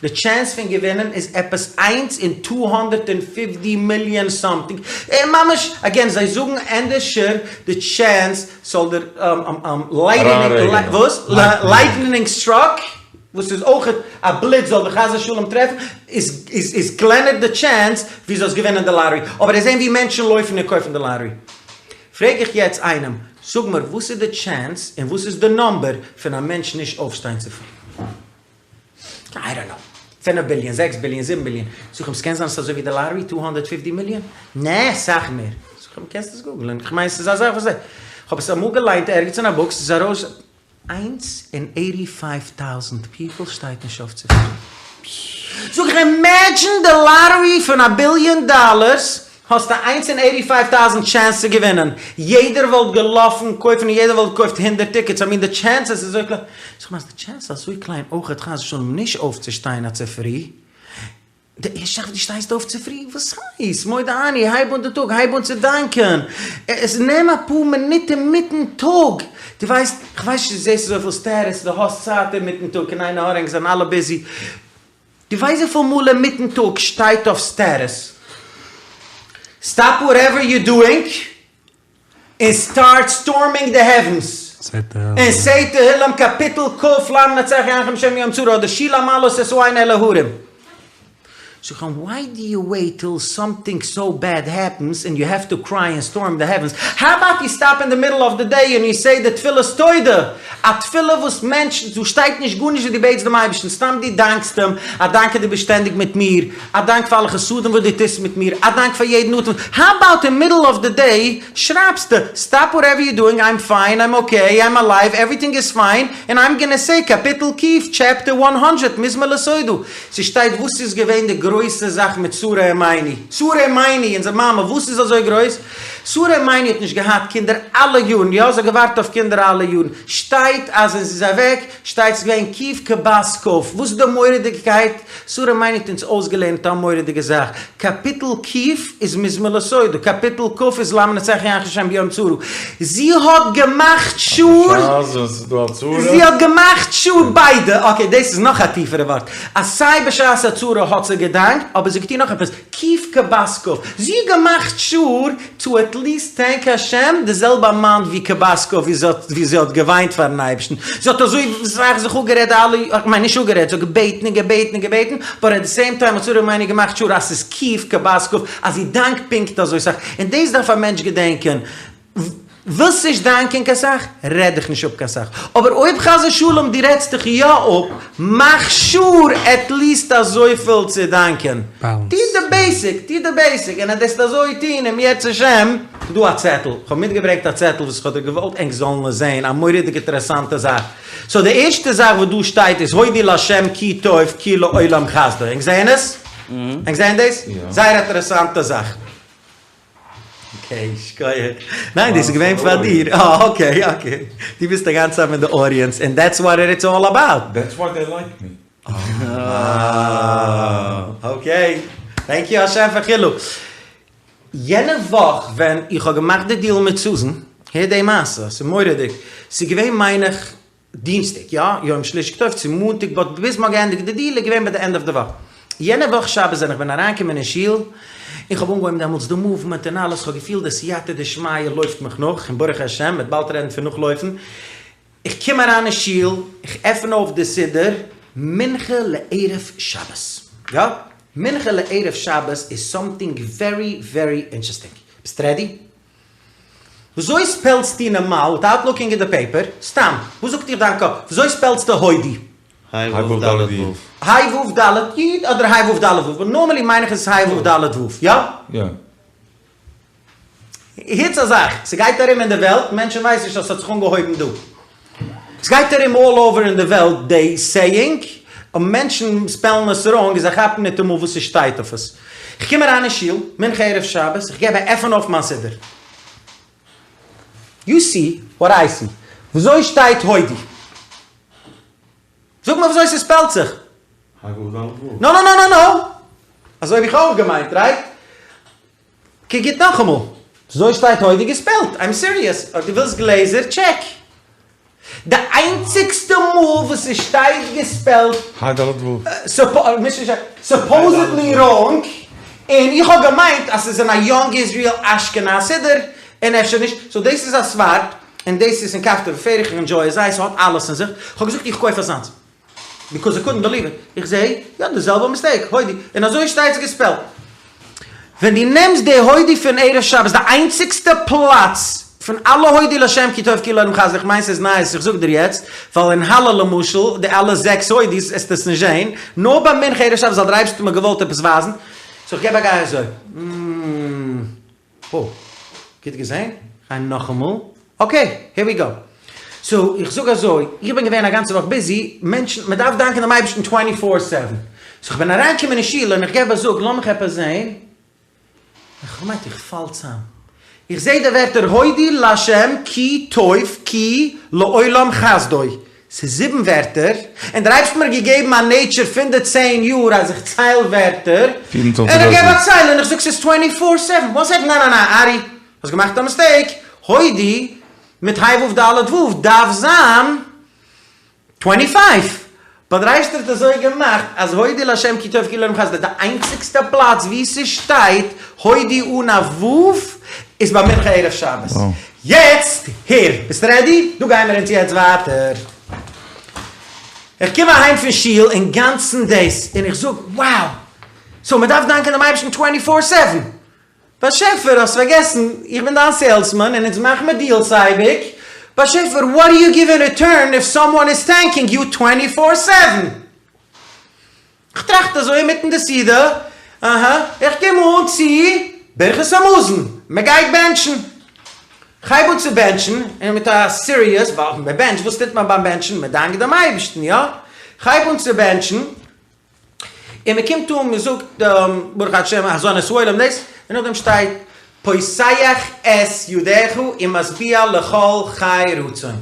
די טשענס פון געווינען איז עפעס איינס אין טו הונדערט און פיפטי מיליאן סאמטינג, און ממש, אגעין זיי זאגן ענדערשער די טשענס ס'זאל דיר לייטענינג, וואס? לייטענינג סטראק? וואס איז אויכעט א בליץ זאל דיך חס ושלום טרעפן, איז איז קלענער די טשענס ווי זאלסט געווינען די לאטערי, אבער איך זעה ווי מענטשן לויפן און קויפן די לאטערי. פרעג איך יעצט איינעם, זאג מיר וואס איז די טשענס און וואס איז די נאמבער פון א מענטש נישט אויפשטיין צופרי? איי דאנט נאו. פינף ביליאן, זעקס ביליאן, זיבן ביליאן. זאג איך אים, ס'קען זיין ס'איז אזוי ווי די לאטערי, טו האנדערט פיפטי מיליאן? נע, סאך מער. זאג איך אים, קענסט עס גוגלען, כ'מיין ס'איז א זאך וואס. כ'האב עס אמאל געליינט ערגעץ אין א בוק, ס'איז ארויס. איינס אין עיטי פייוו טאוזענט פיפל שטייט נישט אויף צופרי. זאג איך אימעדזשין די לאטערי פון א ביליאן דאלערס, האסט א איינס אין עיטי פייוו טאוזענט טשענס צו געווינען, יעדער וואלט געלאפן קויפן און יעדער וואלט געקויפט הונדערט טיקעטס, איי מין די טשענסעס איז אזוי קליין. זאג איך אז די טשענס איז אזוי קליין אויכעט חס ושלום נישט אויפצושטיין א צופרי. די ערשטע זאך וואס דו שטייסט אויף צופרי, וואס הייסט? מודה אני, הייב אן די טאג, הייב אן צו דאנקען, עס נעם אפאר מינוט אינמיטן טאג, דו ווייסט, כ'ווייס נישט דו זעסט אזויפיל סטעטוס, דו האסט צייט אינמיטן טאג, קיין עין הרע ענק זענען אלע ביזי, דו ווייסט וויפיל מאל אינמיטן טאג שטייט אויף סטעטוס, סטאפ וואטעווער יו דואינג, און סטארט סטארמינג די העווענס, און סעי תהלים קאפיטל כ' למנצח יענכם השם ביום צרה אדער שיר למעלות אשא עיני אל ההרים. זאג איך אים וויי דו יו וועיט טיל סאמטינג סאו בעד העפענס און יו העוו טו קריי און סטארם די העווענס, האו אבאוט יו סטאפ אין די מידל אוו די דעי און יו סעי די תפילת תודה, א תפילה וואס מענטש, דא שטייט נישט גארנישט וואס דו בעטסט דעם אייבערשטן, סתם דו דאנקסט אים, א דאנק אז דו ביסט שטענדיג מיט מיר, א דאנק פאר אלע חסדים וואס דו טוסט מיט מיר, א דאנק פאר יעדן אטעם, האו אבאוט אין מידל אוו די דעי שרייבסטו, סטאפ וואטעווער יו דואינג, איים פיין, איים אקעי, איים אלייוו, עווריטינג איז פיין, און איים גאנע סעי קאפיטל ק' טשעפטער וואן האנדרעט מזמור לתודה, ס'שטייט וואס איז געווען די גרויסע זאך מיט שרה אמנו, שרה אמנו אונזער מאמע וואס איז אזוי גרויס? שרה אמנו האט נישט געהאט קינדער אלע יארן, יא זי האט געווארט אויף קינדער אלע יארן, שטייט אז ווען זי איז אוועק, שטייט ס'איז געווען ק' כבת כ', וואס איז די מורא'דיגקייט? שרה אמנו האט אונז אויסגעלערנט א מורא'דיגע זאך, קאפיטל ק' איז מזמור לתודה, קאפיטל כ' איז למנצח יענך השם ביום צרה, זי האט געמאכט שור, זי האט געמאכט שור ביידע, אקעי דאס איז נאך א טיפערע ווארט, אז סיי בשעת הצרה האט זי געדאנקט, אבער זי האט געטון נאך עפעס, ק' כבת כ', זי האט געמאכט שור טו עט ליעסט טענק השם די זעלבע אמאונט ווי כבת כ' ווי זי האט געוויינט פארן אייבערשטן, זי האט אזוי סאך זיך אפגערעדט אלע, איך מיין נישט אפגערעדט, זי האט געבעטן און געבעטן און געבעטן, באט עט די סעים טיים האט שרה אמנו געמאכט שור אז ס'איז ק' כבת כ' אז זי דאנקט פונקט אזוי סאך, און דאס דארף א מענטש געדענקען. ווילסט נישט דאנקען קיין סאך? רעד דיך נישט אפ קיין סאך. אבער אויב חס ושלום דו רעדסט דיך יא אפ, מאך שור עט ליעסט אזויפיל צו דאנקען. טו די בעיסיק, טו די בעיסיק, און אז דו'סט אזוי טון אם ירצה השם. ס'דא א צעטל, כ'האב מיטגעברענגט א צעטל וואס כ'האב געוואלט ענק זאלן עס זען, א מורא'דיג אינטערעסאנטע זאך. סאו די ערשטע זאך וואס דא שטייט איז הודו לה' כי טוב כי לעולם חסדו. ענק זעען עס? ענק זעען דאס? זייער אינטערעסאנטע זאך. אקעי, שכוח. ניין, דאס איז געווען פאר דיר. אה, אקעי, אקעי. דו ביסט א גאנצע צייט מיט די אודיענס, ענד דעטס וואט איטס אלל אבאוט. דעטס וואי דעי לייק מי. אה, אקעי. טענק יו השם פאר חילו. יענע וואך ווען איך האב געמאכט די דיעל מיט סוזען, הער די מעשה, ס'איז מורא'דיג. ס'איז געווען מיין איך דינסטאג, יא, יום שלישי כי טוב, צו מאנטאג, באט ביז מ'האט געענדיגט די דיעל איז געווען ביי די ענד אוו די וואך. יענע וואך שבת ווען איך בין אריינגעקומען אין שול, איך האב אנגעהויבן דעמאלטס די מאוומענט און אלעס, כ'האב געפילט די סייעתא דשמיא לויפט מיך נאך, און ברוך השם, מ'וועט באלד רעדן פון נאכלויפן, איך קום אריין אין שול, איך עפן אויף די סידור, מנחה לערב שבת, יא, מנחה לערב שבת איז סאמטינג ווערי ווערי אינטערעסטינג, ביסט רעדי? וויאזוי ספעלסטו נארמאל וויטאוט לוקינג אין די פעיפער? סתם, וואס זאגט דיר דיין קאפ? וויאזוי ספעלסטו הודי? היי וו ד' וו. היי וו ד' י' אדער היי וו ד' וו? באט נארמעלי מיין איך עס איז היי וו ד' וו, יא? יא. הערטס א זאך, ס'גייט ארום אין די וועלט, מענטשן ווייסן נישט אז ס'האט זיך אנגעהויבן דא. ס'גייט ארום אלל אווער אין די וועלט די סעיאינג, און מענטשן ספעלן עס ראנג און זיי כאפן ניטאמאל וואס ס'שטייט אויף עס. כ'קום אריין אין שול, מנחה ערב שבת, איך געב א עפען אויף מיין סידור. יו סי וואט איי סי. וויאזוי שטייט הודי? זאג מיר וויאזוי ס'ספעלט זיך. נא נא נא נא נא! אזוי האב איך אויך געמיינט, רייט? קוק גוט נאכאמאל. אזוי שטייט הודי געספעלט. איים סיריעס. אויב דו ווילסט גלעזער, טשעק. די איינציגסטע מאל וואס ס'שטייט געספעלט סופאוזעדלי ראנג, און איך האב געמיינט אז ס'איז אין א יונג איזריעל אשכנז סידור, און אפשר נישט. סאו דאס איז א ספרד, און דאס איז אין כפתור ופרח, איך ענדזשוי עס זייער, ס'האט אלעס אין זיך. כ'האב געזאגט איך קויף אזאנס. ביקאוז איי קודנט בעליוו איט, איך זעה, יא די זעלבע מיסטעיק, הודי, און אזוי שטייט עס געספעלט. ווען דו נעמסט די הודי פון ערב שבת, די איינציגסטע פלאץ פון אלע הודו לה' כי טוב כי לעולם חסדו, איך מיין ס'איז נייעס איך זאג דיר יעצט, ווייל אין הלל למשל, די אלע זעקס הודי'ס עסטו עס נישט זעהן, נאר ביי מנחה ערב שבת ווייל דער אייבערשטער האט מיר געוואלט עפעס ווייזן, סאו איך געב א גיי אזוי, אםמ. או, גוט געזען? כ'גיי נאכאמאל. אקעי, העיר ווי גאו. סאו, איך זאג אזוי, איך בין געווען א גאנצע וואך ביזי, מענטשן, מען דארף דאנקען דעם אייבערשטן טווענטי פאר סעווען. סאו כ'בין אריינגעקומען אין שול און איך געב א זאג, לאמיך עפעס זען. איך האב געמיינט איך פאל צאם. איך זע די ווערטער הודו לה' כי טוב כי לעולם חסדו. ס'איז זיבן ווערטער, און דער אייבערשטער האט מיר געגעבן א נעיטשער פון די צען יאר אז איך צייל ווערטער, און איך געב א צייל און איך זאג ס'איז טווענטי פאר סעווען, וואן סעקאנד, ניין ניין ניין ארי, האסט געמאכט א מיסטעיק, הודו מיט ה' ו' ד' ו' דארף זיין טווענטי פייוו, באט דער אייבערשטער האט אזוי געמאכט אז הודו לה' כי טוב כי לעולם חסדו, די איינציגסטע פלאץ וואו ס'שטייט הודו אן א ו' איז ביי מנחה ערב שבת. יעצט הער, ביסט רעדי? דא גיימער אונז יעצט ווייטער. איך קום אהיים פון שול אינגאנצן דאס, און איך זאג, wow! סאו מען דארף דאנקען דעם אייבערשטן טווענטי פאר סעווען! באשעפער, האסט פארגעסן, איך בין דיין סעילסמאן און אונז מאכן מיר דיעלס אייביג. באשעפער, וואט דו יו גיוו אין ריטורן איף סאמוואן איז טענקינג יו טווענטי פאר סעווען? כ'טראכט אזוי אינמיטן די סעודה, אהה, איך קום אן צו ברכת המזון, מ'גייט בענטשן. כ'הייב אן צו בענטשן, און מיט א סיריעס, ווייל מ'בענטשט, וואס טוט מען ביים בענטשן? מ'דאנקט דעם אייבערשטן, יא? כ'הייב אן צו בענטשן, און מ'קומט אן, מ'זאגט ברוך השם הזן את העולם דאס, און נאכדעם שטייט פותח את ידך ומשביע לכל חי רצון.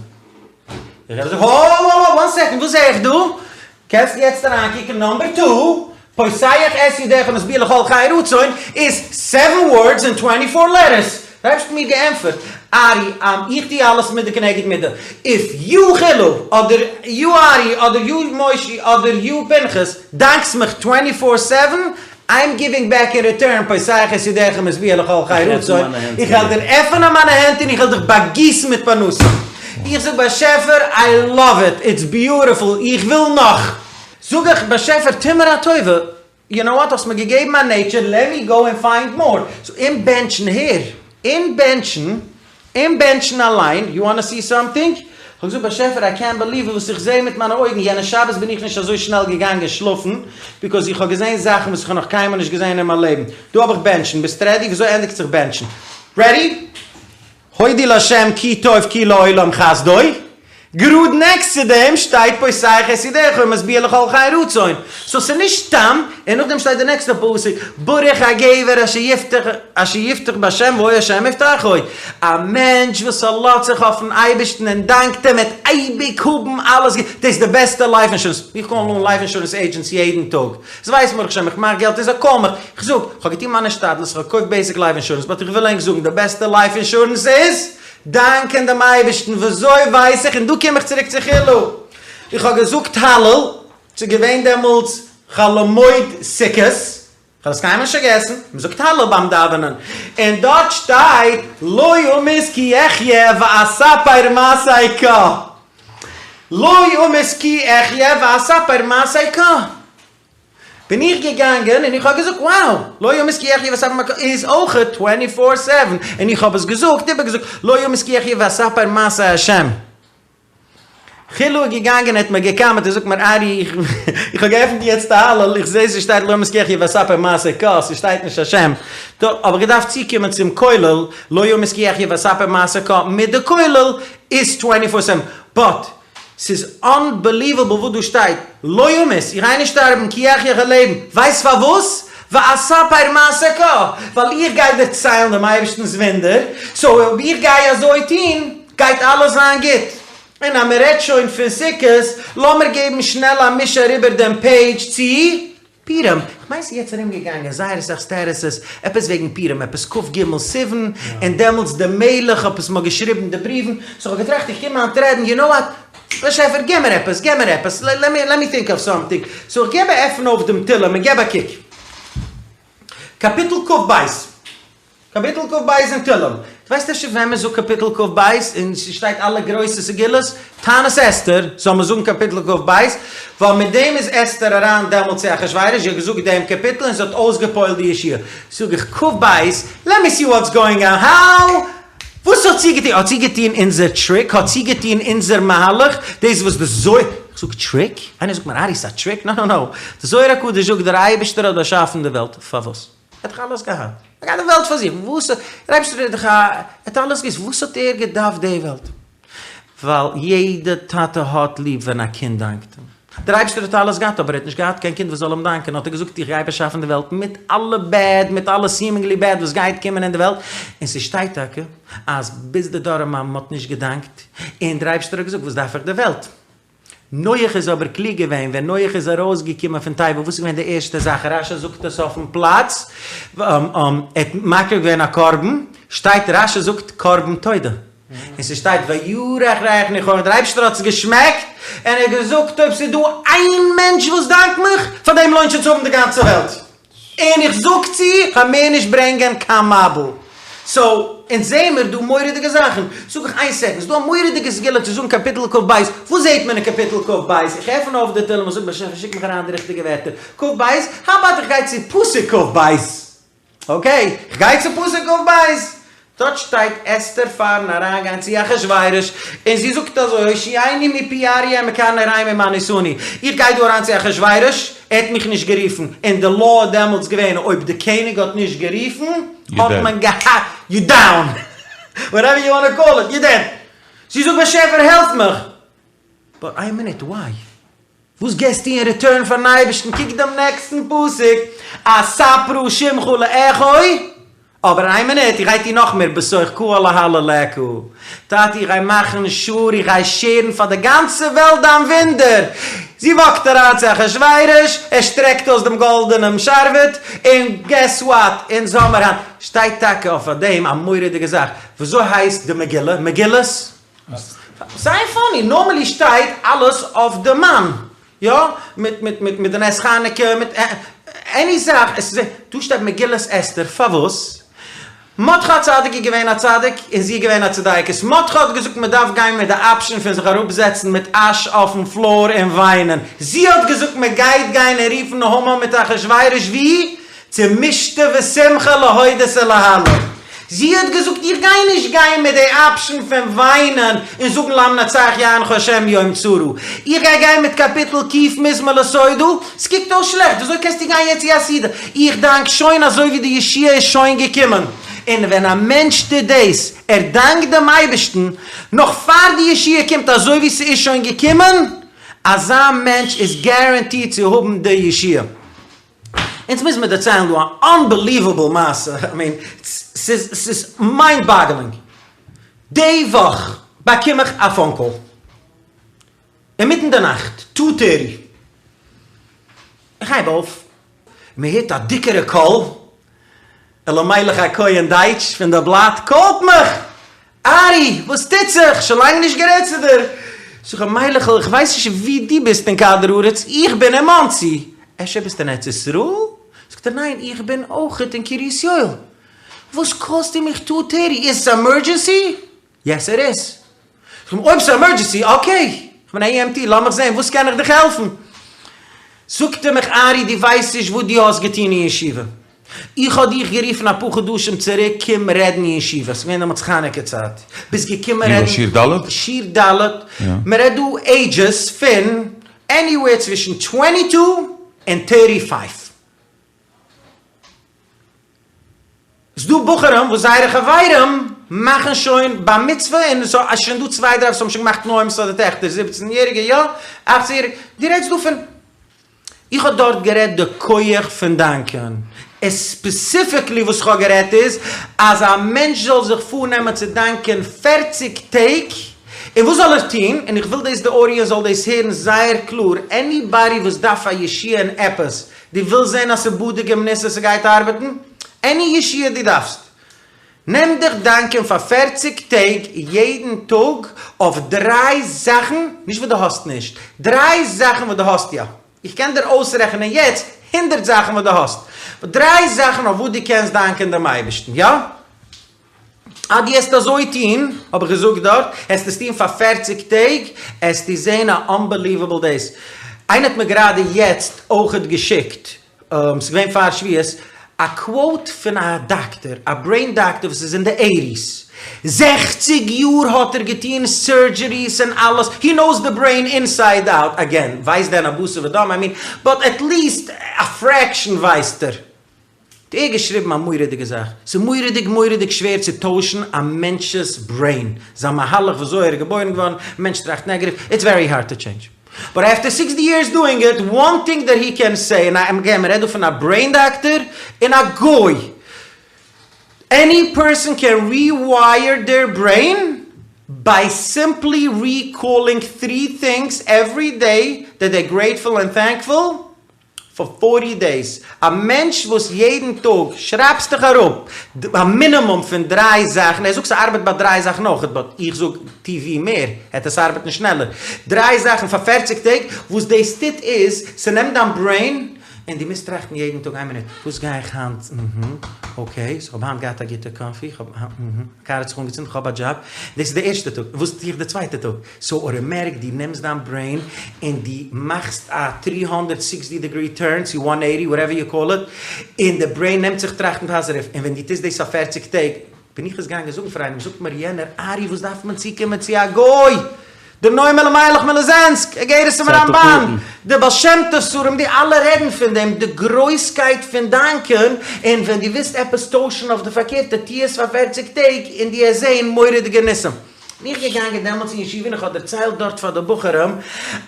איך זאג, האא, וואן סעקאנד, וואס זע איך דא? קענסט יעצט אריינקוקן נאמבער טו, פותח את ידך ומשביע לכל חי רצון איז סעווען ווארדס און טווענטי פאר לעטערס. דער אייבערשטער האט מיר געענטפערט, ארי, איך טו אלעס מידה כנגד מידה, איף יו חילו, אדער יו ארי, אדער יו מושי, אדער יו פנחס, דאנקסט מיך טווענטי פאר סעווען, איים גיווינג בעק אין ריטורן פותח את ידך ומשביע לכל חי רצון, איך וועל דיר עפענען מיינע הענט און איך וועל דיך באגיסן מיט פרנסה. איך זאג באשעפער איי לאוו איט, איטס ביוטיפול, איך וויל נאך. זאג איך באשעפער טו מיר א טובה, יו נאו וואט, האסט מיר געגעבן א נעיטשער, לעט מי גאו ענד פיינד מאר. סאו אין בענטשן, הער, אין בענטשן, אין בענטשן אליין, יו וואנא סי סאמטינג? כ'האב געזאגט באשעפער איי קענט בעליוו וואס איך זעה מיט מיינע אויגן, יענע שבת בין איך נישט אזוי שנעל געגאנגען שלאפן, ביקאוז איך האב געזען זאכן וואס איך האב נאך קיינמאל נישט געזען אין מיין לעבן. דא האב איך בענטשן, ביסט רעדי? וויאזוי ענדיגט זיך בענטשן? רעדי? הודו לה' כי טוב כי לעולם חסדו. גראד נעקסט צו דעם שטייט פותח את ידך ומשביע לכל חי רצון, סאו ס'איז נישט סתם, און נאכדעם שטייט די נעקסטע פסוק ברוך הגבר אשר יבטח אשר יבטח בה' והיה ה' מבטחו, א מענטש וואס פארלאזט זיך אויפן אייבערשטן און דאנקט אים וועט אייביג האבן אלעס גוט, דאס איז די בעסטע לייף אינשורענס, מיך קאלן אן לייף אינשורענס עידזשענטס יעדן טאג, זיי ווייסן ברוך השם איך מאך געלט און זיי קאלן מיך, איך זאג, כ'האב געטון מיין השתדלות, כ'האב געקויפט בעיסיק לייף אינשורענס, באט איך וויל ענק זאגן די בעסטע לייף אינשורענס איז דאנקען דעם אייבערשטן, וויאזוי ווייס איך? און דא קום איך צוריק צו חילו, איך האב געזאגט הלל, ס'איז געווען דעמאלטס חול המועד סוכות, איך האב עס קיינמאל נישט פארגעסן, מען זאגט הלל ביים דאווענען, און דארט שטייט לא אמות כי אחיה ואספר מעשי קה, לא אמות כי אחיה ואספר מעשי קה. בין איך געגאנגען און איך האב געזאגט wow! לא אמות כי אחיה ואספר מעשי קה איז אויכעט טווענטי פאר סעווען און איך האב עס געזאגט איבערגעזאגט לא אמות כי אחיה ואספר מעשי השם. חילו איז געגאנגען ער האט מיר געקאמענט ער זאגט מיר ארי איך האב געעפנט יעצט די הלל איך זעה ס'שטייט לא אמות כי אחיה ואספר מעשי קה ס'שטייט נישט השם דא האב איך געדארפט צוקומען צום כולל לא אמות כי אחיה ואספר מעשי קה מיט די כולל איז טווענטי פאר סעווען באט ס'איז אנבעליוועבל וואס דא שטייט, לא אמות, איך גיי נישט שטארבן, כי אחיה איך וועל לעבן, ווייסט פארוואס? ואספר מעשי קה, ווייל איך גיי דערציילן דעם אייבערשטנ'ס וואונדער, סאו אויב איך גיי אזוי טון, גייט אלעס זיין גוט. און אז מ'רעדט שוין פון סוכות, לאמיר געבן שנעל א מיש אריבער דעם פעידזש צו. פורים, כ'מיין ס'איז יעצט ארום געגאנגען זייער אסאך סטעטוסעס, עפעס וועגן פורים, עפעס כ ג סיוון, און דעמאלטס די מלך עפעס מ'האט געשריבן די בריוון, סאו כ'האב געטראכט איך קום היינט רעדן, יו נאו וואט, באשעפער געב מיר עפעס, געב מיר עפעס, לעט מי טינק אוו סאמטינג, סאו איך געב א עפן אויף דעם תהלים און געב א קוק. קאפיטל כ ב. קאפיטל כ ב אין תהלים. דו ווייסט אפשר ווען מען זאגט קאפיטל כ"ב און ס'שטייט אלע גרויסע סגולות? תענית אסתר זאל מען זאגן קאפיטל כ"ב, ווייל מיט דעם איז אסתר אריין דעמאלט צו אחשורוש, זי האט געזאגט דעם קאפיטל און זי האט אויסגעפועלט די ישועה. זאג איך כ"ב, לעט מי סי וואטס גאוינג אן, האו? וואס האט זי געטון? האט זי געטון אונזער טריק? האט זי געטון אונזער מהלך? דאס וואס די זוהר, איך זאג טריק? איינער זאגט מיר ארי ס'א טריק? נא נא נא, די זוהר הקדוש זאגט דער אייבערשטער האט באשאפן די וועלט, פארוואס? ער האט דאך אלעס געהאט, ער האט געהאט די וועלט פאר זיך, וואס האט, דער אייבערשטער איז דאך א, ער האט אלעס געוואוסט, וואס האט ער געדארפט די וועלט? ווייל יעדע טאטע האט ליב ווען א קינד דאנקט אים. דער אייבערשטער האט אלעס געהאט אבער ער האט נישט געהאט קיין קינד וואס זאל אים דאנקען, האט ער געזאגט איך גיי באשאפן די וועלט מיט אלע בעד, מיט אלע סימינגלי בעד וואס גייט קומען אין די וועלט, און ס'שטייט טאקע אז ביז די דור המבול מ'האט נישט געדאנקט, און דער אייבערשטער האט געזאגט וואס דארף איך די וועלט? נח איז אבער קלוג געווען, ווען נח איז ארויס געקומען פון תיבה וואס איז געווען די ערשטע זאך, רש"י זאגט עס אויפן פלאץ, ער האט מקריב געווען א קרבן, שטייט רש"י זאגט קרבן תודה, און ס'שטייט וירח ריח ניחוח, דער אייבערשטער האט עס געשמעקט, און ער האט געזאגט אויב ס'איז דא איין מענטש וואס דאנקט מיך, פאר דעם לוינט שוין צו האבן די גאנצע וועלט, און איך זאג צו, כ'וועל מער נישט ברענגען קיין מבול. סאו, אונז זעען מיר דא מורא'דיגע זאכן. זאג איך איין סעקונד, ס'איז דא א מורא'דיגע סגולה צו זאגן קאפיטל כ"ב, וואס זעט מען אין קאפיטל כ"ב? איך עפן אויף די תהלים און זאג באשעפער שיק מיך אריין די ריכטיגע ווערטער, כ"ב, האו אבאוט איך גיי צו פסוק כ"ב? אקעי, כ'גיי צו פסוק כ"ב. דארט שטייט אסתר פארן אריינגיין צו אחשורוש, און זי זאגט אזוי, הושיעני מפי אריה ומקרני ראמים עניתני, איך גיי דא אריין צו אחשורוש, ער האט מיך נישט גערופן, און די law איז דעמאלטס געווען אויב די קעניג האט נישט גערופן, האט מען געהאקט, יו דאון, וואטעווער יו וואנט טו קאל איט, יו דעד. זי זאגט באשעפער העלף מיך! באט איין מינוט, וויי? וואס געסטו אין ריטורן פארן אייבערשטן? קוק דעם נעקסטן פסוק, אספרה שמך לאחי, אבער איין מינוט, איך גיי טון נאך מער, בתוך קהל אהללך, טאטי איך גיי מאכן שור, איך גיי שערן פאר די גאנצע וועלט דיין וואונדער, זי וואקט אריין צו אחשורוש, ער שטרעקט אויס דעם גאלדענעם שרביט, און געס וואט, אונז האמער היינט, שטייט טאקע אויף דעם א מורא'דיגע זאך, וויאזוי הייסט די מגילה? מגילת? זייער פאני, נארמעלי שטייט אלעס אויף די מאן, יא? מיט מיט מיט מיט די נס חנוכה, מיט עני זאך, עס איז דא שטייט מגילת אסתר, פארוואס? מרדכי הצדיק איז געווען א צדיק און זי איז געווען א צדיקת, מרדכי האט געזאגט מען דארף גיין מיט די אפשען פון זיך אראפזעצן מיט אש אויפן פלאר און וויינען, זי האט געזאגט מען גייט גיין און רופן המן מיט אחשורוש ווי? צו משתה ושמחה להודות ולהלל. זי האט געזאגט איך גיי נישט גיין מיט די אפשן פון וויינען און זאגן למנצח יענך השם ביום צרה, איך גיי גיין מיט קאפיטל ק' מזמור לתודה, ס'קוקט אויס שלעכט, וויאזוי קענסטו גיין יעצט צו א סעודה? איך דאנק שוין אזוי ווי די ישועה איז שוין געקומען. און ווען א מענטש טוט דאס, ער דאנקט דעם אייבערשטן נאך פאר די ישועה קומט אזוי ווי ס'איז שוין געקומען, אזא מענטש איז גערענטיד צו האבן די ישועה. אונז מוז מיר דערציילן דא א אנבעליוועבל מעשה, איי מין, ס'איז ס'איז מיינד באגלינג. די וואך באקום איך א פאון קאל, אינמיטן די נאכט, טו טערטי, איך הייב אויף, מען הערט א דיקערע קול, אלימלך הכהן דייטש פון די בלאט קאלט מיך, ארי, וואס טוט זיך? שוין לאנג נישט גערעדט צו דיר. זאג איך, מיילעכל, איך ווייס נישט וואו דו ביסט אין כדור הארץ, איך בין אין מאנסי. אפשר ביסטו אין ארץ ישראל? זאגט ער, ניין, איך בין אויכעט אין קרית יואל. וואס קאלסטו מיך טו טערטי? איז עס עמערדזשענסי? יעס איט איז. זאג איך, אויב ס'איז עמערדזשענסי, אקעי, איך בין א EMT, לאמיך זען, וואס קען איך דיך העלפן? זאגט ער מיך, ארי, דו ווייסט נישט וואס דו האסט געטון אין ישיבה. איך האב דיך גערופן אפאר חדשים צוריק קום רעדן אין ישיבה, ס'איז געווען דעמאלטס חנוכה צייט, ביסט געקומען רעדן, שיעור ד'? שיעור ד', מען רעדט דא עידזשעס פון עניוועיר צווישן טווענטי טו און טערטי פייוו. ס'דא בחורים וואס זייערע חברים מאכן שוין בר מצוה און ס'איז שוין דא צוויי דריי וואס האבן שוין געמאכט תנאים פאר די טעכטער, זיבעצן יעריגע יא, אכצן יעריגע, דו רעדסט דא פון. איך האב דארט גערעדט די כח פון דאנקען, און ספעסיפיקלי וואס איך האב גערעדט איז אז א מענטש זאל זיך פארנעמען צו דאנקען פערציג טעג, און וואס זאל ער טון, און איך וויל דאס די אודיענס זאל דאס הערן זייער קלאר, עניבאדי וואס דארף א ישועה אין עפעס, דו ווילסט זען אז ס'בדוק ומנוסה ס'גייט ארבעטן, עני ישועה דו דארפסט, נעם דיך דאנקען פאר פערציג טעג יעדן טאג אויף דריי זאכן, נישט וואס דו האסט נישט, דריי זאכן וואס דו האסט יא. איך קען דיר אויסרעכענען יעצט הונדערט זאכן וואס דו האסט, דריי זאכן אויף וואס דו קענסט דאנקען דעם אייבערשטן, יא? אז דו העסט אזוי טון, האב איך געזאגט דארט, העסט עס טון פאר פערציג טעג, העסטו זען א אנבעליוועבל דאס. איינער האט מיר גראדע יעצט אויכעט געשיקט, ס'איז געווען פאר שבועות, א קוואוט פון א דאקטער, א ברעין דאקטער וואס איז אין די עיטיס, זעכציג יאר האט ער געטון סורדזשעריס און אלעס, הי נאוס די ברעין אינסייד אוט, אגעין, ווייסט דען א בשר ודם, איי מין, באט עט ליעסט א פרעקשאן ווייסט ער. האט ער געשריבן א מורא'דיגע זאך, ס'איז מורא'דיג מורא'דיג שווער צו טוישן א מענטש'ס ברעין, זיין מהלך וויאזוי ער איז געבוירן געווארן, מענטש טראכט נעגעטיוו, איטס ווערי הארד טו טשעינדזש. באט עפטער סיקסטי יערס דואינג איט, וואן טינג דעט הי קען סעי, און אגעין מ'רעדט דא פון א ברעין דאקטער און א גוי, עני פערסאן קען ריווייער דעיר ברעין ביי סימפלי ריקאלינג טרי טינגס עווערי דעי דעט דעיר גרעיטפול ענד טענקפול פאר פארטי דעיס, א מענטש וואס יעדן טאג שרייבסט דיך אראפ א מינימום פון דריי זאכן, ער זאגט ס'ארבעט ביי דריי זאכן אויכעט באט איך זאג טו מער העט עס ארבעטן שנעלער, דריי זאכן פאר פערציג טעג, וואס דאס טוט איז ס'נעמט דיין ברעין און דו מוזט טראכטן יעדן טאג איין מינוט וואס גיי איך היינט אהה אקעי סאו כ'האב היינט געהאט א גוטע קאפי כ'האב אהה קאר האט זיך אנגעצינדן כ'האב א דזשאב דאס איז די ערשטע טאג וואס טו איך די צווייטע טאג סאו אוטומעטיק דו נעמסט דיין ברעין און דו מאכסט א טרי האנדערט סיקסטי דעגרי טורן צו וואן עיטי וואטעווער יו קאל איט, און די ברעין נעמט זיך טראכטן פאזיטיוו, און ווען דו טוסט דאס פאר פערציג טעג, בין איך עס געגאנגען זאגן פאר איינעם, זאגט מיר יענער, ארי וואס דארף מען צוקומען צו א גוי? דער נועם אלימלך מליזענסק, אגרת הרמב"ן, די בעל שם טוב ספרים, די אלע רעדן פון דעם, די גרויסקייט פון דאנקען, און ווען דו ווילסט עפעס טוישן אויף די פארקערטע, טו עס פאר פערציג טעג און דו העסט זען מורא'דיגע ניסים. בין איך געגאנגען דעמאלטס אין ישיבה און איך האב דערציילט דארט פאר די בחורים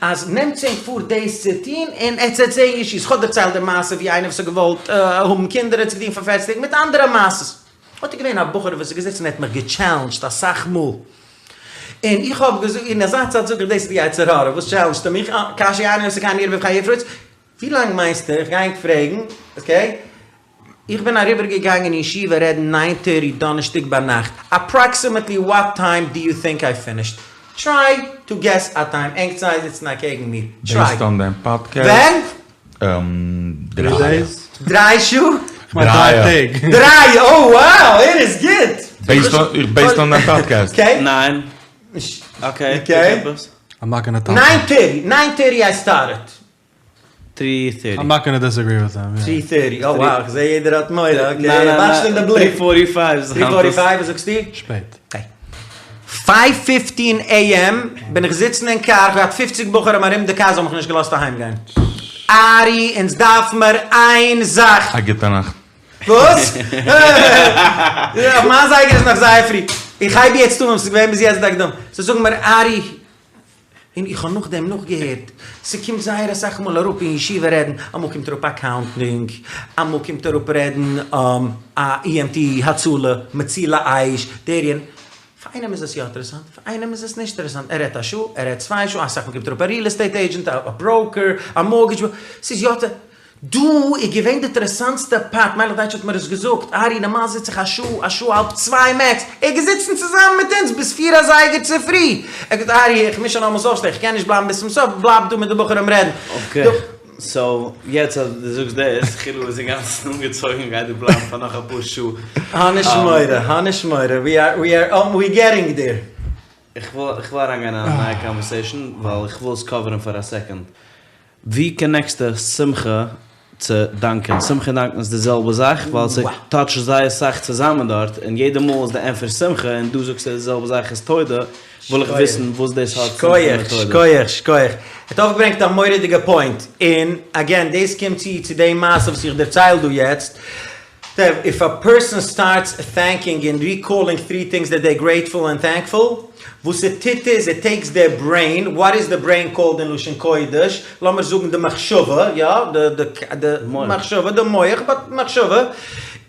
אז נעמטס ענק פאר דאס צו טון און עטס וועט זען ישועות. איך האב דערציילט די מעשה ווי איינער וואס האט געוואלט האבן קינדער האט עס געטון פאר פערציג טעג מיט אנדערע מעשות. דארט איז געווען א בחור וואס איז געזיצן און ער האט מיך געטשעלענדזשט אסאך מאל און איך האב געזאגט אין אזא צייט זאג איך דאס איז די יצר הרע וואס טשעלענדזשט ער מיך כאשר יענו אותו כן ירבה וכן יפרוץ ווי לאנג מיינסטו איך גיי ענק פרעגן אקעי איך בין אריבער געגאנגען אין ישיבה רעדן ניין טערטי דאנערשטאג ביינאכט, אפראקסימעטלי וואט טיים דו יו טינק איי פינישד? טריי טו געס א טיים, ענק צוויי זיצן אקעגן מיר, טריי. בעיסד אן דעם פאדקעסט. ווען? דריי. דריי שעה? כ'מיין דריי טעג. דריי! oh wow! ער איז גוט! בעיסד אן דעם פאדקעסט. אקעי. ניין. אקעי. אקעי. איים נאט גאנא טאפ. ניין טערטי, ניין טערטי איי סטארטעד. טרי טערטי. איים נאט גאנא דיסעגרי וויט אים. טרי טערטי, oh wow, כ'זעה יעדער האט מורא, אקעי, וואטשט אין די בליק. טרי פארטי פייוו. טרי פארטי פייוו, וואס זאגסטו? שפעט. אקעי. פייוו פיפטין עי עם בין איך געזיצן אין קאר, כ'האב געהאט פופציג בחורים ארום די קאר, זיי האבן מיך נישט געלאזט אהיים גיין. ארי, אונז דארף מיר איין זאך. א גוטע נאכט. וואס? אויף מיין זייגער איז נאך זייער פרי. איך הייב יעצט אן, ס'איז געווען ביז יעצט די הקדמה. זיי זאגן מיר ארי, און איך האב נאכדעם נאכגעהערט, ס'קומט זייער אסאך מאל אראפ אין ישיבה רעדן, אמאל קומט אראפ אקאונטינג, אמאל קומט אראפ רעדן א EMT, הצלה, מצילי אש, דער יענער, פאר איינעם איז עס יא אינטערעסאנט, פאר איינעם איז עס נישט אינטערעסאנט, ער רעדט א שעה, ער רעדט צוויי שעה, אסאך מאל קומט אראפ א ריעל עסטעיט עידזשענט, א בראוקער, א מארגעדזש, ס'איז יא. דא איז געווען די אינטערעסאנטסטע פארט, מיילעך דייטש האט מיר עס געזאגט, ארי נארמאל זיץ איך א שעה, א שעה האלב צוויי מעקס, ער איז געזיצן צוזאמען מיט אונז ביז פיר אזייגער צופרי, ער האט געזאגט ארי איך מוז שוין אלמאסט אויפשטיין, איך קען נישט בלייבן ביז צום סוף, בלייב דא מיט די בחורים רעדן. אקעי, סאו יעצט אז דו זאגסט דאס, חילו איז אינגאנצן אנגעצויגן גייט דא בלייבן פאר נאך אפאר שעה. האב נישט מורא, האב נישט מורא, ווי אר ווי אר ווי געטינג דעיר. איך וויל איך וויל אריינגיין אין א נייע קאנווערסעישאן ווייל איך וויל עס קאווערן פאר א סעקאנד. ווי קאנעקסטו שמחה צו דאנקען? שמחה און דאנקען איז די זעלבע זאך ווייל ס'טאטשט זייער סאך צוזאמען דארט און יעדע מאל איז די ענפער שמחה און דא זאגסטו די זעלבע זאך איז תודה, וויל איך וויסן וואס דאס האט שמחה מיט תודה. שכוח, שכוח. ער האט אויפגעברענגט א מורא'דיגע פוינט, און אגעין דאס קומט צו צו די מעשה וואס איך דערצייל דא יעצט, איף א פערסאן סטארטס טענקינג און ריקאלינג טרי טינגס דעט דעיר גרעיטפול און טענקפול, וואס ס'טוט איז איט טעיקס דעיר ברעין, וואט איז די ברעין קאלד אין לשון קודש, לאמיר זאגן די מחשבה, יא, די די מחשבה, די מח, באט מחשבה,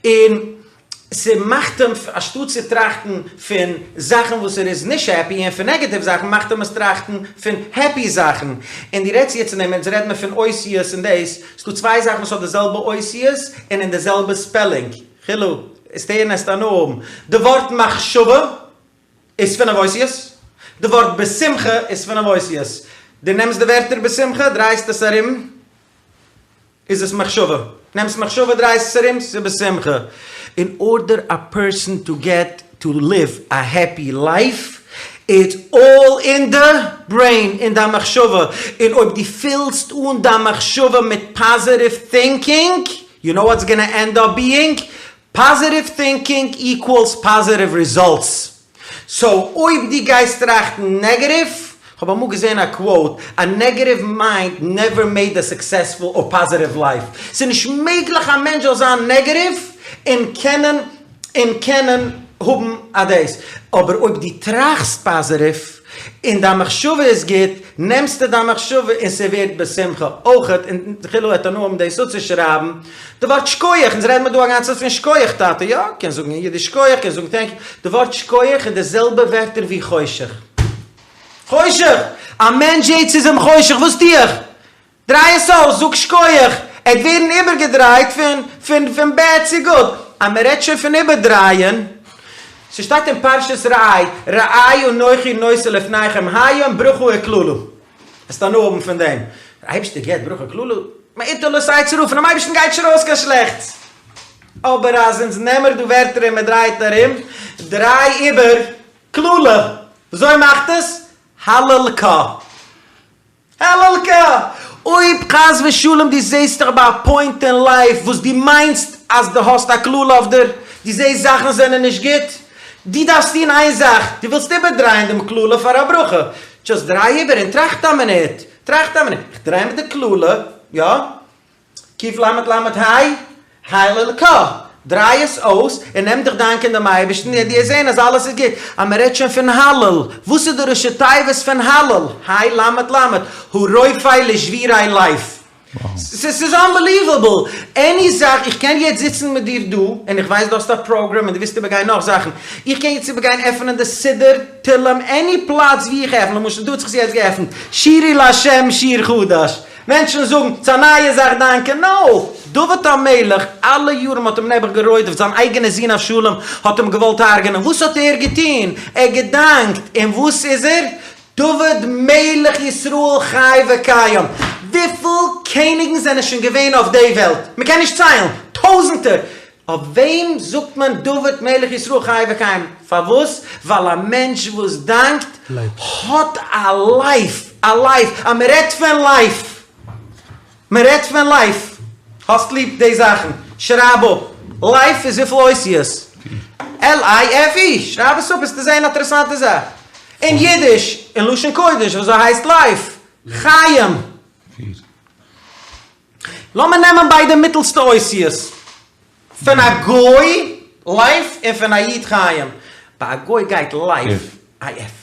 און ס'מאכט אים, אנשטאט צו טראכטן פון זאכן וואס ער איז נישט העפי און פון נעגעטיוו זאכן, מאכט אים עס טראכטן פון העפי זאכן. און דו רעדסט יעצט אין דעם, אונז רעד מיר פון אותיות און דאס, ס'דא צוויי זאכן וואס האט די זעלבע אותיות און אין די זעלבע ספעלינג. חילו, עסט הערן עסט הנאה האבן. די ווארט מחשבה איז פינף אותיות. די ווארט בשמחה איז פינף אותיות. דו נעמסט די ווערטער בשמחה, דרייסט עס ארום, איז עס מחשבה. נעמסט מחשבה דרייסט עס ארום, ס'איז בשמחה. אין ארדער א פערסאן טו געט. טו ליוו א העפי לייף, איטס אלל אין די ברעין, אין דיין מחשבה, און אויב דו פילסט אן דיין מחשבה מיט פאזיטיוו טינקינג, יו נאו וואטס גאנא ענד אפ ביאינג? פאזיטיוו טינקינג איקוועלס פאזיטיוו ריזאלטס. סאו אויב דו גייסט טראכטן נעגעטיוו, כ'האב אמאל געזען א קוואוט, א נעגעטיוו מיינד נעווער מעיד א סוקסעספול אר פאזיטיוו לייף. ס'איז נישט מעגליך א מענטש זאל זיין נעגעטיוו און קענען און קענען האבן א דאס. אבער אויב דו טראכסט פאזיטיוו און דיין מחשבה איז גוט, נעמסטו דיין מחשבה און ס'ווערט בשמחה אויכעט, און חילו וועט הנאה האבן דאס אפצושרייבן, די ווארט שקויעך, אונז רעדן מיר דא א גאנצע צייט פון שקויעך טאטע, יא, קענסט זאגן אין אידיש שקויעך, קענסט זאגן טענק יו, די ווארט שקויעך איז די זעלבע ווערטער ווי חושך. חושך! א מענטש זעהט ס'איז אים חושך, וואס טו איך? דריי עס אויס, זאג שקויעך, עט ווערן איבערגעדרייט פון פון פון בעד צו גוט. אז מען רעדט שוין פון איבערדרייען, ס'שטייט אין פרשת ראה, ראה אנכי נותן לפניכם היום ברכה וקללה. וועסט הנאה האבן פון דעם. דער אייבערשטער געבט ברכה וקללה, מאתו לא תצא רעה, פונעם אייבערשטן גייט נישט ארויס קיין שלעכטס. אבער אז אונז נעמער דא ווערטער און מען דרייט ארום, דריי איבער קללה, וויאזוי מאכט עס? הלל קה. הלל קה! אויב חס ושלום דו זעסט דיך ביי א פוינט אין לייף וואס דו מיינסט אז דו האסט א קללה אויף דיר, דו זעסט זאכן זענען נישט גוט, דו דארפסט טון איין זאך, דו ווילסט איבערדרייען דעם קללה פאר א ברכה, דזשאסט דריי איבער און טראכט א מינוט, טראכט א מינוט, איך דריי איבער די קללה, יא? קוף למד למד היי, הלל קה, דריי עס אויס און נעם דיך דאנקען דעם אייבערשטן און דו וועסט זען אז אלעס איז גוט. אז מען רעדט שוין פון הלל, וואס איז די ראשי תיבות פון הלל? היי למד למד, הרופא לשבורי לב. ס'איז אנבעליוועבל! עני זאך, איך קען יעצט זיצן מיט דיר דא, און איך ווייס דו האסט א פראגראם און דו ווילסט איבערגיין נאך זאכן, איך קען יעצט איבערגיין עפענען די סידור, תהלים, עני פלאץ ווי איך עפן, למשל דא האט זיך עס יעצט געעפנט, שירו לה' שיר חדש, מענטשן זאגן, ס'איז א נייע זאך דאנקען, נאו! דוד המלך, אלע יארן מ'האט אים נעבעך גערודפ'ט, זיין אייגענע זון אבשלום האט אים געוואלט הרג'נען, וואס האט ער געטון? ער האט געדאנקט, און וואס איז ער? דוד מלך ישראל חי וקיים! וויפיל קעניגן זענען שוין געווען אויף די וועלט? מ'קען נישט ציילן! טויזנטער! אויף וועם זאגט מען דוד מלך ישראל חי וקיים? פארוואס? ווייל א מענטש וואס דאנקט האט א לייף! א לייף! אז מ'רעדט פון לייף! מ'רעדט פון לייף! האסט ליב די זאכן? שרייב אפ! לייף איז וויפיל אותיות? L-I-F-E! שרייב עס אפ וועסטו זען א אינטערעסאנטע זאך. אין אידיש, אין לשון קודש, וויאזוי הייסט לייף? חיים! לאמיר נעמען ביידע מיטלסטע אותיות. פון א גוי, לייף, און פון א איד, חיים. ביי א גוי גייט לייף, I-F.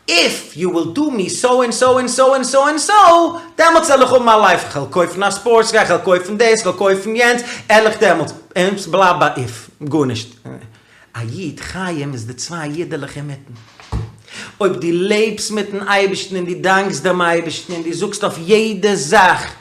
איף יו וויל דו מי סאו ענד סאו ענד סאו ענד סאו ענד סאו, דעמאלטס וועל איך האבן א לייף, כ'וועל קויפן א ספארטס קאר, כ'וועל קויפן דאס, כ'וועל קויפן יענץ, וועל איך דעמאלטס, און ס'בלייבט ביי איף, גארנישט. א איד, חיים איז די צוויי יודעלעך אינמיטן. אויב דו לעבסט מיטן אייבערשטן און דו דאנקסט דעם אייבערשטן און דו זאגסט אויף יעדע זאך,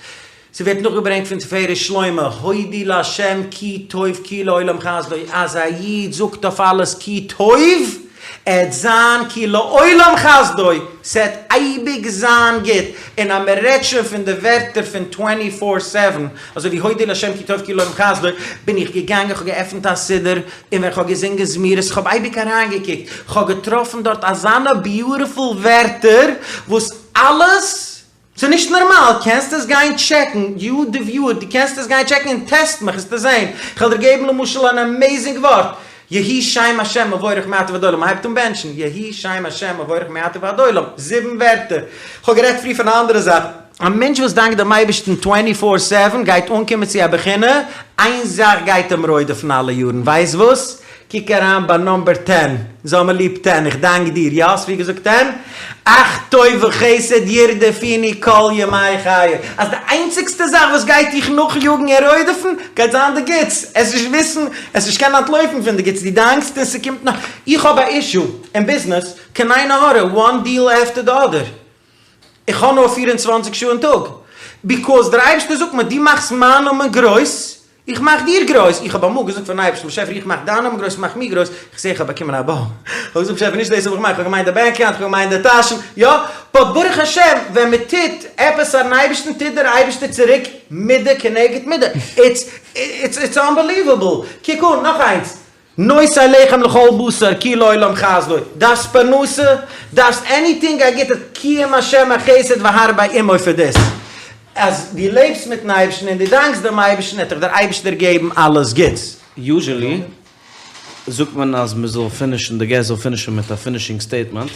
ס'ווערט נאכגעברענגט פון תפארת שלמה, הודו לה' כי טוב כי לעולם חסדו, אז א איד זאגט אויף אלעס כי טוב, עט זיין כי לעולם חסדו, ס'עט אייביג זיין גוט, און אז מ'רעדט שוין פון די ווערטער פון טווענטי פאר סעווען, אזוי ווי הודו לה' כי טוב כי לעולם חסדו, בין איך געגאנגען כ'האב געעפנט א סידור, און ווען כ'האב געזינגען זמירות כ'האב אייביג אריינגעקוקט, כ'האב געטראפן דארט אזאנע ביוטיפול ווערטער וואס אלעס ס'איז נישט נארמאל, קענסט עס גיין טשעקן, יו די וויוער, דו קענסט עס גיין טשעקן און טעסט מיך עסטו זען, כ'וועל דיר געבן למשל אן עמעזינג ווארט, יהי שם השם מבורך מעתה ועד עולם, מ'הייבט אן בענטשן, יהי שם השם מבורך מעתה ועד עולם, זיבן ווערטער, כ'האב גערעדט פריער פון א אנדערע זאך, א מענטש וואס דאנקט דעם אייבערשטן טווענטי פאר סעווען גייט אנקומען צו א בחינה, איין זאך גייט אים רודפ'ן אלע יארן, ווייסט וואס? קוק אריין ביי נאמבער טען, זיי האבן ליב טען, איך דאנק דיר, יא האסט ווי געזאגט טען? אך טוב וחסד ירדפוני כל ימי חיי, אז די איינציגסטע זאך וואס גייט דיך נאכיאגן און רודפ'ן, גייט זיין די גוטס, עסט נישט וויסן, עסט נישט קענען אנטלויפן פון די גוטס, דו דאנקסט און ס'קומט נאך, איך האב א אישו אין ביזנעס, קיין עין הרע, וואן דיעל עפטער די אדער, איך האב נאר פיר און צוואנציג שעה אין טאג, ביקאוז דער אייבערשטער זאגט מיר דו מאכסט מיין נאמען גרויס, איך מאך דיר גרויס, איך האב אמאל געזאגט פארן אייבערשטן, באשעפער איך מאך דיין נאמען גרויס, מאך מיר גרויס, איך זע איך האב באקומען א באם, איך האב געזאגט באשעפער נישט דאס האב איך געמיינט, איך האב געמיינט די בענק אקאונט, איך האב געמיינט די טאשן, יא, באט ברוך השם ווען מען טוט עפעס פארן אייבערשטן טוט דער אייבערשטער צוריק מידה כנגד מידה, איטס איטס איטס אנבעליוועבל, קוק אן נאך איינס. נותן לחם לכל בשר כי לעולם חסדו, דארפסט פרנסה? דארפסט עניטינג א גוטע כי עם השם החסד והרבה עמו פאר דאס אז דו לעבסט מיטן אייבערשטן און דו דאנקסט דעם אייבערשטן וועט דיך דער אייבערשטער געבן אלעס גוטס. יוזשעלי זאגט מען אז מען זאל פינישן, די געסט זאל פינישן מיט א פינישינג סטעיטמענט,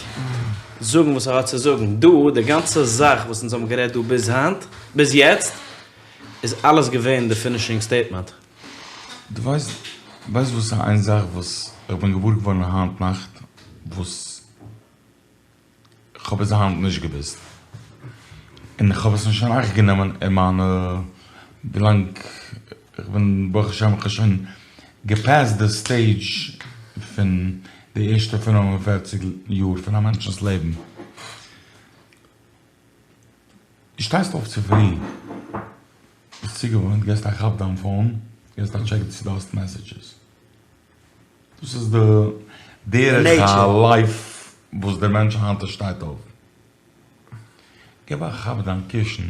זאגן וואס ער האט צו זאגן. דא, די גאנצע זאך וואס אונז האבן גערעדט דא ביז היינט, ביז יעצט, איז אלעס געווען די פינישינג סטעיטמענט. דו ווייסט ווייסט וואס איז איין זאך וואס איך בין געוואר געווארן היינט נאכט וואס כ'האב ביז היינט נישט געוואוסט און איך האב עס נישט אין אכט גענומען אין מיינע ווילאנג איך בין ברוך השם איך האב שוין געפעסט די סטעידזש פון די ערשטע 45 יאר פון א מענטשנ'ס לעבן. דו שטייסט אויף צופרי, ביסט צוגעוואוינט, געסט א כאפ דיין פאון, געסט א טשעק צו דו האסט מעסעדזשעס. דאס איז די דרך הלייף וואס דער מענטש היינט שטייט אויף. געב א כאפ דיין קישן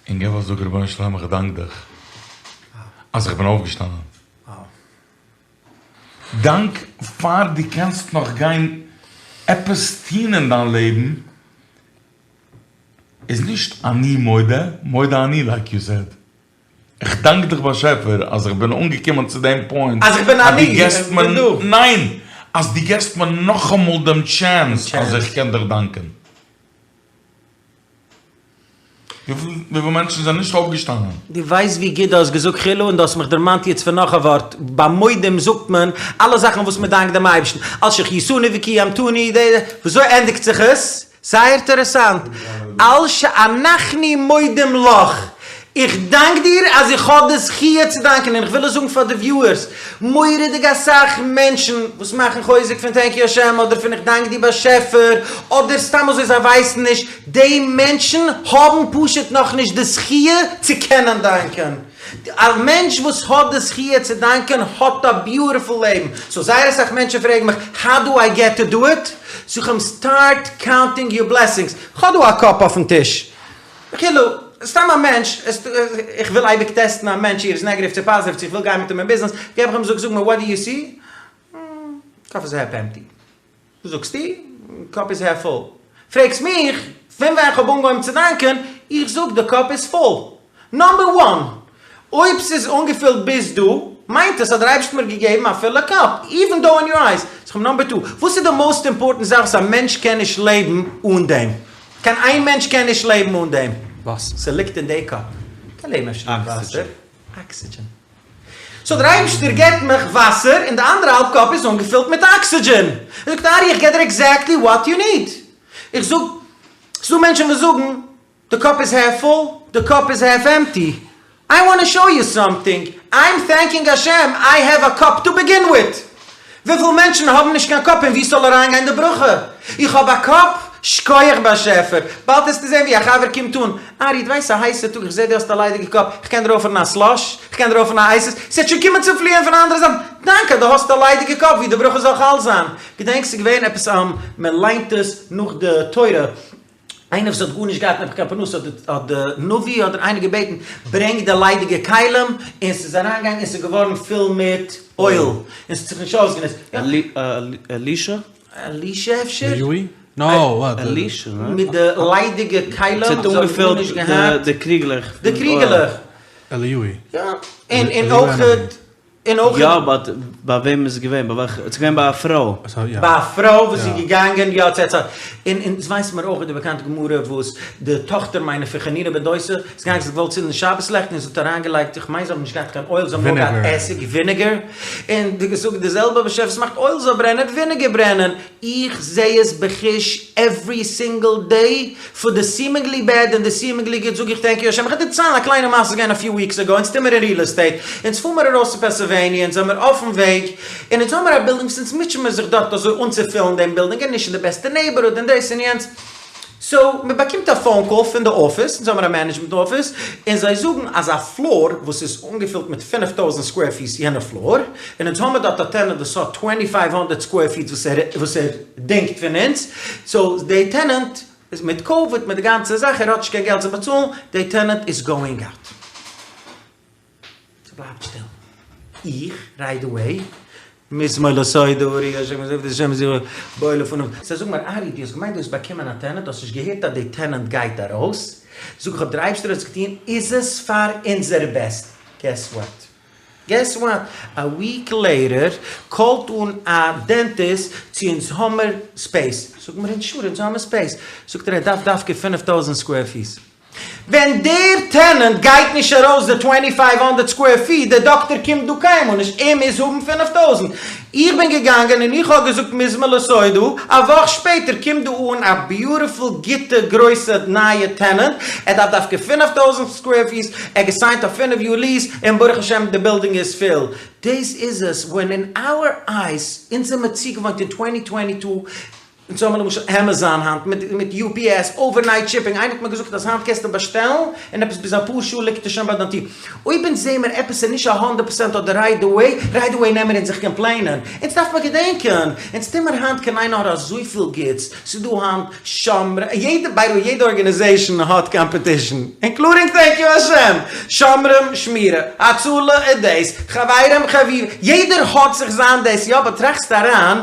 און געב א זאג רבונו של עולם איך דאנק דיך אז איך בין אויפגעשטאנען. דאנק פאר דו קענסט נאך גיין עפעס טון אין דיין לעבן איז נישט אני מודה, מודה אני לייק יו סעד. איך דאנק דיך באשעפער אז איך בין אנגעקומען צו דעם פוינט אז איך בין אז דו אני, געסט איך בין מיר, דא. ניין! אז דו געסט מיר נאכאמאל דעם טשענס אז איך קען דיך דאנקען. וויפיל מענטשן זענען נישט אויפגעשטאנען? דו ווייסט ווי גוט דו האסט געזאגט חילו און דו האסט מיך דערמאנט יעצט פון נאך א ווארט, ביי מודים זאגט מען אלע זאכן וואס מען דאנקט דעם אייבערשטן, על שהחייתנו וקיימתנו, די די, וויאזוי ענדיגט זיך עס? זייער אינטערעסאנט, על שאנחנו מודים לך, איך דאנק דיר אז איך האב די זכיה צו דאנקען, און איך וויל עס זאגן פאר די וויוערס, מורא'דיג אסאך מענטשן וואס מאכן חוזק פון טענק יו השם אדער פון איך דאנק דיר באשעפער, אדער סתם אזוי זיי ווייסן נישט, די מענטשן האבן פשוט נאכנישט די זכיה צו קענען דאנקען. א מענטש וואס האט די זכיה צו דאנקען האט א ביוטיפול לעבן. סאו זייער אסאך מענטשן פרעגן מיך, האו דו איי געט טו דו איט? זאג איך אים, סטארט קאונטינג יור בלעסינגס. כ'האב דא א קאפ אויפן טיש. כאילו, סתם א מענטש, איך וויל אייביג טעסטן א מענטש צו ער איז נעגעטיוו צו פאזיטיוו, צו איך וויל גיין מיט אים אין ביזנעס, געב איך אים זאג, זאג מיר וואט דו יו סי? קאפ איז העלף עמפטי. וואס זאגסטו? קאפ איז העלף פול. פרעגסט מיך פון ווען כ'האב אנגעהויבן צו דאנקען, איך זאג די קאפ איז פול. נאמבער וואן, אויב ס'איז אנגעפילט ביז דא, מיינט עס אז דער אייבערשטער האט מיר געגעבן א פולע קאפ, איווען דאו אין יור אייז. זאג איך נאמבער טו, וואס איז די מאוסט אימפארטענט זאך וואס א מענטש קען נישט לעבן אן דעם? קיין איין מענטש קען נישט לעבן אן דעם. וואסער. ס'ליגט אין די קאפ. קען לעבן אפשר אן וואסער. אקסידזשען. סאו דער אייבערשטער געבט מיך וואסער און די אנדערע האלב קאפ איז אנגעפילט מיט אקסידזשען. ער זאגט ארי איך געב דיר עקזעקטלי וואט יו ניד. איך זאג, ס'דא מענטשן וואס זאגן די קאפ איז העלף פול, די קאפ איז העלף עמפטי. איי וואנט טו שאו יו סאמטינג, איים טענקינג השם איי העוו א קאפ טו ביגין וויט. וויפיל מענטשן האבן נישט קיין קאפ אין וואו ס'זאל אריינגיין די ברכה? איך האב א קאפ? שקויעך באשעפער! באלד וועסטו זען ווי א חבר קומט אן, ארי דו ווייסט ס'א הייסע טאג איך זע דו האסט א ליידיגע קאפ, איך קען דיר אפערן א סלאש? איך קען דיר אפערן א אייסעס? ס'וועט שוין קומען צו פליען פון אנדערע זייטן, דאנק אז דו האסט א ליידיגע קאפ ווי די ברכה זאל חל זיין. געדענק ס'איז געווען עפעס מען ליינט עס נאך די תורה. איינער וואס האט גארנישט געהאט נעבעך קיין פרנסה האט די נביא אדער איינער געבעטן ברענג די ליידיגע כלים און ס'איז אריינגעגאנגען און ס'איז געווארן פול מיט אויל און ס'האט זיך נישט אויסגענוצט. אלישע? אלישע אפשר? אליהו? נאו וואט? אלישע, ניין? מיט די ליידיגע כלים ס'האט אנגעפילט די קריגלעך. די קריגלעך. אליהו. יא, און און אויכעט און אויך. יא באט ביי וועם איז עס געווען? ביי וועלכע? עס איז געווען ביי א פרוי. ביי א פרוי וואס איז געגאנגען יא צו א און אונז ווייסן מיר אויך די באקאנטע גמרא וואס די טאכטער מיינע פון חנינא בן דוסא איז געגאנגען זי האט געוואלט צינדן שבת לעכט און זי האט אריינגעלייגט איך מיין זיי האבן נישט געהאט קיין אויל זיי האבן נאר געהאט עסיג וויניגער און די געזאגט די זעלבע באשעפער וואס מאכט אויל זאל ברענען וועט וויניגער ברענען איך זע עס בחוש עוורי סינגל דעי, פאר די סימינגלי בעד און די סימינגלי גוד זאג איך טענק יו השם, איך וועל דיר דערציילן א קליינע מעשה ס'איז געווען א פיו וויקס אגאו, אונז טוה מיר אין ריעל עסטעיט, אונז פאר מיר ארויס צו פענסילוועניע, אונז זעמיר אויפן וועג, און אונז האמיר א בילדינג וואס אונז מוטשען מיר זיך דארט אזוי אנצופילן דעם בילדינג, און נישט אין די בעסטע נעיבערהוד און דאס און יענץ, סאו מען באקומט א פאון קאל פון די אפיס, אונז האמיר א מענעדזשמענט אפיס, און זיי זאגן אז א פלאר וואס איז אנגעפילט מיט 5000 סקווער פיס יענע פלאר, און אונז האמיר דארט א טענענט וואס האט טווענטי פייוו הונדערט סקווער פיט וואס ער וואס ער דינגט פון אונז, סאו די טענענט איז מיט קאוויד מיט די גאנצע זאך ער האט נישט קיין געלט צו באצאלן, די טענענט איז גאוינג אוט. ס'בלייבט שטיל. איך, רייט עוועי, מזמור לתודה הריעו לה' עבדו את ה' בזמרה בואו לפניו. זיי זאגן מיר, ארי, דו האסט געמיינט דו האסט באקומען א טענענט, דו האסט נישט געהערט אז די טענענט גייט ארויס? זאג איך, אויב דער אייבשטער האט עס געטון, איז עס פאר אונזער בעסט. געס וואט? געס וואט? א וויק לעיטער קאלט אן א דענטיסט צו אונז האמער ספעיס. זאגן מיר אונז שור אונז האמער ספעיס. זאגט ער ער דארף דווקא פינף טויזענט סקווער פיס. ווען דער טענענט גייט נישט ארויס די טווענטי פייוו הונדערט סקווער פיט, דער דאקטער קומט דא קיינמאל נישט, ער מוז האבן פינף טויזענט. איך בין געגאנגען און איך האב געזאגט מזמור לתודה, א וואך שפעטער קומט דא אן א ביוטיפול גוטע גרויסע נייע טענענט, ער דארף דווקא פינף טויזענט סקווער פיס, ער האט געסיינט א פינף יאר ליעס, און ברוך השם די בילדינג איז פול. דאס איז עס, ווען אין אווער אייס, אונז זעמער צוגעוואוינט אין טווענטי טווענטי טו, אונז האבן למשל עמעזאן היינט מיט מיט יו פי עס, אווערנייט שיפינג, איינער האט מיר געזאגט אז היינט קענסטו באשטעלן און עפעס ביז אפאר שעה ליגט עס שוין ביי דיין טיר. אויב אונז זעהן מיר עפעס איז נישט א הונדערט פערסענט אדער רייט עוועי, רייט עוועי נעמען אונז זיך קאמפלעינען. אונז דארף מען געדענקען, אונז טוהן מיר היינט קיין עין הרע אזויפיל גוטס, ס'איז דא היינט שומרים, יעדע ביי די וועי יעדע ארגענעזעישאן האט קאמפעטישאן, אינקלודינג טענק יו השם, שומרים, שמירה, הצלה איז דאס, חברים חביבים, יעדער האט זיך זיין דאס, יא אבער טראכסט אריין,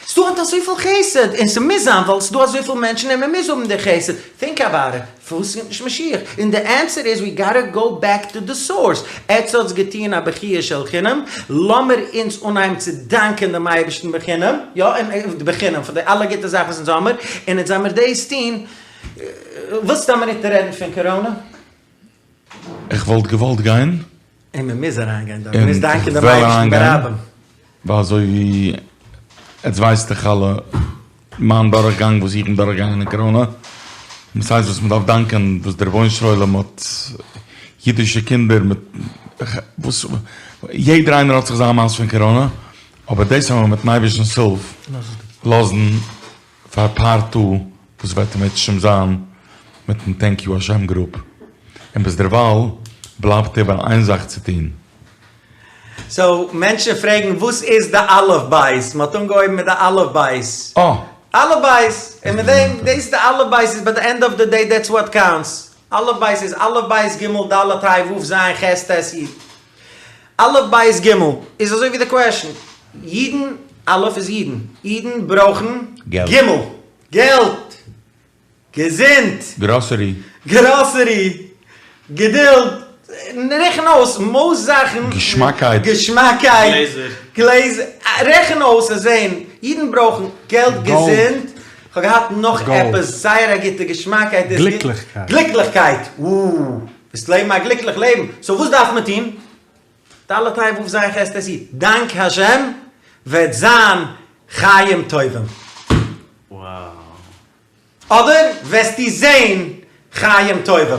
ס'דא היינט אזויפיל חסד, און ס'מוז זיין ווייל ס'דא אזויפיל מענטשן און מ'מוז האבן די חסד, טינק אבאוט איט, פארוואס קומט נישט משיח? און די ענסער איז ווי גאטע גאו בעק טו די סאורס, עטס האטס געטוען א בכיה של חינם, לאמיר אונז אנהייבן צו דאנקען דעם אייבערשטן בחינם, יא און בחינם פאר די אלע גוטע זאכן וואס אונז האמיר, און אונז זעמיר דאס טון, ווילסט א מינוט רעדן פון קאראנע? איך וואלט געוואלט גיין. און מען מוז אריינגיין דארט, מען מוז דאנקען דעם אייבערשטן ברבים. ווייל אזוי ווי עטס ווייסט דאך אלע מיין דורכגאנג וואס איך בין דורכגעגאנגען אין קאראנע, דאס הייסט וואס מען דארף דאנקען וואס דער רבונו של עולם האט אידישע קינדער מיט וואס יעדער איינער האט זיך זיין מעשה פון קאראנע, אבער דאס וועלן מיר מיטן אייבערשטנ'ס הילף לאזן פאר פארט טו וואס וועט אם ירצה השם זיין מיטן טענק יו השם גרופ, און ביזדערווייל בלייבט איבער איין זאך צו טון. סאו מענטשן פרעגן וואס איז די אלף בית? מ'האט אנגעהויבן מיט די אלף בית. אה! אלף בית! און מיט דעם, דאס איז די אלף בית איז ביי די ענד אוו די דעי דעטס וואט קאונטס. אלף בית איז אלף בית גימל דלת ה' ו' ז' ח' ט' י'. אלף בית גימל איז אזוי ווי די קוועשן. אידן, אלף איז אידן. אידן ברויכן גימל. געלט! געזונט! גראסערי. גראסערי! געדולד! רעכן אויס מאוסט זאכן. געשמאקייט. געשמאקייט. גלעזער. גלעזער. רעכן אויס און זען. אידן ברויכן געלט, געזונט. כ'האב געהאט נאך עפעס זייער א גוטע געשמאקייט איז גוט. גליקליכקייט. גליקליכקייט! וואו! ווילסט לעבן א גליקליך לעבן? סאו וואס דארף מען טון? ד' ה' ו' ז' ח' ט' י'. דאנק השם וועט זיין חיים טובים. אדער וועסטו זען חיים טובים.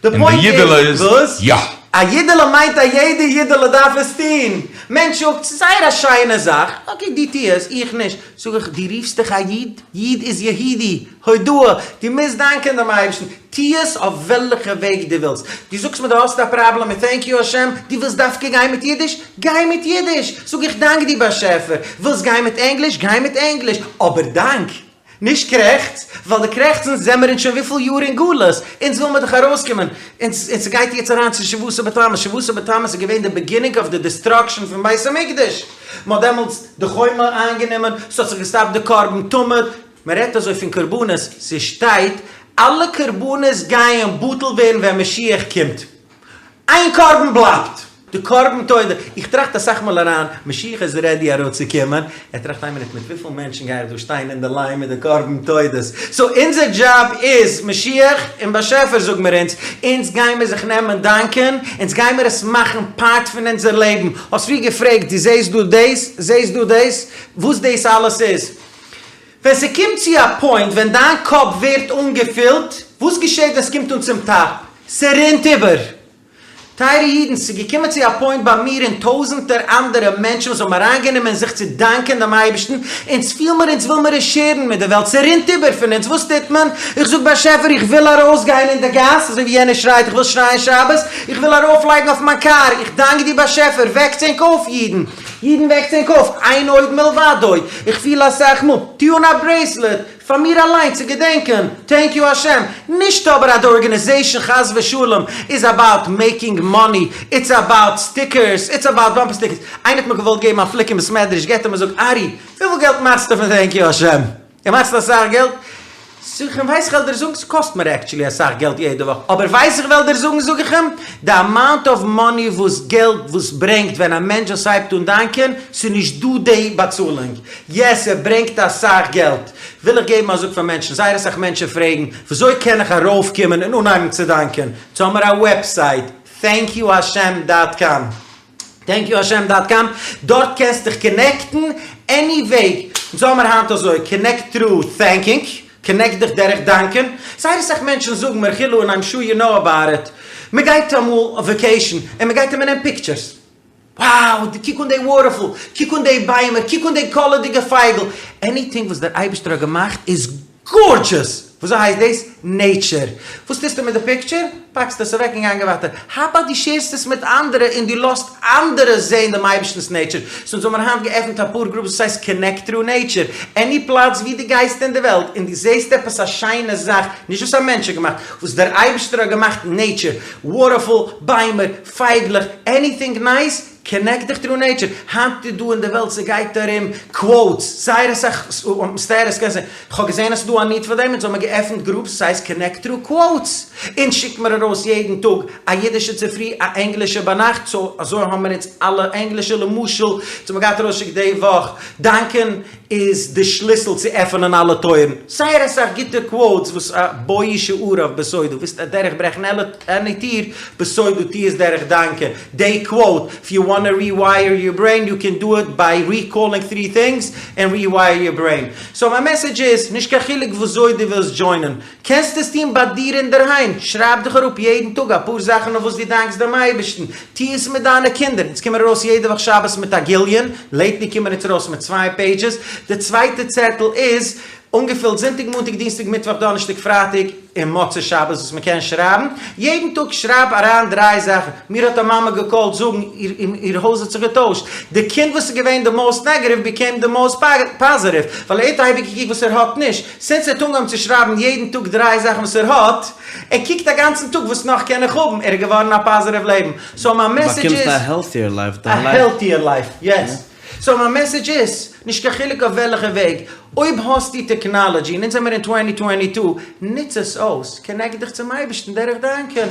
די און די פוינט אידעלע איז איז וואס? יא! א אידעלע מיינט א יעדע אידעלע דארף עס טון. מענטש זאגט ס'איז זייער א שיינע זאך, אקעי דו טו עס, איך נישט. זאג איך, דו רופסט דיך א איד? איד איז יהודי, הודאה, דו מוזט דאנקען דעם אייבערשטן, טו עס אויף וועלכע וועג דו ווילסט. דו זאגסט מיר דו האסט א פראבלעם מיט טענק יו השם, דו ווילסט דווקא גיין מיט אידיש? גיי מיט אידיש! זאג איך דאנק דיר באשעפער. ווילסט גיין מיט ענגליש? גיי מיט ענגליש! אבער דאנק! נישט קרעכץ, ווייל די קרעכצן זעמער אונז שוין וויפיל יאר אין גלות, אונז וויל מיר דאך ארויסקומען, אונז אונז גייט יעצט אריין צו שבעה עשר בתמוז, שבעה עשר בתמוז איז געווען די ביגינינג אוו די דיסטראקשען פון בית המקדש, מען האט דעמאלטס די חומה איינגענומען, ס'האט זיך געסטאפט די קרבן תמיד, מען רעדט אזוי פון קרבנות, ס'שטייט אלע קרבנות גייען בטל ווערן ווען משיח קומט. איין קרבן בלייבט! די קרבן תודה! איך טראכט אסאך מאל אריין, משיח איז רעדי אראפצוקומען, ער טראכט איין מינוט מיט וויפיל מענטשן גיי איך דא שטיין אין די ליין מיט די קרבן תודות? סאו אונזער דזשאב איז, משיח און באשעפער זאג מיר אונז, אונז גיימיר זיך נעמען דאנקען, אונז גיימיר עס מאכן פארט פון אונזער לעבן, האסט ווי געפרעגט, דו זעסט דא דאס? זעסט דא דאס? וואס דאס אלעס איז? ווען ס'קומט צו א פוינט ווען דיין קאפ ווערט אנגעפילט, וואס געשעט ווען ס'קומט אן צום טאפ? ס'רינט איבער! טייערע אידן, ס'איז געקומען צו א פוינט ביי מיר און טויזענטער אנדערע מענטשן וואס האבן אריינגענומען אין זיך צו דאנקען דעם אייבערשטן, אונז פיל מיר אונז וויל מיר עס שערן מיט די וועלט, ס'רינט איבער פון אונז, וואס טוט מען? איך זאג באשעפער איך וויל ארויסגיין אין די גאס, אזוי ווי יענער שרייט איך וויל שרייען שבת, איך וויל ארויפלייגן אויף מיין קאר, איך דאנק דיר באשעפער, וועקטס ענק אויף אידן! אידן וועקטס ענק אויף, אין עוד מלבדו, איך פיל אסאך מאל, טו אן א ברעיסלעט. פאר מיר אליין צו געדענקען, טענק יו השם, נישט אבער אז די ארגענעזעישן חס ושלום איז אבאוט מעיקינג מאני, איטס אבאוט סטיקערס, איטס אבאוט באמפער סטיקערס, איינער האט מיר געוואלט געבן א פליק אין בית מדרש, געט ער מיר א זאג, ארי, וויפיל געלט מאכסטו פון טענק יו השם? דו מאכסט אסאך געלט? זאג איך אים, ווייסט איך וועל דיר זאגן, ס'קאסט מיר עקטשולי אסאך געלט יעדע וואך, אבער ווייסט איך וועל דיר זאגן, זאג איך אים, די אמאונט אוו מאני וואס געלט וואס ברענגט ווען א מענטש וואס הייבט אן דאנקען, ס'איז נישט דא די באצאלונג, יעס ס'ברענגט אסאך געלט, וויל איך געבן א זאג פאר מענטשן, זייער אסאך מענטשן פרעגן, וויאזוי קען איך ארויפקומען און אנהייבן צו דאנקען, סאו האמיר א וועבסייט, thankyouhashem דאט קאם. טענק יו האשעם דאט קאם, דארט קענסט דיך קאנעקטן עני וועג, אונז האמיר היינט אזוי, קאנעקט טרו טענקינג, קאנעקט דיך דורך דאנקען, זייער אסאך מענטשן זאגן מיר חילו און איים שור יו נאו אבאוט איט, מען גייט אמאל אויף וועקעישן און מען גייט און מען נעמט פיקטשערס, wow קוק אן די וואטערפאל, קוק אן די ביימער, קוק אן די קאלערדיגע פייגל, עניטינג וואס דער אייבערשטער האט געמאכט איז גארדזשעס! וויאזוי הייסט דאס? נעיטשער. וואס טוסטו מיט די פיקטשער? פאקסט עס אוועק און גאנגען ווייטער. האו אבאוט דו שעירסט עס מיט אנדערע און דו לאזט אנדערע זעהן דעם אייבערשטנ'ס נעיטשער. סאו אונז האמיר היינט געעפנט אפאר גרופס וואס הייסט קאנעקט טרו נעיטשער. עני פלאץ ווי דו גייסט אין די וועלט און דו זעהסט עפעס א שיינע זאך, נישט וואס א מענטש האט געמאכט, וואס דער אייבערשטער האט געמאכט, נעיטשער, וואטערפאל, ביימער, פייגלעך, עניטינג נייס, קאנעקט דיך טרו נעיטשער, היינט איז דא אין די וועלט ס'גייט ארום קוואוטס, זייער אסאך סטעטוס קענסט זען, כ'האב געזען אז ס'דא א ניד פאר דעם, אונז האמיר געעפנט גרופס ס'הייסט קאנעקט טרו קוואוטס, אונז שיקט מיר ארויס יעדן טאג א אידישע צופרי א ענגלישע ביינאכט, סאו אזוי האמיר אונז אלע ענגלישע, למשל אונז האמיר געהאט ארויסגעשיקט די וואך דאנקען איז די שליסל צו עפענען אלע טויערן. זייער אסאך גוטע קוואוטס וואס בואו שעריו בתודה, ווילסט אדורך ברעכן עני טיר, בתודה טו עס דורך דאנקען. די קוואוט, איף יו וואנט ריווייער יור ברעין יו קען דו איט ביי ריקאלינג טרי טינגס ענד ריווייער יור ברעין. סאו מיין מעסעדזש איז, נישט קיין חילוק וואזוי דו ווילסט דזשוינען, קענסט עס טון ביי דיר אינדערהיים, שרייב דיך אראפ יעדן טאג אפאר זאכן אויף וואס דו דאנקסט דעם אייבערשטן, טו עס מיט דיינע קינדער, אונז קומען ארויס יעדע וואך שבת מיט א גיליון, לעיטלי קומען אונז ארויס מיט צוויי פעידזשעס, די צווייטע צעטל איז אנגעפילט זונטאג מאנטאג דינסטאג מיטוואך דאנערשטאג פרייטאג און מוצאי שבת וואס מען קען שרייבן, יעדן טאג שרייב אריין דריי זאכן, מיר האט א מאמע געקאלט זאגן איר הויז האט זיך געטוישט, די קינד וואס איז געווען די מאוסט נעגעטיוו ביקעים די מאוסט פאזעטיוו, ווייל ער האט אייביג געקוקט וואס ער האט נישט, סינס ער האט אנגעהויבן צו שרייבן יעדן טאג דריי זאכן וואס ער האט, ער קוקט א גאנצן טאג וואס נאך קען איך האבן, ער איז געווארן א פאזעטיוו לעבן, סאו מיין מעסעדזש איז. באקומסט א העלטיער לייף, א העלטיער לייף, יעס. סאו מיין מעסעדזש איז, נישט קיין חילוק אויף וועלכע וועג, אויב האסטו טעקנאלעדזשי, און אונז זעמיר אין טווענטי טווענטי טו, נוץ עס אויס, קאנעקט דיך צום אייבערשטן דורך דאנקען.